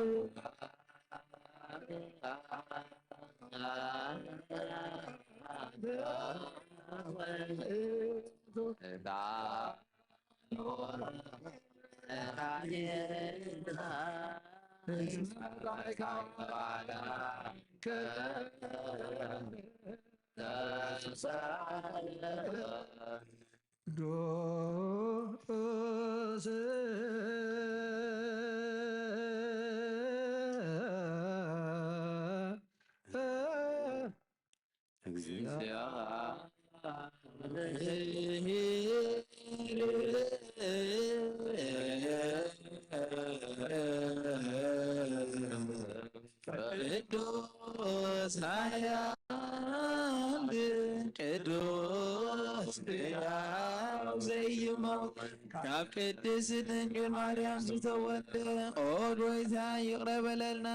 ቅዱስ ኃያል ቅዱስ ሕያው ዘይመውት ካብ ቅድስት ድንግል ማርያም ዝተወልደ ኦ ጎይታ ይቕረ በለልና።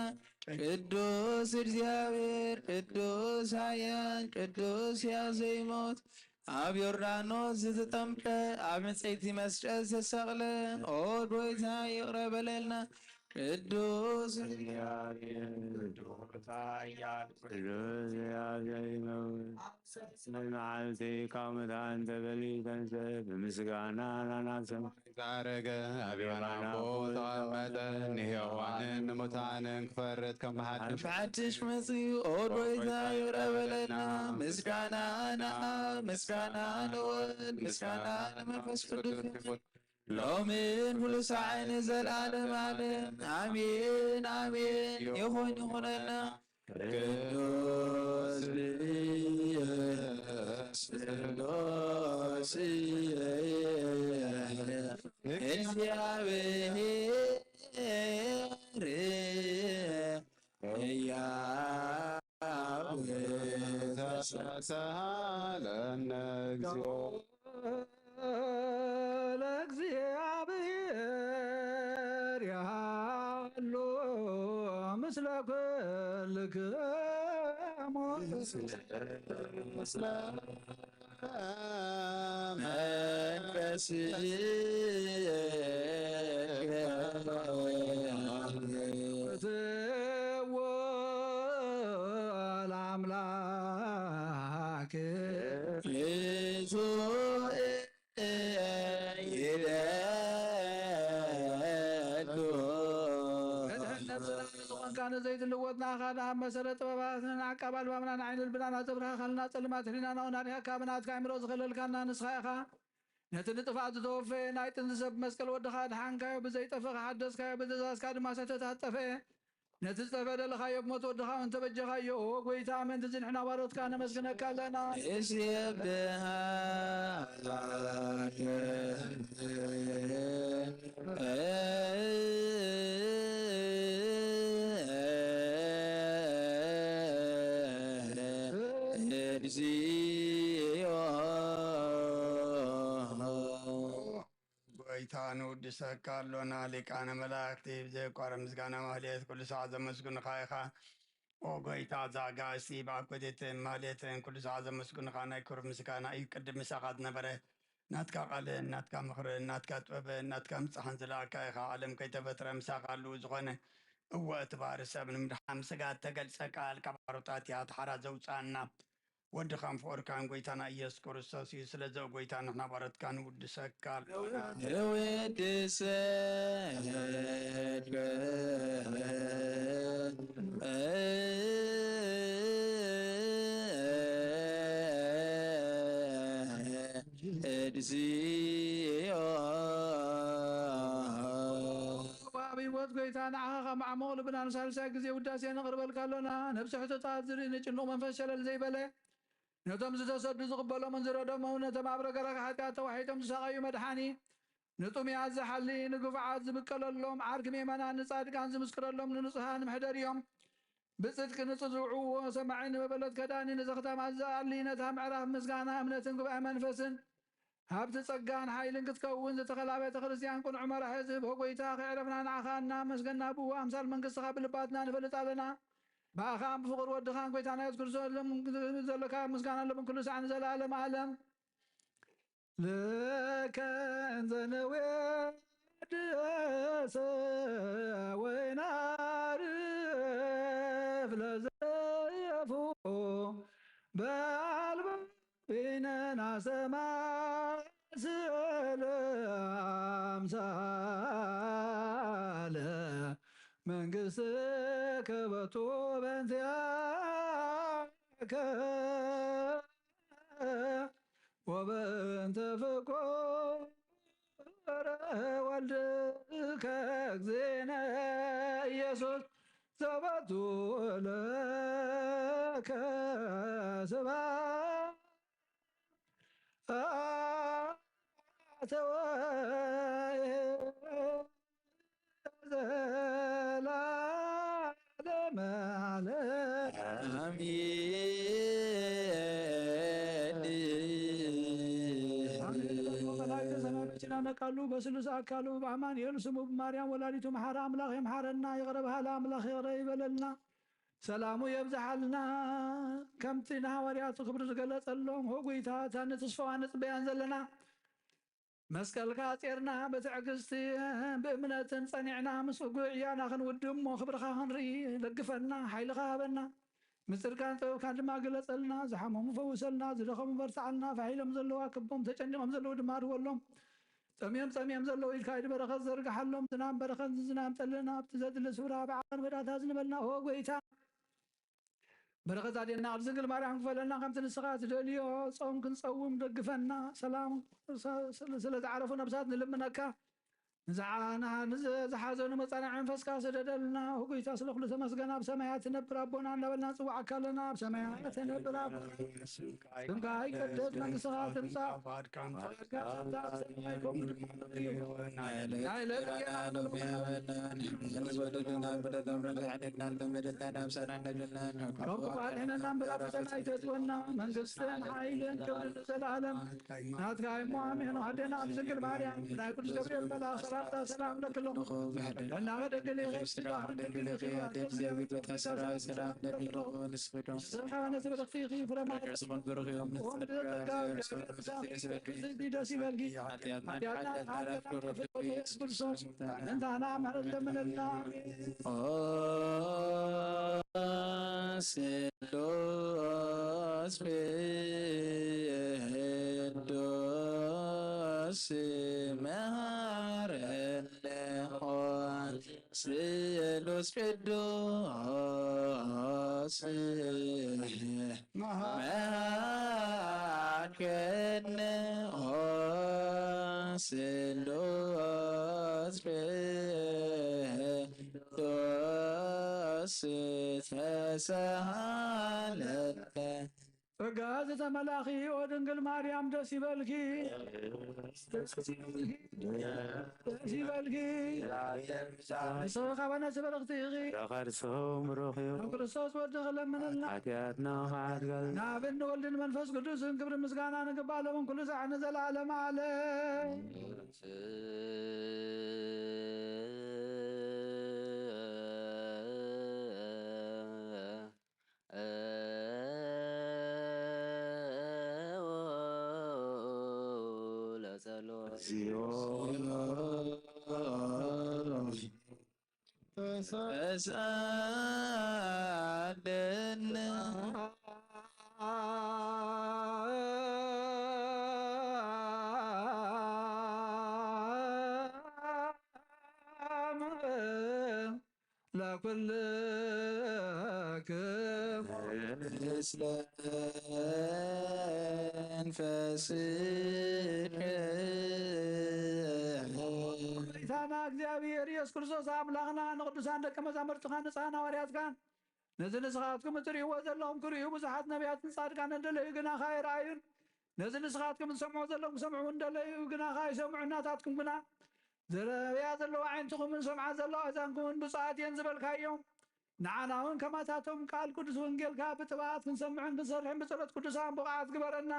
ቅዱስ እግዚኣብሔር ቅዱስ ኃያል ቅዱስ ሕያው ዘይመውት ኣብ ዮርዳኖስ ዝተጠምቀ ኣብ ዕንፀይቲ መስቀል ዝተሰቕለ ኦ ጎይታ ይቕረ በለልና። ቅዱስ ቅዱስ ሕያው ዘይመውት መዓልቲ ካብ ሙታን ተበሊ ተንሰ ብምስጋና ናናሰም ዛረገ ኣብ የማናን ተቐመጠ። ንሕያዋንን ንሙታንን ክፈርድ ከም ብሓድሽ ብሓድሽ መጺኡ ኦ ጎይታ ይቕረ በለልና። ምስጋና ንኣብ ምስጋና ንወልድ ምስጋና ንመንፈስ ቅዱስ ይኹን። ሎምን ኩሉ ሳዕ ንዘለዓለም ዓለም ኣሜን ኣሜን። ይኹን ይኹነና። ቅዱስ ቅዱስ እግዚኣብሔር ሕያው ተሳለነ እግዚኦ። ለእግዚኣብሔር ያሉ ምስለ ኩልክሙ መንፈስ ትዎ ለአምላክ ይዞ ይደሉ። ነቲ ዘይትልወጥ ንኣኻ ንኣብ መሰረት ጥበባትን ዓቃብ ኣልባብና ንዓይኒ ልብና ናጽብርኻ ካልና ጸልማት ሕሊናና ውን ኣርሒቕካ ብናትካ ኣእምሮ ዝኸለልካና ንስኻ ኢኻ። ነቲ ንጥፍኣት ዝተወፈየ ናይ ጥንቲ ሰብ መስቀል ወድኻ ኣድሓንካዮ፣ ብዘይጠፍእ ሓደስካዮ፣ ብትእዛዝካ ድማ ሰተታት ጠፍአ። ነቲ ዝጠፍአ ደለኻዮ፣ ብሞት ወድኻ እውን ተበጀኻዮ። ኦ ጎይታ፣ ምእንቲ እዚ ንሕና ባሮትካ ነመስግነካ ኣለና። ንሴብሐካ እግዚኦ። ጎይታ ንውድሰካ ኣሎና፣ ሊቃነ መላእክቲ ብዘየቋርጥ ምስጋና ማህሌት ኩሉ ሰዓት ዘመስግኑኻ ኢኻ። ኦ ጎይታ፣ እዛ ኣጋእዝቲ ብኣኮቴትን ማህሌትን ኩሉ ሰዓት ዘመስግኑኻ ናይ ክብሪ ምስጋና እዩ። ቅድም ምሳኻ ዝነበረ ናትካ ቃልን ናትካ ምኽርን ናትካ ጥበብን ናትካ ምብጻሕን ዝለኣካ ኢኻ። ዓለም ከይተፈጥረ ምሳኻ ኣለዉ ዝኾነ። እወ፣ እቲ ባህሪ ሰብ ንምድሓን ስጋ እተገልጸ ቃል ካብ ሓሮታት እያ፣ እቲ ሓራ ዘውጽኣና። ወድኻን ፍቑርካን ጎይታና ኢየሱስ ክርስቶስ እዩ። ስለዚ ኦ ጎይታ ንሕና ባሮትካ ንውድሰካ ኣለና። ንውድሰካ እግዚኦ። ኣብ ህይወት ጎይታ ንዓኻ ካብ መዓሙቕ ልብና ንሳልሳይ ግዜ ውዳሴ ነቕርበልካ ኣሎና። ነብሲ ሕቶታት ዝርኢ ንጭኑቕ መንፈስ ሸለል ዘይበለ ነቶም ዝተሰዱ ዝቕበሎምን ዝረደሞምን ነቶም ኣብ ረገረግ ሓጢኣት ተዋሒጦም ዝሳቐዩ መድሓኒ ንጥሙያት ዝሓሊ፣ ንግፉዓት ዝብቀለሎም፣ ዓርኪ ምእመናን ንጻድቃን ዝምስክረሎም፣ ንንጹሃን መሕደር እዮም። ብጽድቂ ንጽውዕዎ ሰማዒ ንመበለት ከዳኒ፣ ንዘኽታማት ዝኣሊ፣ ነታ ምዕራፍ ምስጋና እምነትን ጉባኤ መንፈስን ሃብቲ ጸጋን ሓይልን ክትከውን፣ ዝተኸላ ቤተ ክርስቲያን ቅኑዕ መራሒ ዝህብ ሆጎይታ፣ ከዕረፍና ንዓኻ እናመስገና፣ ብኡ ኣምሳል መንግስትኻ ብልባትና ንፈልጥ ኣለና። ብኣኻን ብፍቕር ወድኻን ጎይታና የሱስ ክርስቶስ ሎም-፣ ዘለካ ምስጋና ሎምን ኩሉ ሳዕ ንዘለዓለም ዓለም። ለከ እንዘ ነዌድሰ ወይናርፍ ለዘየፉ በአልበ ቢነና ሰማስለ አምሳለ መንግስትከ በቱ በንቲያከ ወበእንተ ፍቁር ወልድከ እግዝእነ ኢየሱስ ዘበቱ ለከ ስብሐት ለዘለዓለመ ዓለም። አሜን። መላእክተ ሰማይ በይናነ ቃሉ በስሉስ አካሉ በአማኑኤል ስሙ በማርያም ወላዲቱ መሓረ አምላኽ ይምሓረና። ይቕረ በሃሊ አምላኽ ይቕረ ይበለልና። ሰላሙ የብዝሓልና። ከምቲ ንሃዋርያቱ ክብሪ ዝገለጸሎም፣ ሆ ጎይታ፣ እታ ንትስፋዋ ንጽበያን ዘለና መስቀልካ ጼርና ብትዕግስቲ ብእምነትን ጸኒዕና ምስ ውጉእ ዕያና ክንውድእ እሞ ክብርኻ ክንርኢ ለግፈና፣ ሓይልኻ ሃበና። ምስጢርካን ጥበብካን ድማ ግለጸልና። ዝሓመሙ ፈውሰልና፣ ዝደኸሙ በርትዓልና፣ ፋሕ ኢሎም ዘለዉ ኣክቦም፣ ተጨኒቖም ዘለዉ ድማ ኣድወሎም። ጠምዮም ጸሚኦም ዘለዉ ኢድካ ኢድ በረኸት ዘርግሓሎም። ዝናም በረኸት ዝናም ጠልና ኣብቲ ዘድሊ ስፍራ ብዓቐን ወዳታ ዝንበልና ኦ ጎይታ። በረኸት ኣዴና ቅድስት ድንግል ማርያም ክፈለና፣ ከምቲ ንስኻ ትደልዮ ጾም ክንጸውም ደግፈና። ሰላም ስለ ዝዓረፉ ነብሳት ንልምነካ። ንዝሓዘኑ መጻንዒ መንፈስካ ስደደልና። ጎይታ ስለ ኩሉ ተመስገን። ኣብ ሰማያት ትነብር ኣቦና እናበልና ንጽውዓካ ኣለና። ኣብ ሰማያት ትነብር ኣቦና፣ ስምካ ይቀደስ፣ መንግስትኻ ትምጻእ፣ ፈቃድካ ኣብ ሰማይ ከምኡ ድማ ኣብ ምድሪ ይኹን። ናይ ዕለት እንጀራና ሎሚ ሃበና፣ ንሕና ንበደልና በደልና፣ ካብ ክፉ ኣድሕነና እምበር፣ ኣብ ፈተና ኣይተእትወና፣ መንግስትን ሓይልን ክብርን ንዘለኣለም ናትካ እሞ ኣሜን። ኣዴና ቅድስት ድንግል ማርያም፣ ናይ ቅዱስ ገብርኤል መልኣኽ ሰላምታ ሰላም እብለኪ ኣለኹ። ጥዕናኺ ድንግል ኢኺ፣ ስጋኺ ድንግል ኢኺ፣ ኣዴ እግዚኣብሔር ቤታ ሰራዊት ሰላም እብለኪ ኣለኹ። ንስኺ ዶ ንስኻ ነቲ ብርኽቲ ኢኺ፣ ፍረ ማህፀንኪ ብሩኽ እዩ። ኦም ብዘጸጋ እግዚኣብሔር ኣምላኽ ደስ ይበልኪ። ሓጢኣትና ሓጢኣትና ሓጢኣትና ኢየሱስ ክርስቶስ እንታና ምሕረት ለምነልና። ኦ ስሉስ ቅዱስ መሃረነ ኦ ስሉስ ቅዱስ መሃርከነ ኦ ስሉስ ቅዱስ ተሰሃለነ። ጸጋ ዝተመላኺ ኦ ድንግል ማርያም ደስ ይበልኪ፣ ደስ ይበልኪ፣ ደስ ይበልኪ። ንስኺ ካባና ዝበረኽቲ ኢኺ። ከርሱ ብሩኽ እዩ። ንክርስቶስ ወድኺ ለምንልና። ሓጢኣትና ከዓድገልና። ንኣብን ንወልድን መንፈስ ቅዱስን ክብሪ ምስጋና ንግባእ ሎምን ኩሉ ሳዕ ንዘለዓለም ዓለም። ለጸሎት። እግዚኦ። ተሳለነ። ለኩልክሙ። ምስለ መንፈስከ። ጌታና እግዚኣብሔር ኢየሱስ ክርስቶስ ኣምላኽና ንቅዱሳን ደቀ መዛሙርትኻ ንጽሓን ሃዋርያትካን ነዚ ንስኻትኩም እትርእይዎ ዘለኹም ክርእዩ ብዙሓት ነቢያትን ጻድቃንን ደለዩ፣ ግና ከኣ ኣይረኣዩን። ነዚ ንስኻትኩም ትሰምዑ ዘለኹም ክሰምዑ እንደለዩ፣ ግና ከኣ ኣይሰምዑ። ናታትኩም ግና ዝርእያ ዘለዋ ኣዒንትኹምን ዝሰምዓ ዘለዋ ኣእዛንኩምን ብፁዓት እየን ዝበልካዮም፣ ንዓና እውን ከማታቶም ቃል ቅዱስ ወንጌልካ ብጥብዓት ክንሰምዕን ክንሰርሕን ብጸሎት ቅዱሳን ብቑዓት ግበረና።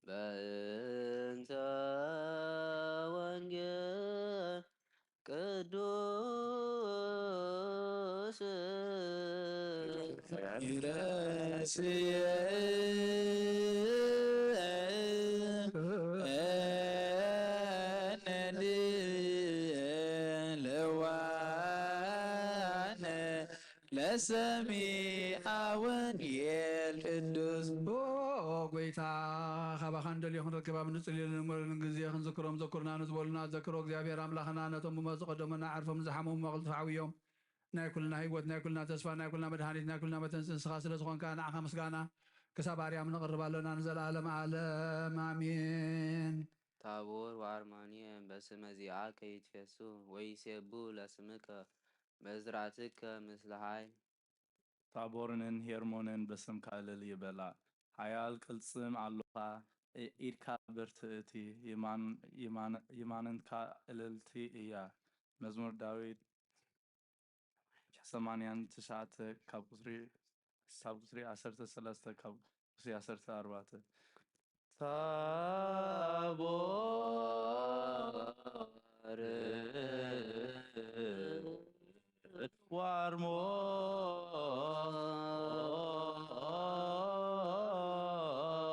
በእንተ ወንጌል ቅዱስ ለዋነ ለሰሚዐ ወንጌል ቅዱስ። ኦ ጎይታ፣ ካባኻ ንደልዮ ክንረክብ ኣብ ንጽልየሉ ንመረሉን ግዜ ክንዝክሮም ዘኩርና ንዝበሉና ዘክሮ እግዚኣብሔር ኣምላኽና ነቶም ብሞት ዝቐደሙና ዕርፎም ዝሓመሙ ኣቕልጥፍ ዓውዮም። ናይ ኩልና ህይወት፣ ናይ ኩልና ተስፋ፣ ናይ ኩልና መድሃኒት፣ ናይ ኩልና መተንስ ንስኻ ስለ ዝኾንካ ንዓኻ ምስጋና ክሳብ ኣርያም ነቕርብ ኣሎና ንዘለኣለም ዓለም ኣሜን። ታቦር ወኣርሞንኤም በስመ ዚአከ ይትፌሱ ወይሴቡ ለስምከ መዝራትከ ምስለ ኃይል። ታቦርንን ሄርሞንን በስምካ እልል ይበላ። ሓያል ቅልጽም ኣሎኻ፣ ኢ-፣ ኢድካ ብርትእቲ፣ የማን-፣ የማን-፣ የማንንትካ እልልቲ እያ። መዝሙር ዳዊት ሰማንያን ትሽዓተ ካብ ቁጽሪ፣ ካብ ቁጽሪ ዓሰርተ ሰለስተ ካብ ቁጽሪ ዓሰርተ ኣርባዕተ። ታቦር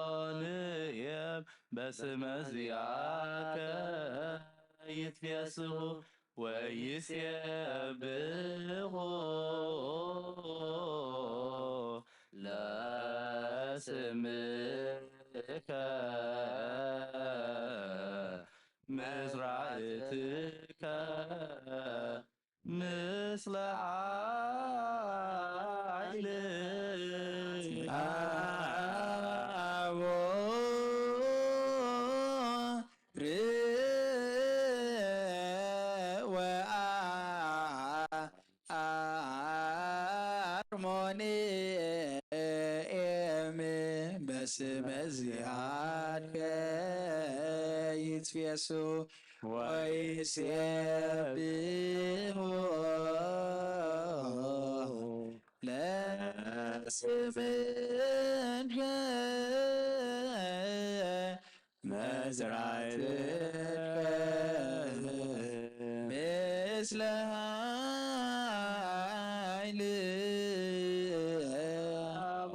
ወአርሞንኤም በስመ ዚአከ ይትፌስሑ ወይሴብሑ ለስምከ መዝራእትከ ምስለ ኃይል። አቦ ርእ ወአርሞንኤም በስመ ዚአከ ይትፌስሑ ወይሴብሑ ለስምከ መዝራእትከ ምስለ ኃይል። አቦ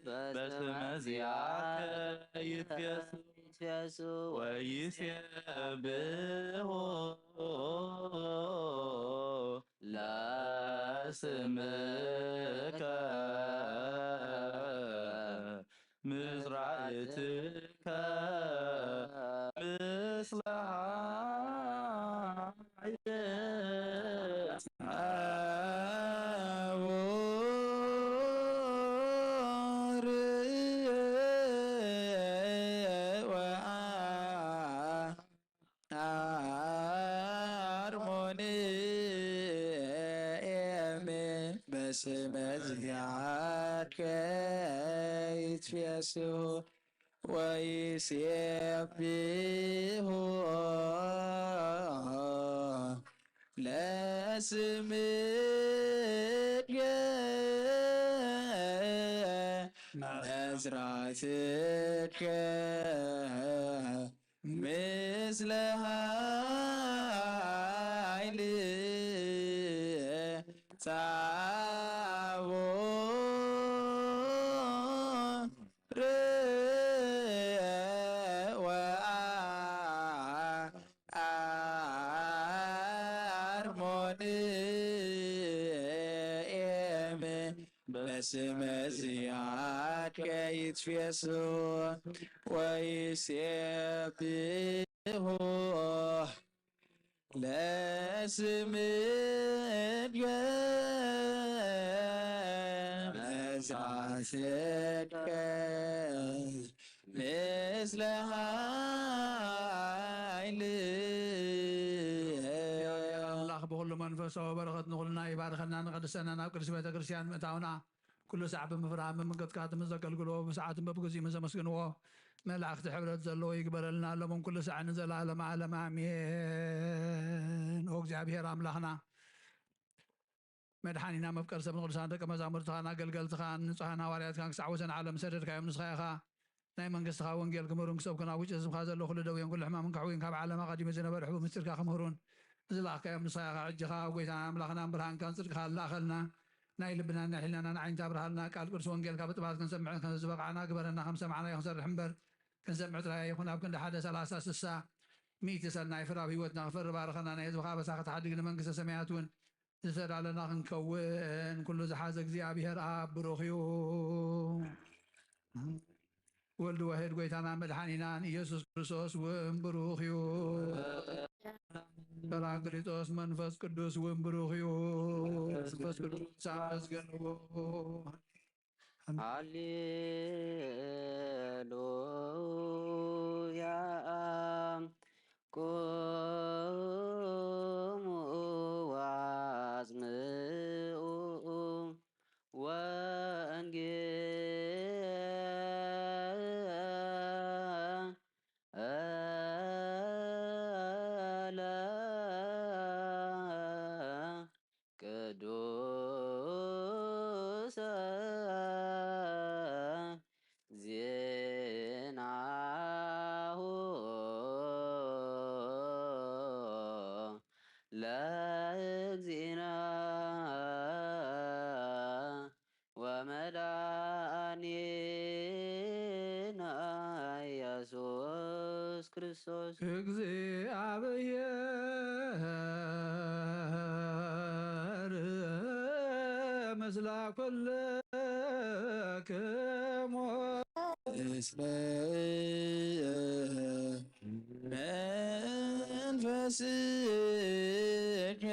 በስመ ዚአከ ይትፌስሑ ይትፌስሑ ወይሴብሑ ለስምከ መዝራእትከ ምስለ ኃይል። አቦ ርእ ወአ አርሞንኤም በስመ ዚአከ ይትፌስሑ ወይሴብሑ ለስምከ መዝራእትከ ምስለ ኃይል። ታቦር ወአርሞንኤም ስመ ዚአከ ይትፌሱ ወይሴብሑ ለስምከ መዛስከ ምስለ ኃይል። ኣምላኽ ብኹሉ መንፈሳዊ በረኸት ንኹልና ይባርከና፣ ንቐድሰና ናብ ቅድስቲ ቤተ ክርስቲያን ምእታውና ኩሉ ሳዕ ብምፍራህ ብምንቅጥቃጥ ምስ ዘገልግልዎ ብሰዓትን በብግዚኡ ምስ ዘመስግንዎ መላእኽቲ ሕብረት ዘለዎ ይግበረልና፣ ሎምን ኩሉ ሳዕ ንዘለዓለም ዓለም ኣሜን። ኦ እግዚኣብሔር ኣምላኽና መድሓኒና መፍቀር ሰብ ንቅዱሳን ደቀ መዛሙርትኻን ኣገልገልትኻን ንጹሓን ሃዋርያትካን ክሳዕ ወሰን ዓለም ሰደድካዮም ንስኻ ኢኻ። ናይ መንግስትኻ ወንጌል ክምህሩን ክሰብኩን ኣብ ውጭ ህዝብኻ ዘሎ ኩሉ ደዌን ኩሉ ሕማምን ክሕውዩን ካብ ዓለም ኣቐዲሙ ዝነበረ ሕቡእ ምስጢርካ ክምህሩን ዝለኣኽካዮም ንስኻ ኢኻ። ሕጂ ኸኣ ጎይታናን ኣምላኽናን ብርሃንካን ጽድቅኻን ላእኸልና። ናይ ልብናን ናይ ሕልናናን ዓይንታ ኣብርሃልና። ቃል ቅዱስ ወንጌልካ ብጥባት ክንሰምዕን ከም ዝበቕዓና ግበረና። ከም ሰማዕናዮ ክንሰርሕ እምበር ክንሰምዕ ጥራይ ኣይኹን። ኣብ ክንዲ ሓደ ሰላሳ ስሳ ሚእቲ ሰናይ ፍረ ኣብ ህይወትና ክፈሪ ባርኸና። ናይ ህዝብኻ ኣበሳ ክትሓድግ ንመንግስተ ሰማያት እውን ዝተዳለና ክንከውን ኩሉ ዝሓዘ እግዚኣብሔር ኣብ ብሩኽ እዩ። ወልድ ዋሕድ ጎይታና መድሓኒናን ኢየሱስ ክርስቶስ እውን ብሩኽ እዩ። ጳራቅሊጦስ መንፈስ ቅዱስ እውን ብሩኽ እዩ። መንፈስ ቅዱስ ኣመስግንዎ። ሃሌሉያ። ቁሙ ወአጽምዑ ወንጌለ ቅዱሰ ዜናሁ ለእግዚእነ ወመድኃኒነ ኢየሱስ ክርስቶስ። እግዚኣብሔር ምስለ ኩልክሙ። እስመ መንፈስከ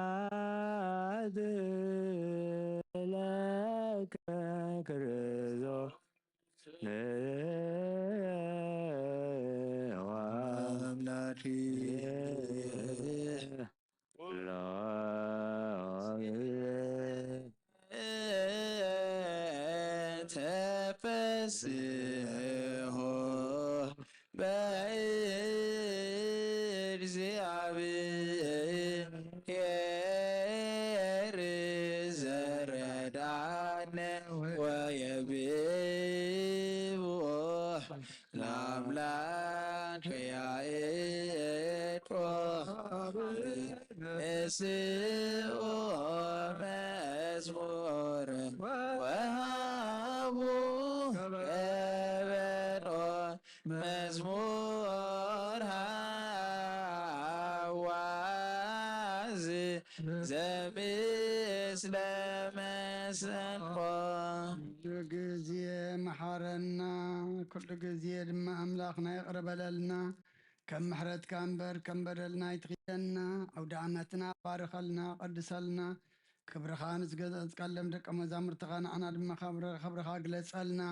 ስብሐት ለከ ክርስቶስ ወአምላክየ። ተፈስሑ በእግዚአብሔር ዘረዳነ ወየብቦ ለአምላክ ያዕቆብ። ንስኡ መዝሙር ወሃቡ ከበሮ መዝሙር ሃዋዝ ዘምስለ መሰንቆ። ኩሉ ግዜ መሓረና፣ ኩሉ ግዜ ድማ ኣምላኽና ይቕረ በለልና። ከም ምሕረትካ እምበር ከም በደልና ኣይትኺደና። ኣውደ ዓመትና ባርኸልና፣ ቀድሰልና። ክብርኻ ንዝገለጽካሎም ደቀ መዛሙርትኻ ንዓና ድማ ክብርኻ ግለጸልና።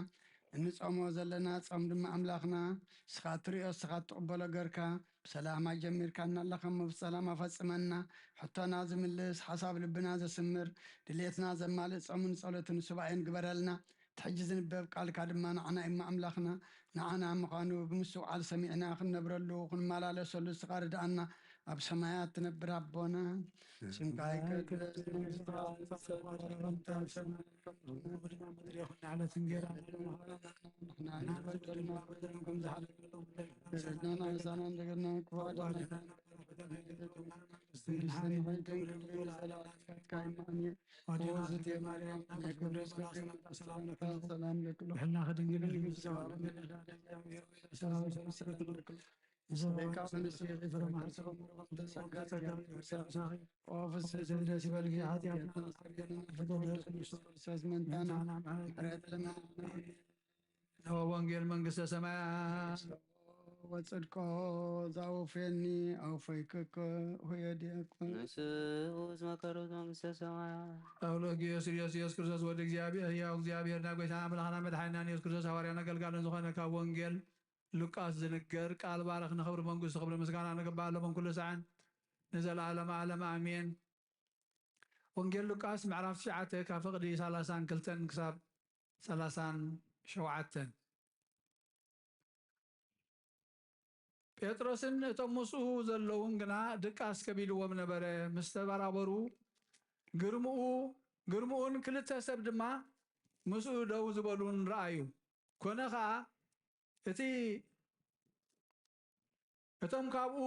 እንጾሞ ዘለና ጾም ድማ ኣምላኽና ንስኻ እትርእዮ ንስኻ እትቕበሎ ገርካ ብሰላም ኣጀሚርካና ኣለኻ እሞ ብሰላም ኣፈጽመና። ሕቶና ዝምልስ ሓሳብ ልብና ዘስምር ድሌትና ዘማልእ ጾምን ጸሎትን ሱባኤን ግበረልና። እቲ ሕጂ ዝንበብ ቃልካ ድማ ንዓና እሞ ኣምላኽና ንዓና ምዃኑ ብምስትውዓል ሰሚዕና ክንነብረሉ ክንመላለሰሉ ንስኻ ርድኣና። ኣብ ሰማያት ትነብር ኣቦና ስምካ ይቀደስ። ወንጌል መንግስተ ሰማያት ወጽድቆ ዘውፍየኒ ኣውፈይክከ ሁየድየኩ ንስኡ ዝመከሩት መንግስተ ሰማያት ኣውሎክ ኢየሱስ ኢየሱስ ኢየሱስ ክርስቶስ ወዲ እግዚኣብሔር ህያው እግዚኣብሔር ናብ ጎይታ ኣምላኽና መድሓኒና ኢየሱስ ክርስቶስ ሃዋርያን ኣገልጋልን ዝኾነ ካብ ወንጌል ሉቃስ ዝንገር ቃል ባረኽ ንኽብሪ መንግስቱ ክብሪ ምስጋና ንግባእ ኣለኹም ኩሉ ሰዓን ንዘለኣለም ኣለም ኣሜን። ወንጌል ሉቃስ ምዕራፍ ትሽዓተ ካብ ፍቕዲ ሰላሳን ክልተን ክሳብ ሰላሳን ሸውዓተን። ጴጥሮስን እቶም ምስኡ ዘለዉን ግና ድቃስ ከቢድዎም ነበረ። ምስ ተበራበሩ ግርምኡ ግርምኡን ክልተ ሰብ ድማ ምስኡ ደው ዝበሉን ረኣዩ። ኮነ ኸኣ እቲ እቶም ካብኡ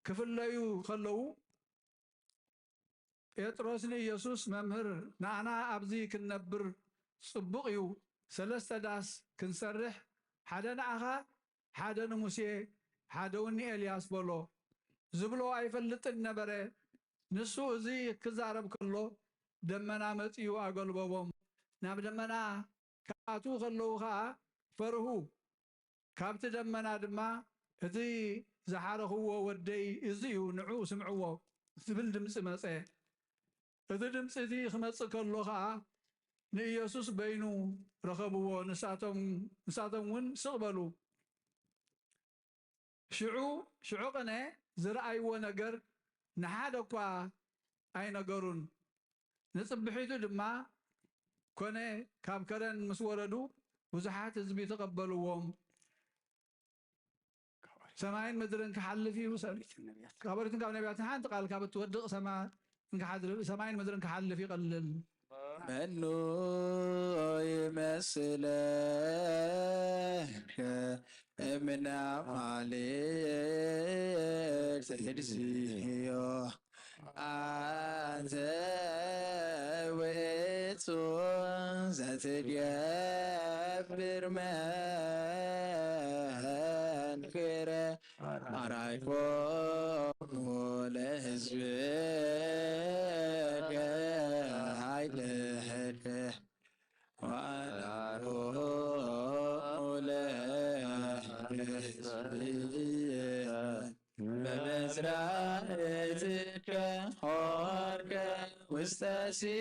ክፍለዩ ከለዉ ጴጥሮስ ንኢየሱስ መምህር ንኣና ኣብዚ ክንነብር ጽቡቕ እዩ ሰለስተ ዳስ ክንሰርሕ ሓደ ንኣኻ ሓደ ንሙሴ ሓደ እውን ንኤልያስ በሎ ዝብሎ ኣይፈልጥን ነበረ ንሱ እዚ ክዛረብ ከሎ ደመና መጺኡ ኣገልበቦም ናብ ደመና ክኣትዉ ከለዉ ኸኣ ፈርሁ። ካብቲ ደመና ድማ፣ እቲ ዝሓረኽዎ ወደይ እዚ እዩ፣ ንዕኡ ስምዕዎ ዝብል ድምጺ መጸ። እቲ ድምጺ እቲ ክመጽእ ከሎ ኸኣ ንኢየሱስ በይኑ ረኸብዎ፣ ንሳቶም እውን ስቕ በሉ። ሽዑ ሽዑ ቅነ ዝረኣይዎ ነገር ንሓደ እኳ ኣይነገሩን። ንጽብሒቱ ድማ ኮነ፣ ካብ ከረን ምስ ወረዱ ብዙሓት ህዝቢ ተቐበልዎም። ሰማይን ምድርን ክሓልፍ እዩ፣ ካብ ኦሪትን ካብ ነቢያትን ሓንቲ ቃል ካብ እትወድቕ ሰማይን ምድርን ክሓልፍ ይቐልል። መኑ ይመስለከ እምነ ኣማልክት እግዚኦ ኣንተ ውእቱ ዘትገብር መንክረ ኣርኣይኮሙ ለህዝብከ ኃይልከ ወአርአዮሙ ለህዝብከ በመዝራእትከ ሆርከ ውስተ ሲኦል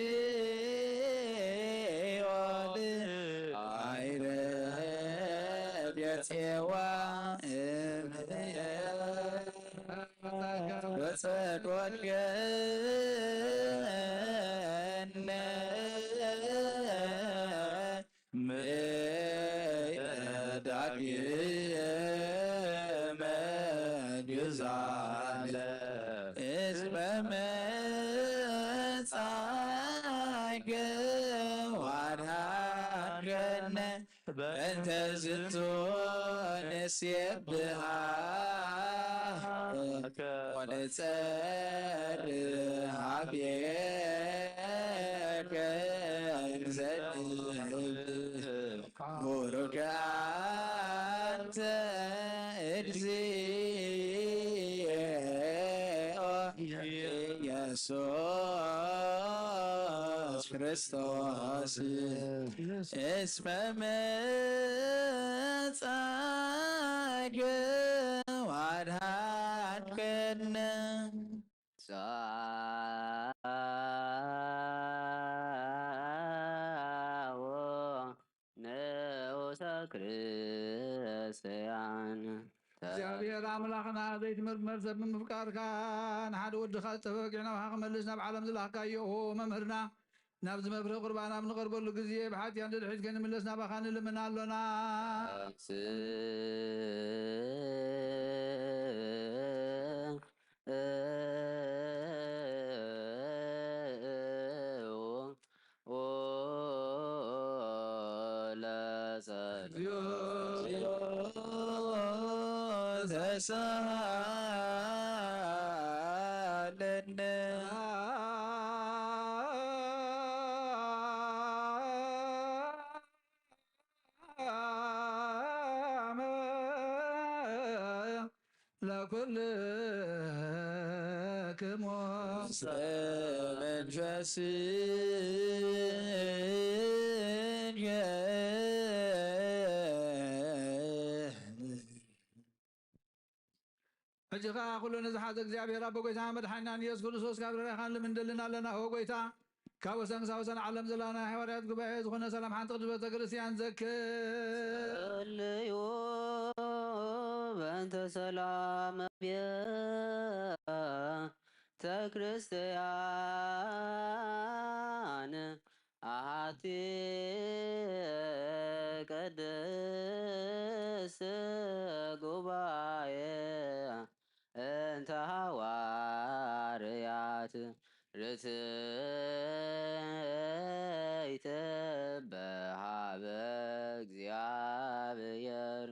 አይረድ የጽዋ እምየ ወጸድወድገነ ምእተ ዳግመ ግዛለ እስመ መጻእከ ወአድኃንከነ በእንተ ዝንቱ ንሴብሐከ ወንጸሪ ሀቤከ እንዘ ንብል ቡሩክ አንተ እግዚኦ ኢየሱስ ክርስቶስ እስመ መጻእከ ወአድኃንከነ። ክርስቲያን። እግዚኣብሔር ኣምላኽና ዘይትምርመር ሰብ ብምፍቃርካ ንሓደ ወድኻ ዝጠፍአ በጊዕ ናባኻ ክመልስ ናብ ዓለም ዝላኽካዮ መምህርና ናብዚ መፍረ ቁርባን ኣብ ንቐርበሉ ግዜ ብሓጢኣን ድድሒት ከይንምለስ ናባኻ ንልምን ኣሎና። ለጸልዮ ተሳለነ ለኩልክሙ መንፈስ ሕጂ ኸዓ ኩሉ ንዝሓዘ እግዚኣብሔር ኣቦ ጎይታ መድሓኒናን ኢየሱስ ክርስቶስ ካብ ርራይኻን ልምንደልን ኣለና። ኦ ጎይታ ካብ ወሰን ክሳብ ወሰን ዓለም ዘላ ናይ ሃዋርያት ጉባኤ ዝኾነ ሰላም ሓንቲ ቅድስት ቤተ ክርስቲያን ዘክር። ጸልዩ በእንተ ሰላም ቤተ ክርስቲያን ኣሃቲ ቅድስት ጉባኤ እንተ ሃዋርያት ርትዕት በሃበ እግዚኣብሔር።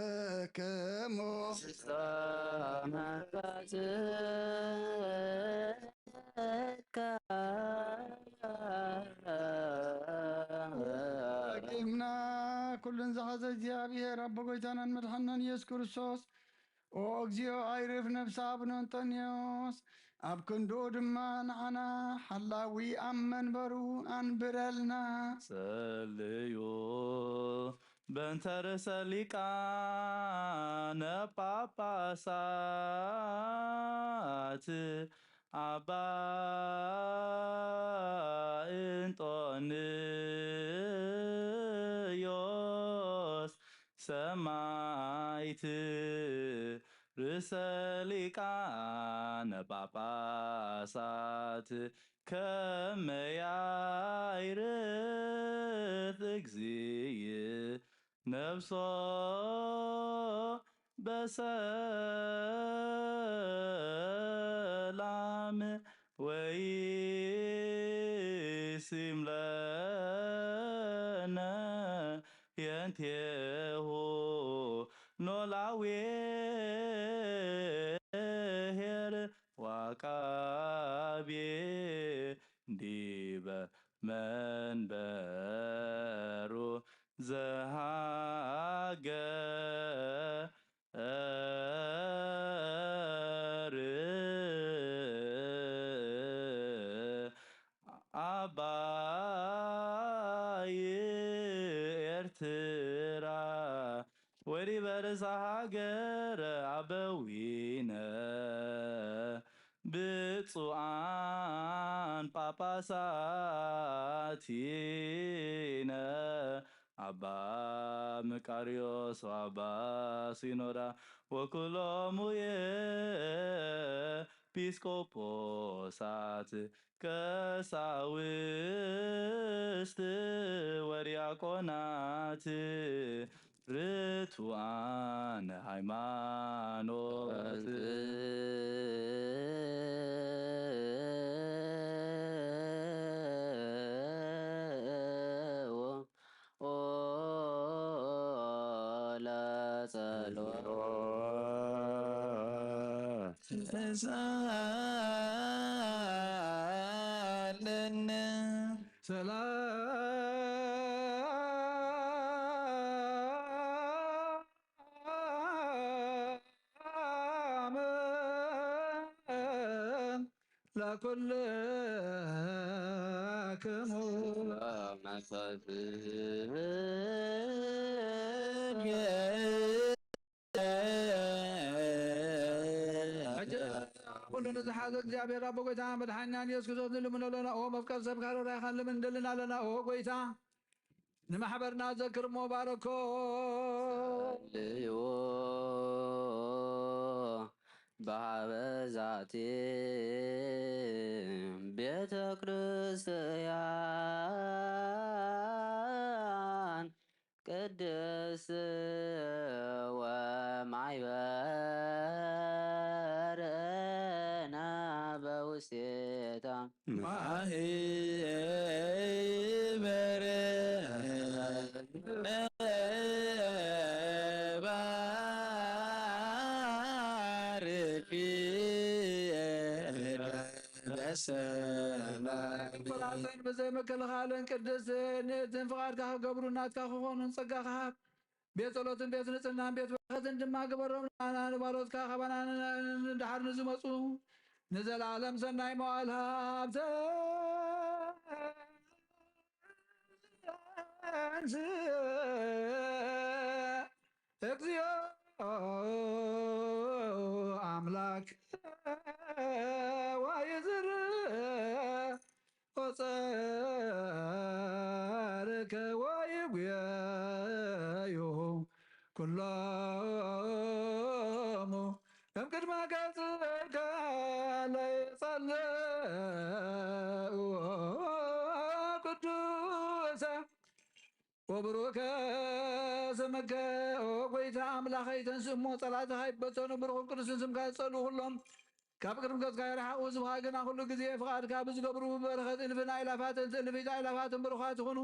ለኩልክሙ ቂምና ኩሉን ዝሓዘ እግዚኣብሔር ኣቦ ጎይታናን መድሓናን ኢየሱስ ክርስቶስ ኦ እግዚኣብሔር ኣይርፍ ነፍሲ ኣቡነ እንጦንዮስ ኣብ ክንድኡ ድማ ንዓና ሓላዊ ኣብ መንበሩ ኣንብረልና። ጸልዩ በእንተ ርእሰ ሊቃነ ጳጳሳት ኣባ እንጦንዮስ ሰማይት ርእሰ ሊቃነ ጳጳሳት ከመ ያዕርፍ እግዚእ ነፍሶ በሰላም ወይሲም ለነ የንቴሁ ኖላዊ ኄር ወዐቃቤ ዲበ መንበሩ ዘሃገር ዓባይ ኤርትራ ወዲበ ርእሰ ሃገር ኣበዊነ ብፁዓን ጳጳሳቲነ ኣባ መቃርዮስ ወኣባ ሲኖዳ ወኩሎሙ ኤጲስቆጶሳት ቀሳውስት ወዲያቆናት ርቱዓን ሃይማኖት ተሳለነ። ሰላም ለኩልክሙ። ሕጂ ኩሉ ንዝሓዘ እግዚኣብሔር ኣቦ ጎይታ መድሓኒናን ኢየሱስ ክርስቶስ ንልምኖ ኣለና። ኦ መፍቀር ሰብ ካልእ ራይኻን ልምን እንደልን ኣለና። ኦ ጎይታ ንማሕበርና ዘክር እሞ ባረኮ። ጸልዩ በሃበ ዛቲ ቤተ ክርስቲያን ቅድስት ወማይበርነ በውስቴታ። ማህበርነ ባርኪ በሰላም። ፍላጠን ብዘይ ምክልኻልን ቅድስትን ንእትን ፍቓድካ ክገብሩ ናትካ ክኾኑን ጸጋኻ ሃብ። ቤት ጸሎትን ቤት ንጽህናን ቤት በረኸትን ድማ ግበሮም። ንኣና ንባሮትካ ካባና ንደሓር ንዝመጹ ንዘለዓለም ሰናይ መዋዕል ሃብተ እግዚኦ ኣምላክ ዋይዝር ጸርከ ወይጉየዩ ኩሎሙ እምቅድመ ገጽከ ለይጸልኡ ቅዱሰ ወብሩከ ስምከ። ኦ ጎይታ ኣምላኸይ፣ ተንስእ እሞ ጸላእትኻ ይበተኑ፣ ብሩኽን ቅዱስን ስምካ ዝጸልኡ ኩሎም ካብ ቅድሚ ገጽካ ይርሓቑ። ህዝብኻ ግና ኩሉ ግዜ ፍቓድካ ብዝገብሩ ብበረኸት እልፍን ኣእላፋትን ትእልፊት ኣእላፋትን ብሩኻት ይኹኑ።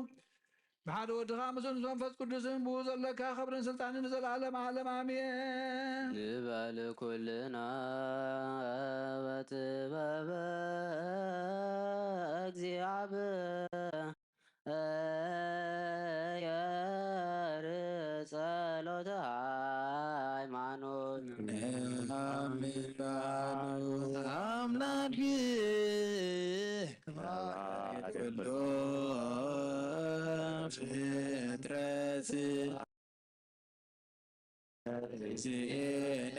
ብሓደ ወድኻ ምስኡ ምስ መንፈስ ቅዱስን ብኡ ዘለካ ክብርን ስልጣንን ንዘለዓለም ዓለም ኣሜን። ንበል ኩልና በጥበበ እግዚኣብሔር ጸሎተ ሃይማኖት። ነአምን በሃሉ አምላክ ኩሉ ፍጥረት እግዚእነ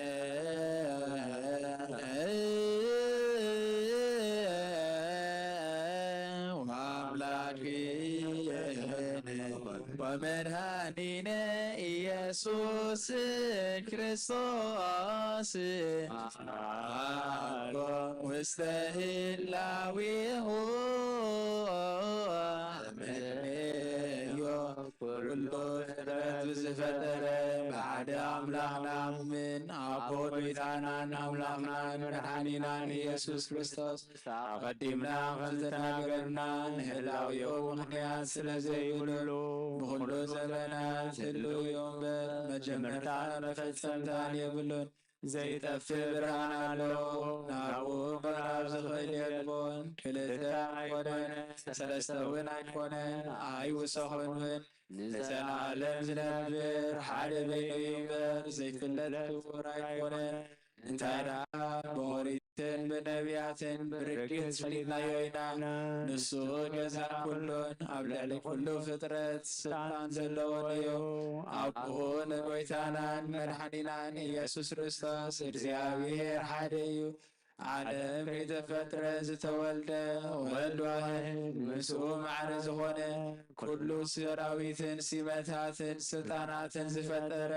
ወአምላክነ ወመድኃኒነ ኢየሱስ ክርስቶስ አኮ ውስተ ህላዌሁ አመኔዮ። ኩሉ ፍጥረት ብዝፈጠረ ብሓደ ኣምላኽ ንኣምን፣ ኣቦ ጎይታናን ኣምላኽናን መድሓኒናን ኢየሱስ ክርስቶስ ኣቐዲምና ከም ዝተናገርና ንህላዌኡ ምኽንያት ስለ ዘይብሉ፣ ብኹሉ ዘመናት ህልው እዩ እምበር መጀመርታን መፈጸምታን የብሉን። ዘይጠፍእ ብርሃን ኣለዎ። ናብኡ ምቕራብ ዝኽእል የልቦን። ክልተ ኣይኮነን፣ ሰለስተ እውን ኣይኮነን፣ ኣይውሰኹን እውን። ንዘለዓለም ዝነብር ሓደ በይኑ እዩ እምበር፣ ዘይፍለጥ ክቡር ኣይኮነን። እንታይ ደኣ ብኦሪትን ብነቢያትን ብርግጽ ፈሊጥናዮ ኢና። ንሱ ገዛ ኩሉን ኣብ ልዕሊ ኩሉ ፍጥረት ስልጣን ዘለዎ እዩ። ኣቦኡ ንጎይታናን መድሓኒናን ኢየሱስ ክርስቶስ እግዚኣብሔር ሓደ እዩ። ዓለም ከይተፈጥረ ዝተወልደ ወልድ ዋህድ ምስኡ ማዕረ ዝኾነ ኩሉ ሰራዊትን ሲመታትን ስልጣናትን ዝፈጠረ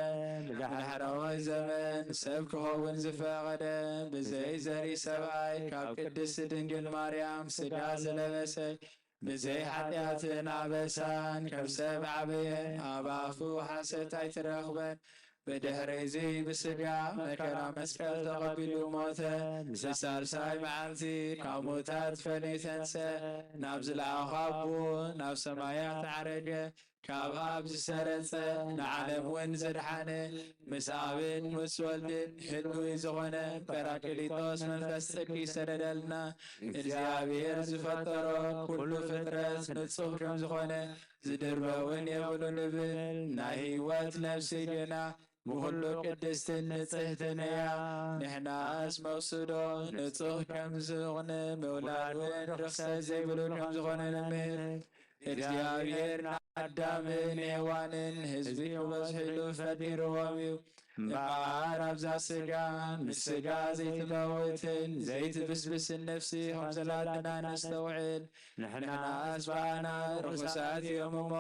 ብዳሕረዋይ ዘመን ሰብ ክኸውን ዝፈቐደ ብዘይ ዘርኢ ሰብኣይ ካብ ቅድስት ድንግል ማርያም ስጋ ዝለበሰ ብዘይ ሓጢኣትን ኣበሳን ከም ሰብ ዓበየ። ኣብ ኣፉ ሓሰት ኣይትረኽበን። ብድሕሪ እዚ ብስጋ መከራ መስቀል ተቐቢሉ ሞተ። ብሳልሳይ መዓልቲ ካብ ሙታት ፈንዩ ተንሰ። ናብ ዝለኣኾ ኣቦኡ ናብ ሰማያት ዓረገ። ካብ ኣብ ዝሰረጸ ንዓለም እውን ዘድሓነ፣ ምስ ኣብን ምስ ወልድን ህሉይ ዝኾነ ጳራቅሊጦስ መንፈስ ጽድቂ ይሰደደልና። እግዚኣብሔር ዝፈጠሮ ኩሉ ፍጥረት ንጹህ ከም ዝኾነ ዝድርበ እውን የብሉን ንብል ናይ ህይወት ነፍሲ ዲና ብኹሉ ቅድስትን ንጽህትን እያ። ንሕናስ መውስዶ ንጹህ ከም ዝኾነ ምውላድ እውን ርኽሰት ዘይብሉ ከም ዝኾነ ንምህር። እግዚኣብሔር ንኣዳምን ሄዋንን ህዝቢ ክበዝሕሉ ፈጢርዎም እዩ። እምበኣር ኣብዛ ስጋ ምስ ስጋ ዘይትመውትን ዘይትብስብስን ነፍሲ ከም ዘላትና ነስተውዕል። ንሕናስ ብኣና ርኹሳት እዮም እሞ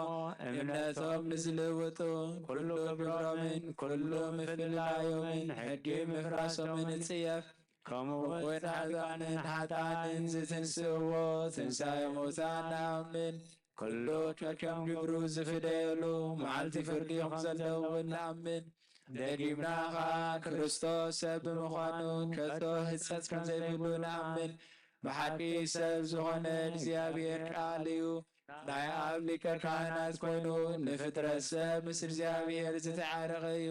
እምነቶም ንዝልውጡ ኩሉ ግብሮምን ኩሉ ምፍላዮምን ሕጊ ምፍራሶምን ንጽየፍ። ከምኡ እውን ሓጣንን ሓጣንን ዝትንስእዎ ትንሳኤ ሙታን ንኣምን። ኩሉ ከከም ግብሩ ዝፍደየሉ መዓልቲ ፍርዲ ከም ዘለውን ንኣምን። ደጊምና ኸዓ ክርስቶስ ሰብ ብምዃኑ ከቶ ህጸት ከም ዘይብሉ ንኣምን። ብሓቂ ሰብ ዝኾነ እግዚኣብሔር ቃል እዩ። ናይ ኣብ ሊቀ ካህናት ኮይኑ ንፍጥረት ሰብ ምስ እግዚኣብሔር ዝተዓረቐ እዩ።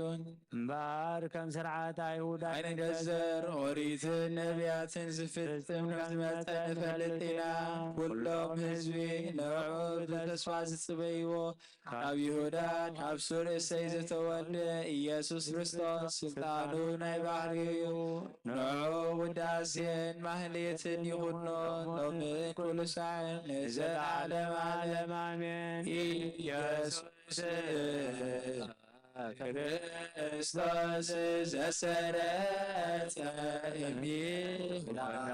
እምበኣር ከም ስርዓት ኣይሁድ ኣይንገዘር፣ ኦሪትን ነቢያትን ዝፍጽም ከም ዝመጸ ንፈልጥ ኢና። ኩሎም ህዝቢ ንዕኡ ብተስፋ ዝጽበይዎ ካብ ይሁዳ ካብ ሱር እሰይ ዝተወልደ ኢየሱስ ክርስቶስ ስልጣኑ ናይ ባህሪ እዩ። ንዑ ውዳሴን ማህሌትን ይኹኖ ሎምን ኩሉ ሳዕን ንዘለዓለም ዓለም ኣሜን። ኢየሱስ ክርስቶስ ዘሰረጸ እምኒ ኩላና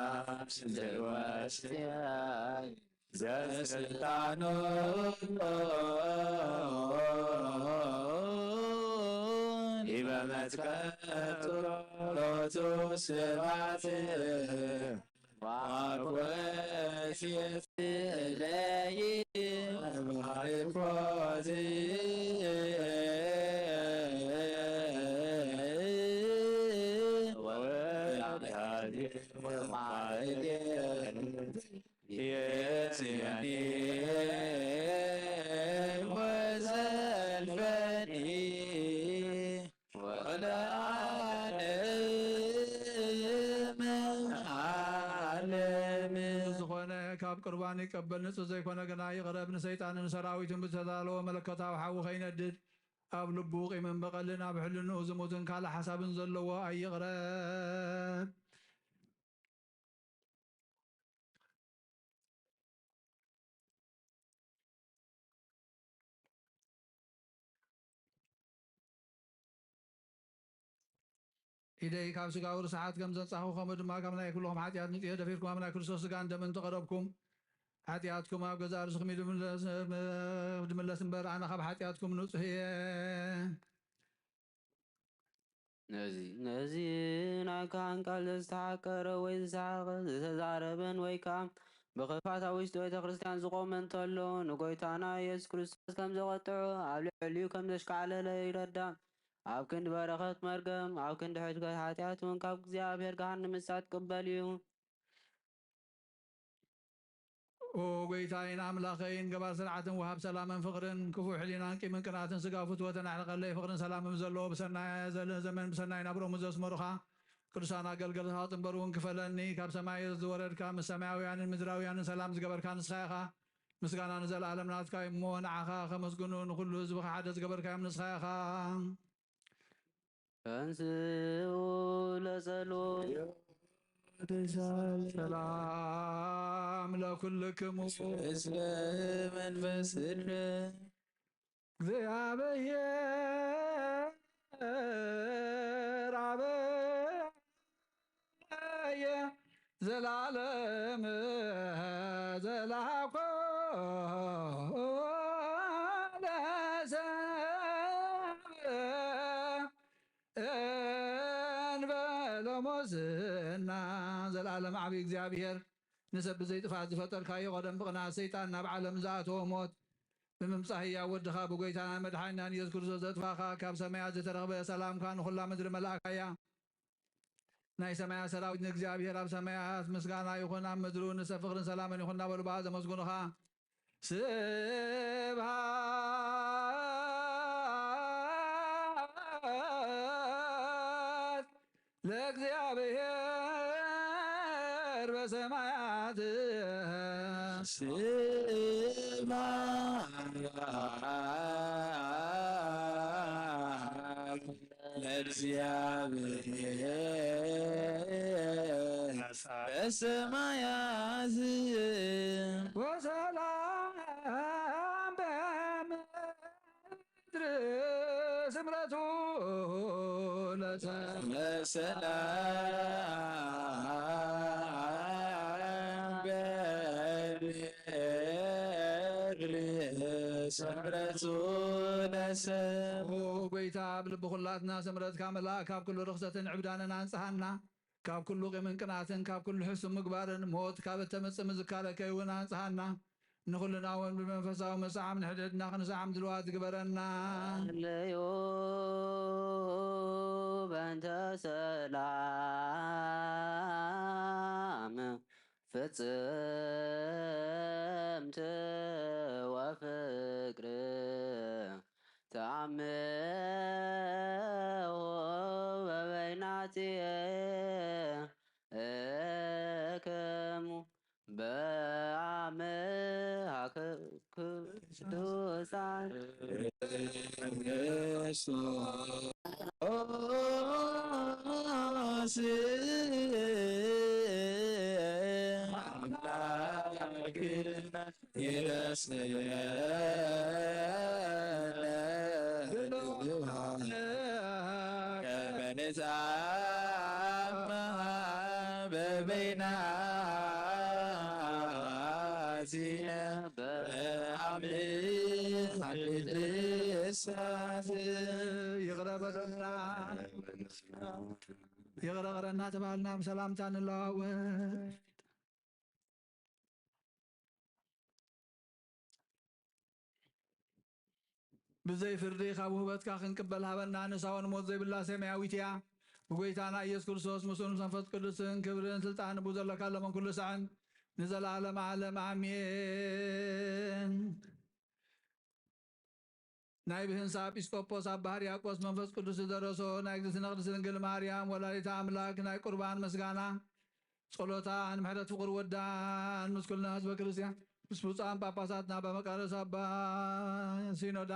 ስንትወስያ ዘስልጣኑ ዲበ መትከፍቱ ሎቱ ስብሐት ዋኮት የትለይ ባርኮት ወዳሴ ማርያም የስኒ ወዘልፈኒ ወለዓለመ ዓለም። ዝኾነ ካብ ቁርባን ይቀበል ንጹህ ዘይኮነ ግና ይቕረብ፣ ንሰይጣንን ሰራዊቱን ብዝተዳለወ መለኮታዊ ሓዊ ከይነድድ፣ ኣብ ልቡ ቂምን በቐልን ኣብ ሕልንኡ ዝሙትን ካልእ ሓሳብን ዘለዎ ኣይቕረብ። ኢደይ ካብ ስጋዊ ርስሓት ከም ዘንጻኹ፣ ከምኡ ድማ ካብ ናይ ኩልኹም ሓጢኣት ንጽሄ ደፊርኩም ኣብ ናይ ክርስቶስ ስጋን ደምን ተቐረብኩም። ሓጢኣትኩም ኣብ ገዛእ ርእስኹም እዩ ድምለስ፣ ድምለስ እምበር፣ ኣነ ካብ ሓጢኣትኩም ንጹህ እየ። ነዚ፣ ነዚ ናይ ካህን ቃል ዘስተሓቀረ ወይ ዝሰሓቐ፣ ዝተዛረበን ወይ ከኣ ብኽፋት ኣብ ውሽጢ ቤተ ክርስቲያን ዝቖመ እንተሎ፣ ንጎይታና ኢየሱስ ክርስቶስ ከም ዘቖጥዖ፣ ኣብ ልዕሊኡ ከም ዘሽካዕለለ ይረዳእ። ኣብ ክንዲ በረኸት መርገም፣ ኣብ ክንዲ ሕድገት ሓጢኣት እውን ካብ እግዚኣብሔር ገሃነመ እሳት ክቕበል እዩ። ኦ ጎይታይን ኣምላኸይን፣ ገባር ስርዓትን ወሃብ ሰላምን ፍቕርን፣ ክፉእ ሕሊናን ቂምን ቅንኣትን ስጋ ፍትወትን ኣሕልቐለይ። ፍቕርን ሰላምን ዘለዎ ብሰናይ ዘለ-፣ ዘመን ብሰናይ ናብሮሙ ዘስመሩኻ ቅዱሳን ኣገልገልትኻ ጥንበር እውን ክፈለኒ። ካብ ሰማይ ዝወረድካ፣ ምስ ሰማያውያንን ምድራውያንን ሰላም ዝገበርካ ንስኻ ኢኻ። ምስጋና ንዘለኣለም ናትካ እዩ እሞ፣ ንዓኻ ከመስግኑ፣ ንኹሉ ህዝብኻ ሓደ ዝገበርካዮም ንስኻ ኢኻ። ተንስኡ ለጸሎት። ሰላም ለኩልክሙ። እስለ መንፈስነ። እግዚኣብሔር አበየ ዘላለም ዘላኮ ለሰብ እንበለ ሞስና። ዘላለም ዓቢ እግዚኣብሔር ንሰብ ብዘይ ጥፍኣት ዝፈጠርካዮ፣ ቀደም ብቕንኣት ሰይጣን ናብ ዓለም ዝኣተወ ሞት ብምምጻእ ህያው ወድኻ ብጎይታናን መድሓኒናን ኢየሱስ ክርስቶስ ዘጥፋእኻ፣ ካብ ሰማያት ዝተረኽበ ሰላምካ ንኹላ ምድሪ መላእካያ። ናይ ሰማያት ሰራዊት ንእግዚኣብሔር ኣብ ሰማያት ምስጋና ይኹን፣ ኣብ ምድሪ እውን ንሰብ ፍቕርን ሰላምን ይኹን እናበሉ ብኣ ዘመስግኑኻ። ስብሃት ስብሐት ለእግዚአብሔር በሰማያት ወሰላም በምድር ስምረቱ ለሰ- ሰላም በምድር ስምረቱ ለሰ- ኦ ጎይታ፣ ኣብ ልቢ ኩላትና ስምረትካ መልኣክ፣ ካብ ኩሉ ርኽሰትን ዕብዳንን ኣንጽሃና፣ ካብ ኩሉ ቂምን ቅንኣትን፣ ካብ ኩሉ ሕሱም ምግባርን፣ ሞት ካብ እተምጽእ ምዝካረ ከይውን ኣንጽሃና። ንኹልና እውን ብመንፈሳዊ መሳዕም ንሕድሕድና ክንሰዓም ድልዋት ግበረና። ኣለዮ በእንተ ሰላም ፍጽምት ወፍቅር ተአምሆ በበይናቲክሙ በአምሃ ቅዱሳን። ይቕረ በለና፣ ይቕረ በለና ተባህልና ብሰላምታ ንለዋወጥ። ብዘይ ፍርዲ ካብ ውህበትካ ክንቅበል ሃበና። ንሳውን ሞት ዘይብላ ሰማያዊት እያ። ብጎይታና ኢየሱስ ክርስቶስ ምስኡን ምስ መንፈስ ቅዱስን ክብርን ስልጣን ብኡ ዘለካ ለመን ኩሉ ሳዕን ንዘለዓለም ዓለም ኣሜን። ናይ ብህንሳ ኤጲስቆጶስ ኣባ ሕርያቆስ መንፈስ ቅዱስ ዝደረሶ ናይ እግዝእትነ ቅድስት ድንግል ማርያም ወላዲተ ኣምላክ ናይ ቁርባን ምስጋና ጸሎታን ምሕረት ፍቕር ወዳን ምስ ኩልና ህዝበ ክርስቲያን ምስ ብፁዓን ጳጳሳትና ኣባ መቃርዮስ ኣባ ሲኖዳ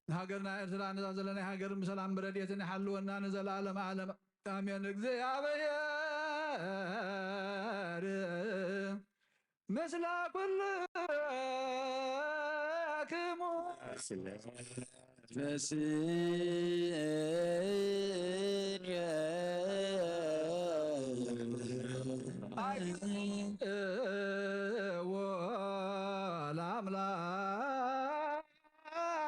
ንሃገርና ኤርትራ ነዛ ዘለናይ ሃገር ብሰላም ብረድኤትን ይሓልወና ንዘለዓለም ዓለም ኣሜን። እግዚኣብሔር ምስለ ኩልክሙ። ወለአምላክ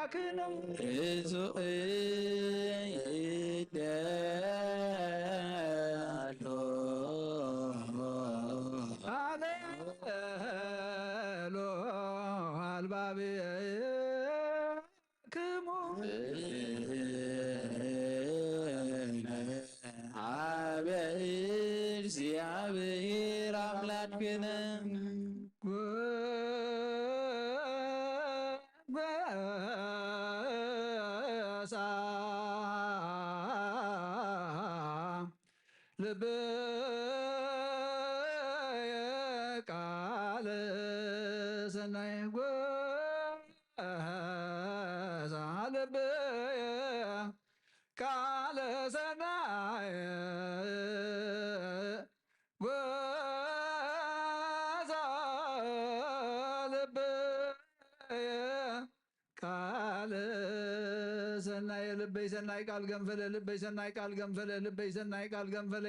ሰናየ ልበይ ሰናይ ቃል ገንፈለ ልበይ ሰናይ ቃል ገንፈለ ልበይ ሰናይ ቃል ገንፈለ።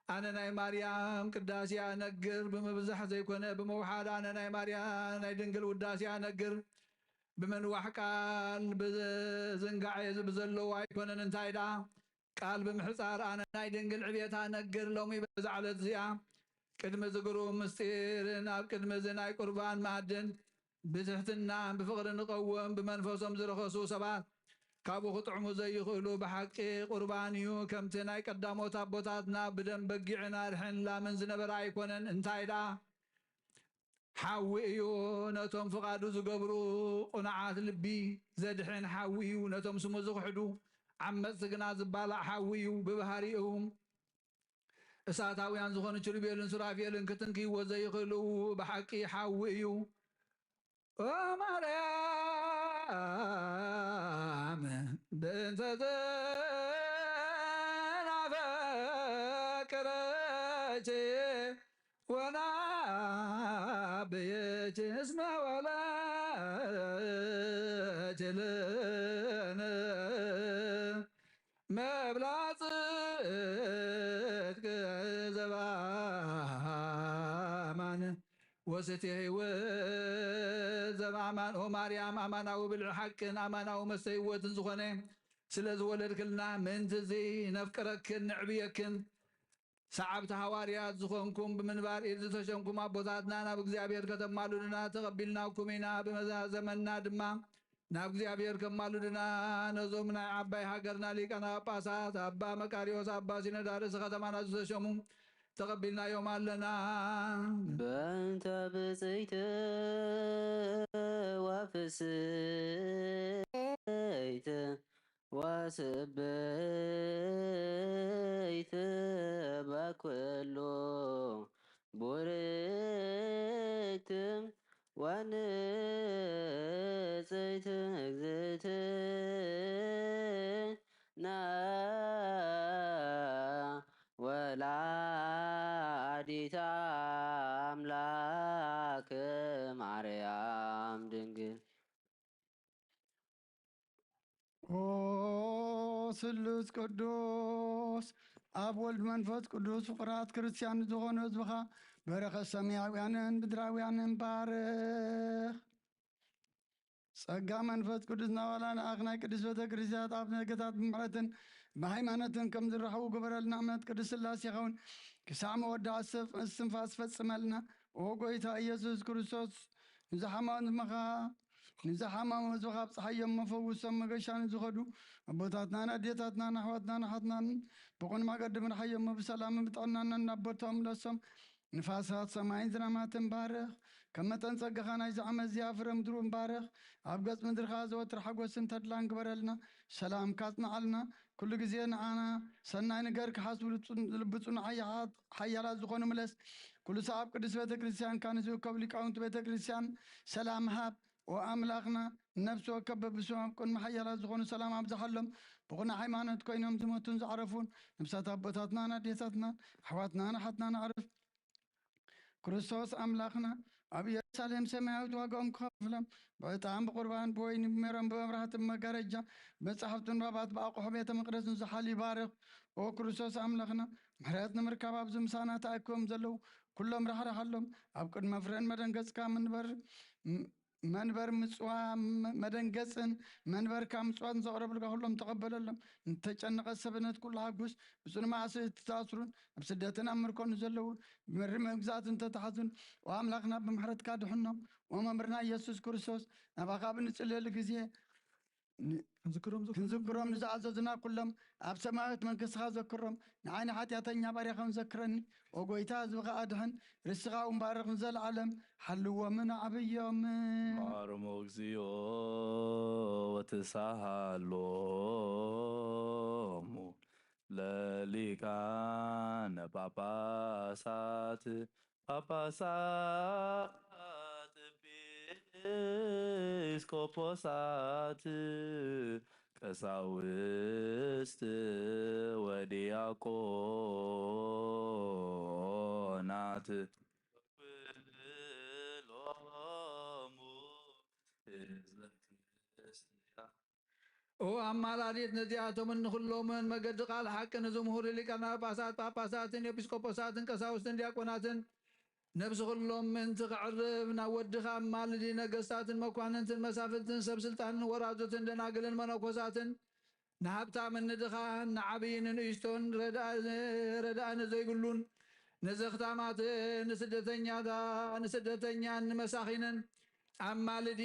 ኣነ ናይ ማርያም ቅዳሴ ኣነግር ብምብዛሕ ዘይኮነ ብምውሓድ ኣነ ናይ ማርያም ናይ ድንግል ውዳሴ ኣነግር። ብምንዋሕ ቃል ብዝንጋዕ ብዘለዎ ኣይኮነን እንታይ ደኣ ቃል ብምሕጻር ኣነ ናይ ድንግል ዕቤታ ነግር ሎሚ በዛ ዕለት እዚኣ ቅድሚ ዝግሩ ምስጢርን ኣብ ቅድሚ እዚ ናይ ቁርባን መኣድን ብትሕትና ብፍቕሪ ንቐውም ብመንፈሶም ዝረኸሱ ሰባት ካብኡ ክጥዕሙ ዘይኽእሉ ብሓቂ ቁርባን እዩ ከምቲ ናይ ቀዳሞት ኣቦታትና ብደም በጊዕን ኣድሕን ላምን ዝነበረ ኣይኮነን እንታይ ደኣ ሓዊ እዩ ነቶም ፍቓዱ ዝገብሩ ቁኑዓት ልቢ ዘድሕን ሓዊ እዩ ነቶም ስሙ ዝኽሕዱ ዓመፅቲ ግና ዝባላዕ ሓዊ እዩ ብባህሪኡ እሳታውያን ዝኾኑ ኪሩቤልን ሱራፌልን ክትንክይዎ ዘይኽእሉ ብሓቂ ሓዊ እዩ። ኦ ማርያም፣ ብእንተ ዘናፈቅረኪ ወናብየኪ እስመ ወለድኪ ለነ መብላ ጽድቅ ዘበአማን ወሰትየ ሕይወት ዘበአማን። ኦ ማርያም፣ ኣማናዊ ብልዒ ሓቅን ኣማናዊ መስተ ሕይወትን ዝኾነ ስለ ዝወለድክልና፣ ምእንቲ እዚ ነፍቅረክን ንዕብየክን። ሰዓብቲ ሃዋርያት ዝኾንኩም ብምንባር ኢድ ዝተሸምኩም ኣቦታትና፣ ናብ እግዚኣብሔር ከተማልዱና ተቐቢልናኩም ኢና። ብመዛዘመና ድማ ናብ እግዚኣብሔር ከማልዱና፣ ነዞም ናይ ዓባይ ሃገርና ሊቃነ ጳጳሳት ኣባ መቃርዮስ፣ ኣባ ሲኖዳ ርእሲ ከተማና ዝተሸሙ ተቐቢልናዮም ኣለና። በእንተ ብፅዕቲ ወፍስሕቲ ወስብሕቲ በኩሉ ቡርክቲ ወንጽሕቲ እግዝእትነ ወላዲተ ኣምላክ ማርያም ድንግል። ኦ ስሉስ ቅዱስ፣ ኣብ ወልድ መንፈስ ቅዱስ ፍቑራት ክርስትያን ዝኾኑ ህዝብኻ በረኸት ሰማያውያንን ምድራውያንን ባርኽ። ጸጋ መንፈስ ቅዱስ ናባና ለኣኽ ናይ ቅድስት ቤተ ክርስቲያን ኣብ ነገታት ብምሕረትን ብሃይማኖትን ከም ዝረኸቡ ግበረልና። እምነት ቅድስት ስላሴ ይኸውን ክሳዕ መወዳእታ እስትንፋስ ፈጽመልና። ኦ ጎይታ ኢየሱስ ክርስቶስ፣ ንዝሓመምኻ ንዝሓመሙ ህዝብኻ ኣብጽሓዮም፣ መፈውሶም መገሻ ንዝኸዱ ኣቦታትናን ኣዴታትናን ኣሕዋትናን ኣሓትናን ብቑን መገዲ ምርሓዮም፣ ብሰላምን ብጥዕናን ናብ ቦታኦም ምለሶም። ንፋሳት ሰማይን ዝናማትን ባርኽ። ከም መጠን ጸጋኻ ናይዚ ዓመት እዚኣ ፍረ ምድሩ ባርኽ። ኣብ ገጽ ምድርኻ ዘወትር ሓጎስን ተድላን ግበረልና። ሰላምካ ኣጽንዓልና። ኩሉ ግዜ ንዓና ሰናይ ነገር ክሓስቡ ልጹን-፣ ልቢ ጽኑዓት ሓያላት ዝኾኑ ምለስ። ኩሉ ሰዓብ ቅድስት ቤተ ክርስቲያን ካን ዝእከብ ሊቃውንቲ ቤተ ክርስቲያን ሰላም ሃብ። ኦ ኣምላኽና፣ ነፍሲ ወከፍ በብስሙ ኣብ ቅድሚ ሓያላት ዝኾኑ ሰላም ኣብዝሓሎም። ብቑና ሃይማኖት ኮይኖም ዝሞቱን ዝዓረፉን ነፍሳት ኣቦታትናን ኣዴታትናን ኣሕዋትናን ኣሓትናን ኣዕርፍ። ክርስቶስ ኣምላኽና ኣብ ኢየሩሳሌም ሰማያዊት ዋጋኦም ክኸፍሎም ብዕጣን ብቁርባን ብወይኒ ብሜሮን ብመብራህቲ ብመጋረጃ ብመጻሕፍቲ ንባባት ብኣቑሑ ቤተ መቕደስ ንዝሓል ይባርኽ። ኦ ክርስቶስ ኣምላኽና፣ ምሕረት ንምርካብ ኣብዚ ምሳና ተኣኪቦም ዘለዉ ኩሎም ራሕራሓሎም። ኣብ ቅድሚ ፍረን መደንገጽካ ምንበር መንበር ምጽዋ መደንገጽን መንበርካ ምጽዋትን ዘቕረብልካ ኩሎም ተቐበለሎም። ንተጨነቐ ሰበነት ኩሉ ሓጉስ። ብጽኑ መኣሰሪ ዝተኣስሩን ኣብ ስደትን ኣብ ምርኮን ዘለውን ብመሪር መግዛእትን ተታሕዙን፣ ኦ ኣምላኽና ብምሕረትካ ድሕኖም። ኦ መምህርና ኢየሱስ ክርስቶስ፣ ናባኻ ኣብ እንጽልየሉ ግዜ ን-፣ ክንዝክሮም ዘ- ክንዝክሮም ንዝኣዘዙና ኩሎም ኣብ ሰማያዊት መንግስትኻ ዘክሮም። ንዓይ ንሓጢኣተኛ ባሪያኻን ዘክረኒ። ኦ ጎይታ፣ ህዝብኻ ኣድሕን፣ ርስኻ እውን ባርኽ፣ ንዘለዓለም ሓልዎምን ኣዕብዮምን። ማርሞ እግዚኦ ወተሳሃሎሙ ለሊቃነ ጳጳሳት ጳጳሳት ኤጲስቆጶሳት ቀሳውስት ወዲያቆናት ኩሎሙ ህዝበ ክርስቲያን። ኦ ኣማላዲት ነዚኣቶምን ንኹሎምን መገዲ ቃል ሓቂ ንዝምሁሩ ሊቃነ ጳጳሳት፣ ጳጳሳትን ኤጲስቆጶሳትን ቀሳውስትን ዲያቆናትን ነብሲ ኩሎም ምእንቲ ከዕርፍ ናብ ወድኻ ኣማልዲ። ነገስታትን መኳንንትን መሳፍንትን ሰብ ስልጣንን ወራዙትን ደናግልን መነኮሳትን ንሃብታምን ንድኻን ንዓብይን ንእሽቶን ረድኣ-፣ ረድኣ ንዘይብሉን ንዘኽታማትን ንስደተኛታ-፣ ንስደተኛን ንመሳኺንን ኣማልዲ።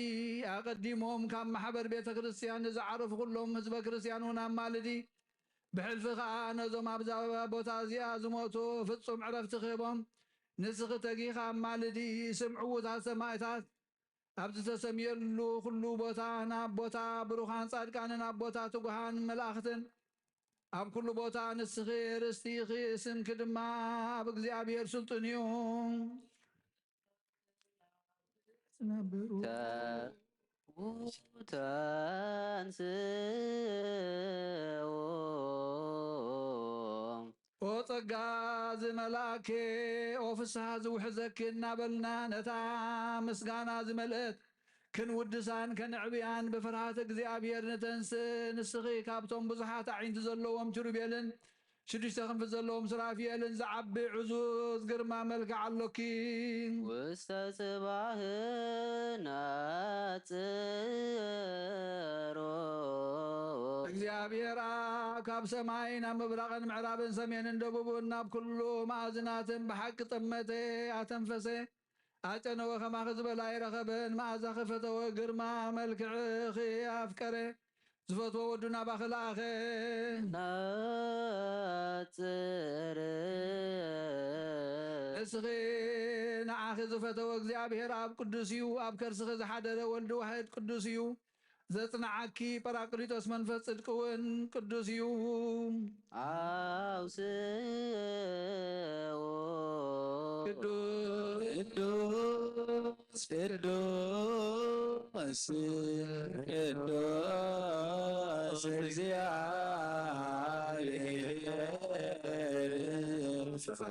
ኣቐዲሞም ካብ ማሕበር ቤተ ክርስቲያን ንዝዓረፉ ኩሎም ህዝበ ክርስቲያን እውን ኣማልዲ። ብሕልፊ ኸኣ ነዞም ኣብዛ ቦታ እዚኣ ዝሞቱ ፍጹም ዕረፍቲ ክህቦም ንስኺ ተጊኻ ኣማልዲ። ስም ዕዉታት ሰማዕታት ኣብ ዝተሰምየሉ ኩሉ ቦታ፣ ናብ ቦታ ብሩኻን ጻድቃንን ኣብ ቦታ ትጉሃን መላእኽትን ኣብ ኩሉ ቦታ ንስኺ ርስቲ ኢኺ፣ ስምኪ ድማ ኣብ እግዚኣብሔር ስልጡን እዩ። ትነብሩ። ተንስኡ። ኦ ጸጋ ዝመልኣኬ፣ ኦ ፍስሃ ዝውሕዘኪ እናበልና ነታ ምስጋና ዝመልአት ክንውድሳን ከነዕብያን ብፍርሃት እግዚኣብሔር ንተንስእ። ንስኺ ካብቶም ብዙሓት ኣዒንቲ ዘለዎም ኪሩቤልን ሽዱሽተ ክንፊ ዘለዎም ሱራፊኤልን ዝዓቢ ዕዙዝ ግርማ መልክዕ ኣሎኪ። ውስተ ጽባህ ነጽሮ። እግዚኣብሔር ኣብ ካብ ሰማይ ናብ ምብራቕን ምዕራብን ሰሜንን ደቡብን ናብ ኩሉ መኣዝናትን ብሓቂ ጠመተ፣ ኣተንፈሰ፣ ኣጨነወ፣ ከማኺ ዝበለ ኣይረኸበን። መኣዛኺ ፈተወ፣ ግርማ መልክዕኺ ኣፍቀረ፣ ዝፈትዎ ወዱ ናባኺ ለኣኸ። ነጽር። ንስኺ ንዓኺ ዝፈተወ እግዚኣብሔር ኣብ ቅዱስ እዩ፣ ኣብ ከርስኺ ዝሓደረ ወልድ ዋሕድ ቅዱስ እዩ። ዘጽንዓኪ ጳራቅሊጦስ መንፈስ ጽድቂ እውን ቅዱስ እዩ። ኣውስኡ። ቅዱስ ቅዱስ ቅዱስ ቅዱስ እግዚኣብሔር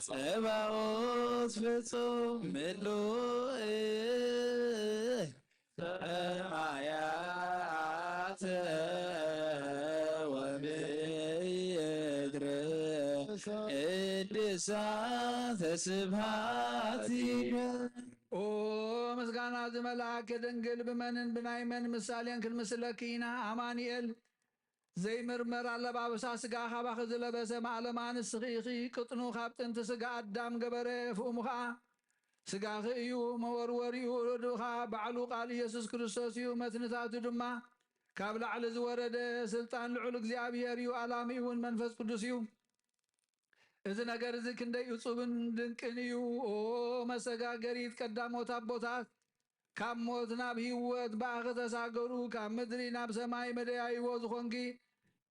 ጸባኦት ፍጹም ምሉእ ሰማያት ወምድር እድሳተ ስብሐት ይበል። ኦ ምስጋና ዝመልኣኪ ድንግል፣ ብመንን ብናይ መን ምሳሌን ክንምስለኪ ኢና? ኣማኑኤል ዘይምርመር ኣለባብሳ ስጋ ካባኺ ዝለበሰ ማእለማ ንስኺ ኢኺ። ቅጥኑ ካብ ጥንቲ ስጋ ኣዳም ገበረ፣ ፍእሙ ኸኣ ስጋኺ እዩ። መወርወሪኡ ርድኡ ኸኣ ባዕሉ ቃል ኢየሱስ ክርስቶስ እዩ። መትንታቱ ድማ ካብ ላዕሊ ዝወረደ ስልጣን ልዑል እግዚኣብሔር እዩ። ኣላሚኡ እውን መንፈስ ቅዱስ እዩ። እዚ ነገር እዚ ክንደይ እጹብን ድንቅን እዩ! ኦ መሰጋገሪት ቀዳሞት ኣቦታት፣ ካብ ሞት ናብ ህይወት ብኣኺ ተሳገሩ፣ ካብ ምድሪ ናብ ሰማይ መደያይቦ ዝኾንኪ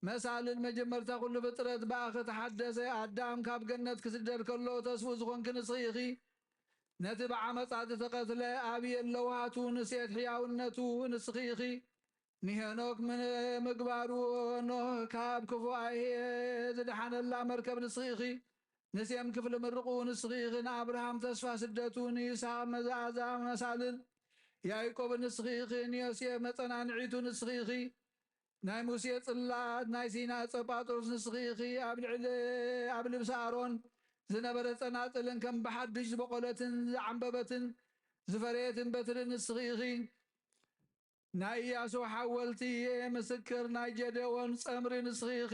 መሳልል መጀመርታ ኩሉ ፍጥረት ብኣኺ ተሓደሰ። ኣዳም ካብ ገነት ክስደድ ከሎ ተስፍኡ ዝኾንኪ ንስኺ ኢኺ። ነቲ ብዓመጻ ዝተቐትለ ኣብየት ለውሃቱ ንሴት ሕያውነቱ ንስኺ ኢኺ። ንሄኖክ ምን-፣ ምግባሩ ኖህ ካብ ክፉ ኣይሄ ዝደሓነላ መርከብ ንስኺ ኢኺ። ንሴም ክፍሊ ምርቑ ንስኺ ኢኺ። ንኣብርሃም ተስፋ ስደቱ፣ ንይስሐቅ መዛእዛ መሳልል ያዕቆብ ንስኺ ኢኺ። ንዮሴፍ መጸናንዒቱ ንስኺ ኢኺ። ናይ ሙሴ ጽላት፣ ናይ ሲና ዕጸ ጳጥሮስ ንስኺ ኢኺ። ኣብ ልዕሊ፣ ኣብ ልብሲ ኣሮን ዝነበረ ጸናጽልን ከም ብሓድሽ ዝበቖለትን ዝዓምበበትን ዝፈረየትን በትሪ ንስኺ ኢኺ። ናይ ኢያሱ ሓወልቲ ምስክር፣ ናይ ጀደዎን ጸምሪ ንስኺ ኢኺ።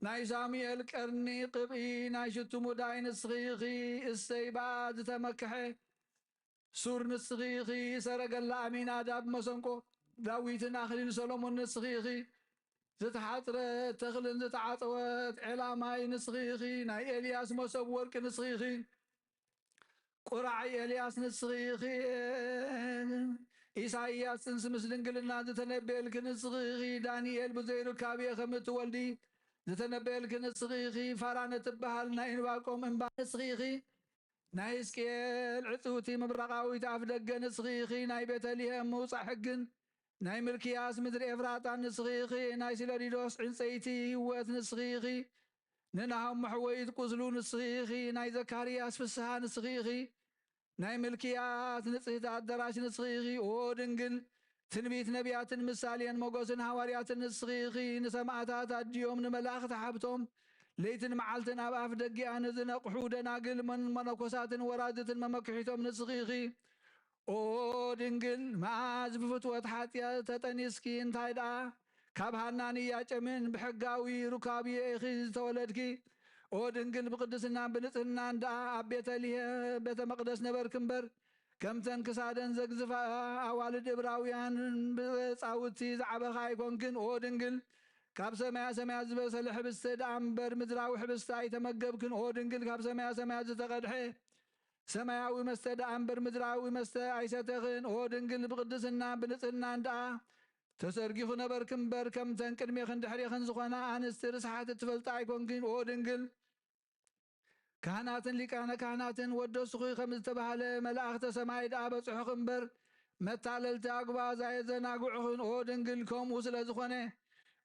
ናይ ሳሙኤል ቀርኒ ቅብኢ፣ ናይ ሽቱ ሙዳይ ንስኺ ኢኺ። እሰይ ብኣ ዝተመክሐ ሱር ንስኺ ኢኺ። ሰረገላ ኣሚናዳብ፣ መሰንቆ ዳዊትን ኣኽሊል ሰሎሞን ንስኺ ኢኺ። ዝተሓጽረት ተኽልን ዝተዓጸወት ዔላ ማይ ንስኺ ኢኺ። ናይ ኤልያስ መሶብ ወርቂ ንስኺ ኢኺ። ቁራዕ ኤልያስ ንስኺ ኢኺ። ኢሳይያስ ጽንሲ ምስ ድንግልና ዝተነበየልኪ ንስኺ ኢኺ። ዳንኤል ብዘይ ርካብ'የ ከም እትወልዲ ዝተነበየልኪ ንስኺ ኢኺ። ፋራን እትበሃል ናይ እንባቆም እምባ ንስኺ ኢኺ። ናይ ሕዝቅኤል ዕጽውቲ ምብራቓዊት ኣፍ ደገ ንስኺ ኢኺ። ናይ ቤተልሔም ምውጻእ ሕግን ናይ ምልክያስ ምድሪ ኤፍራጣን ንስኺ ኢኺ። ናይ ሲለዲዶስ ዕንጸይቲ ህይወት ንስኺ ኢኺ። ንናሆም መሕወይት ቁስሉ ንስኺ ኢኺ። ናይ ዘካርያስ ፍስሃ ንስኺ ኢኺ። ናይ ምልክያስ ንጽህቲ ኣዳራሽ ንስኺ ኢኺ። ኦ ድንግል፣ ትንቢት ነቢያትን ምሳሌን ሞገስን ሃዋርያትን ንስኺ ኢኺ። ንሰማዕታት ኣዲኦም ንመላእኽቲ ሃብቶም፣ ለይትን መዓልትን ኣብ ኣፍ ደጊኣ ንዝነቕሑ ደናግል መን-፣ መነኮሳትን ወራዝትን መመክሒቶም ንስኺ ኢኺ። ኦ ድንግል፣ መኣዝ ብፍትወት ሓጢኣት ተጠኒስኪ፣ እንታይ ደኣ ካብ ሃናን ኢያቄምን ብሕጋዊ ሩካቤ ኢኺ ዝተወለድኪ። ኦ ድንግል፣ ብቅድስናን ብንጽህናን ደኣ ኣብ ቤተልሔም ቤተ መቕደስ ነበርኪ እምበር፣ ከምተን ክሳደን ዘግዝፋ ኣዋልድ እብራውያን ብጻውቲ ዝዓበኻ ኣይኮንክን። ኦ ድንግል፣ ካብ ሰማያ ሰማያት ዝበሰለ ሕብስተ ደኣ እምበር ምድራዊ ሕብስተ ኣይተመገብክን። ኦ ድንግል፣ ካብ ሰማያ ሰማያት ዝተቐድሐ ሰማያዊ መስተ ደኣ እምበር ምድራዊ መስተ ኣይሰተኽን። ኦ ድንግል፣ ብቅድስናን ብንጽህናን ደኣ ተዘርጊኹ ነበርኪ እምበር፣ ከምተን ቅድሜኽን ድሕሬኽን ዝኾና ኣንስቲ ርስሓት እትፈልጣ ኣይኮንክን። ኦ ድንግል፣ ካህናትን ሊቃነ ካህናትን ወደስኹ ከም ዝተባህለ፣ መላእኽተ ሰማይ ደኣ በጽሑኺ እምበር፣ መታለልቲ ኣጉባዝ ኣየዘናግዑኽን። ኦ ድንግል፣ ከምኡ ስለ ዝኾነ፣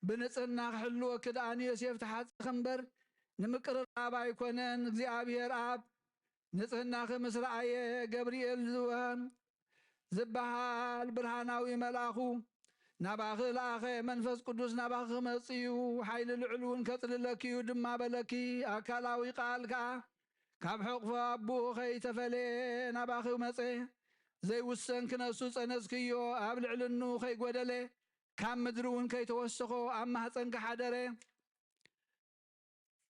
ብንጽህና ክሕልወኪ ደኣ ንዮሴፍ ተሓጸኺ እምበር፣ ንምቅርራብ ኣይኮነን። እግዚኣብሔር ኣብ ንጽህናኺ ምስ ረኣየ፣ ገብርኤል ዝወ-፣ ዝበሃል ብርሃናዊ መልኣኹ ናባኺ ለኣኸ። መንፈስ ቅዱስ ናባኺ ክመጽእ እዩ፣ ሓይሊ ልዑል እውን ከጽልለኪ እዩ ድማ በለኪ። ኣካላዊ ቃል ከኣ ካብ ሕቕፎ ኣቦኡ ኸይተፈልየ ናባኺ መጸ። ዘይውሰን ክነሱ ጸነስክዮ፣ ኣብ ልዕልንኡ ከይጎደለ፣ ካብ ምድሪ እውን ከይተወሰኾ ኣብ ማህጸንኪ ሓደረ።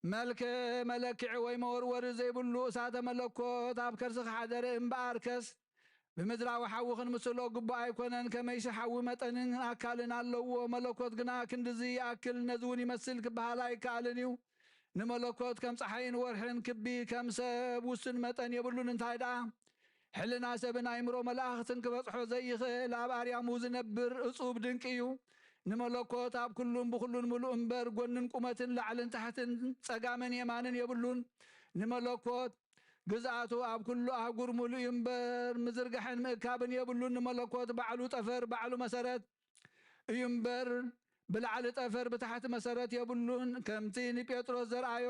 መልከ መለክዒ ወይ መወርወሪ ዘይብሉ እሳተ መለኮት ኣብ ከርስኺ ሓደረ እምበኣርከስ፣ ብምድራዊ ሓዊ ክንምስሎ ግቡእ ኣይኮነን። ከመይሲ ሓዊ መጠንን ኣካልን ኣለዎ፣ መለኮት ግና ክንድዚ ይኣክል፣ ነዚ እውን ይመስል ክበሃል ኣይከኣልን እዩ። ንመለኮት ከም ጸሓይን ወርሕን ክቢ፣ ከም ሰብ ውሱን መጠን የብሉን። እንታይ ደኣ ሕልና ሰብን ኣእምሮ መላእኽትን ክበጽሖ ዘይኽእል፣ ኣብ ኣርያሙ ዝነብር እጹብ ድንቂ እዩ። ንመለኮት ኣብ ኩሉን ብኹሉን ምሉእ እምበር፣ ጎንን ቁመትን ላዕልን ታሕትን ጸጋምን የማንን የብሉን። ንመለኮት ግዝኣቱ ኣብ ኩሉ ኣህጉር ምሉእ እዩ እምበር፣ ምዝርጋሕን ምእካብን የብሉን። ንመለኮት ባዕሉ ጠፈር፣ ባዕሉ መሰረት እዩ እምበር፣ ብላዕሊ ጠፈር ብታሕቲ መሰረት የብሉን። ከምቲ ንጴጥሮስ ዘርኣዮ፣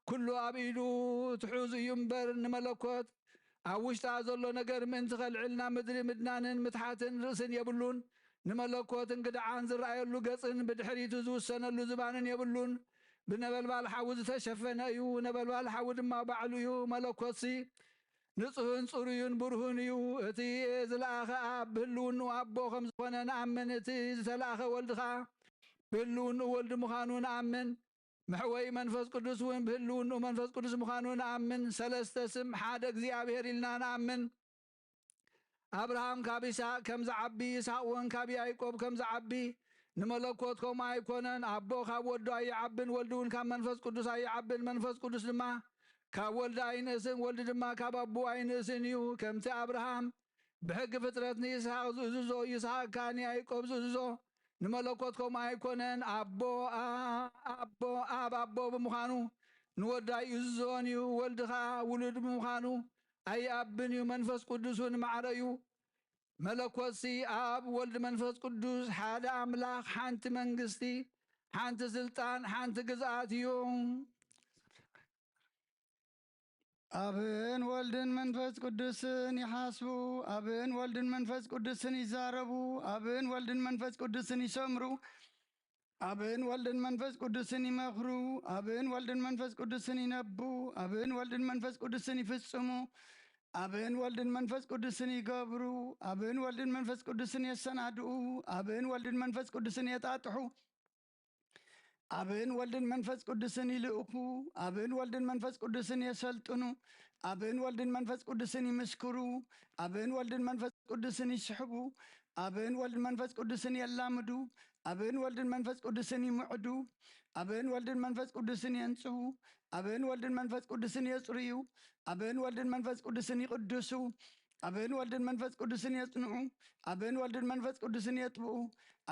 ኩሉ ኣብ ኢዱ ትሑዝ እዩ እምበር፣ ንመለኮት ኣብ ውሽጣ ዘሎ ነገር ምእንቲ ከልዕል ናብ ምድሪ ምድናንን ምትሓትን ርእስን የብሉን። ንመለኮት እንግድዓን ዝረኣየሉ ገጽን ብድሕሪቱ ዝውሰነሉ ዝባንን የብሉን። ብነበልባል ሓዊ ዝተሸፈነ እዩ፣ ነበልባል ሓዊ ድማ ባዕሉ እዩ። መለኮትሲ ንጹህን ጽሩይን ብሩህን እዩ። እቲ ዝለኣኸ ኣብ ብህልውንኡ ኣቦ ከም ዝኾነ ንኣምን፣ እቲ ዝተላእኸ ወልድ ኸኣ ብህልውንኡ ወልድ ምዃኑ ንኣምን። መሕወይ መንፈስ ቅዱስ እውን ብህልውንኡ መንፈስ ቅዱስ ምዃኑ ንኣምን። ሰለስተ ስም ሓደ እግዚኣብሔር ኢልና ንኣምን። ኣብርሃም ካብ ይስሐቅ ከም ዝዓቢ፣ ይስሐቅ እውን ካብ ያዕቆብ ከም ዝዓቢ፣ ንመለኮት ከምኡ ኣይኮነን። ኣቦ ካብ ወዱ ኣይዓብን፣ ወልድ እውን ካብ መንፈስ ቅዱስ ኣይዓብን። መንፈስ ቅዱስ ድማ ካብ ወልድ ኣይንእስን፣ ወልድ ድማ ካብ ኣቦ ኣይንእስን እዩ። ከምቲ ኣብርሃም ብሕጊ ፍጥረት ንይስሐቅ ዝእዝዞ፣ ይስሐቅ ከኣ ንያዕቆብ ዝእዝዞ፣ ንመለኮት ከምኡ ኣይኮነን። ኣቦ ኣ-፣ ኣቦ ኣብ ኣቦ ብምዃኑ ንወዱ ኣይእዝዞን እዩ። ወልድ ኸኣ ውሉድ ብምዃኑ ኣይኣብን እዩ። መንፈስ ቅዱስ እውን ማዕረ እዩ። መለኮትሲ ኣብ ወልድ መንፈስ ቅዱስ ሓደ ኣምላኽ፣ ሓንቲ መንግስቲ፣ ሓንቲ ስልጣን፣ ሓንቲ ግዝኣት እዩ። ኣብን ወልድን መንፈስ ቅዱስን ይሓስቡ፣ ኣብን ወልድን መንፈስ ቅዱስን ይዛረቡ፣ ኣብን ወልድን መንፈስ ቅዱስን ይሰምሩ፣ ኣብን ወልድን መንፈስ ቅዱስን ይመኽሩ፣ ኣብን ወልድን መንፈስ ቅዱስን ይነቡ፣ ኣብን ወልድን መንፈስ ቅዱስን ይፍጽሙ፣ ኣብን ወልድን መንፈስ ቅዱስን ይገብሩ፣ ኣብን ወልድን መንፈስ ቅዱስን የሰናድኡ፣ ኣብን ወልድን መንፈስ ቅዱስን የጣጥሑ፣ ኣብን ወልድን መንፈስ ቅዱስን ይልእኹ፣ ኣብን ወልድን መንፈስ ቅዱስን የሰልጥኑ፣ ኣብን ወልድን መንፈስ ቅዱስን ይምስክሩ፣ ኣብን ወልድን መንፈስ ቅዱስን ይስሕቡ፣ ኣብን ወልድን መንፈስ ቅዱስን የላምዱ፣ ኣብን ወልድን መንፈስ ቅዱስን ይምዕዱ፣ ኣብን ወልድን መንፈስ ቅዱስን የንጽሁ፣ ኣብን ወልድን መንፈስ ቅዱስን የጽርዩ፣ ኣብን ወልድን መንፈስ ቅዱስን ይቅድሱ፣ ኣብን ወልድን መንፈስ ቅዱስን የጽንዑ፣ ኣብን ወልድን መንፈስ ቅዱስን የጥብኡ፣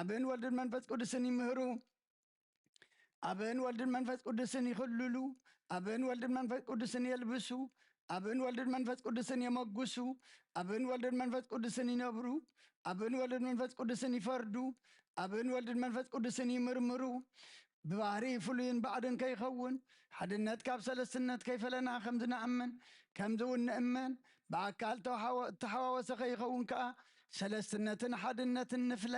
ኣብን ወልድን መንፈስ ቅዱስን ይምህሩ። ኣብን ወልድን መንፈስ ቅዱስን ይኽልሉ፣ ኣብን ወልድን መንፈስ ቅዱስን የልብሱ፣ ኣብን ወልድን መንፈስ ቅዱስን የመጉሱ፣ ኣብን ወልድን መንፈስ ቅዱስን ይነብሩ፣ ኣብን ወልድን መንፈስ ቅዱስን ይፈርዱ፣ ኣብን ወልድን መንፈስ ቅዱስን ይምርምሩ። ብባህሪ ፍሉይን ባዕድን ከይኸውን፣ ሓድነት ካብ ሰለስትነት ከይፈለና ከም ዝንኣምን፣ ከምዚ እውን ንእመን፣ ብኣካል ተሓወ-፣ እተሓዋወሰ ከይኸውን ከኣ፣ ሰለስትነትን ሓድነትን ንፍለ።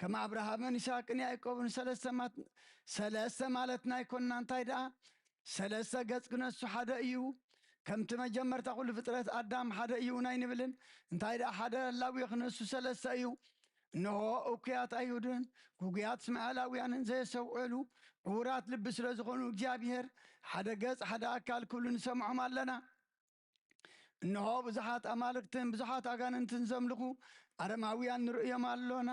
ከም ኣብርሃምን ይስሐቅን ያዕቆብን ሰለስተ ማት-፣ ሰለስተ ማለትና ኣይኮንና። እንታይ ደኣ? ሰለስተ ገጽ ክነሱ ሓደ እዩ። ከምቲ መጀመርታ ኩሉ ፍጥረት ኣዳም ሓደ እዩ እውን ኣይንብልን። እንታይ ደኣ? ሓደ ህላዌ ክነሱ ሰለስተ እዩ። እንሆ፣ እኩያት ኣይሁድን ግጉያት እስማኤላውያንን ዘየሰውዕሉ ዕዉራት ልቢ ስለ ዝኾኑ፣ እግዚኣብሔር ሓደ ገጽ ሓደ ኣካል ክብሉ ንሰምዖም ኣለና። እንሆ፣ ብዙሓት ኣማልክትን ብዙሓት ኣጋንንትን ዘምልኹ ኣረማውያን ንርእዮም ኣሎና።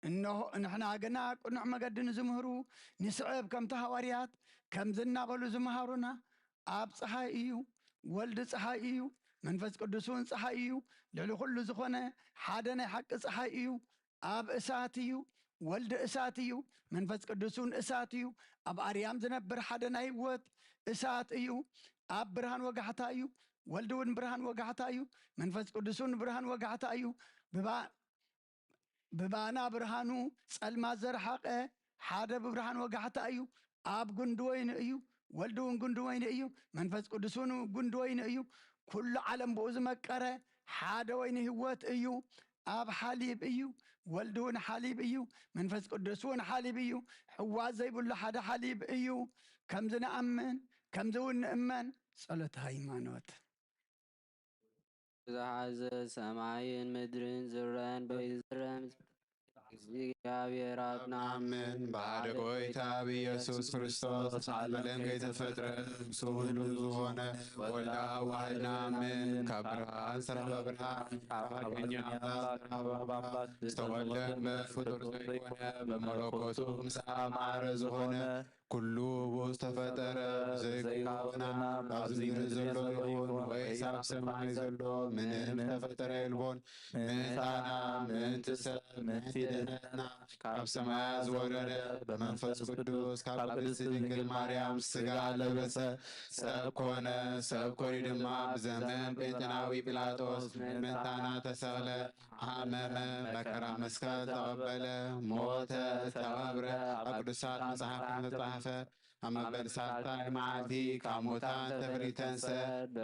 እንሆ፣ ንሕና ግና ቅኑዕ መገዲ ንዝምህሩ ንስዕብ፣ ከምቲ ሃዋርያት ከምዚ እናበሉ ዝመሃሩና፣ ኣብ ጸሓይ እዩ፣ ወልድ ጸሓይ እዩ፣ መንፈስ ቅዱስ እውን ጸሓይ እዩ፣ ልዕሊ ኩሉ ዝኾነ ሓደ ናይ ሓቂ ጸሓይ እዩ። ኣብ እሳት እዩ። ወልድ እሳት እዩ። መንፈስ ቅዱስ እውን እሳት እዩ። ኣብ ኣርያም ዝነብር ሓደ ናይ ህይወት እሳት እዩ። ኣብ ብርሃን ወጋሕታ እዩ። ወልድ እውን ብርሃን ወጋሕታ እዩ። መንፈስ ቅዱስ እውን ብርሃን ወጋሕታ እዩ። ብባ- ብባና ብርሃኑ ጸልማት ዘርሓቐ ሓደ ብብርሃን ወጋሕታ እዩ። ኣብ ጉንዲ ወይኒ እዩ። ወልድ እውን ጉንዲ ወይኒ እዩ። መንፈስ ቅዱስ እውን ጉንዲ ወይኒ እዩ። ኩሉ ዓለም ብኡ ዝመቀረ ሓደ ወይኒ ህይወት እዩ። ኣብ ሓሊብ እዩ። ወልድ እውን ሓሊብ እዩ። መንፈስ ቅዱስ እውን ሓሊብ እዩ። ሕዋስ ዘይብሉ ሓደ ሓሊብ እዩ። ከምዚ ንኣምን፣ ከምዚ እውን ንእመን። ጸሎት ሃይማኖት። ዝሓዘ ሰማይን ምድርን ዝረን በይዝረን እግዚኣብሔር ኣብና ኣምን። ብሓደ ጎይታ ብኢየሱስ ክርስቶስ ዓለም ከይተፈጥረ ምስ ኩሉ ዝኾነ ወልዳ ዋህድና ኣምን። ካብ ብርሃን ዝተረኸበ ብርሃን፣ ካብ ሓቀኛ ኣምላኽ ዝተረኸበ ኣምላኽ ዝተወልደ እምበር ፍጡር ዘይኮነ፣ ብመለኮቱ ምስ ኣብ ማዕረ ዝኾነ ኩሉ ብኡ ዝተፈጠረ፣ ዘይኮነ ኣብ ዝምድር ዘሎ ይኹን ወይስ ኣብ ሰማይ ዘሎ ምንም ዝተፈጠረ የልቦን። ምእንታና፣ ምእንቲ ሰብ፣ ምእንቲ ድሕነትና ካብ ሰማያት ዝወረደ፣ ብመንፈስ ቅዱስ ካብ ቅድስቲ ድንግል ማርያም ስጋ ለበሰ፣ ሰብ ኮነ። ሰብ ኮይኑ ድማ ብዘመን ጴንጠናዊ ጲላጦስ ምእንታና ተሰቕለ፣ ሓመመ፣ መከራ መስቀል ተቐበለ፣ ሞተ፣ ተቐብረ፣ ኣብ ቅዱሳት መጽሓፍ ዝተጻሕፈ ኣብ መበል ሳልሳይ መዓልቲ ካብ ሙታን ተፈልዩ ተንሰ፣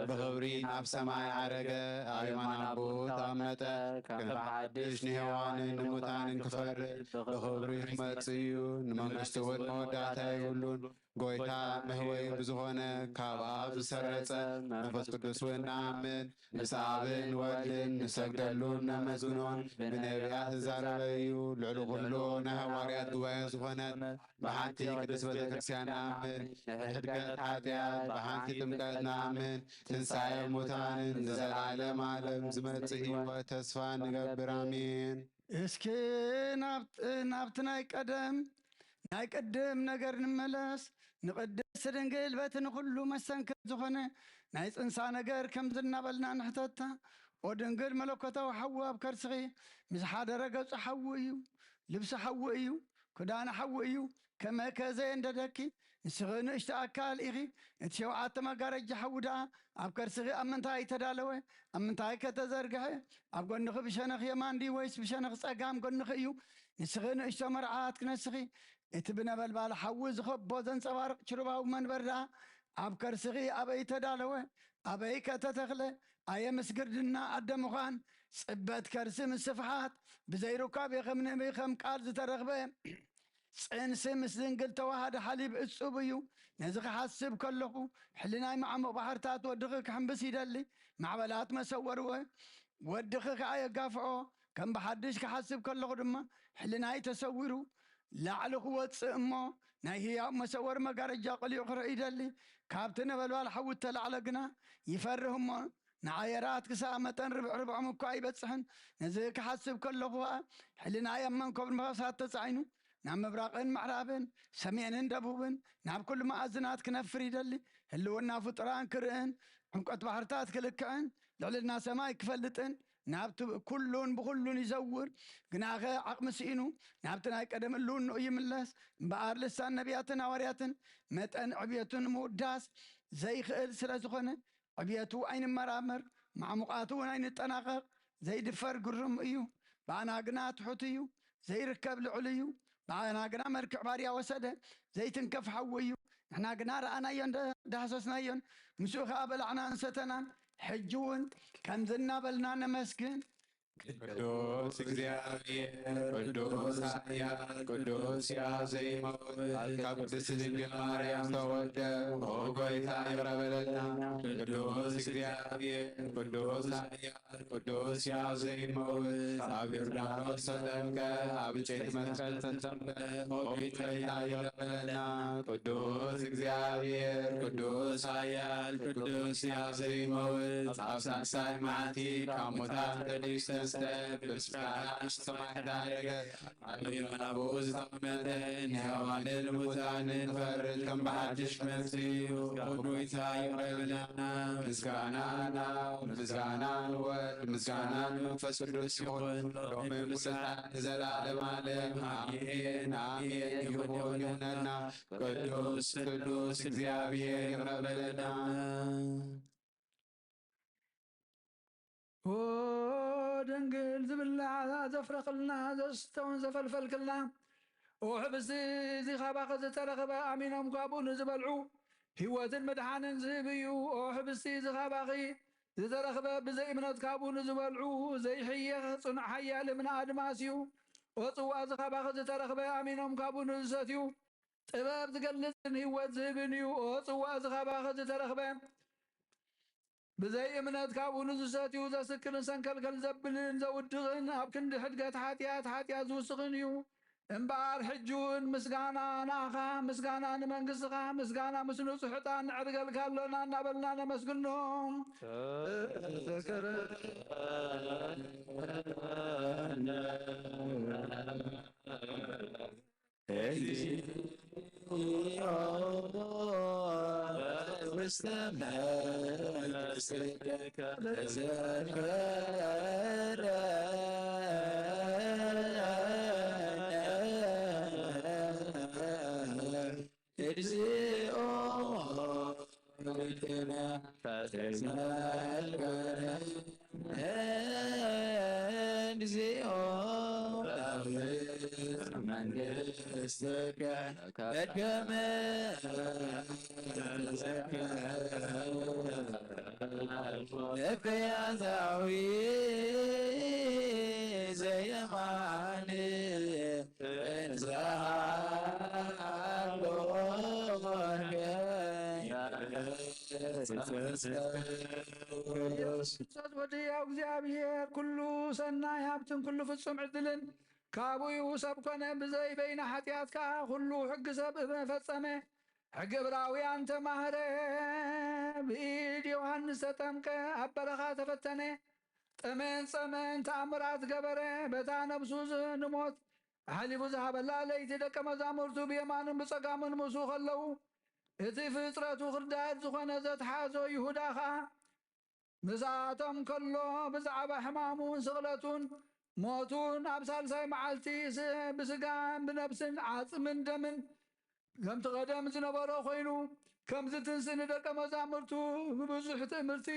ብኽብሪ ናብ ሰማይ ዓረገ፣ ኣብ የማን ኣቦኡ ተቐመጠ። ከም ብሓድሽ ንሕያዋንን ንሙታንን ክፈርድ ብኽብሪ ክመጽእ እዩ። ንመንግስቱ እውን መወዳእታ የብሉን። ጎይታ መህወይ ብዝኾነ ካብ ኣብ ዝሰረጸ መንፈስ ቅዱስ እውን ንኣምን። ምስ ኣብን ወልድን ንሰግደሉን ነመስግኖን፣ ብነቢያት ዝዛረበ እዩ። ልዕሊ ኩሉ ናይ ሃዋርያት ጉባኤ ዝኾነት ብሓንቲ ቅድስት ቤተ ክርስቲያን ንኣምን። ንሕድገት ሓጢኣት ብሓንቲ ጥምቀት ንኣምን። ትንሳኤ ሙታንን ንዘለዓለም ዓለም ዝመጽእ ህይወት ተስፋ ንገብር። ኣሜን። እስኪ ናብ ናብቲ ናይ ቀደም ናይ ቅድም ነገር ንመለስ። ንቅድስት ድንግል በቲ ንኹሉ መሰንክል ዝኾነ ናይ ጽንሳ ነገር ከምዚ እናበልና ንሕተታ። ኦ ድንግል መለኮታዊ ሓዊ ኣብ ከርስኺ ምስ ሓደረ ገጹ ሓዊ እዩ፣ ልብሲ ሓዊ እዩ፣ ክዳን ሓዊ እዩ። ከመከ ዘየንደደኪ ንስኺ ንእሽቶ ኣካል ኢኺ። እቲ ሸውዓተ መጋረጃ ሓዊ ደኣ ኣብ ከርስኺ ኣብ ምንታይ ተዳለወ? ኣብ ምንታይ ከ ተዘርግሐ? ኣብ ጎንኺ ብሸነኽ የማን ድዩ ወይስ ብሸነኽ ጸጋም ጎንኺ እዩ? ንስኺ ንእሽቶ መርዓት ክነስኺ እቲ ብነበልባል ሓዊ ዝኸቦ ዘንጸባርቕ ችሩባዊ መንበር ደኣ ኣብ ከርስኺ ኣበይ ተዳለወ? ኣበይ ከ ተተኽለ? ኣየ ምስ ግርድና ኣደ ምዃን፣ ጽበት ከርሲ ምስ ስፍሓት፣ ብዘይ ሩካቤ ከም ንቢ ከም ቃል ዝተረኽበ ጽንሲ ምስ ድንግል ተዋሃደ ሓሊብ እጹብ እዩ። ነዚ ክሓስብ ከለኹ፣ ሕልናይ መዓሙቕ ባሕርታት ወድኺ ክሕምብስ ይደሊ። ማዕበላት መሰወርዎ፣ ወድኺ ከኣ የጋፍዖ። ከም ብሓድሽ ክሓስብ ከለኹ ድማ፣ ሕልናይ ተሰዊሩ ላዕሊ ክወጽእ እሞ፣ ናይ ህያው መሰወሪ መጋረጃ ቀሊዑ ክርኢ ይደሊ። ካብቲ ነበልባል ሓዊ እተላዕለ ግና ይፈርህ እሞ፣ ንዓየራት ክሳብ መጠን ርብዕ ርብዖም እኳ ኣይበጽሕን። ነዚ ክሓስብ ከለኹ ኸኣ፣ ሕልናይ ኣብ መንኮብ ንፋሳት ተጻዒኑ፣ ናብ ምብራቕን ምዕራብን፣ ሰሜንን ደቡብን፣ ናብ ኩሉ መኣዝናት ክነፍር ይደሊ። ህልውና ፍጡራን ክርእን፣ ዕምቆት ባሕርታት ክልክዕን፣ ልዕልና ሰማይ ክፈልጥን፣ ናብቲ ኩሉን ብኹሉን ይዘውር። ግናኸ ዓቕሚ ስኢኑ፣ ናብቲ ናይ ቀደም ህልውንኡ ይምለስ። እምበኣር ልሳን ነቢያትን ሃዋርያትን መጠን ዕብየቱ ንምውዳስ ዘይኽእል ስለ ዝኾነ፣ ዕብየቱ ኣይንመራመር፣ ማዕሙቓቱ እውን ኣይንጠናቐቕ። ዘይድፈር ግሩም እዩ። ብኣና ግና ትሑት እዩ፣ ዘይርከብ ልዑል እዩ። ብኣና ግና መልክዕ ባርያ ወሰደ፣ ዘይትንከፍ ሓዊ እዩ። ንሕና ግና ረኣናዮን ደ-፣ ዳህሰስናዮን፣ ምስኡ ኸኣ በላዕናን ሰተናን። ሕጂ እውን ከምዚ እናበልና ነመስግን። ቅዱስ እግዚኣብሔር፣ ቅዱስ ኃያል፣ ቅዱስ ሕያው ዘይመውት፣ ካብ ቅድስት ድንግል ማርያም ተወልደ፣ ኦ ጐይታ ይቕረ በለልና። ቅዱስ እግዚኣብሔር፣ ቅዱስ ኃያል፣ ቅዱስ ሕያው ዘይመውት፣ ኣብ ዮርዳኖስ ተጠምቀ፣ ኣብ ዕንጨይቲ መስቀል ተሰቕለ፣ ኦ ጐይታ ይቕረ በለልና። ቅዱስ እግዚኣብሔር፣ ቅዱስ ኃያል፣ ቅዱስ ሕያው ዘይመውት፣ ኣብ ሳልሳይ መዓልቲ ካብ ሙታን ተነስተ፣ ሰብ ብምስጋና ንሰማይ ታደገ። ኣሉ መናብኡ ዝተቐመጠ ንሕያዋንን ንሙታንን ንፈርድ ከም ብሓድሽ መጺኡ። ጎይታ ይቕረ በለና። ምስጋና ናብ ምስጋና ንወልድ ምስጋና ንመንፈስ ቅዱስ ይኹን። ሎሚ ምስጋና ንዘለዓለም ዓለም ኣሜን፣ ኣሜን። ይኹን ይኹነና። ቅዱስ ቅዱስ እግዚኣብሔር ይቕረ በለና። ኦ ደንግል ዝብላዕ ዘፍረኽልና ዘስተውን ዘፈልፈልክልና፣ ኦ ሕብስቲ እዚ ካባኺ ዝተረኽበ ኣሚኖም ካብኡ ንዝበልዑ ህይወትን ምድሓንን ዝህብ እዩ። ኦ ሕብስቲ እዚ ካባኺ ዝተረኽበ ብዘይ እምነት ካብኡ ንዝበልዑ ዘይሕየኽ ጽኑዕ ሓያል እምነ ኣድማስ እዩ። ኦ ጽዋ እዚ ካባኺ ዝተረኽበ ኣሚኖም ካብኡ ንዝሰትዩ ጥበብ ዝገልጽን ህይወት ዝህብን እዩ። ኦ ጽዋ እዚ ካባኺ ዝተረኽበ ብዘይ እምነት ካብኡ ንዝሰትዩ ዘስክርን ሰንከልከል ዘብልን ዘውድቕን ኣብ ክንዲ ሕድገት ሓጢኣት ሓጢኣት ዝውስኽን እዩ። እምበኣር ሕጂ እውን ምስጋና ንኣኻ፣ ምስጋና ንመንግስትኻ፣ ምስጋና ምስ ንጹሕ ዕጣን ነዕርገልካ ኣሎና እናበልና ነመስግኖ። እግዚኦ እግዚኦ መንግስትከ በከመ ንፍያታዊ ዘየማን እንዘሃሎ ክርስቶስ ወዲ ያው እግዚኣብሔር ኩሉ ሰናይ ሃብትን ኩሉ ፍጹም ዕድልን ካብኡ እዩ። ሰብ ኮነ ብዘይ በይነ ሓጢኣት ከኣ ኩሉ ሕጊ ሰብ ፈጸመ። ሕጊ ዕብራውያን ተማህረ። ብኢድ ዮሃንስ ተጠምቀ፣ ኣብ በረኻ ተፈተነ። ጠመን ጸመን ተኣምራት ገበረ። በታ ነብሱ ዝ-፣ ንሞት ኣሕሊፉ ዝሃበላ ለይቲ ደቀ መዛሙርቱ ብየማኑን ብጸጋሙን ምስኡ ከለዉ፣ እቲ ፍጥረቱ ክርዳድ ዝኾነ ዘትሓዞ ይሁዳ ኸኣ ምስኣቶም ከሎ ብዛዕባ ሕማሙን ስቕለቱን ሞቱን ኣብ ሳልሳይ መዓልቲ ስ-፣ ብስጋን ብነብስን ዓጽምን ደምን ከምቲ ቀደም ዝነበሮ ኮይኑ ከምዚ ትንሲ ንደቀ መዛሙርቱ ብብዙሕ ትእምርቲ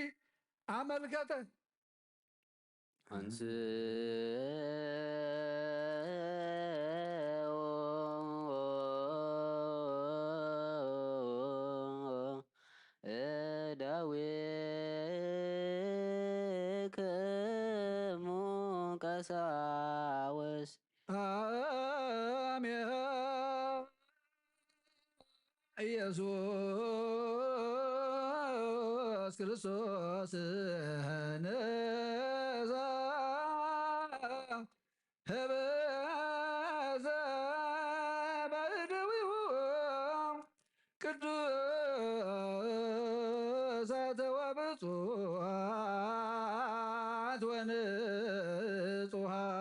ኣመልከተ። ኣንስኡ እደዊክሙ ቀሳውስት። ኣሜን። ኢየሱስ ክርስቶስ ነዛ ህበዘ በእደዊሁ ቅዱሳተ ወብፁዓት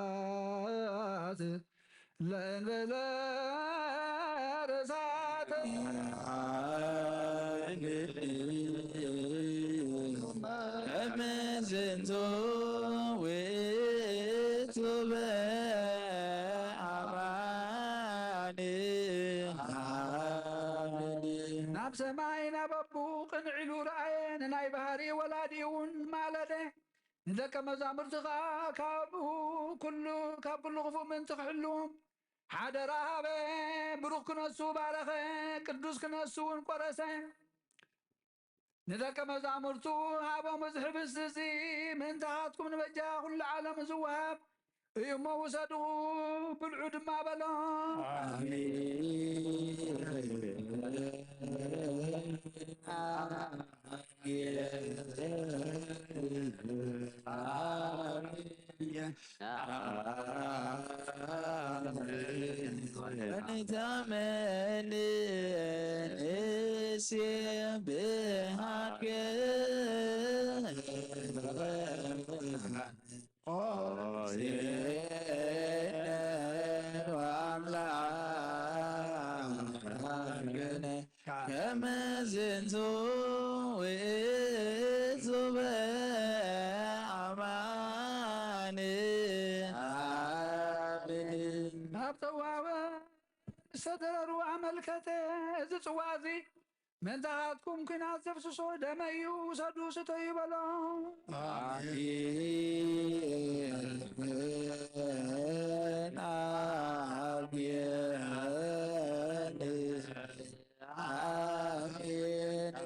ወንጹሃት ለእንበለ ርሳተ እምዝንቱ ውእቱ በአማኒ። ናብ ሰማይ ናብ ኣቦኡ ቅንዕ ኢሉ ረኣየ፣ ንናይ ባህሪ ወላዲኡ እውን ማለደ። ንደቀ መዛሙርቲ ኸኣ ካብኡ ኩሉ፣ ካብ ኩሉ ክፉእ ምእንቲ ክሕልዎም ሓደራ ሃበ። ብሩኽ ክነሱ ባረኸ፣ ቅዱስ ክነሱ እውን ቆረሰ። ንደቀ መዛሙርቱ ሃቦም፣ እዚ ሕብስቲ እዚ ምእንታኻትኩም ንበጃ ኩሉ ዓለም ዝወሃብ እዩ እሞ ውሰድኡ፣ ብልዑ ድማ በሎም። ኣሜን። ኣሜን። ንታመን ንሴብሐከ። ዜነ ኣምላክነ ከመ ዝንቱ ውእቱ በአማን። ኣሜን። ናብ ተዋበ ዝተደረሩ ኣመልከተ። እዚ ጽዋ እዚ መንታኻትኩም ኲናት ዘፍስሶ ደመይ እዩ፣ ውሰዱ ስተዩ በሎ። ኣሜን። ኣሜን። ኣሜን።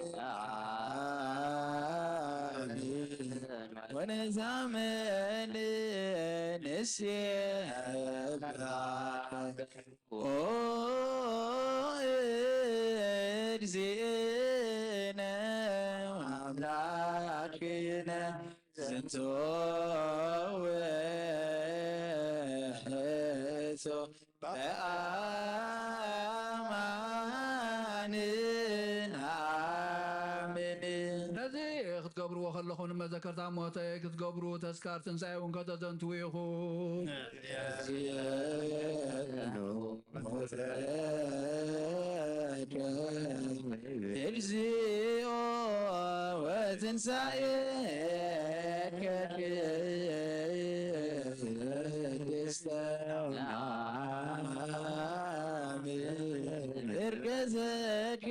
ኣሜን። ወነዛመን ንሴብሐ ኦ እግዚእነ አምላክነ ዝንቱ ውእቱ በአማን። ኣሜን። ነዚ ክትገብርዎ ከለኹም ንመዘከርታ ሞተይ ክትገብሩ፣ ተስካር ትንሳኤ እውን ከተዘንትዉ ኢኹም። እግዚኦ ወትንሳኤ ቅድስተ ብርገዘከ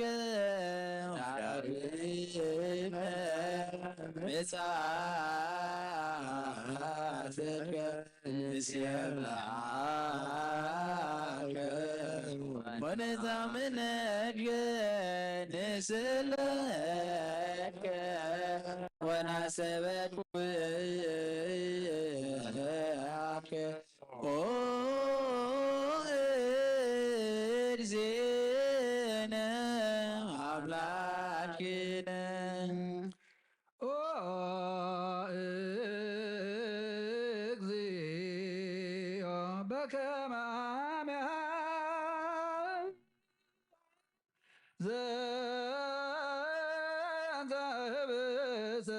ዳግመ ምጽአትከ ንሴብሐከ ወነዛምነከ ንስእለከ ወናሰበክ ውአከ ኦ እግዚእነ አምላክነ። ኦ እግዚኦ በከመ አሚሃ ዘንተ ህብስት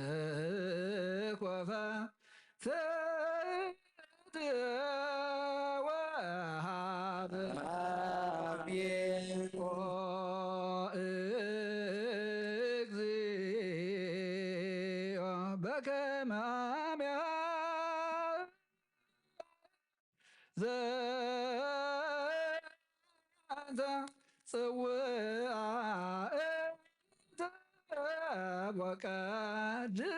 ባርክ ወፈትት ወሃብ። አሜን። ኦ እግዚኦ በከመ አሚሃ ዘንተ ጽውአ እንተ ወቀድስ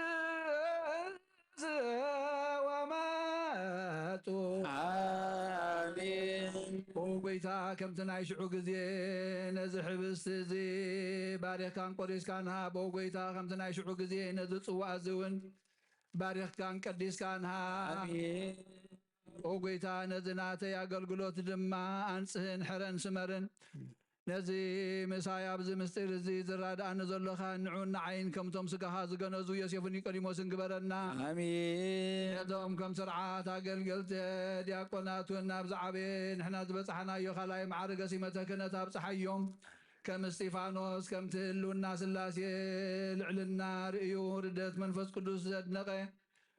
ወመጡ። አሜን። ኦ ጎይታ፣ ከምቲ ናይ ሽዑ ግዜ ነዚ ሕብስቲ እዚ ባሪኽካን ቆሪስካን ሃብ። ኦ ጎይታ፣ ከምቲ ናይ ሽዑ ግዜ ነዚ ጽዋእ እዚ እውን ባሪኽካን ቀዲስካን ሃብ። አሜን። ኦ ጎይታ፣ ነዚ ናተይ ኣገልግሎት ድማ ኣንጽህን ሕረን ስመርን። ነዚ ምሳይ ኣብዚ ምስጢር እዚ ዝራድኣኒ ዘሎኻ ንዑን ንዓይን ከምቶም ስጋኻ ዝገነዙ ዮሴፍን ኒቆዲሞስን ግበረና። አሜን። ነዞም ከም ስርዓት ኣገልገልቲ ዲያቆናት እውን ናብ ዝዓበየ ንሕና ዝበጻሕናዮ ካልኣይ ማዕርገ ሲመተ ክህነት ኣብጽሓዮም። ከም እስጢፋኖስ ከምቲ ህልውና ስላሴ ልዕልና ርእዩ ርደት መንፈስ ቅዱስ ዘድነቐ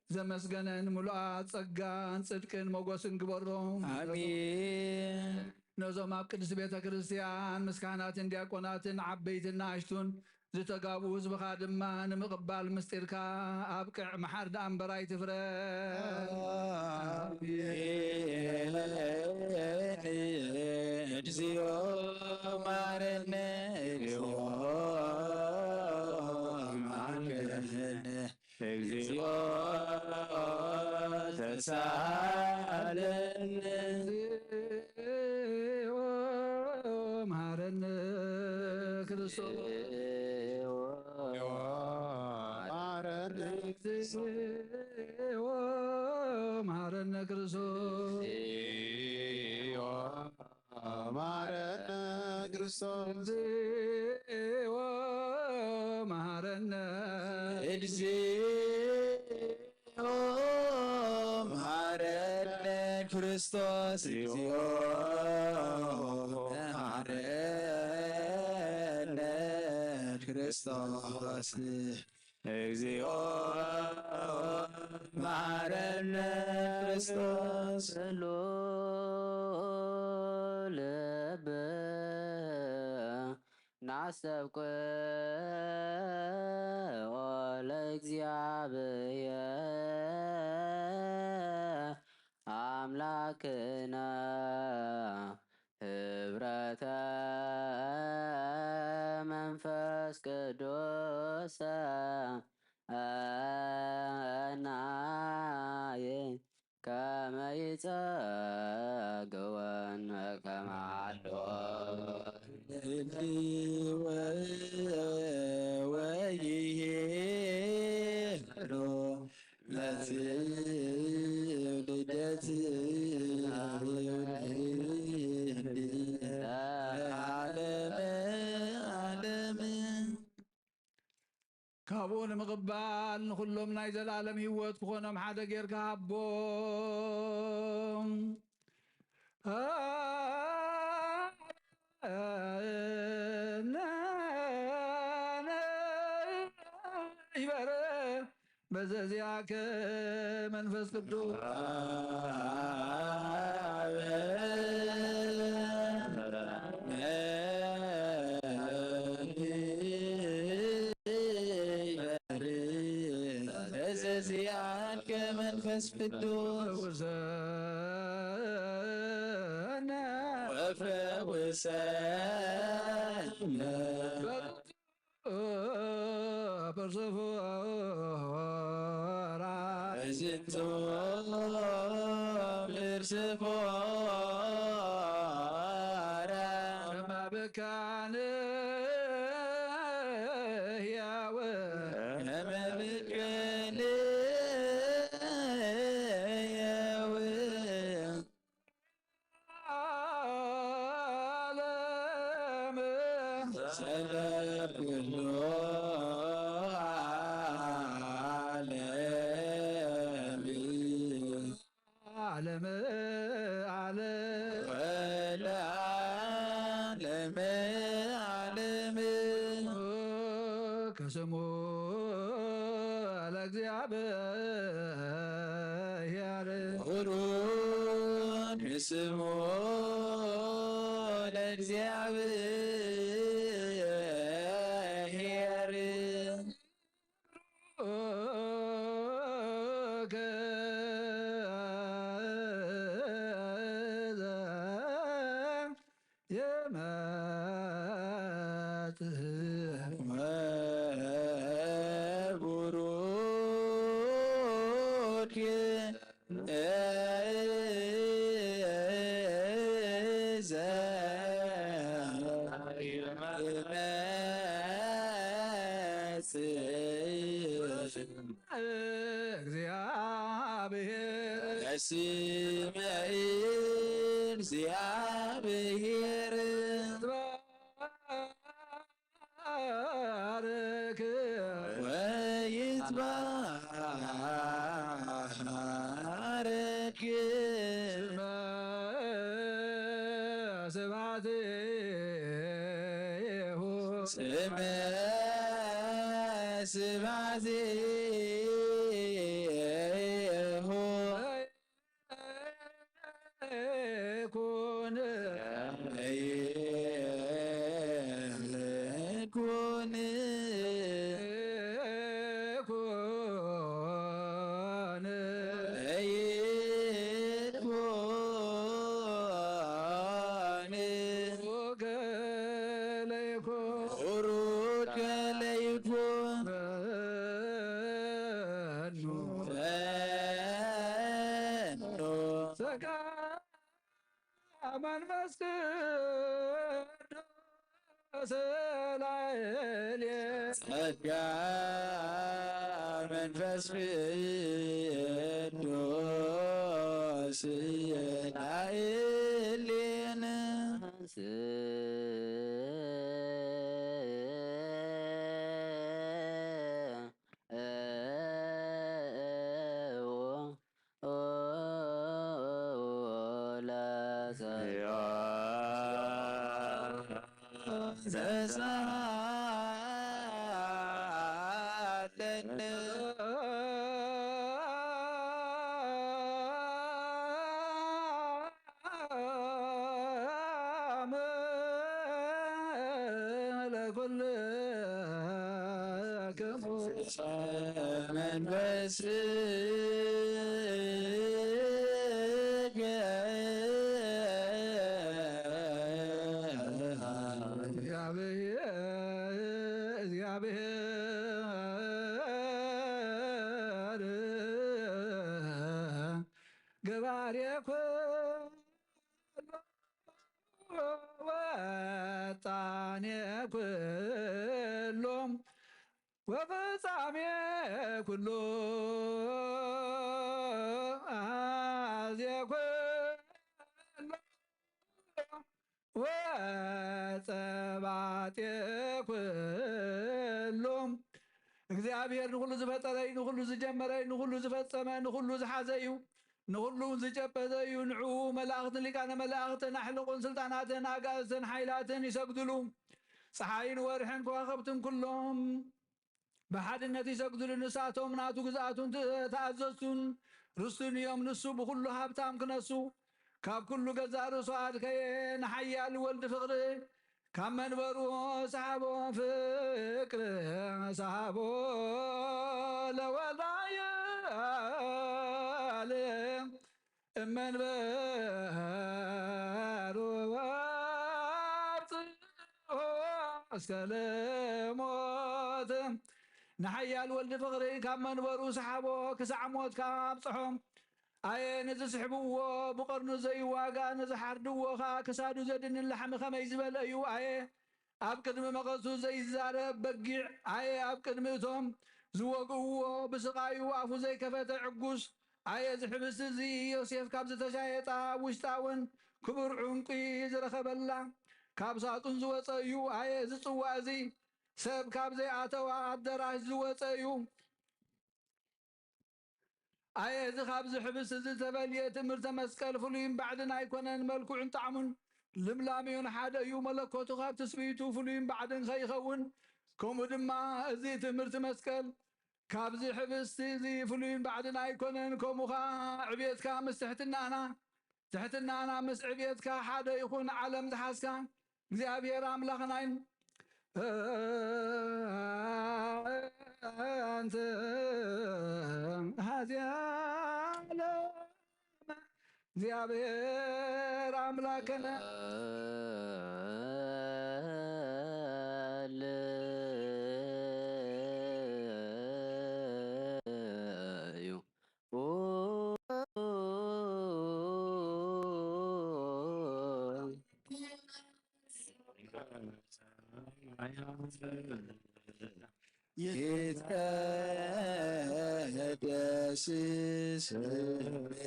ዘመስገነን ምሉኣት ጸጋን ጽድቅን ሞጎስን ግበሮም። አሜን። ነዞም ኣብ ቅድስቲ ቤተ ክርስቲያን ምስ ካህናትን ዲያቆናትን ዓበይትን ንኣሽቱን ዝተጋብኡ ህዝብኻ ድማ ንምቕባል ምስጢርካ ኣብቅዕ። መሓር ደኣ እምበር ኣይትፍረ። እግዚኦ ማረነ፣ እግዚኦ ማረነ፣ እግዚኦ ተሳለነ። መሃረነ ክርስቶስ ማረነ እግዚኦ መሃረነ ክርስቶስ ማረነ ክርስቶስ እግዚኦ መሃረነ እግዚኦ መሃረነ ክርስቶስ፣ እግዚኦ መሃረነ ክርስቶስ፣ እግዚኦ ማረነ ክርስቶስ። ኩሉ ልብ ናስተብቅዖ ለእግዚኣብሔር ኣምላክነ ህብረተ መንፈስ ቅዱስ ሰናየ ከመ ይጸግወን ከመ ሓሎ ወይሄሎ ለትውልደት ዓለም ዓለም ካብኡ ንምቕባል ንኹሎም ናይ ዘለኣለም ህይወት ክኾኖም ሓደ ጌርካ ሃቦም። ይበረ በዘዚኣከ መንፈስ ቅዱስ እዘዚኣከ መንፈስ ቅዱስ ፈውሰነ ወፈውሰነ ፐርሶፎራ እዝንቶ ፐርሶፎራ መብካን ህያው መብቅን ያው ዓለም ሰለብ ኩሉ ዓለም ዓለም ዓለም ወለዓለመ ዓለም ከስሙ ለእግዚኣብሔር ቡሩክ ስሙ ለእግዚኣብሔር ወቡሩክ እግዚአብሔር እስመ እግዚአብሔር ባርክ ወይትባረክ ስብሐት ስመ ስብሐት ይኩን ይኩን ይኩን ይኩን ከለይኩን ቡሩክ ለይኩን በኑ ፈኑ ጸጋ መንፈስ ቅዱስ ላዕሌ ጸጋ መንፈስ ቅዱስ ላዕሌነ ኩልክሙ መንፈስከ እግዚአብሔር ገባሬ ኩሉ ወጣኔ ኩሉ ወፍጻሜ ኩሉ አዜ ኩሉ ወጸባጤ ኩሉ። እግዚኣብሔር ንኹሉ ዝፈጠረ እዩ፣ ንኹሉ ዝጀመረ እዩ፣ ንኹሉ ዝፈጸመ፣ ንኹሉ ዝሓዘ እዩ፣ ንኹሉ እውን ዝጨበጠ እዩ። ንዕኡ መላእኽትን ሊቃነ መላእኽትን ኣሕልቑን ስልጣናትን ኣጋእዝትን ሓይላትን ይሰግድሉ። ፀሓይን ወርሕን ከዋኽብትን ኩሎም ብሓድነት ይሰግድሉ። ንሳቶም ናቱ ግዝኣቱን ት-፣ ተኣዘዝቱን ርስቱን እዮም። ንሱ ብኹሉ ሃብታም ክነሱ፣ ካብ ኩሉ ገዛእ ርእሱ ኣድከየ። ንሓያል ወልድ ፍቕሪ ካብ መንበሩ ሰሓቦ፣ ፍቅር ሰሓቦ ለወልዳየል እመንበሩ ኣብጽሖ እስከ ለሞት። ንሓያል ወልድ ፍቕሪ ካብ መንበሩ ሰሓቦ ክሳዕ ሞት ካብ ኣብጽሖ። ኣየ ንዝስሕብዎ ብቐርኑ ዘይዋጋ፣ ንዝሓርድዎ ኸኣ ክሳዱ ዘድንን ላሕሚ ኸመይ ዝበለ እዩ። ኣየ ኣብ ቅድሚ መቐሱ ዘይዛረብ በጊዕ፣ ኣየ ኣብ ቅድሚ እቶም ዝወግእዎ ብስቓዩ ኣፉ ዘይከፈተ ዕጉስ። ኣየ እዚ ሕብስቲ እዚ ዮሴፍ ካብ ዝተሻየጣ ውሽጣ እውን ክቡር ዕንቁ ዝረኸበላ ካብ ሳጡን ዝወፀ እዩ። ኣየ እዚ ጽዋ እዚ ሰብ ካብ ዘይኣተዋ ኣደራሽ ዝወፀ እዩ። ኣየ እዚ ካብዚ ሕብስቲ እዚ ዝተፈልየ ትምህርተ መስቀል ፍሉይን ባዕድን ኣይኮነን፣ መልክዑን ጣዕሙን ልምላሜኡን ሓደ እዩ። መለኮቱ ካብ ትስብእቱ ፍሉይን ባዕድን ከይኸውን፣ ከምኡ ድማ እዚ ትምህርቲ መስቀል ካብዚ ሕብስቲ እዚ ፍሉይን ባዕድን ኣይኮነን። ከምኡ ኸዓ ዕብየትካ ምስ ትሕትናና፣ ትሕትናና ምስ ዕብየትካ ሓደ ይኹን። ዓለም ዝሓዝካ እግዚኣብሔር ኣምላኽናይን ኣንተ ሃዚ ዓለም እግዚኣብሔር ኣምላክነ እዩ። ይትቀደስ ስምከ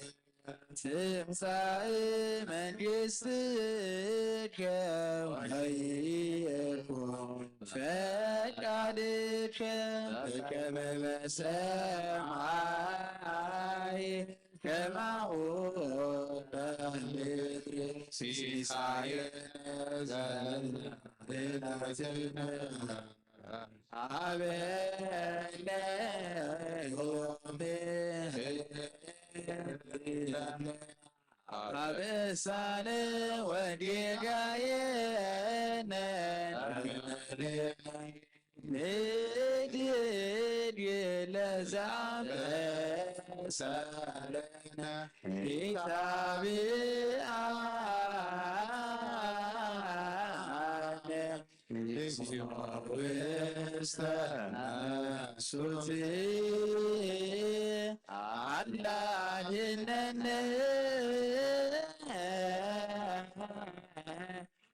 ትምጻእ መንግስትከ ወይኩን ፈቃድከ በከመ በሰማይ ከማሁ በምድር። ሲሳየነ ዘለለዕለትነ ሀበነ ዮም ሀበነ አበሳነ ወጌጋየነ ንድድ ለዛበሳለነ ኢታብአነ እግዚኦ ውስተ መንሱት አላድነነ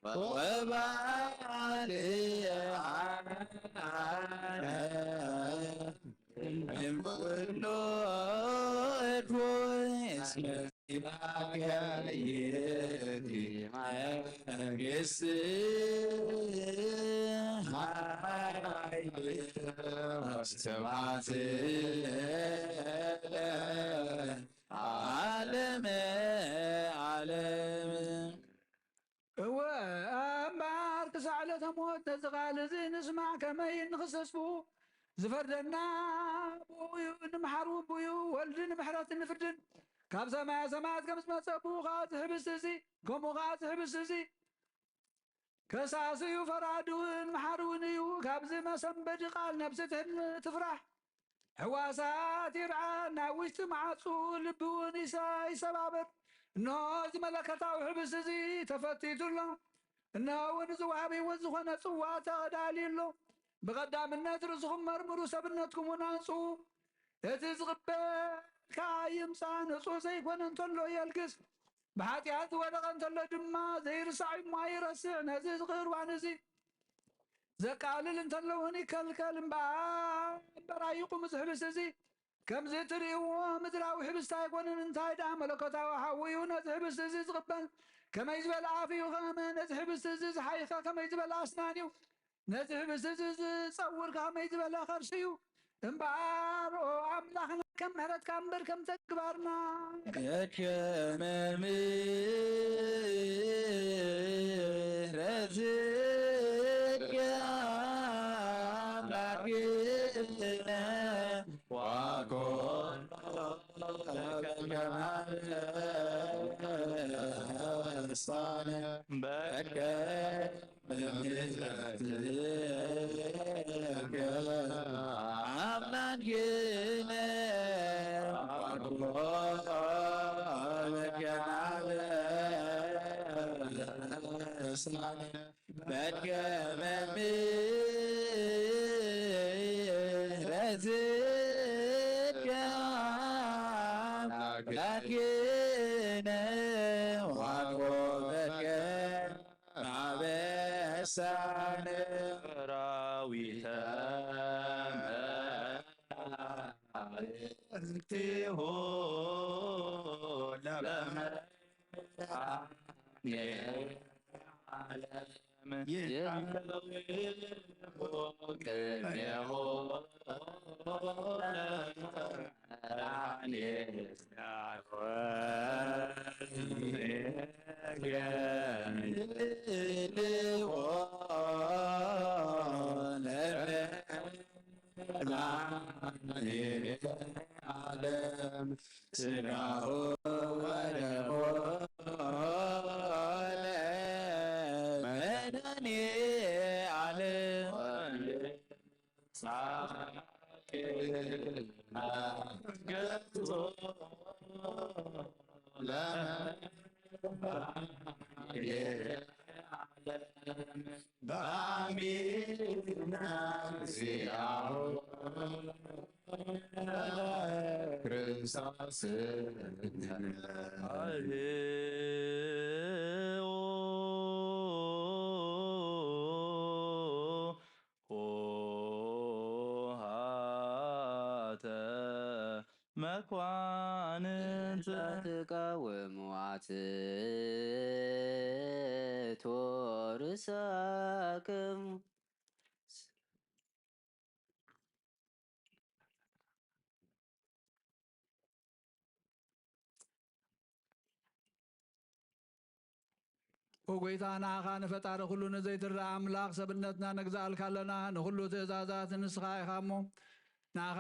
ወባልዓነ እምኩሉ እድፉ እስመ ኪራከ ይእቲ መንግስት ኃይል ወስብሐት ለዓለመ ዓለም። እወ እምበኣር ክሳዕ ዕለተ ሞት ነዚ ቃል እዚ ንስማዕ፣ ከመይ ንኽሰስ ብኡ ዝፈርደና ብኡ እዩ፣ ንምሓር እውን ብኡ እዩ፣ ወልድን ምሕረትን ፍርድን ካብ ሰማያ ሰማያት ከም ዝመጸ ብኡ ኸዓ እዚ ሕብስቲ እዚ፣ ከምኡ ኸዓ እዚ ሕብስቲ እዚ ከሳሲ እዩ፣ ፈራዲ እውን መሓሪ እውን እዩ። ካብዚ መሰንበዲ ቃል ነፍሲ ትሕን-፣ ትፍራሕ። ሕዋሳት ይርዓ፣ ናይ ውሽጢ መዓጹ ልቢ እውን ይሰ-፣ ይሰባበር። እንሆ እዚ መለኮታዊ ሕብስቲ እዚ ተፈቲቱ ኣሎ። እንሆ እውን እዚ ወሃቢ ህይወት ዝኾነ ጽዋ ተዳልዩ ኣሎ። ብቐዳምነት ርእስኹም መርምሩ፣ ሰብነትኩም እውን ኣንጽኡ። እቲ ዝቕበል ከኣ ይምጻእ፣ ንጹህ ዘይኮነ እንተሎ የልግስ፣ ብሓጢኣት ዝወደቐ እንተሎ ድማ ዘይርሳዕ እሞ ኣይረስዕ። ነዚ ቁርባን እዚ ዘቃልል እንተሎ እውን ይከልከል። እምበኣር፣ እምበኣር ኣይቁም፣ እዚ ሕብስቲ እዚ ከምዚ እትርእይዎ ምድራዊ ሕብስቲ ኣይኮነን፣ እንታይ ደኣ መለኮታዊ ሓዊ እዩ። ነዚ ሕብስቲ እዚ ዝቕበል ከመይ ዝበለ ኣፍ እዩ፣ ከመ-፣ ነዚ ሕብስቲ እዚ ዝሓይኸ ከመይ ዝበለ ኣስናን እዩ። ነዚ ህብስቲ እዚ ዝጸውር ከመይ ዝበለ ከርሲ እዩ። እምበኣር፣ ኦ ኣምላኽና፣ ከም ምሕረትካ እምበር ከም ተግባርና። በከመ ምሕረትከ ኣምላክነ ዋኮ በከ ሆሃተ መኳንንት ትቃወሙ ኣትእቶ ርእሰክሙ። ኦ ጎይታ፣ ንዓኻ ንፈጣሪ ኩሉ ንዘይትረኣ ኣምላኽ ሰብነትና ነግዝኣልካ ኣለና። ንኹሉ ትእዛዛት ንስኻ ኢኻ እሞ፣ ንዓኻ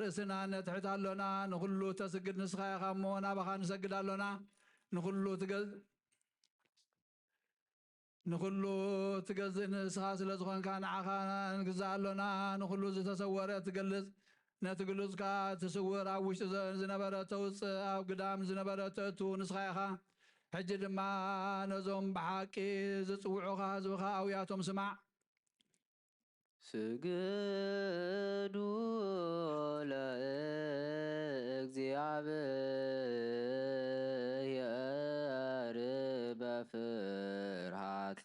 ርእስና ነትሕት ኣሎና። ንኹሉ ተስግድ ንስኻ ኢኻ እሞ፣ ናባኻ ንሰግድ ኣሎና። ንኹሉ ትገ-፣ ንኹሉ ትገዝእ ንስኻ ስለ ዝኾንካ፣ ንዓኻ ንግዛእ ኣሎና። ንኹሉ ዝተሰወረ ትገልጽ፣ ነቲ ግሉጽ ከኣ እቲ ስውር ኣብ ውሽጢ ዘ-፣ ዝነበረ ተውጽእ፣ ኣብ ግዳም ዝነበረ ተእቱ ንስኻ ኢኻ። ሕጂ ድማ ነዞም ብሓቂ ዝጽውዑኻ ህዝብኻ ኣውያቶም ስማዕ። ስግዱ ለእግዚኣብሔር በፍርሃት።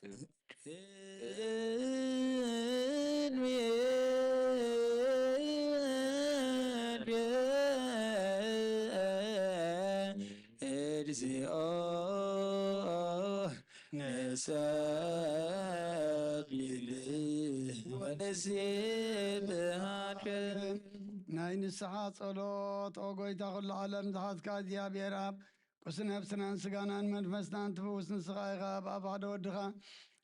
እግዚኦ ንሰግድ ወንስብሐከ። ናይ ንስሓ ጸሎት። ኦ ጎይታ ኩሉ ዓለም ዝሓዝካ እግዚኣብሔር ኣብ ቅዱስ ነፍስናን ስጋናን መንፈስናን ትፍውስ ንስኻ ኢኻ። ኣብ ኣፍ ሓደ ወድኻ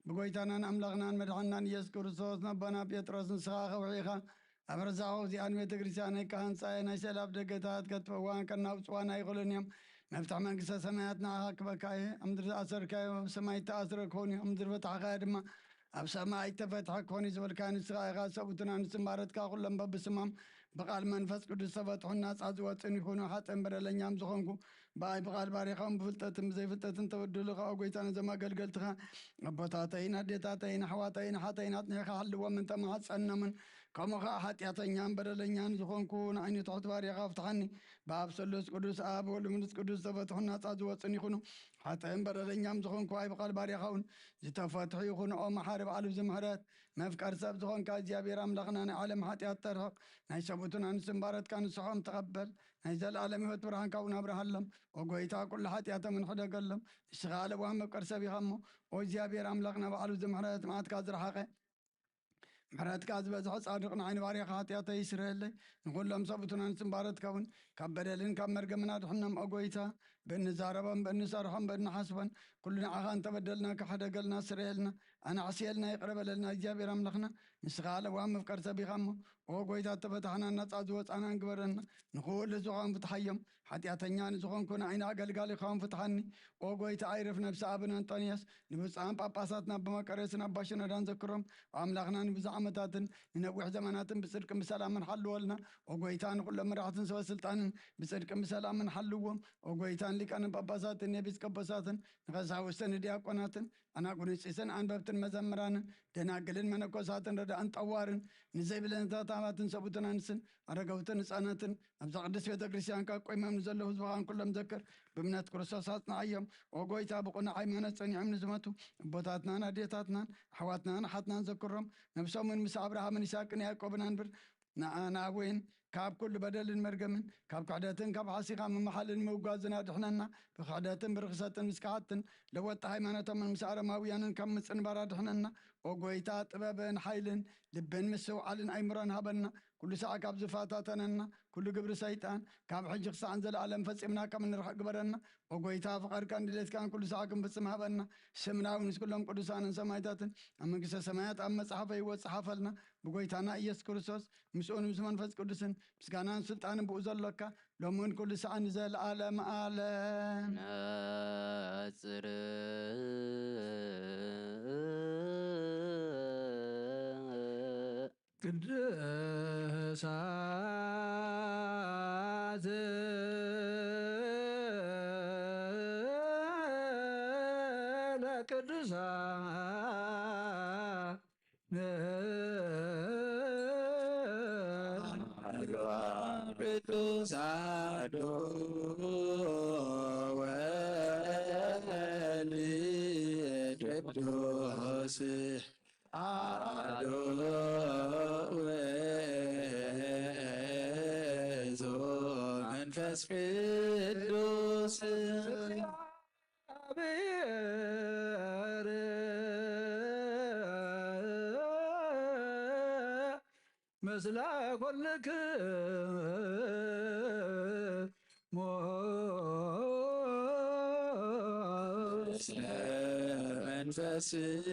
ብጎይታናን ኣምላኽናን መድሓንናን ኢየሱስ ክርስቶስ ነቦና ጴጥሮስ ንስኻ ከውሒ ኢኻ። ኣብ ርዛኹ እዚኣን ቤተ ክርስቲያነይ ክሃንጻ እየ። ናይ ሰላም ደገታት ከጥፍእዋን ከናውጽዋን ኣይኽእሉን እዮም። መፍትሒ መንግስተ ሰማያት ንዓኻ ክበካ እየ። ኣብ ምድሪ ዝኣሰርካዮ ኣብ ሰማይ እተኣስረ ክኾን እዩ፣ ኣብ ምድሪ ፈታሕካዮ ድማ ኣብ ሰማይ እተፈትሐ ክኾን እዩ ዝበልካዮ ንስኻ ኢኻ። ሰብኡትን ኣንስትን ባረትካ ኩሎም በብስሞም ብቓል መንፈስ ቅዱስ ዝተፈትሑን ናጻ ዝወፅን ይኹኑ። ሓጥእን በደለኛም ዝኾንኩ ብኣይ ብቓል ባሪኻውን ብፍልጠትን ብዘይፍልጠትን ተበድሉ። ከኣ ጎይታ ነዞም ኣገልገልትኻ ኣቦታተይን ኣዴታተይን ኣሕዋተይን ሓተይን ኣጽኒዕካ ሓልዎም እንተመሓጸኖምን ከምኡ ኸዓ ሓጢኣተኛን በደለኛን ዝኾንኩ ንዓይኒ ትሑት ባሪኻ ፍትሓኒ። ብኣብ ስሉስ ቅዱስ ኣብ ወልድ መንፈስ ቅዱስ ዝተፈትሑ ናጻ ዝወፅን ይኹኑ። ሓጥእን በደለኛም ዝኾንኩ ኣይ ብቓል ባሪኻ እውን ዝተፈትሑ ይኹኑ። ኦ መሓሪ በዓል ብዙ ምሕረት መፍቀር ሰብ ዝኾንካ እግዚኣብሔር ኣምላኽና ናይ ዓለም ሓጢኣት ተርሕቕ ናይ ሰብኡትን ኣንስትን ባረትካ ንስሖም ተቐበል። ናይ ዘለኣለም ህይወት ብርሃንካ እውን ኣብርሃሎም። ኦ ጎይታ ኩሉ ሓጢኣቶም እንሕደገሎም። ንስኻ ለዋህ መፍቀር ሰብ ኢኻ እሞ ኦ እግዚኣብሔር ኣምላኽና በዓል ብዙ ምሕረት መዓትካ ዝረሓቐ ምሕረትካ ዝበዝሐ ጻድቕ ንዓይ ንባርያኻ ሓጢኣተይ ይስረየለይ። ንኹሎም ሰብኡትን ኣንስትን ባረትካ እውን ካብ በደልን ካብ መርገምን ኣድሕኖም። ኦ ጎይታ ብእንዛረቦም ብእንሰርሖም ብእንሓስቦን ኩሉ ንዓኻ እንተበደልና ክሕደገልና ስረየልና ኣናዕስየልና ይቕረ በለልና። እግዚኣብሔር ኣምላኽና ንስኻ ለዋህ መፍቀር ሰብ ኢኻ እሞ ኦ ጎይታ እተፈታሕናን ናጻ ዝወጻናን ግበረና። ንኹሉ ዝኾን ፍትሓዮም ሓጢኣተኛ ንዝኾንኩ ንዓይኒ ኣገልጋሊኻውን ፍትሓኒ። ኦ ጎይታ ኣይርፍ ነብሲ ኣቡነ ኣንጦንዮስ ንብፁዓን ጳጳሳትና ኣባ መቃርዮስን ኣባ ሽኖዳን ዘክሮም ኣምላኽና ንብዙሕ ዓመታትን ንነዊሕ ዘመናትን ብጽድቅን ብሰላምን ሓልወልና። ኦ ጎይታ ንኹሎም መራሕትን ሰበ ስልጣንን ብጽድቅን ብሰላምን ሓልዎም። ኦ ጎይታ ንሊቃነ ጳጳሳትን ንኤጲስቆጶሳትን ንቐሳውስትን ንዲያቆናትን ኣናጉንስጢስን ኣንበብትን መዘምራንን ደናግልን መነኮሳትን ረዳእን ጠዋርን ንዘይብለንታታባትን ሰብኡትን ኣንስትን ኣረገውትን ህፃናትን ኣብዛ ቅድስት ቤተ ክርስቲያን ካብ ቆይሞም ንዘለዉ ህዝብኻን ኩሎም ዘክር። ብእምነት ክርስቶስ ኣጽንዓዮም። ኦ ጎይታ ብቕኑዕ ሃይማኖት ጸኒዖም ንዝመቱ ኣቦታትናን ኣዴታትናን ኣሕዋትናን ኣሓትናን ዘክሮም። ነብሶምን ምስ ኣብርሃምን ይስሐቅን ያዕቆብን ኣንብር። ንኣና እውን ካብ ኩሉ በደልን መርገምን ካብ ክሕደትን ካብ ሓሲኻ ምምሓልን ምውጋዝን ኣድሕነና። ብክሕደትን ብርኽሰትን ምስ ከሓድትን ለወጥቲ ሃይማኖቶምን ምስ ኣረማውያንን ካብ ምጽንባር ኣድሕነና። ኦ ጎይታ ጥበብን ሓይልን ልብን ምስትውዓልን ኣይምሮን ሃበና። ኩሉ ሳዕ ካብ ዝፈታተነና ኩሉ ግብሪ ሰይጣን ካብ ሕጂ ክሳዕ ንዘለኣለም ፈጺምና ከም እንርሕቕ ግበረና። ኦ ጎይታ ፍቓድካን ድሌትካን ኩሉ ሳዕ ክንፍጽም ሃበና። ስምና እውን ምስ ኩሎም ቅዱሳንን ሰማይታትን ኣብ መንግስተ ሰማያት ኣብ መጽሓፈ ህይወት ጸሓፈልና። ብጎይታና ኢየሱስ ክርስቶስ ምስኡን ምስ መንፈስ ቅዱስን ምስጋናን ስልጣንን ብኡ ዘሎካ ሎምን ኩሉ ሳዕ ንዘለኣለም ኣለም። ነጽር ቅድሳት ለቅዱሳን ቅዱሳን ወልድ ቅዱስ አሐዱ ውእቱ መንፈስ ቅዱስ። እግዚአብሔር ምስለ ኩልክሙ መንፈስከ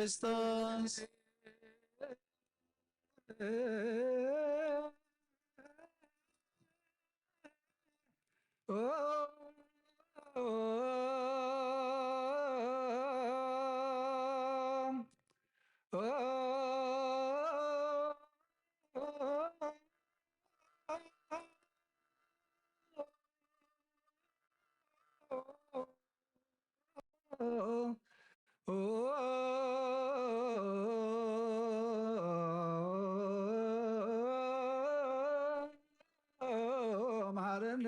ክርስቶስ። መሓረነ። መሓረነ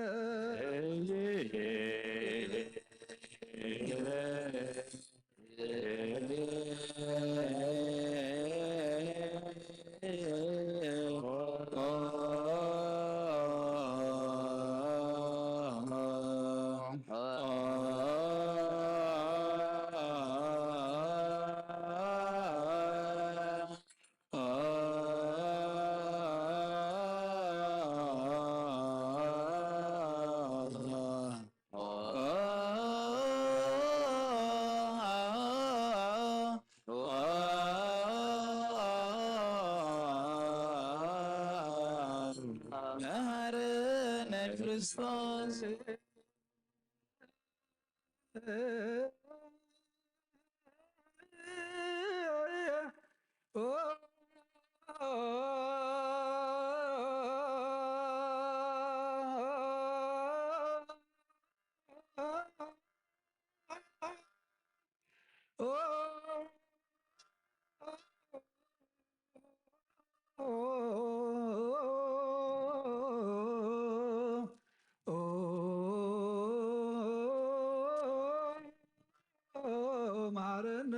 ክርስቶስ። መሓረነ።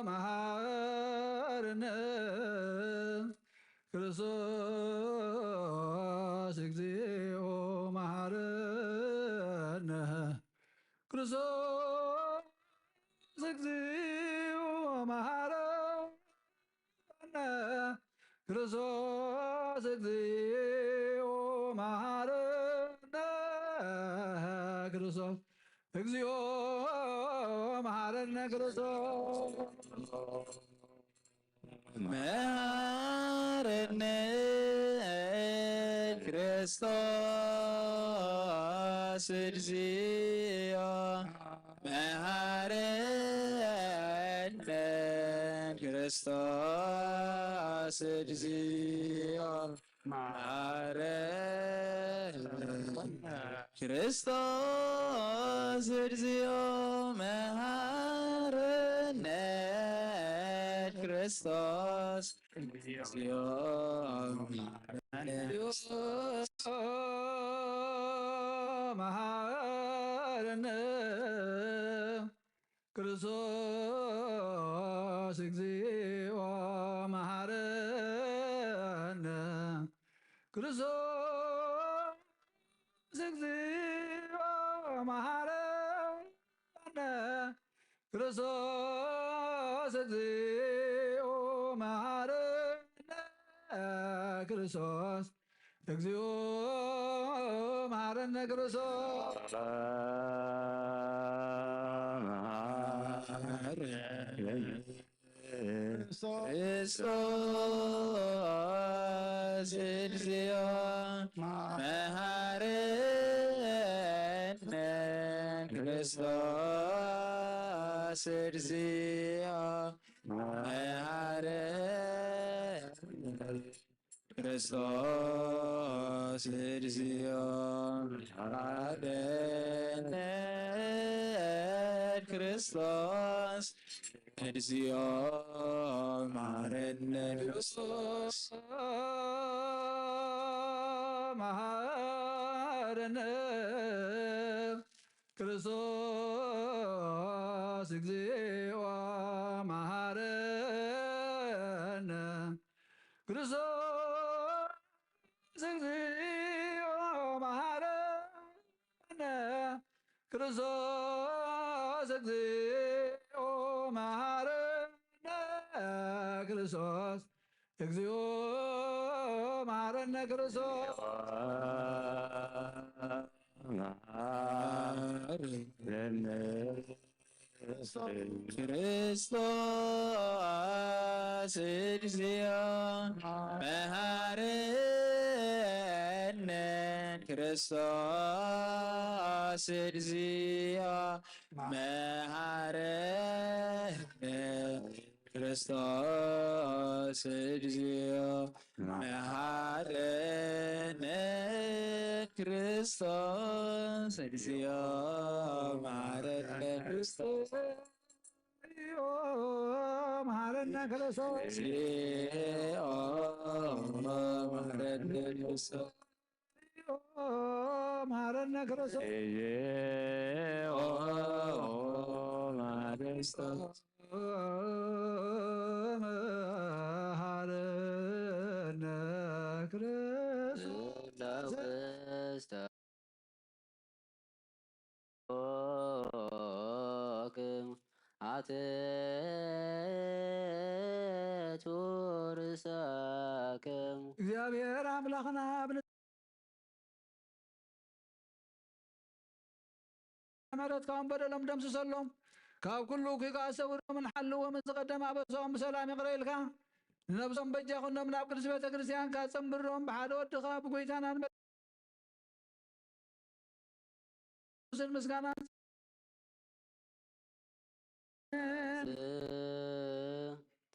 መሓረነ ክርስቶስ እግዚኦ መሓረነ። ክርስቶስ እግዚኦ መሓረነ። ክርስቶስ እግዚኦ መሓረነ። ክርስቶስ እግዚኦ መሓረነ። ክርስቶስ መሓረነ። ክርስቶስ እግዚኦ መሓረነ። ክርስቶስ እግዚኦ መሓረነ። ክርስቶስ እግዚኦ መሓረነ። ክርስቶስ እግዚኦ መሓረነ። መሓረነ። ክርስቶስ እግዚኦ መሓረነ። ክርስቶስ እግዚኦ መሓረነ። ክርስቶስ እግዚኦ መሓረነ። ክርስቶስ እግዚኦ መሓረነ። ክርስቶስ ክርስቶስ እግዚኦ መሓረነ። ክርስቶስ እግዚኦ መሓረነ። ክርስቶስ እግዚኦ መሓረነ። ክርስቶስ እግዚኦ መሐረነ። ክርስቶስ መሐረነ። ክርስቶስ እግዚኦ መሐረነ። ክርስቶስ እግዚኦ መሐረነ። ክርስቶስ እግዚኦ መሐረነ። ክርስቶስ እግዚኦ መሐረነ። ክርስቶስ መሐረነ። ክርስቶስ እግዚኦ መሐረነ። ክርስቶስ እግዚኦ መሐረነ። ክርስቶስ እግዚኦ መሐረነ። ክርስቶስ እግዚኦ መሐረነ። ክርስቶስ መሐረነ። ክርስቶስ እግዚኦ መሐረነ። ክርስቶስ መሐረነ። ክርስቶስ እግዚኦ መሐረነ። መሐረነ። ክርስቶስ ርእሰክም። እግዚኣብሔር ኣምላኽና ኣብ ምሕረትካ እውን በደሎም ደምስሰሎም፣ ካብ ኩሉ እኩይ ከኣ ሰውሮምን ሓልዎምን፣ ዝቐደመ ኣበሳኦም ብሰላም ይቕረ ኢልካ ንነብሶም በጃ ኩኖም ናብ ቅድስቲ ቤተ ክርስቲያንካ ጸንብሮም፣ ብሓደ ወድኻ ብጎይታናን ቅዱስን ምስጋናን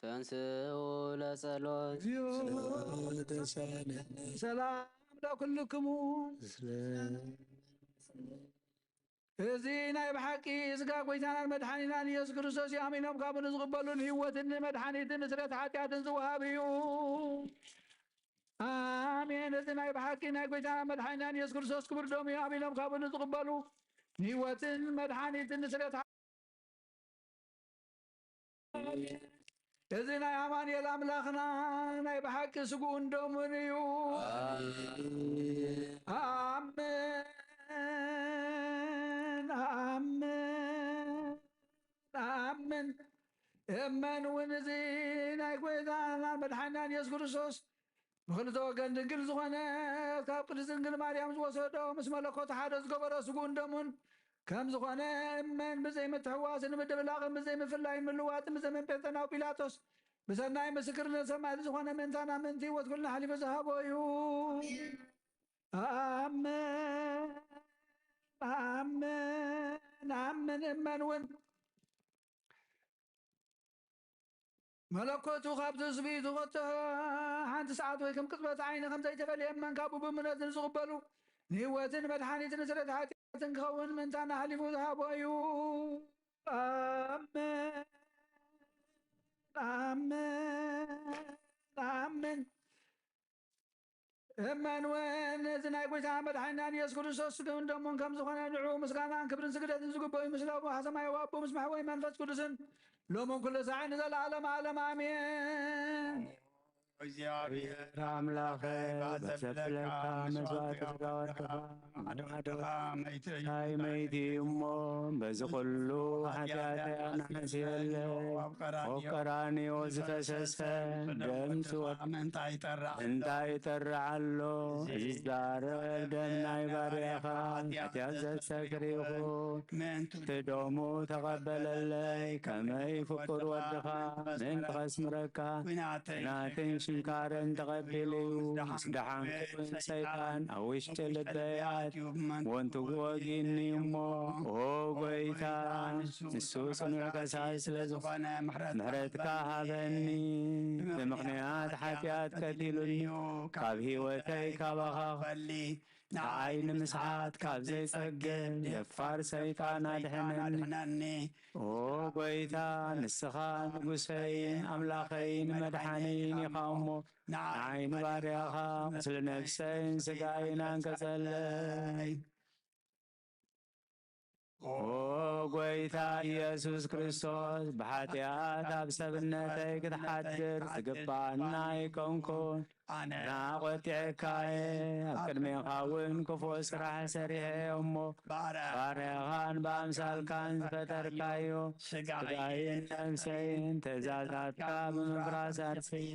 ተንስኡ ለጸሎት። እግዚኦ ሰላም ለኩልክሙ። እዚ ናይ ብሓቂ ስጋ ጎይታናን መድሓኒናን ኢየሱስ ክርስቶስ እዩ። ኣሚኖም ካብኡ ንዝቕበሉ ንህይወትን ንመድሓኒትን ንስርየት ሓጢኣትን ዝወሃብ እዩ። ኣሜን። እዚ ናይ ብሓቂ ናይ ጎይታና መድሓኒናን ኢየሱስ ክርስቶስ ክቡር ደሙ እዩ። ኣሚኖም ካብኡ ንዝቕበሉ ንህይወትን መድሓኒትን ንስርየት ሓጢኣትን። እዚ ናይ ኣማኑኤል ኣምላኽና ናይ ብሓቂ ስግኡን ደሙን እዩ። ኣሜን፣ ኣሜን፣ ኣሜን። እመን እውን እዚ ናይ ጎይታና መድሓኒናን ኢየሱስ ክርስቶስ ብኽልተ ወገን ድንግል ዝኾነ ካብ ቅድስት ድንግል ማርያም ዝወሰዶ ምስ መለኮት ሓደ ዝገበሮ ስግኡን ደሙን ከም ዝኾነ እመን። ብዘይ ምትሕዋስን ምድብላቕን ብዘይ ምፍላይን ምልዋጥን ብዘይ መምጴንጠናዊ ጲላጦስ ብሰናይ ምስክርነት ሰማዕቲ ዝኾነ ምእንታና ምእንቲ ህይወት ኩልና ሓሊፉ ዝሃቦ እዩ። ኣሜን ኣሜን ኣሜን። እመን እውን መለኮቱ ካብ ትስብእቱ ከቶ ሓንቲ ሰዓት ወይ ከም ቅጽበት ዓይኒ ከም ዘይተፈልየ እመን። ካብኡ ብምእምነት ንዝቕበሉ ንህይወትን መድሓኒትን ስርየት ሓጢኣትን ክኸውን ምእንታና ሓሊፉ ዝሃቦ እዩ። ኣሜን ኣሜን ኣሜን። እመን እውን እዚ ናይ ጎይታ መድሓኒናን ኢየሱስ ክርስቶስ ስግኡን ደሙን ከም ዝኾነ ንዕኡ ምስጋናን ክብርን ስግደትን ዝግበኦ እዩ። ምስለ ኣቦ ሰማያዊ ኣቦ ምስ መሕወይ መንፈስ ቅዱስን ሎምን ኩሉ ሳዕን ንዘለዓለም ዓለም ኣሜን። እግዚኣብሔር ኣምላኸ፣ በዘብለካ መስዋዕቲ ስጋ ወድኻ ማዕዶ ወድኻ መይቱ እዩ። ናይ መይቲ እዩ እሞ፣ በዚ ኩሉ ሓጢኣተይ ኣናሕስየለይ። ኣብ ቀራንዮ ዝፈሰሰ ደም ስወ ምእንታይ ይጠርዕ ኣሎ? እዚ ዝዛረብ ደም ናይ ባርያኻ ሓጢኣት ዘስተስርይ ይኹን። ምእንቲ ደሙ ተቐበለለይ፣ ከመይ ፍቁር ወድኻ ምእንቲ ኸስምረካ ናትን ሽንካርን ተቐቢሉ እዩ። ምስ ደሓንኩ እውን ሰይጣን ኣብ ውሽጢ ልበይ ኣትዩ ብመንጎ ወጊእኒ እሞ፣ ኦ ጐይታ፣ ንሱ ጽኑዕ ከሳሲ ስለ ዝኾነ ምሕረትካ ሃበኒ። ብምኽንያት ሓጢኣት ቀቲሉኒ፣ ካብ ህይወተይ ካባኻ ክፈሊ ንዓይ ንምስዓት ካብ ዘይጸግብ ደፋር ሰይጣን ኣድሕነኒ። ኣድሕነኒ። ኦ ጐይታ፣ ንስኻ ንጉሰይን ኣምላኸይን መድሓኒን ኢኻ እሞ፣ ንዓይ ንባርያኻ ቁስሊ ነፍሰይን ስጋይን ኣንቀጸለይ። ኦ ጐይታ ኢየሱስ ክርስቶስ፣ ብሓጢኣት ኣብ ሰብነተይ ክትሓድር ዝግባኣና ኣይኮንኩን። ኣነ ና ቈጢዐካ እየ፣ ኣብ ቅድሜኻ እውን ክፉእ ስራሕ ሰሪሐ እየ እሞ፣ ባርያ- ባርያኻን ብኣምሳልካን ዝፈጠርካዮ ስጋይን ስጋይን ነፍሰይን ትእዛዛትካ ብምፍራስ ኣጥፍኤ።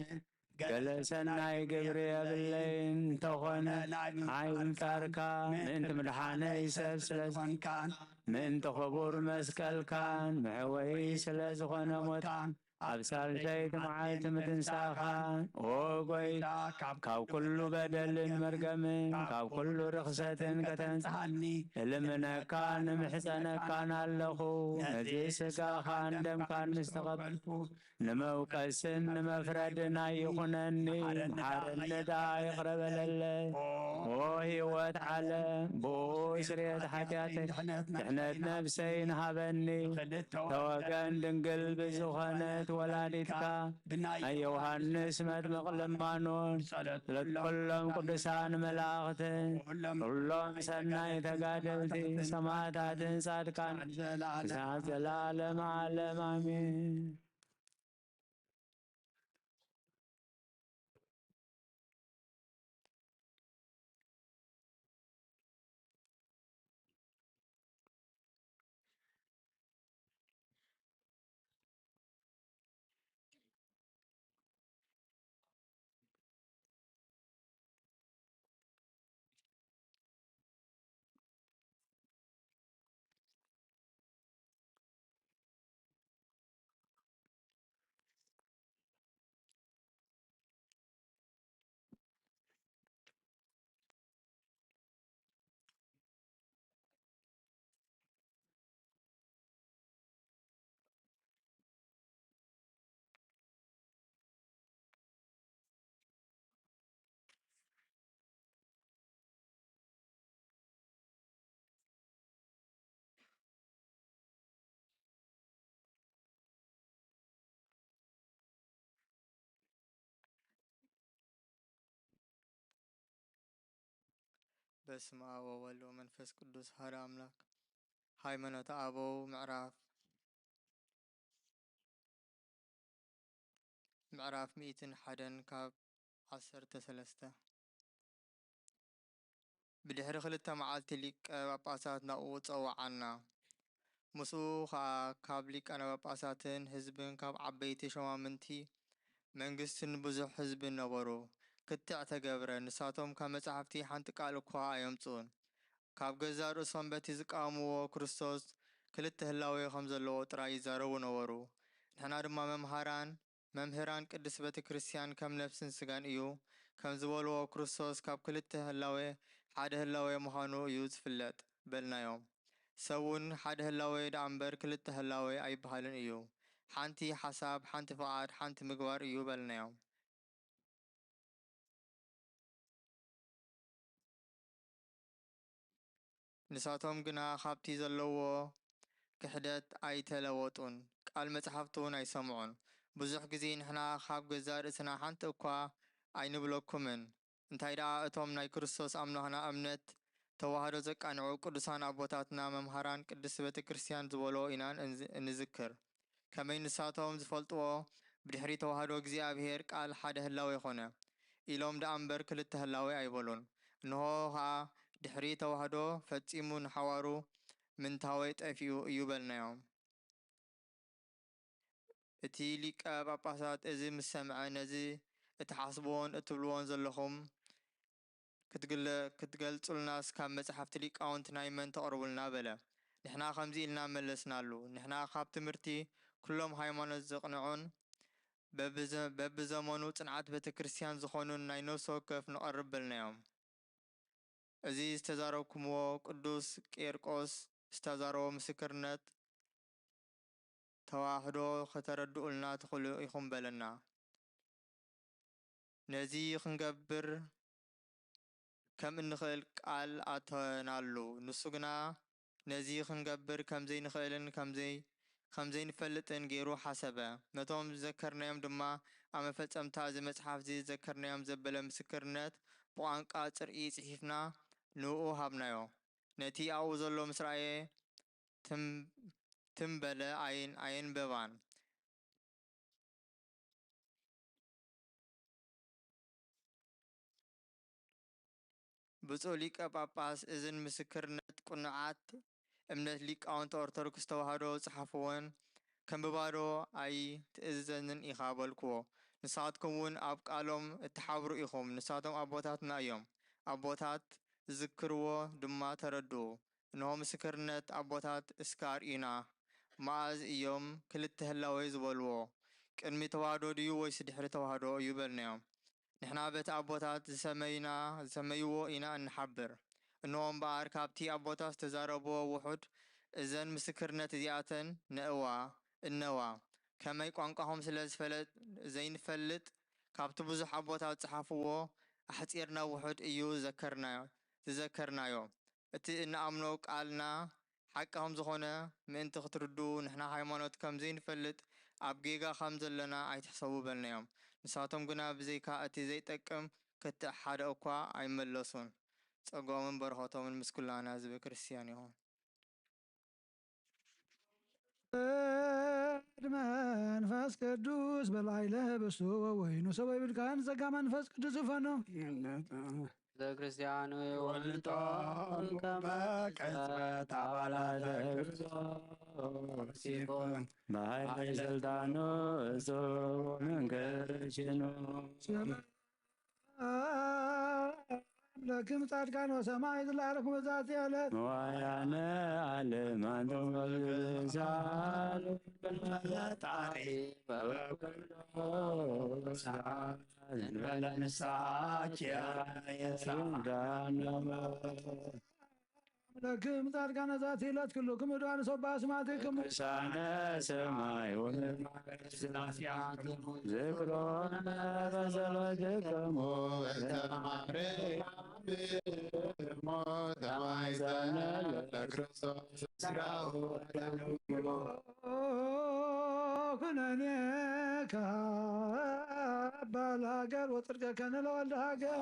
ገለ ሰናይ ግብሪ የብለይን፣ እንተኾነ ናይ ምምጻርካ ምእንቲ ምድሓነይ ሰብ ስለ ዝኾንካን ምእንቲ ክቡር መስቀልካን መሕወይ ስለ ዝኾነ ሞትካን ኣብ ሳልሰይቲ መዓልቲ ምትንሳእኻን፣ ኦ ጐይታ፣ ካብ ካብ ኩሉ በደልን መርገምን ካብ ኩሉ ርኽሰትን ከተንጽሃኒ እልምነካን እምሕጸነካን ኣለኹ። ነዚ ስጋኻን ደምካን ምስ ተቐበልኩ ንመውቀስን ንመፍረድን ኣይኹነኒ፣ መሓረኒ ደኣ ይቕረ በለለይ። ኦ ህይወት ዓለም፣ ብኡ ስርየት ሓጢኣተይ፣ ድሕነት ነፍሰይን ሃበኒ። ተወገን ድንግል ብዝኾነት ወላዲትካ፣ ናይ ዮሃንስ መጥምቕ ልማኖን፣ ጸሎት ኩሎም ቅዱሳን መላእኽትን፣ ኩሎም ሰናይ ተጋደልቲ፣ ሰማዕታትን ጻድቃን፣ ክሳብ ዘላለም ዓለም ኣሜን። በስመ አብ ወወልድ ወመንፈስ ቅዱስ አሐዱ አምላክ። ሃይማኖተ አበው ምዕራፍ ምዕራፍ ሚእትን ሓደን ካብ ዓሰርተ ሰለስተ። ብድሕሪ ክልተ መዓልቲ ሊቀ ጳጳሳት ናብኡ ጸውዓና። ምስኡ ኸኣ ካብ ሊቃነ ጳጳሳትን ህዝብን ካብ ዓበይቲ ሸማምንቲ መንግስትን ብዙሕ ህዝብን ነበሩ። ክትዕ ተገብረ። ንሳቶም ካብ መጻሕፍቲ ሓንቲ ቃል እኳ ኣየምጽኡን። ካብ ገዛእ ርእሶም በቲ ዝቃወምዎ ክርስቶስ ክልተ ህላዌ ከም ዘለዎ ጥራይ ይዛረቡ ነበሩ። ንሕና ድማ መምሃራን መምህራን ቅድስት ቤተ ክርስቲያን ከም ነፍስን ስጋን እዩ ከም ዝበልዎ ክርስቶስ ካብ ክልተ ህላዌ ሓደ ህላዌ ምዃኑ እዩ ዝፍለጥ በልናዮም። ሰብ እውን ሓደ ህላዌ ደኣ እምበር ክልተ ህላዌ ኣይበሃልን እዩ። ሓንቲ ሓሳብ፣ ሓንቲ ፍቓድ፣ ሓንቲ ምግባር እዩ በልናዮም። ንሳቶም ግና ካብቲ ዘለዎ ክሕደት ኣይተለወጡን፣ ቃል መጻሕፍቲ እውን ኣይሰምዑን። ብዙሕ ግዜ ንሕና ካብ ገዛእ ርእስና ሓንቲ እኳ ኣይንብለኩምን። እንታይ ደኣ እቶም ናይ ክርስቶስ ኣምላኽና እምነት ተዋህዶ ዘቃንዑ ቅዱሳን ኣቦታትና መምሃራን ቅድስት ቤተ ክርስቲያን ዝበሎ ኢና እንዝ-፣ እንዝክር። ከመይ ንሳቶም ዝፈልጥዎ ብድሕሪ ተዋህዶ እግዚኣብሔር ቃል ሓደ ህላዌ ኮነ ኢሎም ደኣ እምበር ክልተ ህላዌ ኣይበሉን። እንሆ ኸኣ ድሕሪ ተዋህዶ ፈጺሙ ንሓዋሩ ምንታወይ ጠፊኡ እዩ በልናዮም። እቲ ሊቀ ጳጳሳት እዚ ምስ ሰምዐ፣ ነዚ እትሓስብዎን እትብልዎን ዘለኹም ክትግለ-፣ ክትገልጹልናስ ካብ መጻሕፍቲ ሊቃውንቲ ናይ መን ተቕርቡልና? በለ። ንሕና ከምዚ ኢልና መለስናሉ፣ ንሕና ካብ ትምህርቲ ኩሎም ሃይማኖት ዘቕንዑን በብዘ-፣ በብዘመኑ ጽንዓት ቤተ ክርስቲያን ዝኾኑን ናይ ነፍሲ ወከፍ ንቐርብ በልናዮም። እዚ ዝተዛረብኩምዎ ቅዱስ ቄርቆስ ዝተዛረቦ ምስክርነት ተዋህዶ ከተረድኡልና ትኽእሉ ኢኹም በለና። ነዚ ክንገብር ከም እንኽእል ቃል ኣተናሉ። ንሱ ግና ነዚ ክንገብር ከም ዘይንኽእልን ከም ዘይ-፣ ከም ዘይንፈልጥን ገይሩ ሓሰበ። ነቶም ዝዘከርናዮም ድማ ኣብ መፈጸምታ እዚ መጽሓፍ እዚ ዝዘከርናዮም ዘበለ ምስክርነት ብቋንቋ ጽርኢ ጽሒፍና ንእኡ ሃብናዮ። ነቲ ኣብኡ ዘሎ ምስ ረኣየ ትም-፣ ትም በለ ኣየን-፣ ኣየንበባን። ብፁዕ ሊቀ ጳጳስ፣ እዝን ምስክርነት ቅኑዓት እምነት ሊቃውንቲ ኦርቶዶክስ ተዋህዶ ዝጸሓፍዎን ከንብባ ዶ ኣይትእዝዘንን ኢኻ በልክዎ። ንሳትኩም እውን ኣብ ቃሎም እትሓብሩ ኢኹም። ንሳቶም ኣቦታትና እዮም። ኣቦታት ዝዝክርዎ ድማ ተረድኡ። እንሆ ምስክርነት ኣቦታት እስከ ኣርእዩና። መኣዝ እዮም ክልተ ህላዌ ዝበልዎ? ቅድሚ ተዋህዶ ድዩ ወይስ ድሕሪ ተዋህዶ እዩ በልናዮም። ንሕና በቲ ኣቦታት ዝሰመይና፣ ዝሰመይዎ ኢና እንሓብር። እንሆ እምበኣር ካብቲ ኣቦታት ዝተዛረብዎ ውሑድ እዘን ምስክርነት እዚኣተን ንእዋ፣ እነዋ። ከመይ ቋንቋኹም ስለ ዝፈለጥ-፣ ዘይንፈልጥ፣ ካብቲ ብዙሕ ኣቦታት ዝጸሓፍዎ ኣሕጺርና ውሑድ እዩ ዘከርና-፣ ዝዘከርናዮ። እቲ እንኣምኖ ቃልና ሓቂ ከም ዝኾነ ምእንቲ ክትርድኡ፣ ንሕና ሃይማኖት ከም ዘይንፈልጥ፣ ኣብ ጌጋ ከም ዘለና ኣይትሕሰቡ በልናዮም። ንሳቶም ግና ብዘይካ እቲ ዘይጠቅም ክትዕ ሓደ እኳ ኣይመለሱን። ጸጋኦምን በረኸቶምን ምስ ኩላና ህዝበ ክርስቲያን ይኹን። ወወልድ መንፈስ ቅዱስ በላዕለ ህብስቱ ወወይኑ ሰማይ ብልካን ጸጋ መንፈስ ቅዱስ ይፈኖ። ቤተ ክርስቲያኑ ይወልጦ ከመ ቅጽበት አባላተ ክርስቶስ ይኩን። በኃይለ ስልጣኑ እጹ መንገድ ሽኑ። ለክም ጻድቃን ወሰማዕት ለአረክሙ ዛቲ ዕለት። መዋያነ ዓለም አንቱም ቅዱሳን ፈጣሪ በበኩሉ ሰዓት እንበለ ንስሐ ኪያየ ሰዓት። ለክም ጻድቃን ዛቲ ዕለት ኩልክም እድዋን ሶባ ስማዕትክሙ። ቅዱሳነ ሰማይ ወምድር ዝክሮነ በጸሎትክሙ። ሞተ ማይዘነ ለክርስቶስ ስጋው ኩነኔ ካባል ሀገር ወጽድቀ ከነ ለወልደ ሀገር።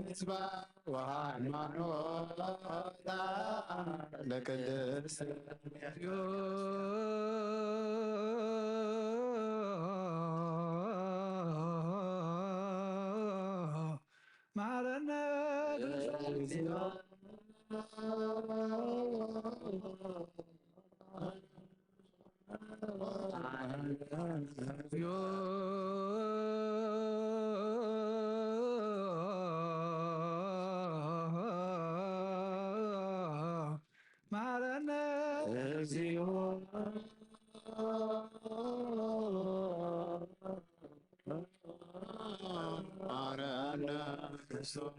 ህዝባ ወሃይማኖታ ለቅድስት መሐረነ ክርስቶስ። መሐረነ እግዚኦ። መሐረነ ክርስቶስ።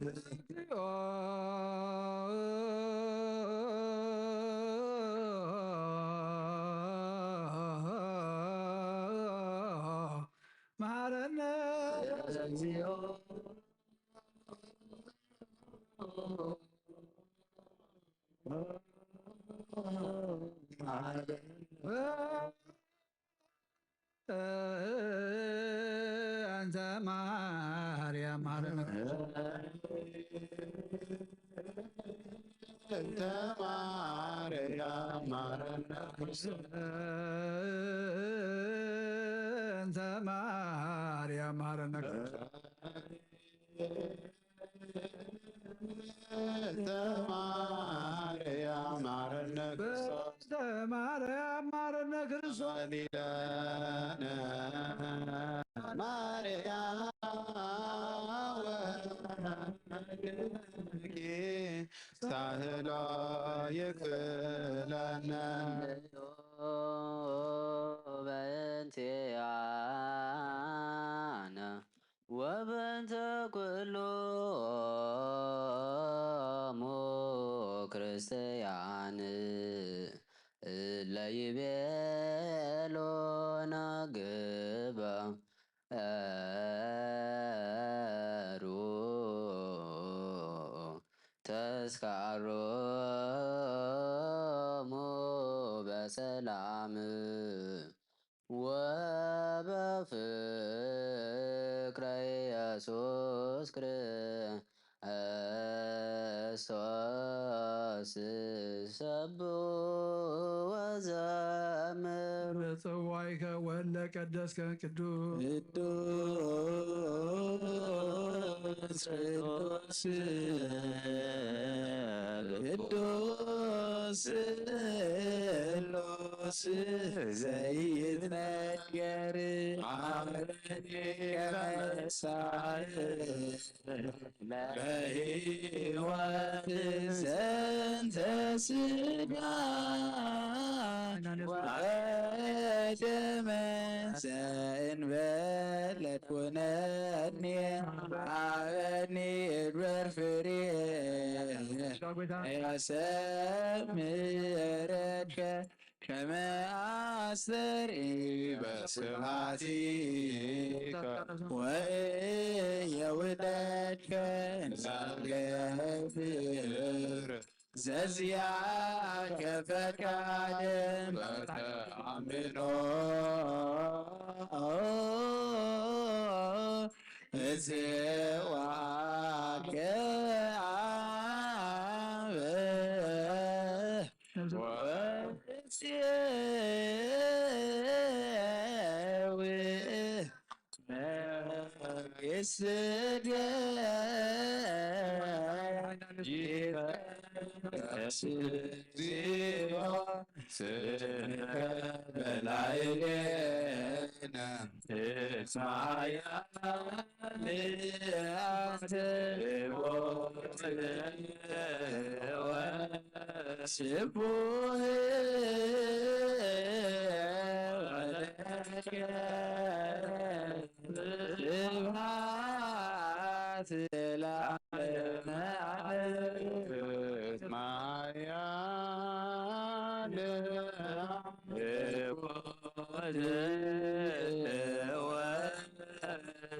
መሐረነ። አንተ ማርያም ማረነ። እንተ ማርያም ማረነ። እንተ ማርያም ማረነ። እንተ ማርያም ማረነ ክርስቶስ። እንተ ማርያም ማረነ ክርስቶስ። ሊለነ ማርያም ወወልድኪ ሳህሎ ይክለነ። በእንቲአነ ወበእንተ ኩሎሙ ክርስቲያን እለ ለይቤሎና ግበሩ ተስካሮሙ በሰላም ወበፍቅረ ኢየሱስ ክርስቶስ ሰብሑ ወዘምሩ። ለጸዋዕከ ወለ ቀደስከ ቅዱስ ቅዱስ ቅዱስ ስሉስ ዘይትነገር ዓረኒ ከመሳህ ለህይወት ዘንተ ስጋ ወደመ ዘእንበለ ኩነኒ ሃበኒ እግበር ፍሬ ያሰምረከ ከመ አስተርኢ በስብሐቲከ ወእየውለድከ እንዘልገብር ዘዚአከ ፈቃድ በተአምኖ እጽዋከ አበ ወእጽው መንግሥትከ ይትረስ እግዚኦ ስምከ በላዕሌነ እስመ ኃያል አንተ ወስቡሕ ወለከ ስብሐት ለዓለመ ዓለም። ማርያም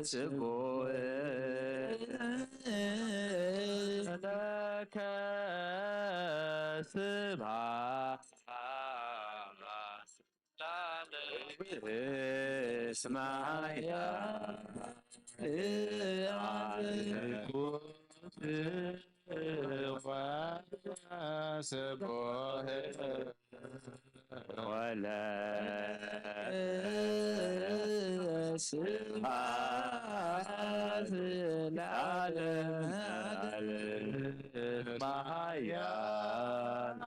ወስቡሕ ለከ ስብሐት ለዓለመ ዓለም። እስመ ኃያል አንተ ወስቡሕ ወለከ ስብሐት ለዓለመ ዓለም። ማርያም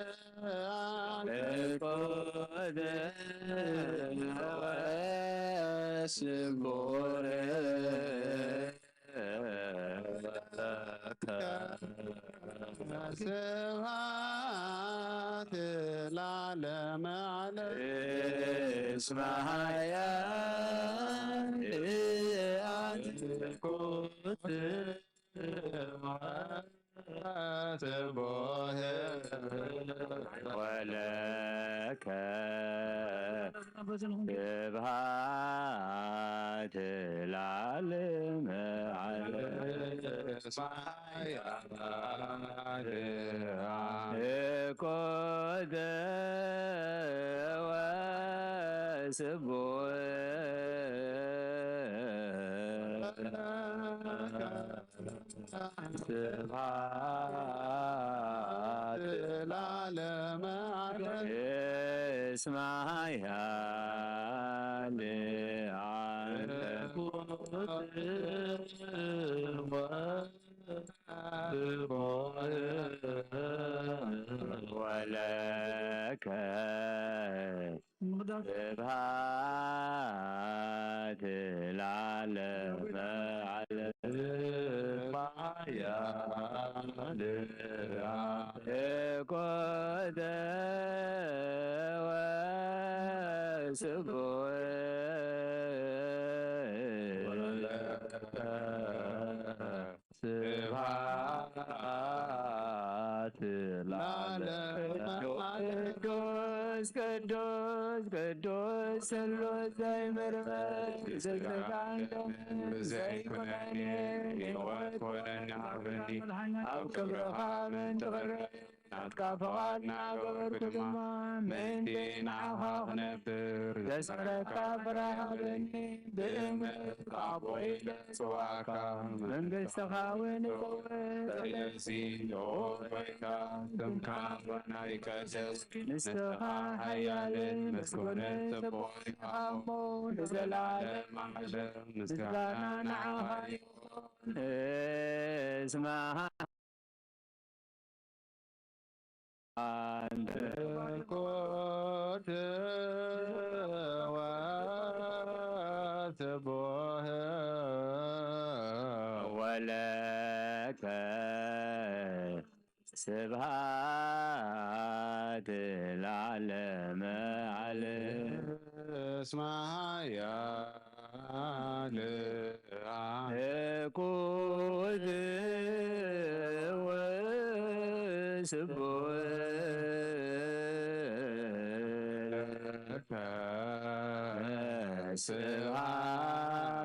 ለአንተ ወስቡሕ ለከ ስብሐት ለዓለመ ዓለም። እስመ ኃያል አንተ ወስቡሕ ወለከ ስብሐት ለዓለመ ዓለም። እኮተ ወስቡሕ ስብሐት ለዓለመ ዓለም። እስመ ኃያል አንተ ወለከ ስብሐት ለዓለመ ዓለም። እኮተ ወስቡሕ ስብሐት ለዓለመ ዓለም። መንፈስ ቅዱስ ቅዱስ ስሉስ ዘይምርመር ብስጋን ደምን ብዘይ ኩነኔ ሕይወት ኮነና። ኣብ ክብርኻ ምእንቲ ክረይ ናትካ ፍቓድ እናገበርኩ ድማ ምእንቲ ንዓኻ ክነብር ዘስረካ ፍረ ሃበኒ። ብእምነት ካብ ኢለ ጽዋዕካ መንግስትኻ እውን እጸውዕ። ስለዚ ኦ ጎይታ ስምካ ኣባና ይቀደስ፣ ንስኻ ሓያልን ምስጉንን ጽቡቕ ኢኻ እሞ ንዘለዓለም ዓለም ምስጋና ንዓኻ ይኹን። እስመ ኣንተ ምልኮት ወስቡህ ወለከ ስብሐት ለዓለመ ዓለም። እስመ ኃያል ምልኮት ወስቡህ ለከ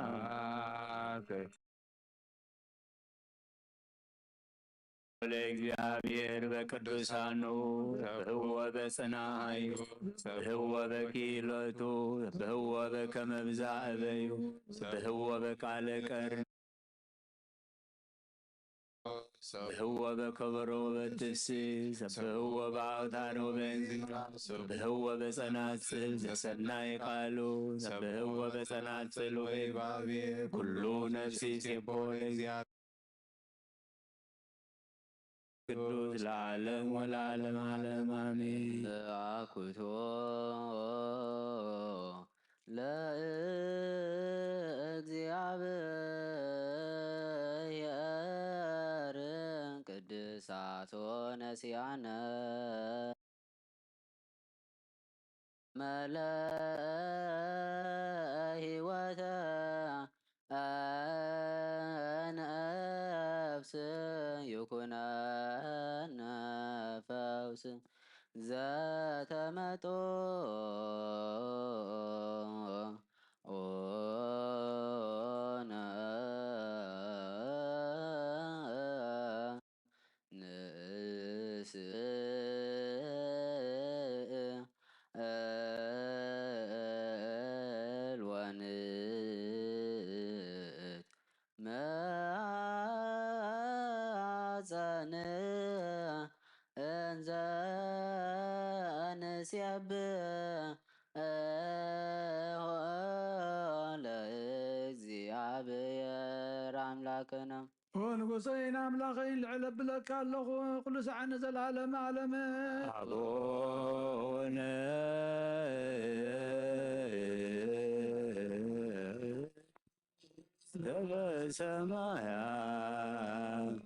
ስብሐት ለእግዚአብሔር በቅዱሳኑ በህዎ በጽናሃዩ በህዎ በኪሎቱ በህዎ በከመ ብዛዕበዩ በህዎ በቃለ ቀር በህዎ በከበሮ በትሲ ሰብህዎ በአውታሮ በእንዚራ ሰብህዎ በጸናጽል ዘሰናይ ቃሉ ሰብህዎ በጸናጽል ወይባቤ ኩሉ ነፍሲ ሴቦ ለእግዚአብሔር ቅዱስ ለዓለም ወለዓለም ዓለም አሜን። አኩቶ ለእግዚአብሔር ቅድሳቶ ነሲያነ መለ ህይወተ ነፍስ ይኩነነ ፈውስ ዘተመጦ ኦነ ንእስ እል ወንእት መጸን እንዘ ንሴብሖ ለእግዚአብሔር አምላክነ። ኦ ንጉሰይን ኣምላኸይን ልዕል እብለካ ኣለኹ ኩሉ ሰዓት ንዘለዓለመ ዓለመ። አቡነ ዘበሰማያት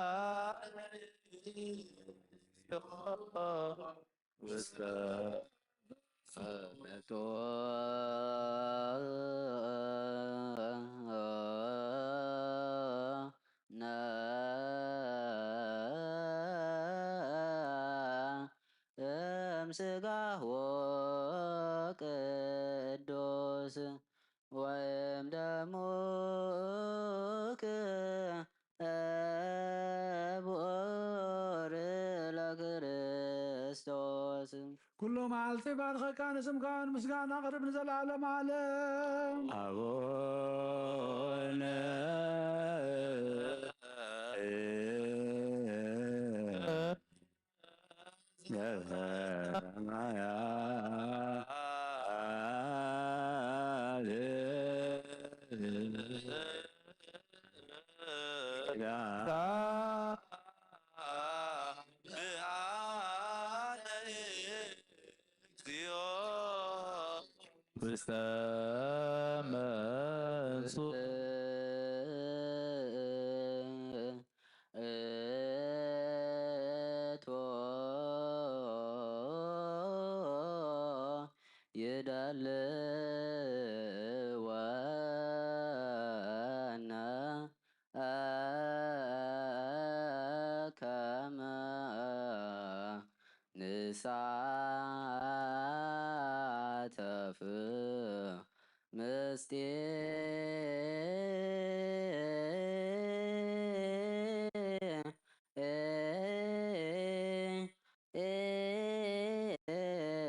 ይትባረክ ስምከ ውስተ እምስጋሁ ቅዱስ ወእምደሙ ክቡር ለክርስቶስ። ኩሉ መዓልቲ ባርኸካ ንስምካ ምስጋና ኣቕርብ ንዘለዓለም ዓለም። አቡነ ውስተ መንሱ እቶ ይደልወ ንሳተፍ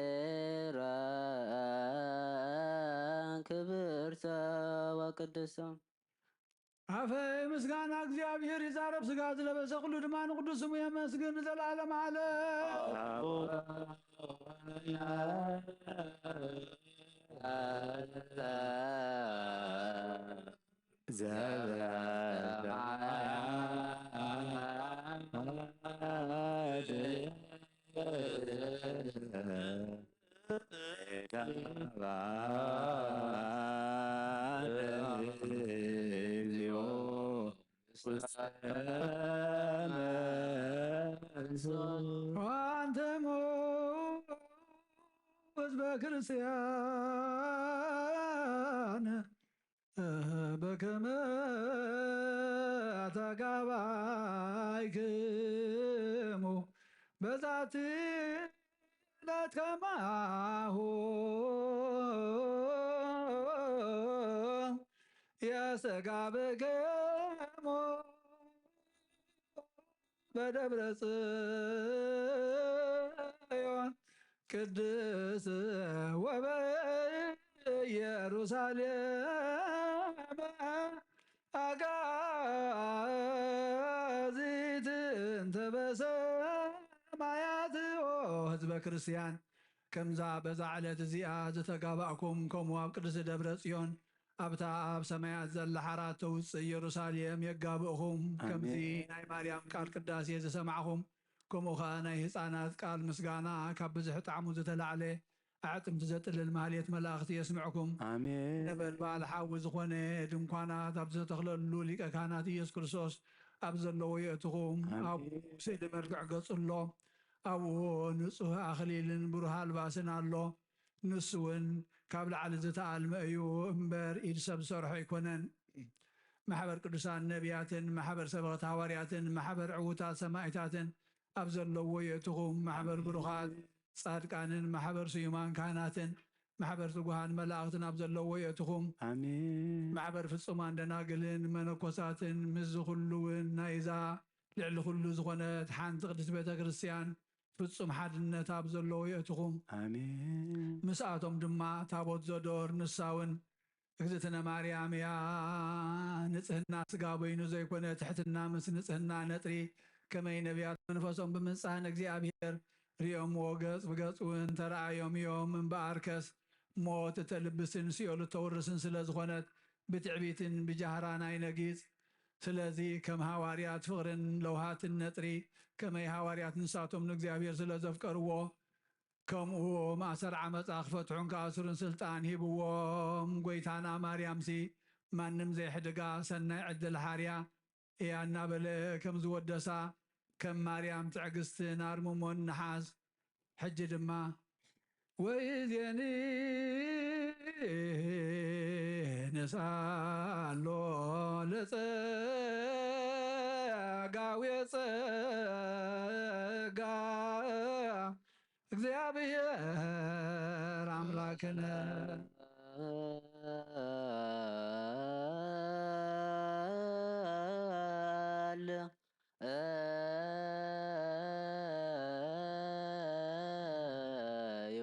ምስጢረ ክብርተ ወቅድስተ። ኣፈ ምስጋና እግዚኣብሔር ይዛረብ፣ ስጋ ዝለበሰ ኩሉ ድማ ንቅዱስ ስሙ የመስግን ንዘለዓለም ዓለም። ወአንትሙ ህዝበ ክርስቲያን በከመ ተጋባይክሙ በዛቲ ዕለት ከማሁ የስተጋብክሙ በደብረ ጽዮን ቅድስ ወበኢየሩሳሌም አጋዚት እንተ በሰማያት። ኦ ህዝበ ክርስቲያን፣ ከምዛ በዛ ዕለት እዚኣ ዝተጋባእኩም፣ ከምኡ ኣብ ቅድስቲ ደብረ ጽዮን ኣብታ ኣብ ሰማያት ዘላ ሓራ ተውፅእ ኢየሩሳሌም የጋብእኹም። ከምዚ ናይ ማርያም ቃል ቅዳሴ ዝሰማዕኹም፣ ከምኡ ኸዓ ናይ ህፃናት ቃል ምስጋና ካብ ብዝሒ ጣዕሙ ዝተላዕለ ኣዕፅምቲ ዘጥልል ማህሌት መላእኽቲ የስምዕኩም። ኣሜን። ነበልባል ሓዊ ዝኾነ ድንኳናት ኣብ ዝተተኽለሉ ሊቀ ካህናት ኢየሱስ ክርስቶስ ኣብ ዘለዎ የእትኹም። ኣብኡ ስእሊ መልክዕ ገጹ ኣሎ። ኣብኡ ንጹህ ኣኽሊልን ብሩህ ኣልባስን ኣሎ። ንሱ እውን ካብ ላዕሊ ዝተኣልመ እዩ እምበር፣ ኢድ ሰብ ዝሰርሖ ኣይኮነን። ማሕበር ቅዱሳን ነቢያትን፣ ማሕበር ሰበኽቲ ሃዋርያትን፣ ማሕበር ዕዉታት ሰማዕታትን ኣብ ዘለዎ የእትኹም። ማሕበር ብሩኻት ጻድቃንን፣ ማሕበር ስዩማን ካህናትን፣ ማሕበር ትጉሃን መላእኽትን ኣብ ዘለዎ የእትኹም። ኣሜን። ማሕበር ፍጹማን ደናግልን መነኮሳትን፣ ምስዚ ኩሉ እውን ናይዛ ልዕሊ ኩሉ ዝኾነት ሓንቲ ቅድስት ቤተ ክርስቲያን ፍጹም ሓድነት ኣብ ዘለዎ የእትኹም። ኣሜን። ምስኣቶም ድማ ታቦት ዘዶር፣ ንሳ እውን እግዝእትነ ማርያም እያ። ንጽህና ስጋ በይኑ ዘይኮነ፣ ትሕትና ምስ ንጽህና ነጥሪ፣ ከመይ ነቢያት መንፈሶም ብምጻን እግዚኣብሔር ርእዮምዎ፣ ገጽ ብገጽ እውን ተረኣዮም እዮም። እምበኣርከስ ሞት እተልብስን ሲኦል እተውርስን ስለ ዝኾነት፣ ብትዕቢትን ብጃህራን ኣይነጊጽ። ስለዚ ከም ሃዋርያት ፍቕርን ለውሃትን ነጥሪ፣ ከመይ ሃዋርያት ንሳቶም ንእግዚኣብሔር ስለ ዘፍቀርዎ፣ ከምኡ ማእሰር ዓመጻ ክፈትሑን ክኣስሩን ስልጣን ሂብዎም። ጎይታና ማርያምሲ ማንም ዘይሕድጋ ሰናይ ዕድል ሓርያ እያ እናበለ ከም ዝወደሳ፣ ከም ማርያም ትዕግስትን ኣርምሞን ንሓዝ። ሕጂ ድማ ወይዜኒ ንስኣሎ ለጸጋዊ ጸጋ እግዚኣብሔር ኣምላክነ። እዩ።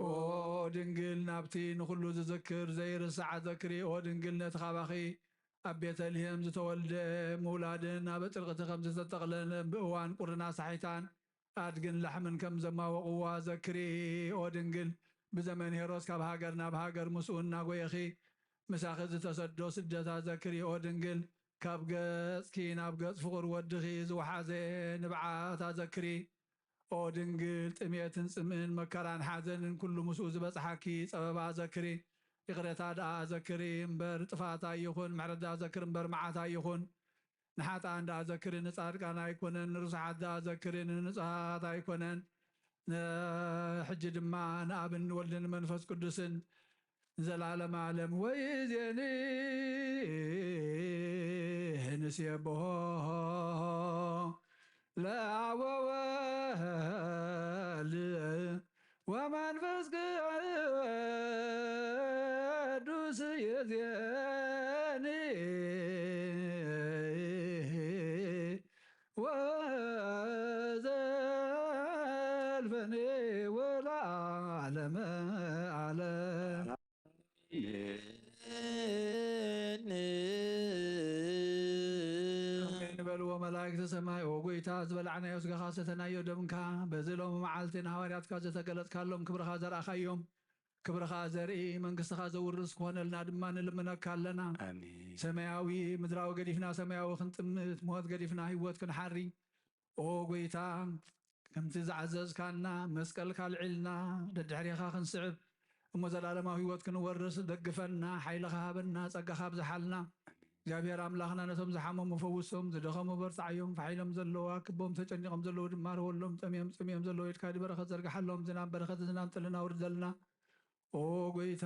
ኦ ድንግል፣ ናብቲ ንኹሉ ዝዝክር ዘይርስዓ ዘክሪ። ኦ ድንግል፣ ነቲ ካባኺ ኣብ ቤተልሔም ዝተወልደ ምውላድን ኣብ ኣጭርቕቲ ከም ዝተጠቕለለን ብእዋን ቁርና ሳሒታን ኣድግን ላሕምን ከም ዘማወቕዋ ዘክሪ። ኦ ድንግል፣ ብዘመን ሄሮድስ ካብ ሃገር ናብ ሃገር ምስኡ እናጎየኺ ምሳኺ ዝተሰዶ ስደታ ዘክሪ። ኦ ድንግል፣ ካብ ገጽኪ ናብ ገጽ ፍቑር ወድኺ ዝወሓዘ ንብዓት ኣዘክሪ። ኦ ድንግል፣ ጥሜትን ጽምእን መከራን ሓዘንን ኩሉ ምስኡ ዝበጽሓኪ ጸበባ ዘክሪ። ይቕሬታ ደኣ ዘክሪ እምበር ጥፋት ኣይኹን፣ ምሕረት ደኣ ዘክሪ እምበር መዓት ኣይኹን። ንሓጥኣን ደኣ ዘክሪ፣ ንጻድቃን ኣይኮነን፣ ንርሱሓት ደኣ ዘክሪ፣ ንንጹሃት ኣይኮነን። ነ-፣ ሕጂ ድማ ንኣብን ወልድን መንፈስ ቅዱስን ንዘለዓለመ ዓለም ወይዜኒ ንሴብሖ ለአብ ወወልድ ወመንፈስ ቅዱስ ይእዜኒ ወዘልፈኒ ወለዓለመ ዓለም። ኣሜን በልዎ መላእክተ ሰማይ። ኦ ጎይታ፣ ዝበላዕናዮ ስጋኻ ሰተናዮ ደምካ፣ በዚ ሎሚ መዓልቲ ንሃዋርያትካ ዘተገለጽካሎም ክብርኻ ዘርኣኻዮም፣ ክብርኻ ዘርኢ መንግስትኻ ዘውርስ ክኾነልና ድማ ንልምነካ ኣለና። ኣሜን። ሰማያዊ ምድራዊ ገዲፍና ሰማያዊ ክንጥምት፣ ሞት ገዲፍና ህይወት ክንሓሪ፣ ኦ ጎይታ፣ ከምቲ ዝዓዘዝካና መስቀልካ ኣልዒልና ደድሕሬኻ ክንስዕብ እሞ ዘላለማዊ ህይወት ክንወርስ ደግፈና፣ ሓይልኻ ሃበና፣ ጸጋኻ ኣብዝሓልና። እግዚኣብሔር ኣምላኽና ነቶም ዝሓመሙ ፈውሶም፣ ዝደኸሙ በርትዓዮም፣ ፋሕ ኢሎም ዘለዉ ኣክቦም፣ ተጨኒቖም ዘለዉ ድማ ርወሎም፣ ጠምዮም ጽምዮም ዘለዉ ኢድካ ድበረኸት ዘርግሓሎም፣ ዝናብ በረኸት ዝናብ ጥልና ውርደልና። ኦ ጎይታ፣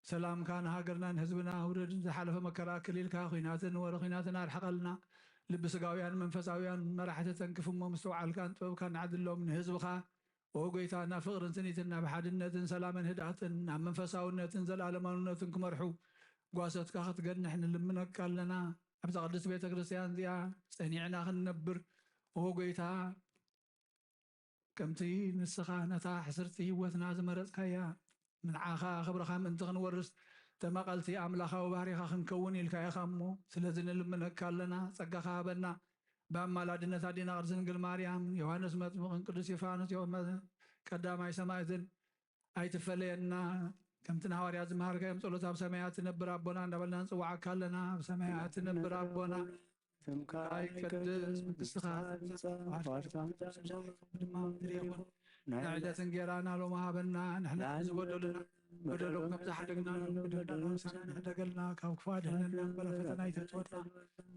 ሰላምካ ንሃገርና ንህዝብና ውረድ። ዝሓለፈ መከራ ክሊልካ፣ ኲናትን ወረ ኲናትን ኣርሕቐልና። ልቢ ስጋውያን መንፈሳውያን መራሕቲ ተንክፍሞ፣ ምስትውዓልካን ጥበብካን ዓድሎም ንህዝብኻ። ኦ ጎይታ፣ ናብ ፍቕርን ስኒትን ናብ ሓድነትን ሰላምን ህድኣትን ናብ መንፈሳውነትን ዘለኣለማውነትን ክመርሑ ጓሶትካ ክትገንሕ ንልምነካ ኣለና። ኣብዛ ቅድስቲ ቤተ ክርስቲያን እዚኣ ጸኒዕና ክንነብር ኦ ጎይታ፣ ከምቲ ንስኻ ነታ ሕስርቲ ህይወትና ዝመረጽካያ፣ ንዓኻ ክብርኻ ምእንቲ ክንወርስ፣ ተማቐልቲ ኣምላኻዊ ባህሪኻ ክንከውን ኢልካ ኢኻ እሞ፣ ስለዚ ንልምነካ ኣለና፣ ጸጋኻ ሃበና። ብኣማላድነት ኣዴና ቅድስት ድንግል ማርያም፣ ዮሃንስ መጥምቕን ቅዱስ ዮፋንስ ዮ-፣ መ-፣ ቀዳማይ ሰማዕትን ኣይትፈለየና። ከምቲ ንሃዋርያት ዝመሃርካዮም ጸሎት ኣብ ሰማያት ትነብር ኣቦና እንዳበልና ንጽውዓካ ኣለና። ኣብ ሰማያት ትነብር ኣቦና፣ ስምካ ይቀደስ፣ መንግስትኻ ትምጻእ፣ ፈቃድካ ከም ኣብ ሰማይ ከምኡ ድማ ኣብ ምድሪ ይኹን። ንዕለት እንጌራና ሎሚ ሃበና፣ ንሕና ንዓና ዝበደሉና በደሎም ከም ዝሓደግና ንበደልና ንሕደገልና፣ ካብ ክፉእ ኣድሕነና፣ እምበር ፈተና ኣይተእትወና።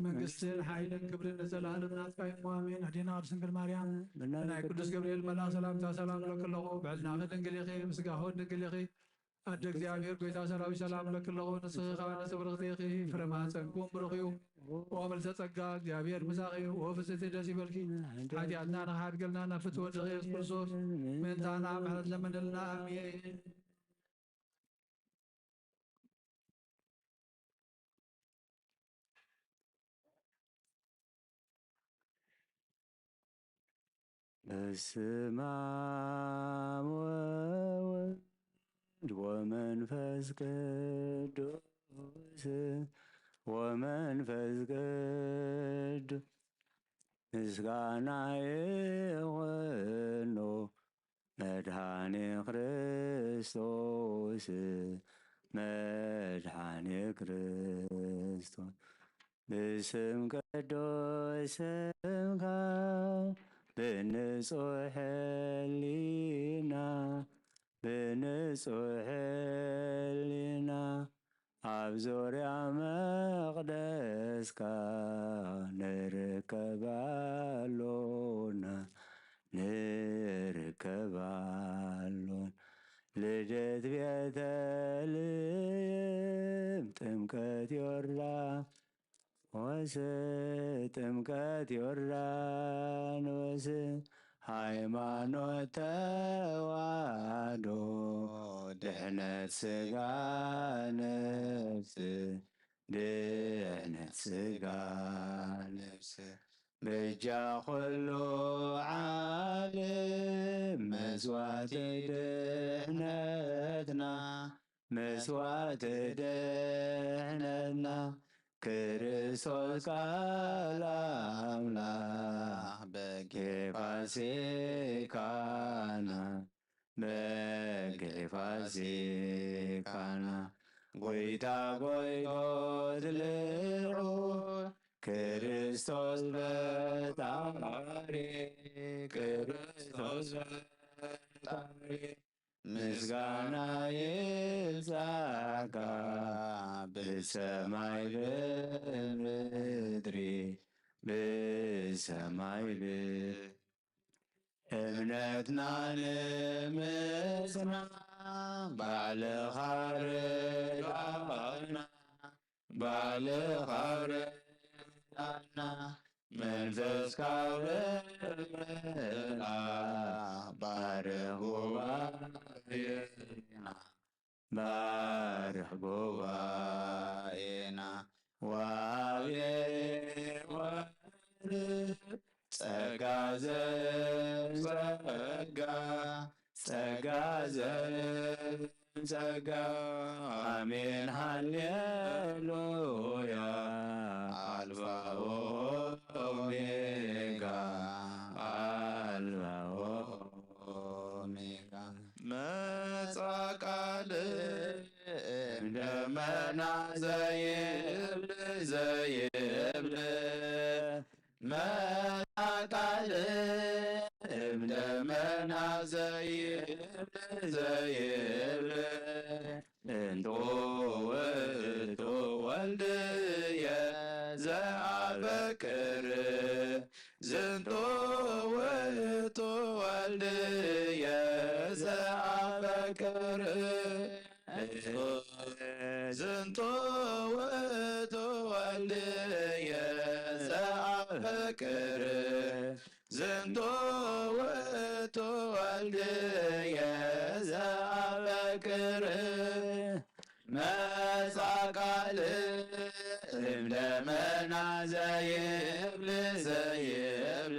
መንግስትን ሓይልን ክብርን ንዘለኣለም ናትካ እዩ፣ ኣሜን። ኣዴና ቅድስት ድንግል ማርያም፣ ብናይ ቅዱስ ገብርኤል መልኣኽ ሰላምታ ሰላም እብለኪ ኣለኹ። ብዕድናኺ ድንግል ኢኺ፣ ብስጋኺ እውን ድንግል ኢኺ። ኣደ እግዚኣብሔር ጎይታ ሰራዊት ሰላም እብለኪ ኣለኹ። ንስኺ ከኣ ንጽብርኽቲ ኢኺ፣ ፍረ ማህፀንኪ እውን ብሩኽ እዩ። ኦ ምልዕተ ጸጋ፣ እግዚኣብሔር ምሳኺ እዩ። ኦ ፍስሕቲ ደስ ይበልኪ፣ ሓጢኣትና ንኽሓድገልና ናብ ፍትወ ወድኺ ኢየሱስ ክርስቶስ ምእንታና ምሕረት ለምንልና። ኣሜን። በስመ አብ ወወልድ ወመንፈስ ቅዱስ ወመንፈስ ቅዱስ ምስጋና ይኹኖ መድኃኔ ክርስቶስ፣ መድኃኔ ክርስቶስ። ብስም ቅዱስ ስምካ ብንጹሕ ሕሊና፣ ብንጹሕ ሕሊና ኣብ ዙርያ መቕደስካ ንርከብ ኣሎና፣ ንርከብ ኣሎና። ልደት ቤተልሔም፣ ጥምቀት ዮርዳኖስ፣ ጥምቀት ዮርዳኖስ፣ ሃይማኖት ተዋህዶ፣ ድሕነት ስጋ ነፍስ፣ ድሕነት ስጋ ነፍስ፣ በጃ ኩሉ ዓለም መስዋዕቲ ድሕነትና፣ መስዋዕቲ ድሕነትና፣ ክርስቶስ ቃል ኣምላኽ በጊዕ ፋሲካና፣ በጊዕ ፋሲካና፣ ጎይታ ጎይቶት ልዑል ክርስቶስ ፈጣሪ፣ ክርስቶስ ፈጣሪ፣ ምስጋና ይብጻሕካ ብሰማይ ብምድሪ፣ ብሰማይ ብ-፣ እምነትና ንምጽና ባዕልኻ ርዳእና፣ ባዕልኻ ርዳእና፣ ጸጋና መንፈስካ ምልኣ ባርኽ ጉባኤና። ባርኽ ጉባኤና ወሃቤ ወርድ ጸጋ ዘጸጋ ጸጋ ዘጸጋ። ኣሜን ሃሌሉያ። ኣልፋ ኦሜጋ ኣልፋ ኦሜጋ። መጻ ቃል እም ደመና ዘይብል ዘይብል መጻ ቃል እም ደመና ዘይብል ዘይብል እንቶ ውእቱ ወልድየ ዘአፈቅር ዝንቶ ውእቱ ወልድየ ዘአፈቅር ዝንቶ ውእቱ ወልድየ ዘአፈቅር ዝንቶ ውእቱ ወልድየ ዘአፈቅር መጻ ቃል እም ደመና ዘይብል ዘይብል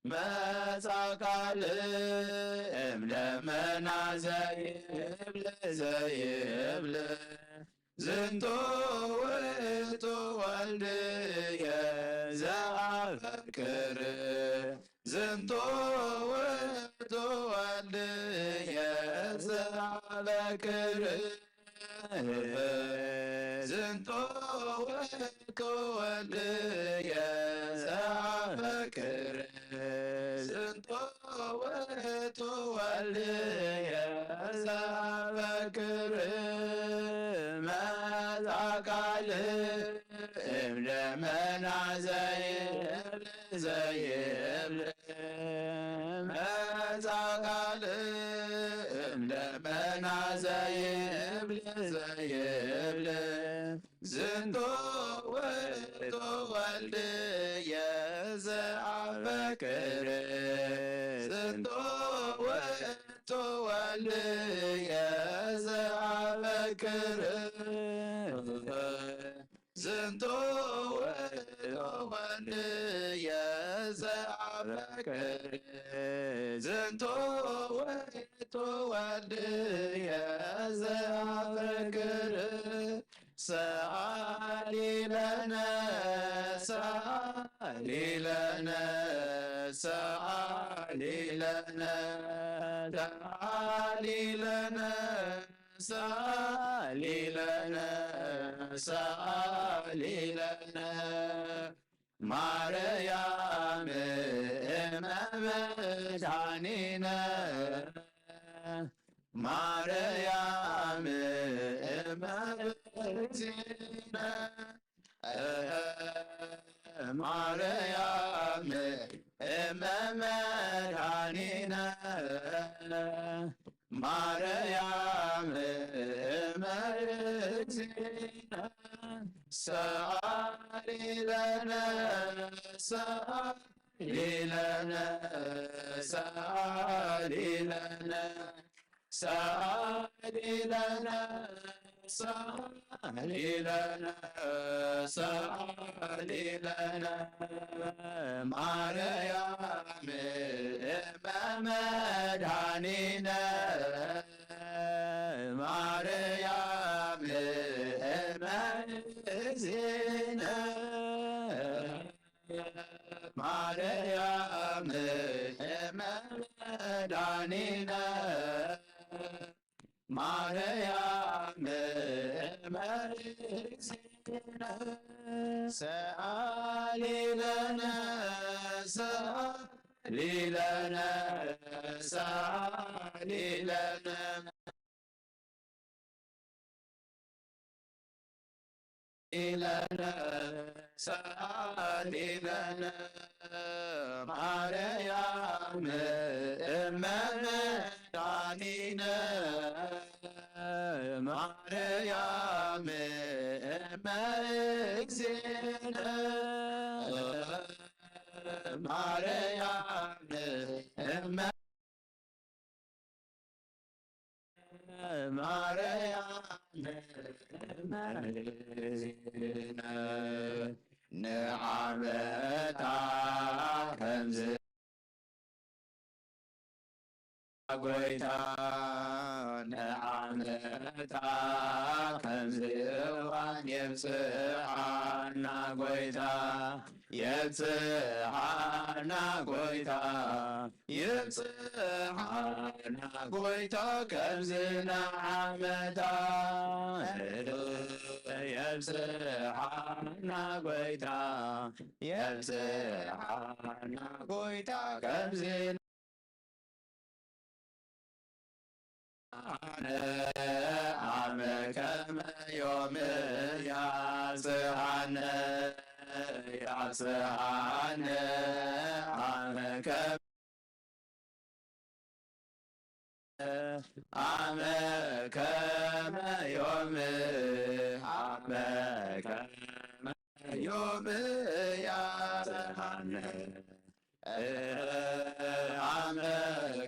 መጻ ቃል እም ደመና ዘይብል ዘይብል ዝንቶ ውእቱ ወልድየ ዘአፈቅር ዝንቶ ውእቱ ወልድየ ዘአፈቅር ዝንቶ ውእቱ ወልድየ ዘአፈቅር ዝንቶ ውእቱ ወልድየ ዘአፈቅር መጻ ቃል እም ደመና ዘይብል ዘይብል መጻ ቃል እም ደመና ዘይብል ዘይብል ዝንቶ ውእቱ ወልድየ ዘአፈቅር ዝንቶ ውእቱ ወልድየ ዘአፈቅር ዝንቶ ውእቱ ወልድየ ዘአፈቅር ዝንቶ ውእቱ ወልድየ ዘአፈቅር ሰአሊ ለነ ሰአሊ ለነ ሰአሊ ለነ ሰአሊ ለነ ሰአሊ ለነ ሰአሊ ለነ ማርያም እመ መድኃኒነ ማርያም እመ እግዚእነ ማርያም እመ መድኃኒነ ማርያም እመ እግዚእነ ሰአሊ ለነ ሰአሊ ለነ ሰአሊ ለነ ሰአሊ ለነ ሰአሊ ለነ ሰአሊ ለነ ማርያም እመ መድኃኒነ ማርያም እመ እግዚእነ ማርያም እመ መድኃኒነ ማርያም እመ እግዚእነ ሰአሊ ለነ ሰአሊ ለነ ሰአሊ ለነ ኢለነ ሰአሊ ለነ ማርያም እመ መድኃኒነ ማርያም እመ እግዚእነ ማርያም እመ ማርያም ንዓመታ ከምዚ ጎይታ ንዓመታ ከምዚ እዋን የብጽሓና ጎይታ የብጽሓና ጎይታ የብጽሓና ጎይታ ከምዚ ንዓመታ የብጽሓና ጎይታ የብጽሓና ጎይታ ከምዚ ኣነ ኣመ ከመ ዮም ያጽሃነ ያጽሃነ ኣመ ከመ ኣመ ከመ ዮም ኣመ ከመ ዮም ያጽሃነ ኣመ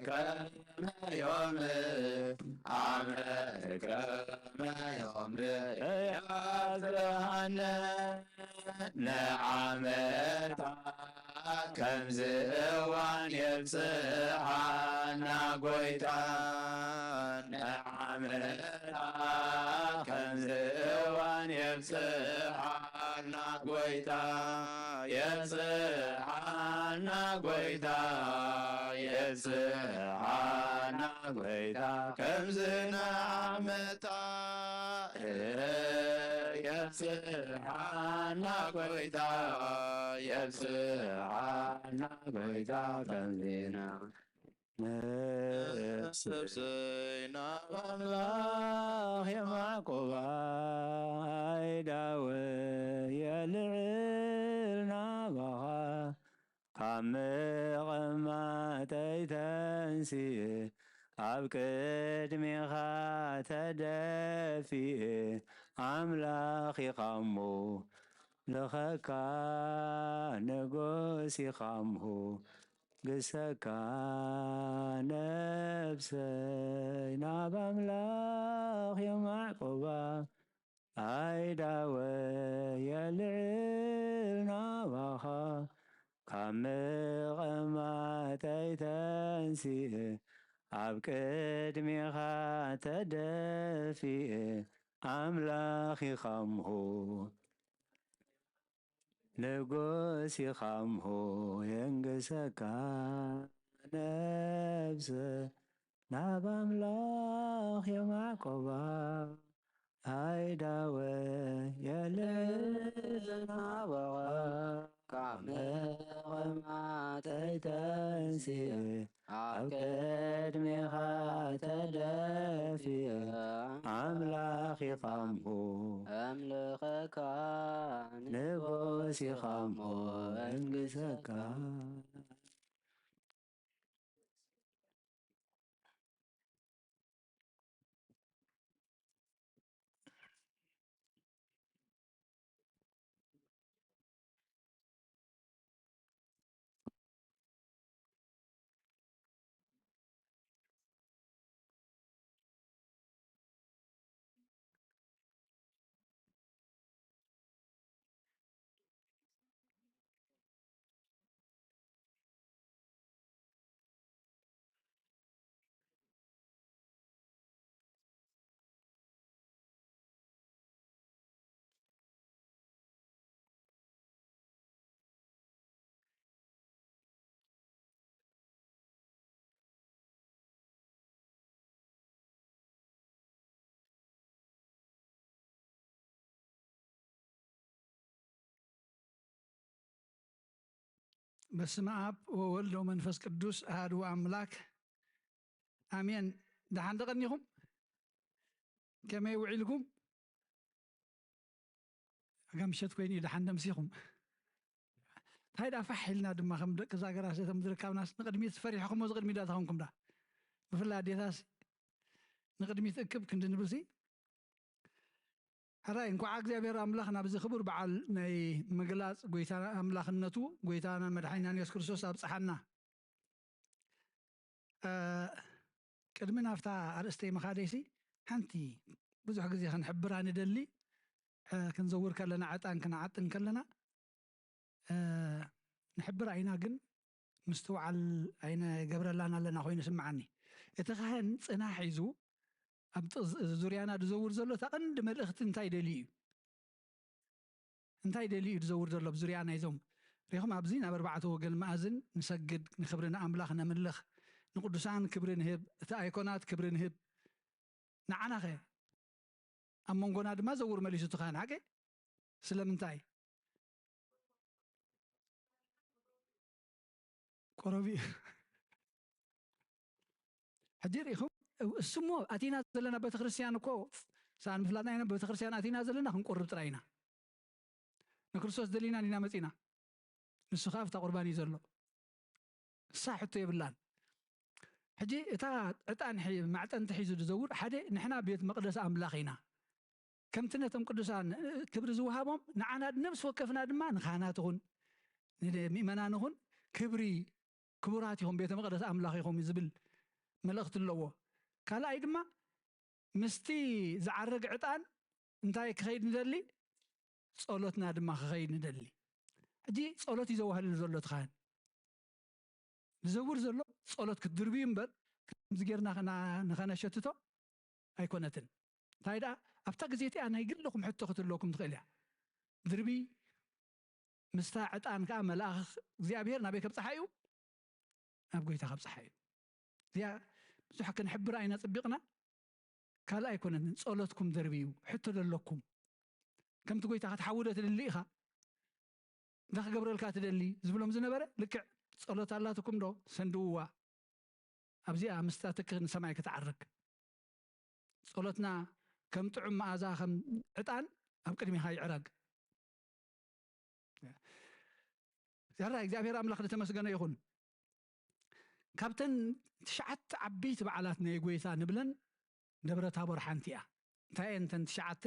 ከመ ዮም ኣመ ከመ ዮም ያጽሃነ ንዓመታ ከምዚ እዋን የብጽሓና ጎይታ ንዓመታ ከምዚ እዋን የብጽሓና ጎይታ የብጽሓና ጎይታ የብጽሓና ጎይታ ከምዚ ንዓመታ የብጽሓና ጎይታ የብጽሓና ጎይታ ከምዚ ንዓመታ ነፍሰይ ናብ ኣምላኽ የማዕቆባ ኣይዳወ የልዕል ናባኻ ካብ ምቕማጠይ ተንሲእ ኣብ ቅድሜኻ ተደፊእ ኣምላኽ ኢኻሞ ለኸካ ንጉስ ኢኻሞ ግሰካ ነብሰይ ናብ ኣምላኽ የማዕቆባ ኣይዳወ የልዕል ናባኻ ካብ ምቕማጠይ ተንሲእ ኣብ ቅድሜኻ ተደፊእ ኣምላኽ ኢኻምሁ ንጉስ ኢኻምሁ የንግሰካ ነብሰ ናብ ኣምላኽ የማዕቆባ ኣይዳወ የልናበቐ ካብ ምቕማጠይ ተንሲእ ኣብ ቅድሜኻ ተደፊእ ኣምላኽ ኢኻምሁ ኣምልኸካ ንጉስ ኢኻምሁ እንግሰካ በስመ ኣብ ወወልድ ወመንፈስ ቅዱስ ኣሃዱ ኣምላክ ኣሜን። ደሓን ደቐኒኹም? ከመይ ውዒልኩም? ኣጋ ምሸት ኮይኑ እዩ ደሓን ደምሲኹም። እንታይ ደኣ ፋሕ ኢልና ድማ ከም ደቂ እዛ ገራሲ ከም ዝርከብናስ ንቕድሚት ፈሪሕኹም እዚ ቅድሚት ደኣ ተኾንኩም ደኣ ብፍላይ ኣዴታስ ንቕድሚት እክብ ክንዲ ንብልሲ ሕራይ እንኳዕ እግዚኣብሔር ኣምላኽ ናብዚ ክቡር በዓል ናይ ምግላጽ ጎይታ ኣምላኽነቱ ጎይታናን መድሓኒናን የሱስ ክርስቶስ ኣብጽሓና። ቅድሚ ናብታ ኣርእስተይ ምኻደይሲ ሓንቲ ብዙሕ ግዜ ክንሕብራ ንደሊ። ክንዘውር ከለና ዕጣን ክንዓጥን ከለና ንሕብራ ኢና፣ ግን ምስትውዓል ኣይነገብረላን ኣለና ኮይኑ ስምዓኒ። እቲ ካህን ጽና ሒዙ ኣብ ዙርያና ዝዘውር ዘሎ እታ ቀንዲ መልእኽቲ እንታይ ደልዩ እዩ? እንታይ ደልዩ እዩ ዝዘውር ዘሎ ኣብ ዙርያ ናይዞም ሪኹም ኣብዚ ናብ ኣርባዕተ ወገን መኣዝን ንሰግድ፣ ንክብሪ ንኣምላኽ ነምልኽ፣ ንቅዱሳን ክብሪ ንህብ፣ እቲ ኣይኮናት ክብሪ ንህብ። ንዓናኸ ኣብ መንጎና ድማ ዘውር መሊሱ እቲ ካህን ሓቂ ስለምንታይ? ቆረቢ ሕጂ ሪኢኹም እሱሞ ኣቲና ዘለና ቤተክርስትያን እኮ ሰኣን ምፍላጥና ኢና። ቤተክርስትያን ኣቲና ዘለና ክንቆርብ ጥራይ ኢና። ንክርስቶስ ደሊና ኢና መፂና። ንሱ ከዓ ኣብታ ቁርባን እዩ ዘሎ። እሳ ሕቶ የብላን። ሕጂ እታ ዕጣን ማዕጠንቲ ሒዙ ዝዘውር ሓደ ንሕና ቤት መቅደስ ኣምላኽ ኢና። ከምቲ ነቶም ቅዱሳን ክብሪ ዝወሃቦም ንዓና ነብሲ ወከፍና ድማ ንካህናት ይኹን ንምእመናን ይኹን ክብሪ ክቡራት ኢኹም ቤተ መቅደስ ኣምላኽ ኢኹም ዝብል መልእኽቲ ኣለዎ። ካልኣይ ድማ ምስቲ ዝዓርግ ዕጣን እንታይ ክኸይድ ንደሊ? ጸሎትና ድማ ክኸይድ ንደሊ። ሕጂ ጸሎት እዩ ዘዋህልል ዘሎ እቲ ካህን ዝዘውር ዘሎ ጸሎት ክትድርብዩ እምበር ከምዚ ጌርና ንኸነሸትቶ ኣይኮነትን። እንታይ ደኣ ኣብታ ግዜ እቲኣ ናይ ግልኹም ሕቶ ክትህልወኩም ትኽእል እያ። ድርቢ ምስታ ዕጣን ከኣ መልኣኽ እግዚኣብሔር ናበይ ከብጽሓ እዩ? ናብ ጎይታ ከብጽሓ እዩ። እዚኣ ብዙሕ ክንሕብር ኣይና ጽቢቕና ካልእ ኣይኮነትን። ጸሎትኩም ደርብዩ ሕቶ ደለኩም ከምቲ ጎይታ ክትሓውዶ ትደሊ ኢኻ እንታይ ክገብረልካ ትደሊ ዝብሎም ዝነበረ ልክዕ ጸሎት ኣላትኩም ዶ ሰንድውዋ ኣብዚኣ ምስታትክ ንሰማይ ክትዓርግ ጸሎትና ከም ጥዑም መኣዛ ከም ዕጣን ኣብ ቅድሚኻ ይዕረግ። ያራ እግዚኣብሔር ኣምላኽ ዝተመስገነ ይኹን። ካብተን ትሽዓተ ዓበይቲ በዓላት ናይ ጎይታ ንብለን ደብረ ታቦር ሓንቲ እያ። እንታይ እየን እተን ትሽዓተ?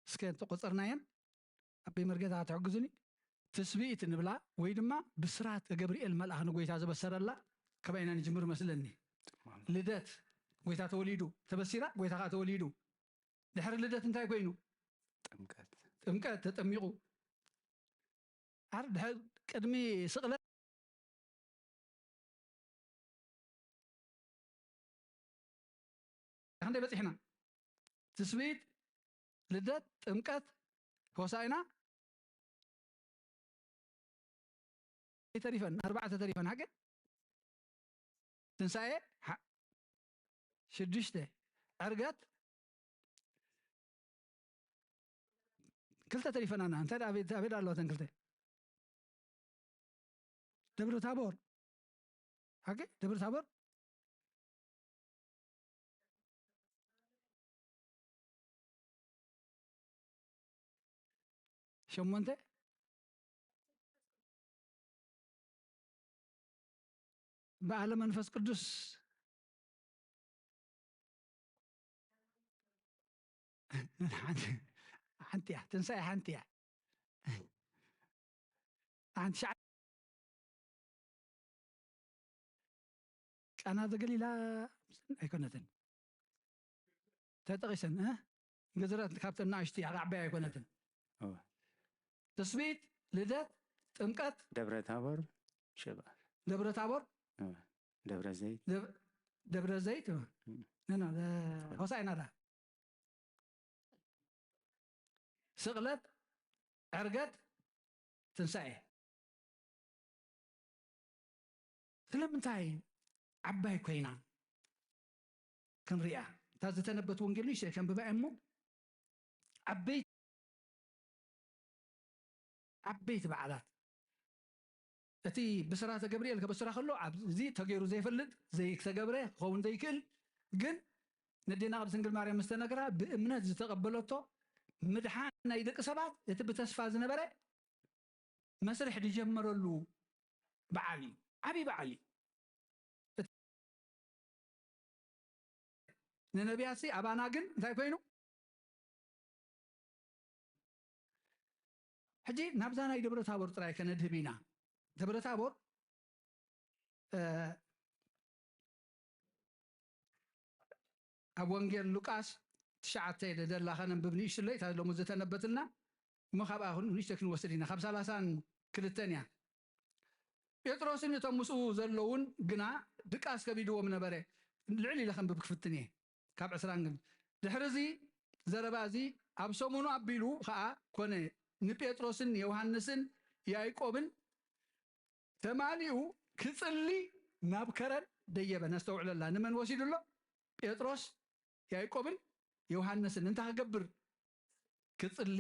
እስከ እንተቆጸርናየን ኣበይ መርጌታ ትሕግዙኒ? ትስብኢት ንብላ ወይ ድማ ብስራት ገብርኤል መልኣኽ ንጎይታ ዝበሰረላ ከባይና ንጅምር መስለኒ። ልደት ጎይታ ተወሊዱ ተበሲራ፣ ጎይታ ከዓ ተወሊዱ። ድሕሪ ልደት እንታይ ኮይኑ? ጥምቀት። ጥምቀት ተጠሚቑ። ኣር ድሕሪ ቅድሚ ስቕለት ክንደይ በፂሕና? ትስብኢት፣ ልደት፣ ጥምቀት፣ ሆሳዕና ተሪፈን ኣርባዕተ ተሪፈን ሓቂ ትንሳኤ ሓ- ሽዱሽተ ዕርገት ክልተ ተሪፈናና እንታይ ደኣ ኣበይ ኣበይ ኣለዋ እተን ክልተ ደብረ ታቦር ሓቂ ደብረ ታቦር ሸሞንተ በዓለ መንፈስ ቅዱስ ሓንቲ እያ ትንሳኤ ሓንቲ እያ ሓንቲ ሸዓ ቃና ዘገሊላ ኣይኮነትን ተጠቒሰን እ? ገዝረት ካብተን ንኣሽቱ እያ ዓባይ ኣይኮነትን እወ። ትስብኢት ልደት ጥምቀት ደብረ ታቦር ሽባ ደብረ ታቦር እወ። ደብረ ዘይት ደብ- ደብረ ዘይት እወ። ንና ሆሳይና ዳ ስቕለት ዕርገት ትንሳኤ ስለምንታይ ዓባይ ኮይና ክንሪኣ እታ ዝተነበት ወንጌል ንእሽተይ ከንብባ እሞ ዓበይቲ ዓበይቲ በዓላት እቲ ብስራተ ገብርኤል ከበስራ ከሎ ኣብዚ ተገይሩ ዘይፈልጥ ዘይተገብረ ክኸውን ዘይክእል ግን ነዴና ቅድስት ድንግል ማርያም ዝተነግራ ብእምነት ዝተቐበለቶ ምድሓን ናይ ደቂ ሰባት እቲ ብተስፋ ዝነበረ መስርሕ ዝጀመረሉ በዓል እዩ። ዓብዪ በዓል እዩ። ንነቢያትሲ ኣባና ግን እንታይ ኮይኑ ሕጂ ናብዛ ናይ ደብረ ታቦር ጥራይ ከነድህብ ኢና። ደብረ ታቦር፣ እ፣ ኣብ ወንጌል ሉቃስ ትሽዓተ ኢለ ዘላ ከነንብብ ንእሽትለይ፣ እታ ሎሚ ዝተነበትልና እሞ ካብኣ ኹን ንእሽተይ ክንወስድ ኢና። ካብ ሰላሳን ክልተን እያ። ጴጥሮስን እቶም ምስኡ ዘለውን ግና ድቃስ ከቢድዎም ነበረ። ልዕል ኢለ ከንብብ ክፍትን እየ። ካብ ዕስራን ግን ድሕሪ እዚ ዘረባ እዚ ኣብ ሰሙኑ ኣቢሉ ኸኣ ኮነ፣ ንጴጥሮስን ዮሃንስን ያዕቆብን ተማሊኡ ክጽሊ ናብ ከረን ደየበ። ነስተውዕለላ። ንመን ወሲዱ ኣሎ? ጴጥሮስ፣ ያዕቆብን ዮሃንስን። እንታይ ክገብር? ክጽሊ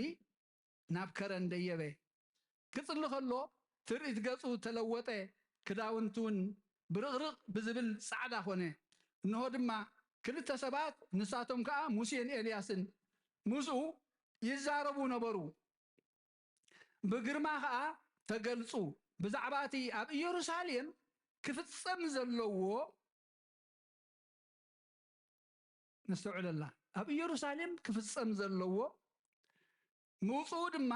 ናብ ከረን ደየበ። ክጽሊ ከሎ ትርኢት ገጹ ተለወጠ፣ ክዳውንቱ እውን ብርቕርቕ ብዝብል ጻዕዳ ኾነ። እንሆ ድማ ክልተ ሰባት፣ ንሳቶም ከኣ ሙሴን ኤልያስን ምስኡ ይዛረቡ ነበሩ። ብግርማ ኸኣ ተገልጹ። ብዛዕባ እቲ ኣብ ኢየሩሳሌም ክፍጸም ዘለዎ፣ ነስተውዕለላ፣ ኣብ ኢየሩሳሌም ክፍጸም ዘለዎ ምውጽኡ ድማ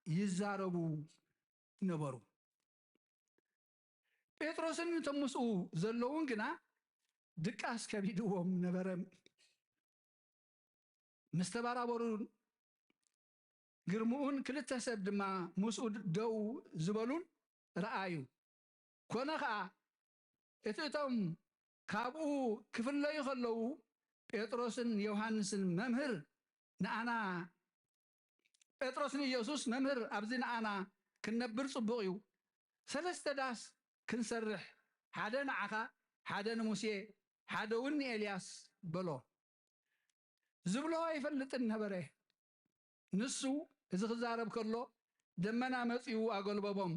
ይዛረቡ ነበሩ። ጴጥሮስን እቶም ምስኡ ዘለዉን ግና ድቃስ ከቢድዎም ነበረ። ምስ ተባራበሩን ግርምኡን ክልተ ሰብ ድማ ምስኡ ደው ዝበሉን ረኣዩ። ኮነ ኸኣ፣ እቲ እቶም ካብኡ ክፍለዩ ከለዉ፣ ጴጥሮስን ዮሃንስን፣ "መምህር፣ ንኣና" ጴጥሮስ ንኢየሱስ፣ "መምህር፣ ኣብዚ ንኣና ክንነብር ጽቡቕ እዩ። ሰለስተ ዳስ ክንሰርሕ፣ ሓደ ንዓኻ፣ ሓደ ንሙሴ፣ ሓደ እውን ንኤልያስ" በሎ። ዝብሎ ኣይፈልጥን ነበረ። ንሱ እዚ ክዛረብ ከሎ፣ ደመና መጺኡ ኣጎልበቦም።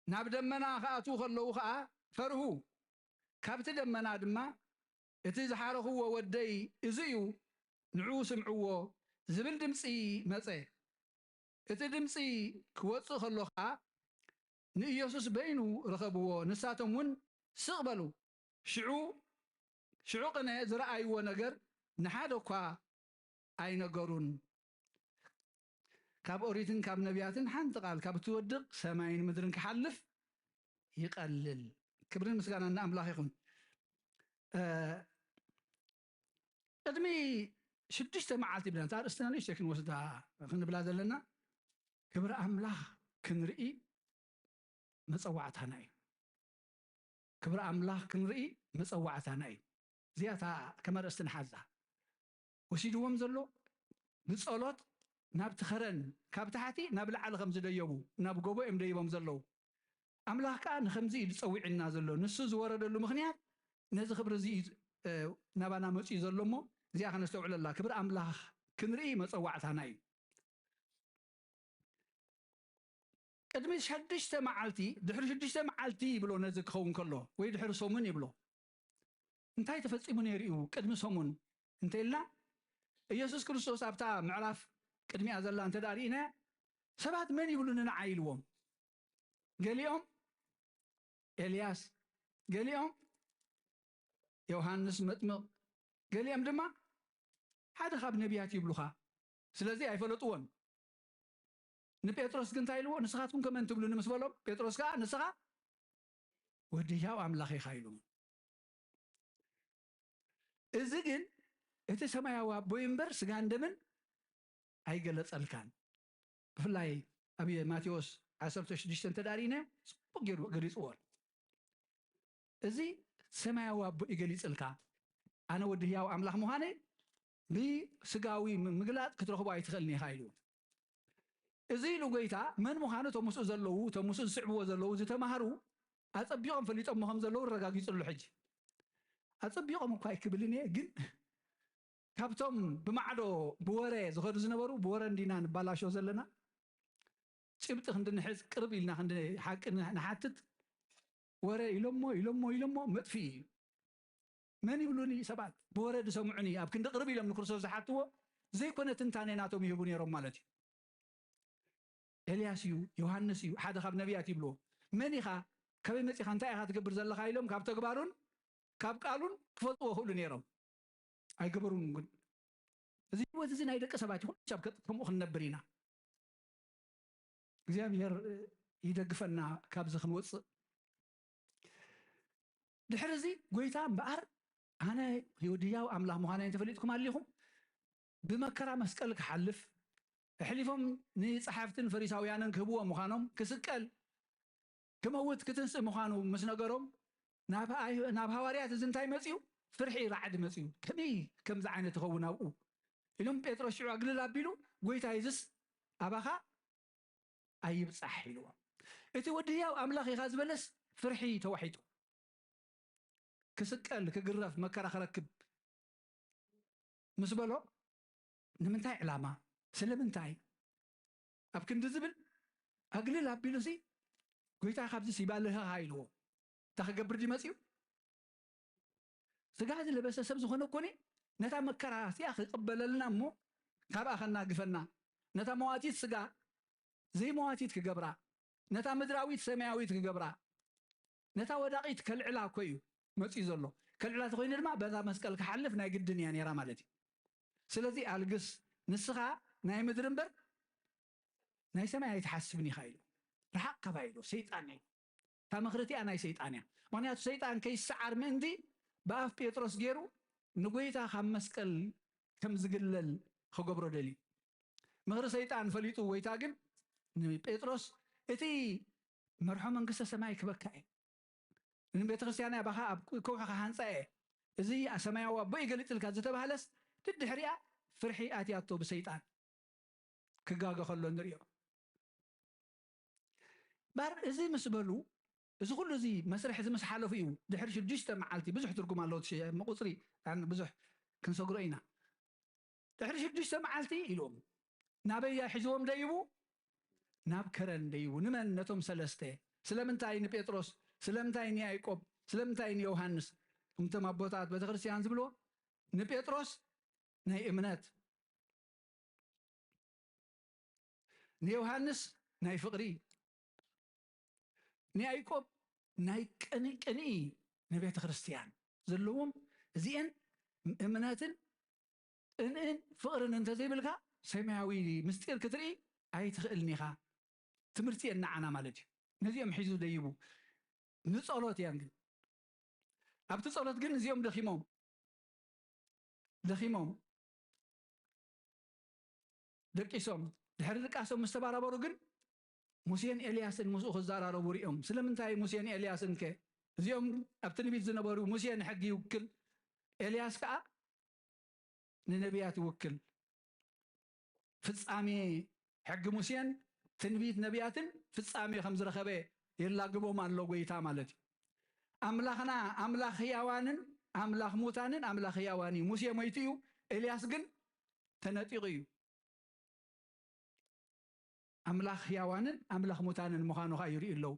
ናብ ደመና ክኣትዉ ከለዉ ኸኣ ፈርሁ። ካብቲ ደመና ድማ፣ "እቲ ዝሓረኽዎ ወደይ እዚ እዩ፣ ንዕኡ ስምዕዎ" ዝብል ድምጺ መጸ። እቲ ድምጺ ክወጽእ ከሎ ኸኣ ንኢየሱስ በይኑ ረኸብዎ። ንሳቶም እውን ስቕ በሉ። ሽዑ፣ ሽዑ ቅነ ዝረኣይዎ ነገር ንሓደ እኳ ኣይነገሩን። ካብ ኦሪትን ካብ ነቢያትን ሓንቲ ቃል ካብ እትወድቕ ሰማይን ምድርን ክሓልፍ ይቐልል። ክብርን ምስጋናን ንኣምላኽ ይኹን። እ፣ ቅድሚ ሽዱሽተ መዓልቲ ብለና፣ እታ ኣርእስትና ንእሽተይ ክንወስዳ፣ ክንብላ ዘለና፣ ክብሪ ኣምላኽ ክንርኢ መጸዋዕታና እዩ። ክብሪ ኣምላኽ ክንርኢ መጸዋዕታና እዩ። እዚኣ እታ ከም ኣርእስቲ ንሓዛ። ወሲድዎም ዘሎ ብጸሎት ናብቲ ኸረን፣ ካብ ታሕቲ ናብ ላዕሊ ከም ዝደየቡ፣ ናብ ጎቦ እዮም ደይቦም ዘለዉ። ኣምላኽ ከኣ ንኸምዚ እዩ ዝጸዊዕና ዘሎ። ንሱ ዝወረደሉ ምኽንያት ነዚ ክብሪ እዚ እዩ፣ እ፣ ናባና መጺኡ ዘሎ እሞ፣ እዚኣ ከነስተውዕለላ። ክብሪ ኣምላኽ ክንርኢ መጸዋዕታና እዩ። ቅድሚ ሸዱሽተ መዓልቲ፣ ድሕሪ ሽዱሽተ መዓልቲ ይብሎ ነዚ ክኸውን ከሎ፣ ወይ ድሕሪ ሰሙን ይብሎ። እንታይ ተፈጺሙ ነይሩ እዩ ቅድሚ ሰሙን እንተ ኢልና፣ ኢየሱስ ክርስቶስ ኣብታ ምዕራፍ ቅድሚኣ ዘላ እንተ ደኣ ርኢና፣ ሰባት መን ይብሉኒ ንዓይ ኢልዎም። ገሊኦም ኤልያስ፣ ገሊኦም ዮሃንስ መጥምቕ፣ ገሊኦም ድማ ሓደ ካብ ነቢያት ይብሉኻ። ስለዚ ኣይፈለጥዎን። ንጴጥሮስ ግን እንታይ ኢልዎ? "ንስኻትኩም ከ መን ትብሉኒ?" ምስ በሎም፣ ጴጥሮስ ከኣ፣ "ንስኻ ወዲ ህያው ኣምላኽ ኢኻ" ኢሉ። እዚ ግን እቲ ሰማያዊ ኣቦይ እምበር ስጋን ደምን ኣይገለጸልካን። ብፍላይ ኣብ ማቴዎስ ዓሰርተ ሽዱሽተ እንተ ደኣ ርኢናዮ፣ ጽቡቕ ገይሩ ገሊጽዎ ኣሎ። እዚ ሰማያዊ ኣቦ እዩ ገሊጽልካ፣ ኣነ ወዲ ህያው ኣምላኽ ምዃነይ ብስጋዊ ም-፣ ምግላጽ ክትረኽቦ ኣይትኽእልን ኢኻ ኢሉ። እዚ ኢሉ ጎይታ መን ምዃኑ እቶም ምስኡ ዘለዉ፣ እቶም ምስኡ ዝስዕብዎ ዘለዉ ዝተማህሩ ኣጸቢቖም ፈሊጦሞ ከም ዘለዉ ኣረጋጊጹ ኣሎ። ሕጂ ኣጸቢቖም እኳ ኣይክብልን እየ፣ ግን ካብቶም ብማዕዶ ብወረ ዝኸዱ ዝነበሩ፣ ብወረ እንዲና ንባላሾ ዘለና፣ ጭብጢ ክንዲ ንሕዝ፣ ቅርብ ኢልና ክንዲ ሓቂ ን-፣ ንሓትት፣ ወረ ኢሎሞ፣ ኢሎሞ፣ ኢሎሞ፣ መጥፍኢ እዩ። መን ይብሉኒ ሰባት? ብወረ ዝሰምዑኒ፣ ኣብ ክንዲ ቅርብ ኢሎም ንክርስቶስ ዝሓትዎ፣ ዘይኮነ ትንታኔ ናቶም ይህቡ ነይሮም ማለት እዩ። ኤልያስ እዩ፣ ዮሃንስ እዩ፣ ሓደ ካብ ነቢያት ይብልዎ። መን ኢኻ? ከመይ መጺኻ? እንታይ ኢኻ ትገብር ዘለኻ? ኢሎም ካብ ተግባሩን ካብ ቃሉን ክፈልጥዎ ይኽእሉ ነይሮም። ኣይገበሩን ግን። እዚ ህይወት እዚ ናይ ደቂ ሰባት ይኹን፣ ቻብ ከ-፣ ከምኡ ክንነብር ኢና። እግዚኣብሔር ይደግፈና ካብዚ ክንወፅእ። ድሕሪ እዚ ጎይታ እምበኣር ኣነ የወዲ ህያው ኣምላኽ ምዃነይ እንተፈሊጥኩም ኣሊኹም ብመከራ መስቀል ክሓልፍ ኣሕሊፎም ንጸሓፍትን ፈሪሳውያንን ክህብዎ ምዃኖም ክስቀል ክመውት ክትንስእ ምዃኑ ምስ ነገሮም ናብ ኣይ- ናብ ሃዋርያት እዚ እንታይ መፅዩ? ፍርሒ ራዕዲ መፅዩ። ከመይ ከምዚ ዓይነት ይኸውን ኣብኡ ኢሎም ጴጥሮስ ሽዑ ኣግልል ኣቢሉ ጎይታ ይዝስ ኣባኻ ኣይብጻሕ ኢልዎ። እቲ ወዲ ህያው ኣምላኽ ኢኻ ዝበለስ ፍርሒ ተዋሒጡ ክስቀል ክግረፍ መከራ ክረክብ ምስ በሎ ንምንታይ ዕላማ ስለምንታይ ኣብ ክንዲ ዝብል ኣግልል ኣቢሉሲ ጎይታ ካብዚ ሲባልህኻ ኢልዎ። እንታይ ክገብር ድዩ መፅኡ? ስጋ ዝለበሰ ሰብ ዝኾነ ኮነ ነታ መከራ እቲኣ ክቕበለልና እሞ ካብኣ ከናግፈና ነታ መዋቲት ስጋ ዘይመዋቲት ክገብራ ነታ ምድራዊት ሰማያዊት ክገብራ ነታ ወዳቒት ከልዕላ እኮ እዩ መፅኡ ዘሎ። ከልዕላ ተኮይኑ ድማ በዛ መስቀል ክሓልፍ ናይ ግድን እያ ነይራ ማለት እዩ። ስለዚ ኣልግስ ንስኻ ናይ ምድሪ እምበር ናይ ሰማይ ኣይትሓስብን ኢኻ ኢሉ ርሓቕ ካባይ ኢሉ ሰይጣን እዩ። እታ ምኽሪ እቲኣ ናይ ሰይጣን እያ። ምኽንያቱ ሰይጣን ከይሰዓር ምእንቲ ብኣፍ ጴጥሮስ ገይሩ ንጎይታ ካብ መስቀል ከም ዝግለል ክገብሮ ደልዩ። ምኽሪ ሰይጣን ፈሊጡ ጎይታ ግን ንጴጥሮስ እቲ መርሖ መንግስተ ሰማይ ክበካ እየ ንቤተ ክርስቲያን ኣባኻ ኣብ ከውሒ ክሃንፃ እየ እዚ ሰማያዊ ኣቦ ይገልፅልካ ዝተባህለስ ድድሕሪኣ ፍርሒ ኣትያቶ ብሰይጣን ክጋገ ከሎ ንሪኦ። ባር እዚ ምስ በሉ እዚ ኩሉ እዚ መስርሕ እዚ ምስ ሓለፉ እዩ ድሕሪ ሽዱሽተ መዓልቲ ብዙሕ ትርጉም ኣለዎ እቲ ሽ- ቁፅሪ ኣን ብዙሕ ክንሰግሮ ኢና። ድሕሪ ሽዱሽተ መዓልቲ ኢሎም ናበይ ሒዝዎም ደይቡ ናብ ከረን ደይቡ ንመን ነቶም ሰለስተ ስለምንታይ ንጴጥሮስ ስለምንታይ ንያዕቆብ ስለምንታይ ንዮሃንስ እምቶም ኣቦታት ቤተክርስትያን ዝብልዎ ንጴጥሮስ ናይ እምነት ንዮሃንስ ናይ ፍቕሪ ንያዕቆብ ናይ ቅንኢ ቅንኢ ንቤተ ክርስቲያን ዘለዎም እዚአን እምነትን ቅንእን ፍቕርን እንተዘይብልካ ሰማያዊ ምስጢር ክትርኢ ኣይትኽእልን ኢኻ። ትምህርቲ እየ ንዓና ማለት እዩ። ነዚኦም ሒዙ ደይቡ ንጸሎት እያን ግን ኣብቲ ጸሎት ግን እዚኦም ደኺሞም ደኺሞም ደቂሶም ድሕሪ ድቃሶም ምስ ተባራበሩ ግን ሙሴን ኤልያስን ምስኡ ክዘራረቡ ሪኦም። ስለምንታይ ሙሴን ኤልያስን ከ? እዚኦም ኣብ ትንቢት ዝነበሩ፣ ሙሴ ንሕጊ ይውክል፣ ኤልያስ ከኣ ንነቢያት ይውክል። ፍጻሜ ሕጊ ሙሴን ትንቢት ነቢያትን ፍጻሜ ከም ዝረኸበ የላግቦም ኣሎ ጎይታ ማለት እዩ። ኣምላኽና ኣምላኽ ህያዋንን ኣምላኽ ሙታንን ኣምላኽ ህያዋን እዩ። ሙሴ ሞይቱ እዩ፣ ኤልያስ ግን ተነጢቑ እዩ። ኣምላኽ ህያዋንን ኣምላኽ ሙታንን ምዃኑ ኸዓ ይርእዩ ኣለዉ።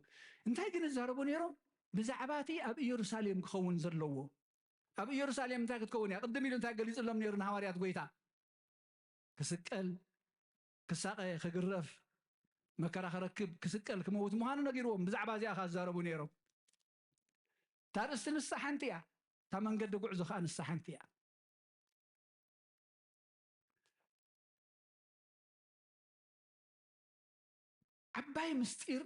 እንታይ ግን ይዛረቡ ነይሮም? ብዛዕባ እቲ ኣብ ኢየሩሳሌም ክኸውን ዘለዎ። ኣብ ኢየሩሳሌም እንታይ ክትከውን እያ? ቅድም ኢሉ እንታይ ገሊጹሎም ነይሩ ንሃዋርያት ጎይታ? ክስቀል፣ ክሳቐ፣ ክግረፍ፣ መከራ ክረክብ፣ ክስቀል፣ ክመውት ምዃኑ ነጊርዎም። ብዛዕባ እዚኣ ኸዓ ዝዛረቡ ነይሮም። እታ ርእስቲ ንሳ ሓንቲ እያ። እታ መንገዲ ጉዕዞ ኸዓ ንሳ ሓንቲ እያ። ዓባይ ምስጢር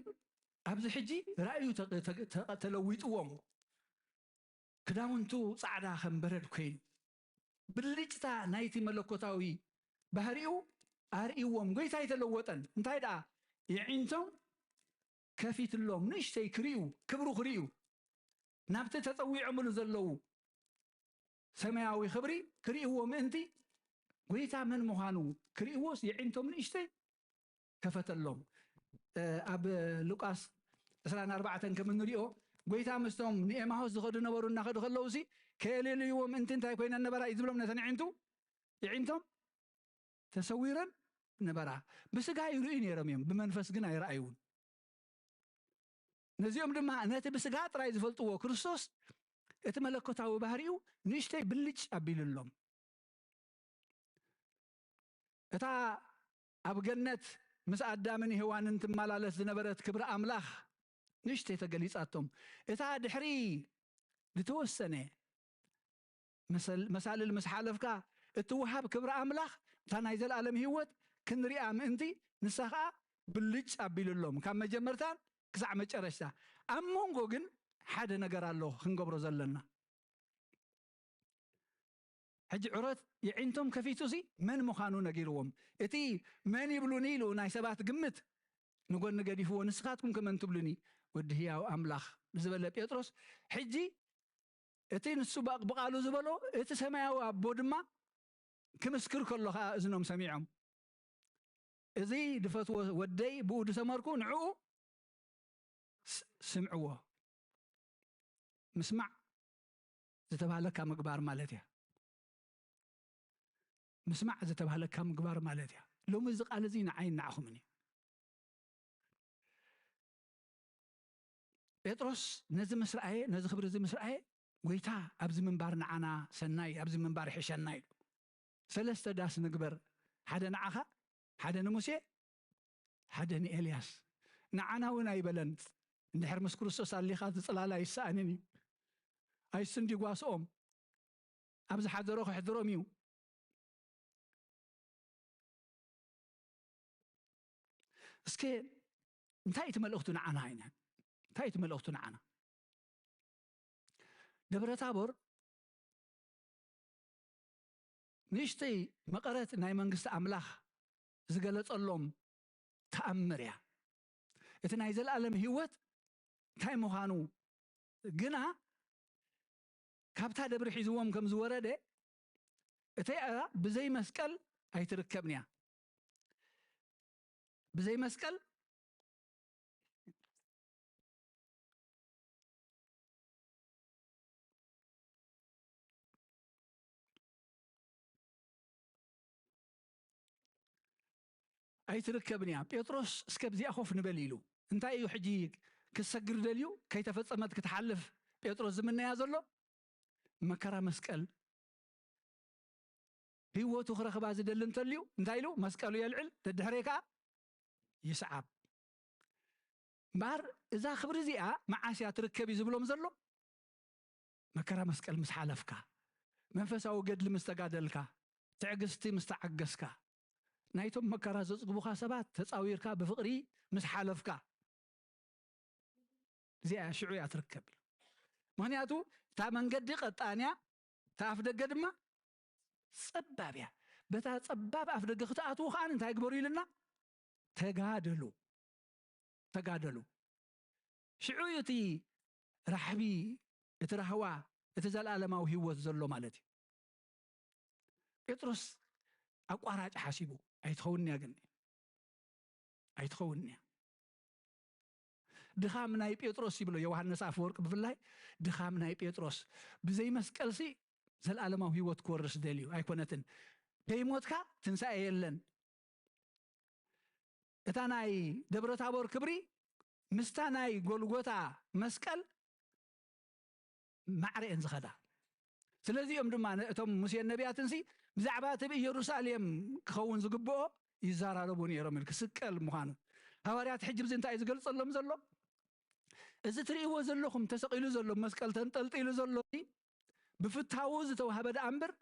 ኣብዚ ሕጂ ራእዩ ተ- ተ- ተ- ተለዊጥዎም ክዳውንቱ ጻዕዳ ከም በረድ ኮይኑ ብልጭታ ናይቲ መለኮታዊ ባህሪኡ ኣርእዎም። ጎይታ ኣይተለወጠን። እንታይ ደኣ የዒንቶም ከፊትሎም ንእሽተይ ክርእዩ ክብሩ ክርእዩ ናብቲ ተጸዊዖምሉ ዘለዉ ሰማያዊ ክብሪ ክርእይዎ ምእንቲ ጎይታ መን ምዃኑ ክርእይዎስ የዒንቶም ንእሽተይ ከፈተሎም። ኣብ ሉቃስ ዕስራን ኣርባዕተን ከም እንሪኦ ጎይታ ምስቶም ንኤማሆስ ዝኸዱ ነበሩ እናኸዱ ከለዉ ሲ ከየሌልይዎ ምእንቲ እንታይ ኮይነን ነበራ እዩ ዝብሎም ነተን የዒንቱ የዒንቶም ተሰዊረን ነበራ። ብስጋ ይርእዩ ነይሮም እዮም፣ ብመንፈስ ግን ኣይረኣይውን። ነዚኦም ድማ ነቲ ብስጋ ጥራይ ዝፈልጥዎ ክርስቶስ እቲ መለኮታዊ ባህሪኡ ንእሽተይ ብልጭ ኣቢሉሎም። እታ ኣብ ገነት ምስ ኣዳምን ሄዋንን ትመላለስ ዝነበረት ክብሪ ኣምላኽ ንእሽተይ ተገሊጻቶም። እታ ድሕሪ ዝተወሰነ መሰል- መሳልል ምስ ሓለፍካ እትወሃብ ክብሪ ኣምላኽ እታ ናይ ዘለኣለም ህይወት ክንሪኣ ምእንቲ ንሳ ኸኣ ብልጭ ኣቢሉሎም ካብ መጀመርታን ክሳዕ መጨረሽታ። ኣብ መንጎ ግን ሓደ ነገር ኣሎ ክንገብሮ ዘለና። ሕጂ ዑረት የዒንቶም ከፊቱ ሲ መን ምዃኑ ነጊርዎም። እቲ መን ይብሉኒ ኢሉ ናይ ሰባት ግምት ንጎኒ ገዲፍዎ፣ ንስኻትኩም ከመን ትብሉኒ ወዲ ህያው ኣምላኽ ዝበለ ጴጥሮስ፣ ሕጂ እቲ ንሱ ብቓሉ ዝበሎ እቲ ሰማያዊ ኣቦ ድማ ክምስክር ከሎ ኸዓ እዝኖም ሰሚዖም። እዚ ድፈትዎ ወደይ ብኡ ድሰመርኩ ንዕኡ ስምዕዎ። ምስማዕ ዝተባህለካ ምግባር ማለት እያ። ምስማዕ ዝተባህለካ ምግባር ማለት እያ። ሎሚ እዚ ቃል እዚ ንዓይ ንዓኹምን እዩ። ጴጥሮስ ነዚ ምስ ረኣየ፣ ነዚ ክብሪ እዚ ምስ ረኣየ፣ ጎይታ ኣብዚ ምንባር ንዓና ሰናይ፣ ኣብዚ ምንባር ይሕሸና ኢሉ። ሰለስተ ዳስ ንግበር፣ ሓደ ንዓኻ፣ ሓደ ንሙሴ፣ ሓደ ንኤልያስ። ንዓና እውን ኣይበለን። እንድሕር ምስ ክርስቶስ ኣሊኻ ዝጽላል ኣይሰኣንን እዩ። ኣይስንዲ ጓስኦም፣ ኣብ ዝሓደሮ ከሕድሮም እዩ። እስከ እንታይ እቲ መልእኽቱ ንዓና? ኣይነ እንታይ እቲ መልእኽቱ ንዓና? ደብረ ታቦር ንእሽተይ መቐረት ናይ መንግስቲ ኣምላኽ ዝገለጸሎም ተኣምር እያ። እቲ ናይ ዘለኣለም ህይወት እንታይ ምዃኑ ግና ካብታ ደብሪ ሒዝዎም ከም ዝወረደ፣ እቲኣ ብዘይ መስቀል ኣይትርከብን እያ። ብዘይ መስቀል ኣይትርከብን እያ። ጴጥሮስ እስከ ብዚኣ ኮፍ ንበል ኢሉ። እንታይ እዩ ሕጂ ክሰግር ደልዩ? ከይተፈጸመት ክትሓልፍ ጴጥሮስ ዝምነያ ዘሎ መከራ መስቀል። ህይወቱ ክረኽባ ዝደሊ እንተልዩ እንታይ ኢሉ? መስቀሉ የልዕል፣ ደድሕረይ ከኣ ይስዓብ። እምበኣር እዛ ክብሪ እዚኣ መዓስ እያ ትርከብ እዩ ዝብሎም ዘሎ? መከራ መስቀል ምስ ሓለፍካ፣ መንፈሳዊ ገድሊ ምስ ተጋደልካ፣ ትዕግስቲ ምስ ተዓገስካ፣ ናይቶም መከራ ዘጽግቡኻ ሰባት ተጻዊርካ ብፍቕሪ ምስ ሓለፍካ፣ እዚኣ ሽዑ እያ ትርከብ። ምኽንያቱ እታ መንገዲ ቀጣን እያ፣ እታ ኣፍ ደገ ድማ ጸባብ እያ። በታ ጸባብ ኣፍ ደገ ክትኣትዉ ከኣ እንታይ ግበሩ ኢልና? ተጋደሉ፣ ተጋደሉ። ሽዑ እዩ እቲ ራሕቢ፣ እቲ ራህዋ፣ እቲ ዘለኣለማዊ ህይወት ዘሎ ማለት እዩ። ጴጥሮስ ኣቋራጭ ሓሲቡ፣ ኣይትኸውን እያ ግን፣ ኣይትኸውን እያ። ድኻም ናይ ጴጥሮስ ይብሎ ዮሃንስ ኣፈወርቅ ብፍላይ፣ ድኻም ናይ ጴጥሮስ ብዘይ መስቀልሲ ዘለኣለማዊ ህይወት ክወርስ ደልዩ ኣይኮነትን። ከይሞትካ ትንሳኤ የለን። እታ ናይ ደብረ ታቦር ክብሪ ምስታ ናይ ጎልጎታ መስቀል ማዕረ እየን ዝኸዳ። ስለዚ እዮም ድማ ነ-፣ እቶም ሙሴን ነቢያትንሲ ብዛዕባ እቲ ብኢየሩሳሌም ክኸውን ዝግብኦ ይዘራረቡ ነይሮም ኢሉ ክስቀል ምዃኑ። ሃዋርያት ሕጂ ብዚ እንታይ እዩ ዝገልጸሎም ዘሎ? እዚ ትርእይዎ ዘለኹም ተሰቒሉ ዘሎ መስቀል ተንጠልጢሉ ዘሎ እዚ ብፍታዉ ዝተዋህበ ደኣ እምበር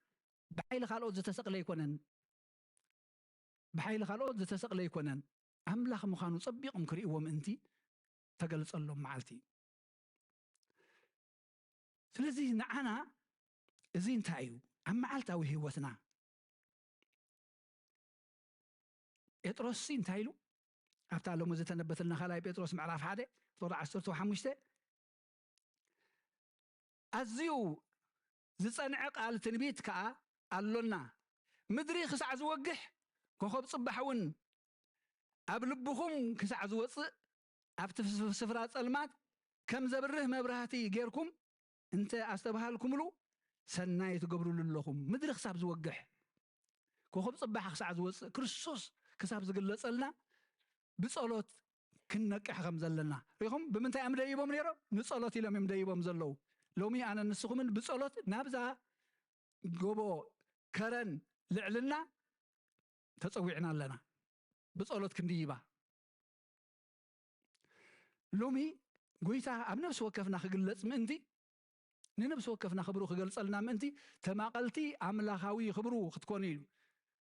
ብሓይሊ ካልኦት ዝተሰቕለ ኣይኮነን። ብሓይሊ ካልኦት ዝተሰቕለ ኣይኮነን። ኣምላኽ ምዃኑ ጸቢቖም ክርእይዎ ምእንቲ ተገልጸሎም መዓልቲ እዩ። ስለዚ ንዓና እዚ እንታይ እዩ? ኣብ መዓልታዊ ህይወትና ጴጥሮስሲ እንታይ ኢሉ? ኣብታ ሎሚ ዝተነበተልና ካልኣይ ጴጥሮስ ምዕራፍ ሓደ ቁጽሪ ዓሰርተ ሓሙሽተ፣ ኣዝዩ ዝጸንዐ ቃል ትንቢት ከኣ ኣሎና። ምድሪ ክሳዕ ዝወግሕ፣ ኮኸብ ጽባሕ እውን ኣብ ልብኹም ክሳዕ ዝወጽእ፣ ኣብቲ ስፍራ ጸልማት ከም ዘብርህ መብራህቲ ጌርኩም እንተ ኣስተብሃልኩምሉ፣ ሰናይ ትገብሩሉ ኣለኹም። ምድሪ ክሳብ ዝወግሕ፣ ኮኸብ ጽባሕ ክሳዕ ዝወጽእ፣ ክርስቶስ ክሳብ ዝግለጸልና፣ ብጸሎት ክንነቅሕ ከም ዘለና ሪኹም። ብምንታይ እዮም ደይቦም ነይሮም? ንጸሎት ኢሎም እዮም ደይቦም ዘለዉ። ሎሚ ኣነ ንስኹምን ብጸሎት ናብዛ ጎቦ ከረን ልዕልና ተጸዊዕና ኣለና። ብጸሎት ክንድይባ። ሎሚ ጎይታ ኣብ ነፍሲ ወከፍና ክግለጽ ምእንቲ፣ ንነፍሲ ወከፍና ክብሩ ክገልጸልና ምእንቲ፣ ተማቐልቲ ኣምላኻዊ ክብሩ ክትኮኑ ኢሉ።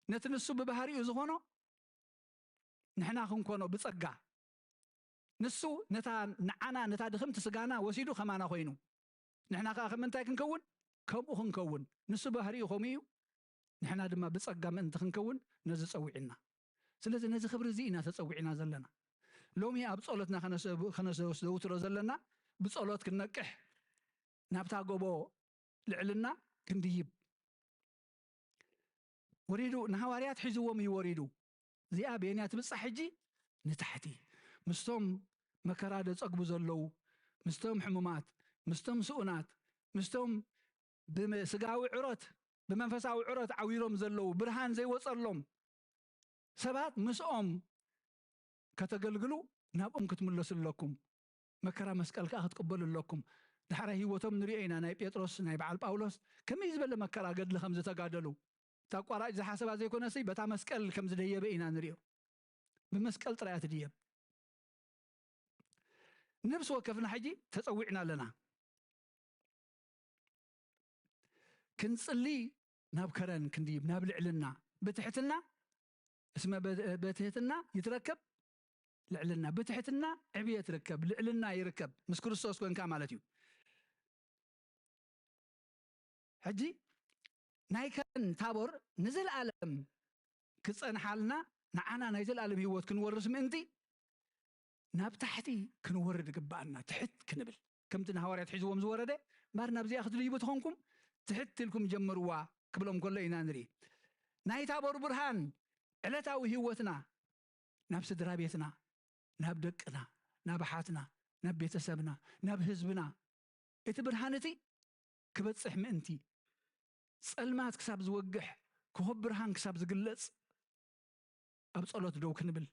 ነቲ ንሱ ብባህሪኡ ዝኾኖ ንሕና ክንኮኖ ብጸጋ። ንሱ ነታ ንዓና፣ ነታ ድኽምቲ ስጋና ወሲዱ ከማና ኮይኑ፣ ንሕና ከኣ ከም እንታይ ክንከውን? ከምኡ ክንከውን። ንሱ ባህሪኡ ከምኡ እዩ። ንሕና ድማ ብጸጋ ምእንቲ ክንከውን ነዚ ጸዊዕና። ስለዚ ነዚ ክብሪ እዚ ኢና ተጸዊዕና ዘለና። ሎሚ ኣብ ጸሎትና ከነሰ-፣ ከነዘውትሮ ዘለና፣ ብጸሎት ክንነቅሕ፣ ናብታ ጎቦ ልዕልና ክንድይብ። ወሪዱ ንሃዋርያት ሒዝዎም እዩ ወሪዱ። እዚኣ በየንያ ትብጻሕ ሕጂ? ንታሕቲ። ምስቶም መከራ ደጸግቡ ዘለዉ፣ ምስቶም ሕሙማት፣ ምስቶም ስኡናት፣ ምስቶም ብስጋዊ ዕሮት፣ ብመንፈሳዊ ዕሮት ዓዊሮም ዘለዉ፣ ብርሃን ዘይወጸሎም ሰባት ምስኦም ከተገልግሉ ናብኦም ክትምለሱ ኣለኩም። መከራ መስቀል ከኣ ክትቅበሉ ኣለኩም። ዳሕራይ ህይወቶም ንሪኦ ኢና፣ ናይ ጴጥሮስ፣ ናይ በዓል ጳውሎስ ከመይ ዝበለ መከራ ገድሊ ከም ዝተጋደሉ። እቲ ኣቋራጭ ዝሓሰባ ዘይኮነሲ፣ በታ መስቀል ከም ዝደየበ ኢና ንሪኦ። ብመስቀል ጥራይ እያ ትድየብ። ነብሲ ወከፍና ሕጂ ተጸዊዕና ኣለና። ክንጽሊ ናብ ከረን ክንድይብ፣ ናብ ልዕልና፣ ብትሕትና፣ እስመ በ-፣ በትሕትና ይትረከብ ልዕልና፣ ብትሕትና ዕብየት ይርከብ፣ ልዕልና ይርከብ፣ ምስ ክርስቶስ ኮንካ ማለት እዩ። ሕጂ ናይ ከረን ታቦር ንዘለኣለም ክጸንሓልና፣ ንዓና ናይ ዘለኣለም ህይወት ክንወርስ ምእንቲ፣ ናብ ታሕቲ ክንወርድ ግባኣና፣ ትሕት ክንብል። ከምቲ ንሃዋርያት ሒዝዎም ዝወረደ፣ እምበር ናብዚኣ ክትድይቡ ተኾንኩም፣ ትሕት ኢልኩም ጀምርዋ ክብሎም ከሎ ኢና ንርኢ። ናይ ታቦር ብርሃን ዕለታዊ ህይወትና፣ ናብ ስድራ ቤትና፣ ናብ ደቅና፣ ናብ ኣሓትና፣ ናብ ቤተሰብና፣ ናብ ህዝብና፣ እቲ ብርሃን እቲ ክበጽሕ ምእንቲ፣ ጸልማት ክሳብ ዝወግሕ፣ ኮኾብ ብርሃን ክሳብ ዝግለጽ፣ ኣብ ጸሎት ደው ክንብል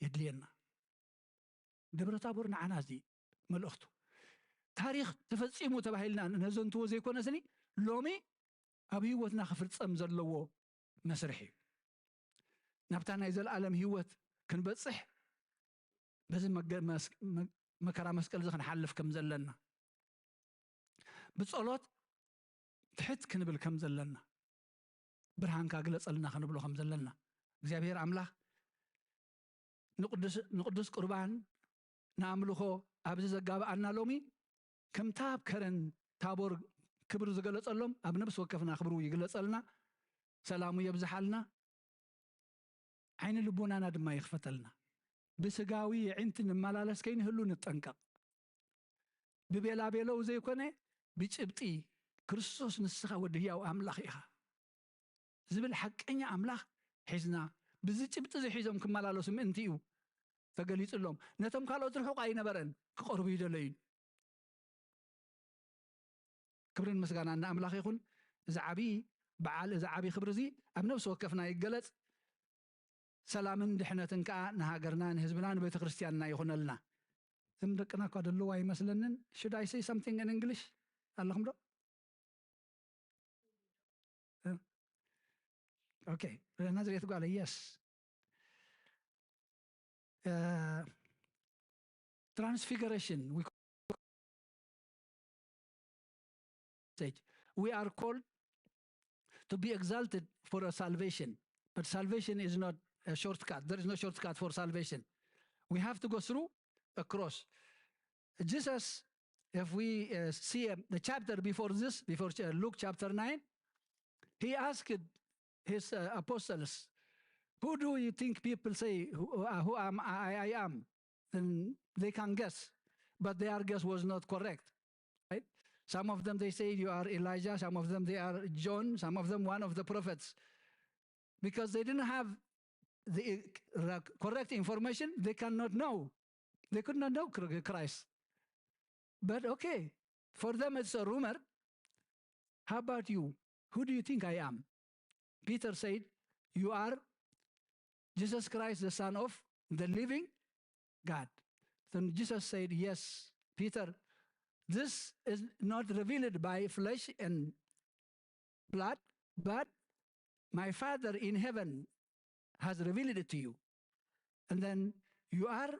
የድልየና። ደብረ ታቦር ንዓና እዚ መልእኽቱ። ታሪኽ ተፈጺሙ ተባሂልና ነዘንትዎ ዘይኮነስኒ፣ ሎሚ ኣብ ህይወትና ክፍጸም ዘለዎ መስርሕ እዩ። ናብታ ናይ ዘለኣለም ህይወት ክንበጽሕ በዚ መገ-፣ መስ-፣ መ-፣ መከራ መስቀል እዚ ክንሓልፍ ከም ዘለና፣ ብጸሎት ትሕት ክንብል ከም ዘለና፣ ብርሃንካ ግለጸልና ክንብሎ ከም ዘለና፣ እግዚኣብሔር ኣምላኽ ንቅዱስ፣ ንቅዱስ ቁርባን ንኣምልኾ ኣብዚ ዘጋብኣና ሎሚ፣ ከምታ ኣብ ከረን ታቦር ክብሪ ዝገለጸሎም፣ ኣብ ነብሲ ወከፍና ክብሩ ይግለጸልና፣ ሰላሙ የብዝሓልና፣ ዓይኒ ልቦናና ድማ ይኽፈተልና። ብስጋዊ የዒንቲ ንመላለስ ከይንህሉ ንጠንቀቕ። ብቤላቤለው ዘይኮነ፣ ብጭብጢ፣ ክርስቶስ ንስኻ ወዲ ህያው ኣምላኽ ኢኻ ዝብል ሓቀኛ ኣምላኽ ሒዝና፣ ብዚ ጭብጢ እዚ ሒዞም ክመላለሱ ምእንቲ እዩ ተገሊጹሎም። ነቶም ካልኦት ርሑቕ ኣይነበረን፣ ክቐርቡ ይደለዩ። ክብርን ምስጋናን ንኣምላኽ ይኹን። እዚ ዓቢ በዓል፣ እዚ ዓቢ ክብሪ እዚ ኣብ ነፍሲ ወከፍና ይገለጽ። ሰላምን ድሕነትን ከኣ ንሃገርና፣ ንህዝብና፣ ንቤተ ክርስቲያንና ይኹነልና። እዞም ደቅና እኳ ዘለዉ ኣይመስለንን። Should I say something in English? ኣለኹም ዶ? እ? ኦኬ፣ ናዝሬት ጓለ፣ yes. Uh, transfiguration, we stage. We are called to be exalted for a salvation, but salvation is not a shortcut. There is no shortcut for salvation. We have to go through a cross. Jesus, if we, uh, see a, a chapter before this, before ch-, Luke chapter nine, he asked his, uh, apostles, "Who do you think people say who, uh, who am I, I am?" And they can guess, but their guess was not correct, right? Some of them, they say, "You are Elijah." Some of them, "They are John." Some of them, "One of the prophets." Because they didn't have the, uh, correct information, they cannot know. They could not know Chr-, Christ. But okay, for them, it's a rumor. How about you? Who do you think I am? Peter said, "You are Jesus Christ, the Son of the living God." Then Jesus said, "Yes, Peter, this is not revealed by flesh and blood, but my Father in heaven has revealed it to you. And then you are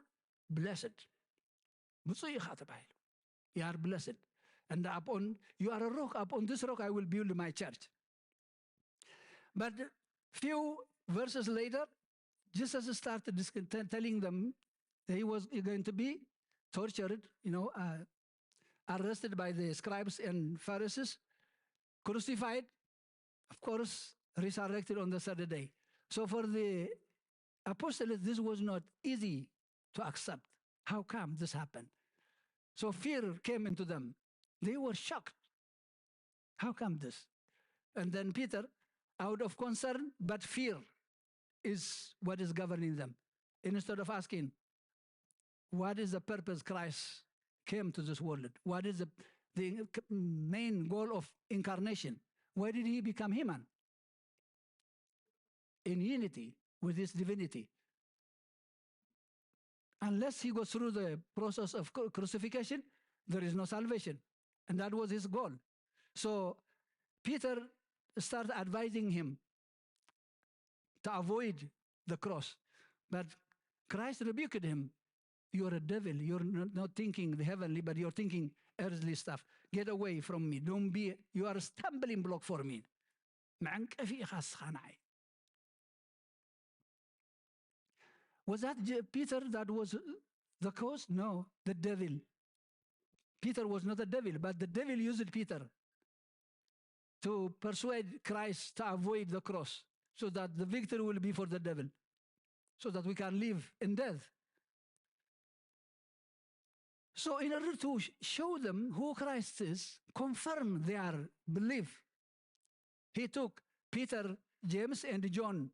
blessed." ብፁዕ ኢኻ ተባሂሉ። You are blessed. And upon, you are a rock, upon this rock I will build my church. But few verses later, Jesus started dis- t- telling them he was going to be tortured, you know, uh, arrested by the scribes and Pharisees, crucified, of course, resurrected on the third day. So for the apostles, this was not easy to accept. How come this happened? So fear came into them. They were shocked. How come this? And then Peter, out of concern, but fear is what is governing them. Instead of asking, what is the purpose Christ came to this world? What is the, the main goal of incarnation? Why did he become human? In unity with his divinity. Unless he goes through the process of cru- crucifixion, there is no salvation. And that was his goal. So Peter started advising him to avoid the cross. But Christ rebuked him. You're a devil. You're not, not thinking the heavenly, but you're thinking earthly stuff. Get away from me. Don't be, you are a stumbling block for me. መዐንቀፊ ኢኻ እስኻ ንዓይ። Was that Je- Peter that was the cause? No, the devil. Peter was not the devil, but the devil used Peter to persuade Christ to avoid the cross so that the victory will be for the devil, so that we can live in death. So, in order to sh- show them who Christ is, confirm their belief, he took Peter, James, and John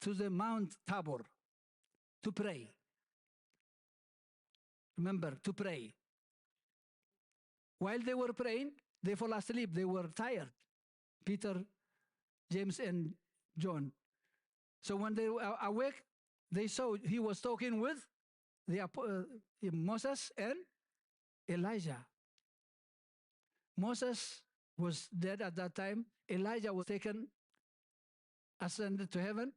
to the Mount Tabor to pray. Remember, to pray. While they were praying, they fall asleep. They were tired. Peter, James, and John. So when they were awake, they saw he was talking with the apo- uh, Moses and Elijah. Moses was dead at that time. Elijah was taken, ascended to heaven.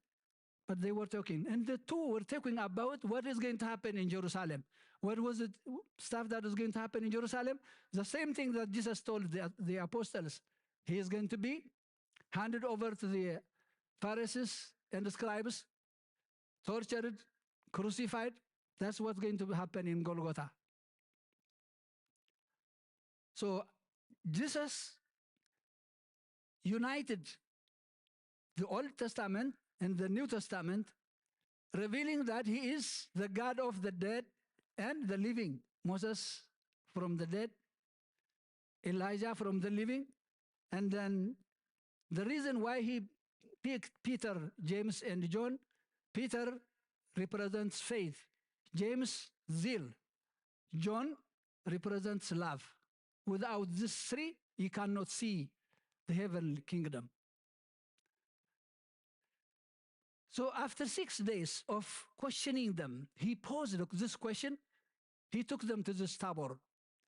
But they were talking, and the two were talking about what is going to happen in Jerusalem. What was it stuff that was going to happen in Jerusalem? The same thing that Jesus told the, the apostles. He is going to be handed over to the Pharisees and the scribes, tortured, crucified. That's what's going to happen in Golgotha. So Jesus united the Old Testament and the New Testament, revealing that he is the God of the dead and the living. Moses from the dead, Elijah from the living, and then the reason why he picked Peter, James, and John. Peter represents faith, James, zeal, John represents love. Without these three, you cannot see the heavenly kingdom. So after six days of questioning them, he posed this question. He took them to this Tabor.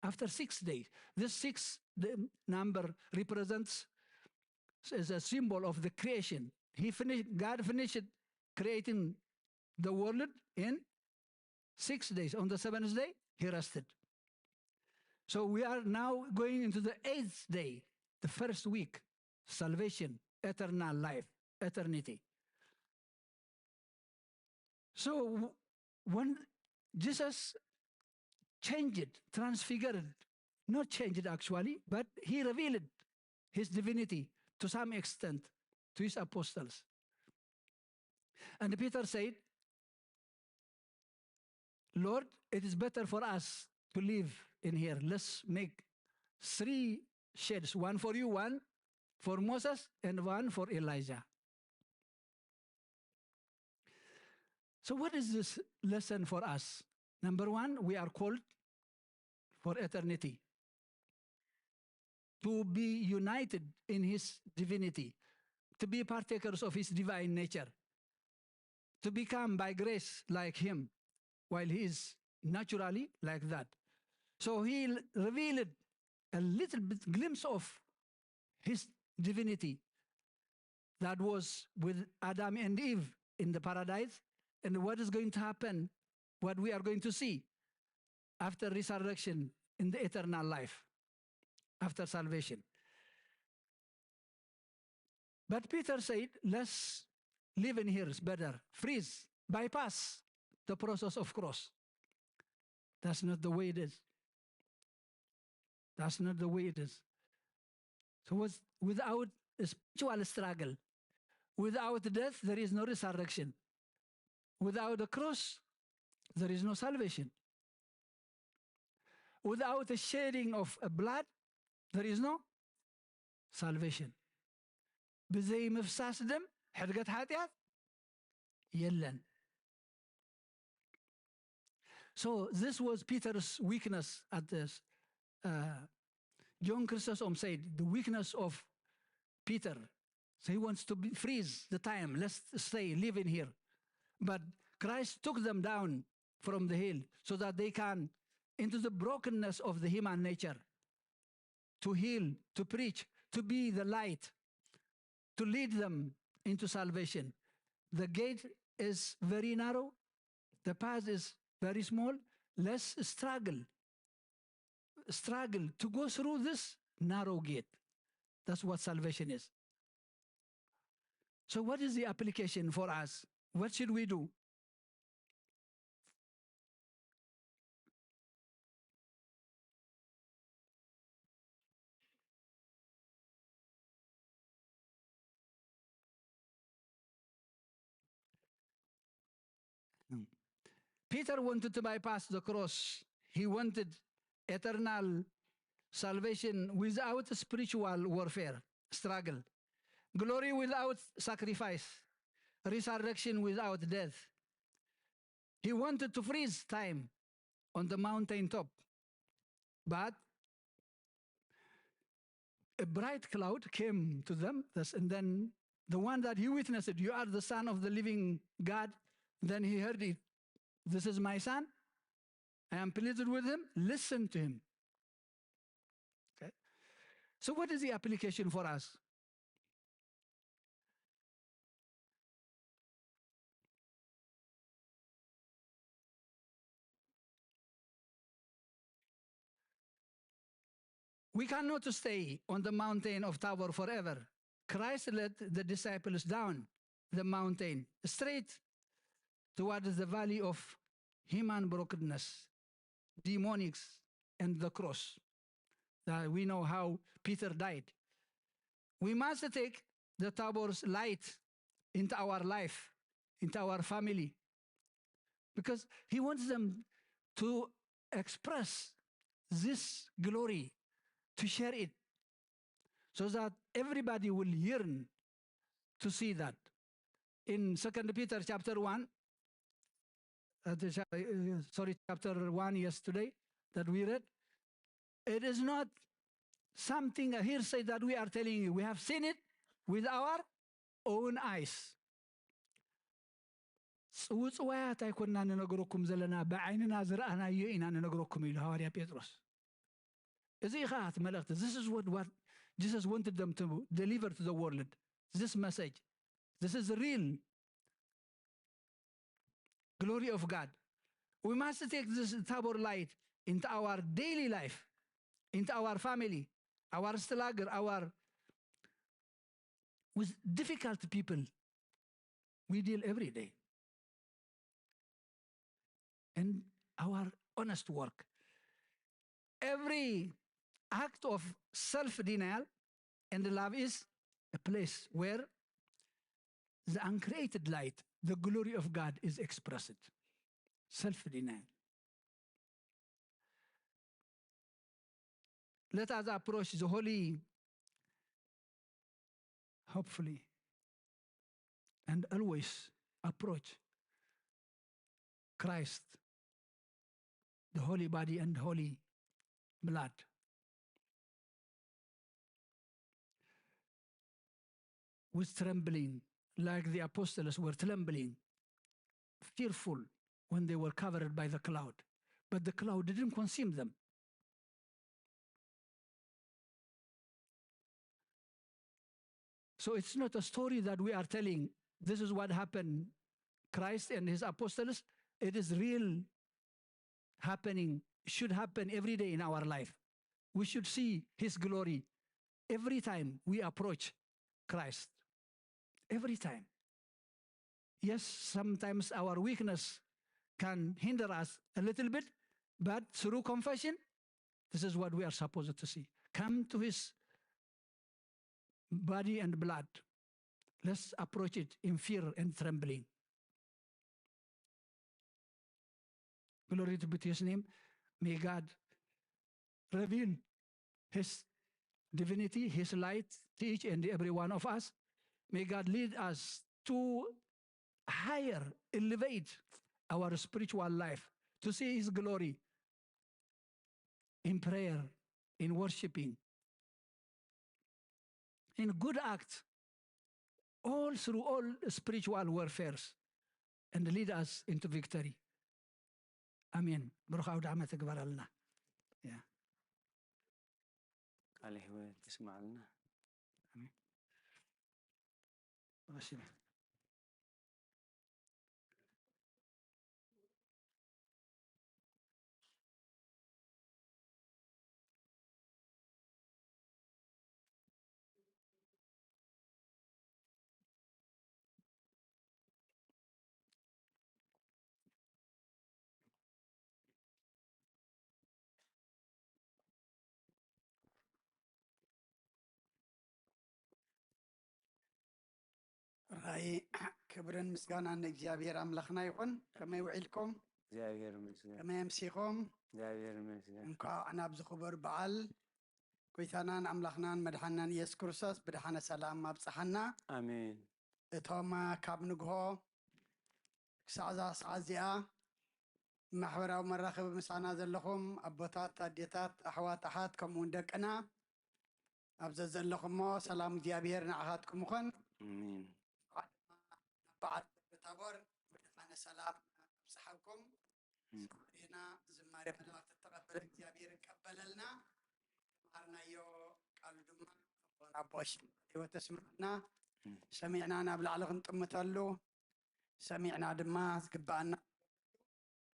After six days, this six, the number represents, is a symbol of the creation. He finished, God finished creating the world in six days. On the seventh day, he rested. So we are now going into the eighth day, the first week, salvation, eternal life, eternity. So w- when Jesus changed, transfigured, not changed actually, but he revealed his divinity to some extent to his apostles. And Peter said, Lord, it is better for us to live in here. Let's make three sheds, one for you, one for Moses, and one for Elijah. So, what is this lesson for us? Number one, we are called for eternity to be united in his divinity, to be partakers of his divine nature, to become by grace like him, while he is naturally like that. So he l- revealed a little bit glimpse of his divinity that was with Adam and Eve in the paradise, and what is going to happen, what we are going to see after resurrection in the eternal life, after salvation. But Peter said, let's Live in here is better. Freeze, bypass the process of cross. That's not the way it is. That's not the way it is. So was without a spiritual struggle, without death, there is no resurrection. Without the cross, there is no salvation. Without the shedding of a blood, there is no salvation. ብዘይ ምፍሳስ ደም ሕድገት ሓጢኣት የለን። So this was Peter's weakness at this. Uh, John Chrysostom said the weakness of Peter. So he wants to be, freeze the time. Let's stay, live in here. But Christ took them down from the hill so that they can into the brokenness of the human nature to heal, to preach, to be the light, to lead them into salvation. The gate is very narrow, the path is very small. Let's struggle, struggle to go through this narrow gate. That's what salvation is. So, what is the application for us? What should we do? Peter wanted to bypass the cross. He wanted eternal salvation without spiritual warfare, struggle, glory without sacrifice, resurrection without death. He wanted to freeze time on the mountain top. But a bright cloud came to them, thus, and then the one that he witnessed, "You are the Son of the living God." Then he heard it, "This is my Son. I am pleased with him. Listen to him." Okay. So, what is the application for us? We cannot stay on the mountain of Tabor forever. Christ led the disciples down the mountain straight towards the valley of human brokenness, demonics, and the cross. That we know how Peter died. We must take the Tabor's light into our life, into our family, because he wants them to express this glory, to share it, so that everybody will yearn to see that. In Second Peter chapter one, uh, the cha- uh, sorry, chapter one yesterday that we read, it is not something, a hearsay that we are telling you. We have seen it with our own eyes. ጽውጽዋያት ኣይኮንና ንነግረኩም ዘለና፣ ብዓይንና ዝረኣናዮ ኢና ንነግረኩም ኢሉ ሃዋርያ ጴጥሮስ። እዚ ኢኻ እቲ መልእኽቲ። This is what, what Jesus wanted them to deliver to the world. This message. This is real glory of God. We must take this Tabor light into our daily life, into our family, our struggle, our with difficult people we deal every day. And our honest work. Every act of self denial and love is a place where the uncreated light, the glory of God is expressed. Self denial. Let us approach the holy, hopefully, and always approach Christ, the holy body and holy blood, with trembling, like the apostles were trembling, fearful when they were covered by the cloud. But the cloud didn't consume them. So it's not a story that we are telling. This is what happened, Christ and his apostles. It is real happening, should happen every day in our life. We should see his glory every time we approach Christ. Every time. Yes, sometimes our weakness can hinder us a little bit, but through confession, this is what we are supposed to see. Come to his body and blood. Let's approach it in fear and trembling. Glory to be to his name. May God reveal his divinity, his light to each and every one of us. May God lead us to higher, elevate our spiritual life, to see his glory in prayer, in worshiping, in good acts, all through all spiritual warfares, and lead us into victory. ኣሜን። ብሩኽ ኣውደ ዓመት ይግበረልና። ያ። ቃለ ሕይወት የስምዓልና። ኣሜን። እሺ። ራይ ክብርን ምስጋናን ንእግዚኣብሔር ኣምላኽና ይኹን። ከመይ ውዒልኩም? እግዚኣብሔር ይመስገን። ከመይ ኣምሲኹም? እግዚኣብሔር ይመስገን። እንኳዕ ናብዚ ክቡር በዓል ጎይታናን ኣምላኽናን መድሓናን ኢየሱስ ክርስቶስ ብድሓነ ሰላም ኣብጽሓና። ኣሜን። እቶም ካብ ንግሆ ክሳዕ እዛ ሰዓት እዚኣ ማሕበራዊ መራኸቢ ምሳና ዘለኹም ኣቦታት፣ ኣዴታት፣ ኣሕዋት፣ ኣሓት ከምኡ እውን ደቅና ኣብ ዘዘለኹሞ ሰላም እግዚኣብሔር ንዓኻትኩም ይኹን። ኣሜን። በዓል ደብረ ታቦር ብድሓነ ሰላም ኣብጽሓኩም። ዝማሬና ዝማሬ መላእክት ተቐበለ እግዚኣብሔር ይቀበለልና። ተምሃርናዮ ቃሉ ድማ ኣቦና ኣቦሽ ህይወት ተስምዐና። ሰሚዕና ናብ ላዕሊ ክንጥምተሉ ሰሚዕና ድማ ዝግባኣና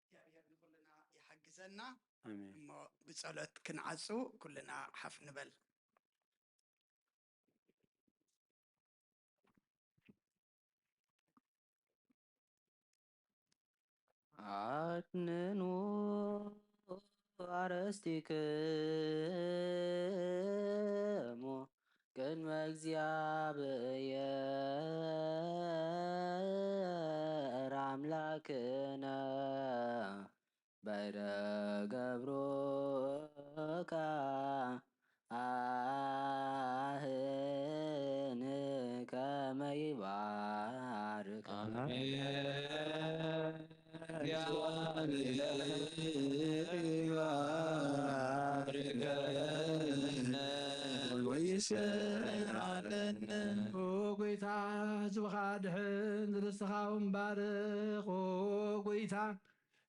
እግዚኣብሔር ንኹልና ይሓግዘና። ኣሜን። እሞ ብጸሎት ክንዓጹ ኩልና ሓፍ ንበል። ኣድንኑ ኣርእስቲክሙ ቅድመ እግዚኣብሔር ኣምላክነ በይደ ገብሩካ ኣህን ከመ ይባርክ። ኦ ጎይታ፣ ህዝብኻ ድሕን ርስትኻ እውን ባርኽ። ኦ ጎይታ፣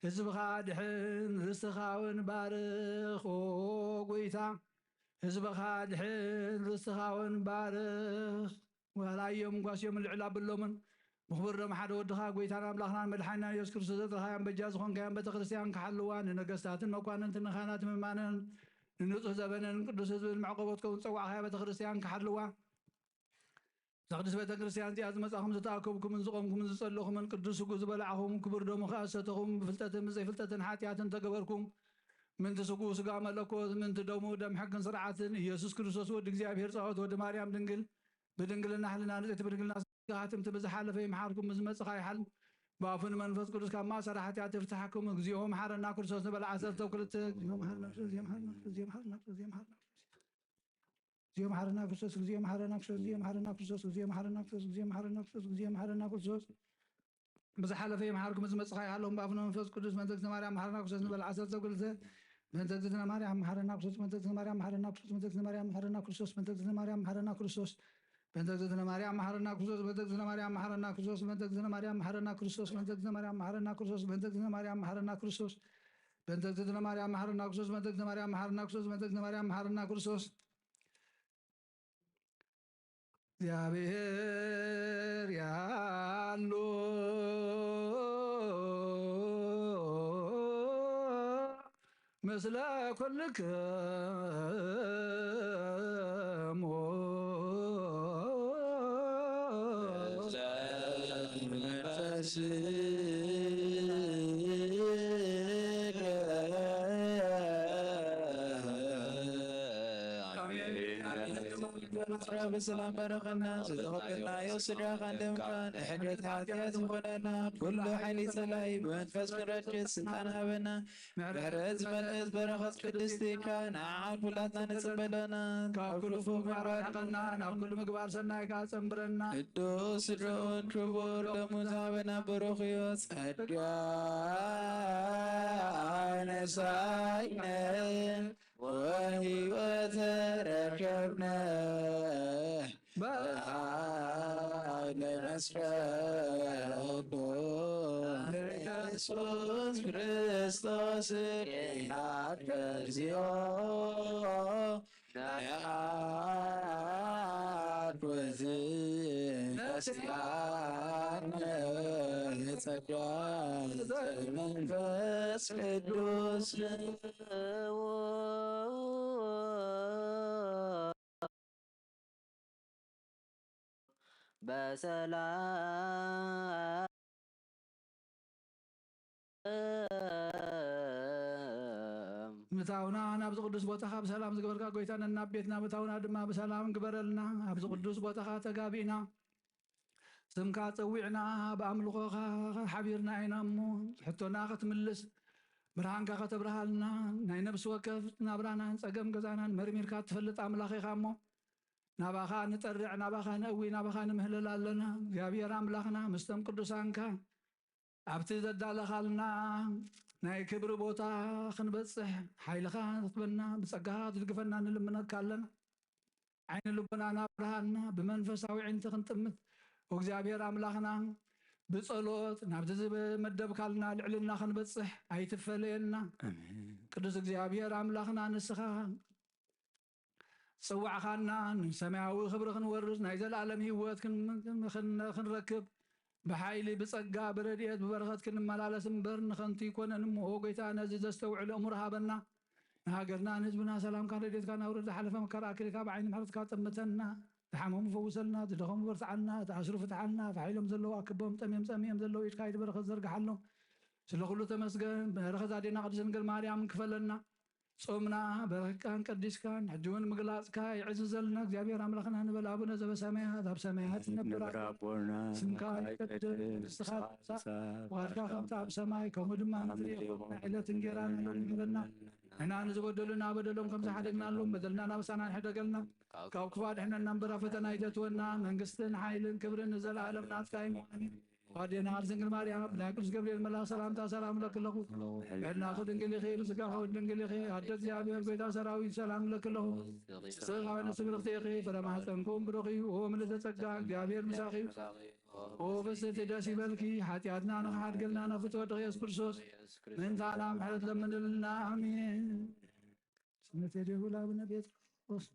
ህዝብኻ ድሕን ርስትኻ እውን ባርኽ። ኦ ጎይታ፣ ህዝብኻ ድሕን ርስትኻ እውን ባርኽ። ዋላ እዮም ጓስዮምን ልዕል ኣብሎምን ብኽቡር ደም ሓደ ወድኻ ጎይታን ኣምላኽናን መድሓኒናን የሱስ ክርስቶስ ዘጥረኻያን በጃ ዝኾንካያን ቤተ ክርስቲያን ክሓልዋ፣ ንነገስታትን መኳንንትን ንኻህናትን ምእመናንን ንንጹህ ዘበንን ቅዱስ ህዝብን መዕቆቦት ከውን ዝጸዋዕኻያ ቤተ ክርስቲያን ክሓልዋ፣ እዛ ቅድስት ቤተ ክርስቲያን እዚኣ ዝመጻኹም ዝተኣከብኩምን ዝቖምኩምን ዝጸለኹምን ቅዱስ ስግኡ ዝበላዕኹም ክቡር ደሙ ከኣ ዝሰተኹም ብፍልጠትን ብዘይፍልጠትን ሓጢኣትን ተገበርኩም ምንቲ ስግኡ ስጋ መለኮት ምንቲ ደሙ ደም ሕግን ስርዓትን ኢየሱስ ክርስቶስ ወዲ እግዚኣብሔር ጻወት ወዲ ማርያም ድንግል ብድንግልና ሕልና ንጽሕቲ ብድንግልና ስጋ ሃትምቲ ብዝሓለፈ ይምሓርኩም ምስ መጽኻ ይሓል ብኣፉን መንፈስ ቅዱስ ካብ ማእሰራ ሓጢኣት ይፍትሓኩም። እግዚኦ መሓረና ክርስቶስ ንበል ዓሰርተ ክልተ። እግዚኦ መሓረና ክርስቶስ፣ እግዚኦ መሓረና ክርስቶስ፣ እግዚኦ መሓረና ክርስቶስ፣ እግዚኦ መሓረና ክርስቶስ። እግዚኦ መሓረና ክርስቶስ፣ እግዚኦ መሓረና ክርስቶስ፣ እግዚኦ መሓረና ክርስቶስ፣ እግዚኦ መሓረና ክርስቶስ፣ እግዚኦ መሓረና ክርስቶስ፣ እግዚኦ መሓረና ክርስቶስ። ብዝሓለፈ ይምሓርኩም፣ ዝመጽእ ከኣ ይሓልኹም፣ ብኣፉ መንፈስ ቅዱስ። በእንተ እግዝእትነ ማርያም መሓረና ክርስቶስ ንበል ዓሰርተ ክልተ። በእንተ እግዝእትነ ማርያም መሓረና ክርስቶስ፣ በእንተ እግዝእትነ ማርያም መሓረና ክርስቶስ፣ በእንተ እግዝእትነ ማርያም መሓረና ክርስቶስ። በእንተ እግዝእትነ ማርያም መሓረና ክርስቶስ፣ በእንተ እግዝእትነ ማርያም መሓረና ክርስቶስ፣ በእንተ እግዝእትነ ማርያም መሓረና ክርስቶስ፣ በእንተ እግዝእትነ ማርያም መሓረና ክርስቶስ፣ በእንተ እግዝእትነ ማርያም መሓረና ክርስቶስ። በእንተ እግዝእትነ ማርያም መሓረና ክርስቶስ፣ በእንተ እግዝእትነ ማርያም መሓረና ክርስቶስ፣ በእንተ እግዝእትነ ማርያም መሓረና ክርስቶስ። እግዚኣብሔር ያሉ ምስለ ኩልክሙ። ስጋ ብሰላም ባረኸና፣ ዝተኸበርናዮ ስድራ ክንደምካ፣ ንሕድረት ሓጢኣት ምኾነና፣ ኩሉ ሓይሊ ጸላኢ ብመንፈስ ክንረድእ ስልጣን ሃበና። ምሕረት ዝመልእት በረኸት ቅድስቲ ኢልካ፣ ንዓኻ ኩላትና ንጽበለና። ካብ ኩሉ ክፉእ ምግባር ሓቐና፣ ናብ ኩሉ ምግባር ሰናይካ ጸንብረና። ቅዱስ ስድራኡን ክቡር ደሙ ዝሃበና ብሩኽ እዩ። ጸጋ ነሳይነ ወህይወት ረከብነ በኃይለ መስቀሉ ኢየሱስ ክርስቶስ ኪያከ እግዚኦ። ናያኩት ነስያነ ጸጋ ዘመንፈስ ቅዱስ። በሰላም ምታውና ናብዚ ቅዱስ ቦታኻ ብሰላም ዝገበርካ ጎይታ፣ ነናብ ቤትና ምታውና ድማ ብሰላም ግበረልና። ኣብዚ ቅዱስ ቦታኻ ተጋቢእና ስምካ ጸዊዕና ብኣምልኾኻ ሓቢርና ኢና እሞ፣ ሕቶና ክትምልስ፣ ብርሃንካ ከተብርሃልና፣ ናይ ነፍሲ ወከፍ ናብራናን ጸገም ገዛናን መርሚርካ ትፈልጥ ኣምላኽ ኢኻ እሞ፣ ናባኻ ንጠርዕ፣ ናባኻ ነእዊ፣ ናባኻ ንምህለል ኣለና። እግዚኣብሔር ኣምላኽና፣ ምስቶም ቅዱሳንካ ኣብቲ ዘዳለኻልና ናይ ክብሪ ቦታ ክንበጽሕ ሓይልኻ ትበና፣ ብጸጋኻ ትድግፈና ንልምነካ ኣለና። ዓይኒ ልቦናና ብርሃንና ብመንፈሳዊ ዕንቲ ክንጥምት፣ እግዚኣብሔር ኣምላኽና፣ ብጸሎት ናብቲ ዝመደብካልና ልዕልና ክንበጽሕ ኣይትፈለየና። ኣሜን። ቅዱስ እግዚኣብሔር ኣምላኽና፣ ንስኻ ዝጸዋዕኻና፣ ንሰማያዊ ክብሪ ክንወርስ፣ ናይ ዘለኣለም ህይወት ክን-፣ ክን-፣ ክንረክብ፣ ብሓይሊ፣ ብጸጋ፣ ብረድኤት፣ ብበረኸት ክንመላለስ እምበር፣ ንኸንቱ ኣይኮነን እሞ፣ ኦ ጎይታ፣ ነዚ ዘስተውዕል እምሮ ሃበና። ንሃገርና፣ ንህዝብና ሰላምካን ረድኤትካን ኣውርድ። ዝሓለፈ መከራ ኣክሊልካ ብዓይኒ ምሕረትካ ጠምተና። ዝሓመሙ ፈውሰልና፣ ዝደኸሙ በርትዓልና፣ ዝተኣስሩ ፍትሓልና፣ ተሓኢሎም ዘለዉ ኣክቦም፣ ጠምዮም ጸሚኦም ዘለዉ ኢድካ ኢድ በረኸት ዘርግሓሎም። ስለ ኩሉ ተመስገን። በረኸት ኣዴና ቅድስት ድንግል ማርያም ክፈለና። ጾምና በረኽካን ቀዲስካን ሕጂ እውን ምግላጽካ ይዕዝዘልና። እግዚኣብሔር ኣምላኽና ንበል፣ ኣቡነ ዘበሰማያት፣ ኣብ ሰማያት ትነብር ኣቦና፣ ስምካ ይቀደስ፣ መንግስትኻ ትምጻእ፣ ፍቓድካ ከምቲ ኣብ ሰማይ ከምኡ ድማ ምድሪ ይኹን። ዕለት እንጌራና ንህበና። ንሕና ንዝበደሉና በደሎም ከም ዝሓደግናሎም በደልና ናብሳና ንሕደገልና። ካብ ክፉ ኣድሕነና እምበር ኣብ ፈተና ኣይተእትወና። መንግስትን ሓይልን ክብርን ንዘለኣለም ናትካ እዩ። ኣሜን። ኣዴና ድንግል ማርያም፣ ብናይ ቅዱስ ገብርኤል መልኣኽ ሰላምታ ሰላም እለኪ ኣለኹ። ብሕልናኺ ድንግል ኢኺ፣ ብስጋኺ እውን ድንግል ኢኺ። ኣደ እግዚኣብሔር፣ ጎይታ ሰራዊት፣ ሰላም እለኪ ኣለኹ። ንስኺ ካብ ኣንስቲ ብርኽቲ ኢኺ፣ ፍረ ማህፀንኩም ብሩኽ እዩ። ኦ ምልዕተ ጸጋ፣ እግዚኣብሔር ምሳኺ እዩ። ኦ ፍስሕቲ ደስ ይበልኪ፣ ሓጢኣትና ንኽሓድገልና ናብ ፍትወት ኢየሱስ ክርስቶስ ምእንታና ምሕረት ለምንልና። ኣሜን። ስምዕተ ዲሁ ለአቡነ ጴጥሮስ።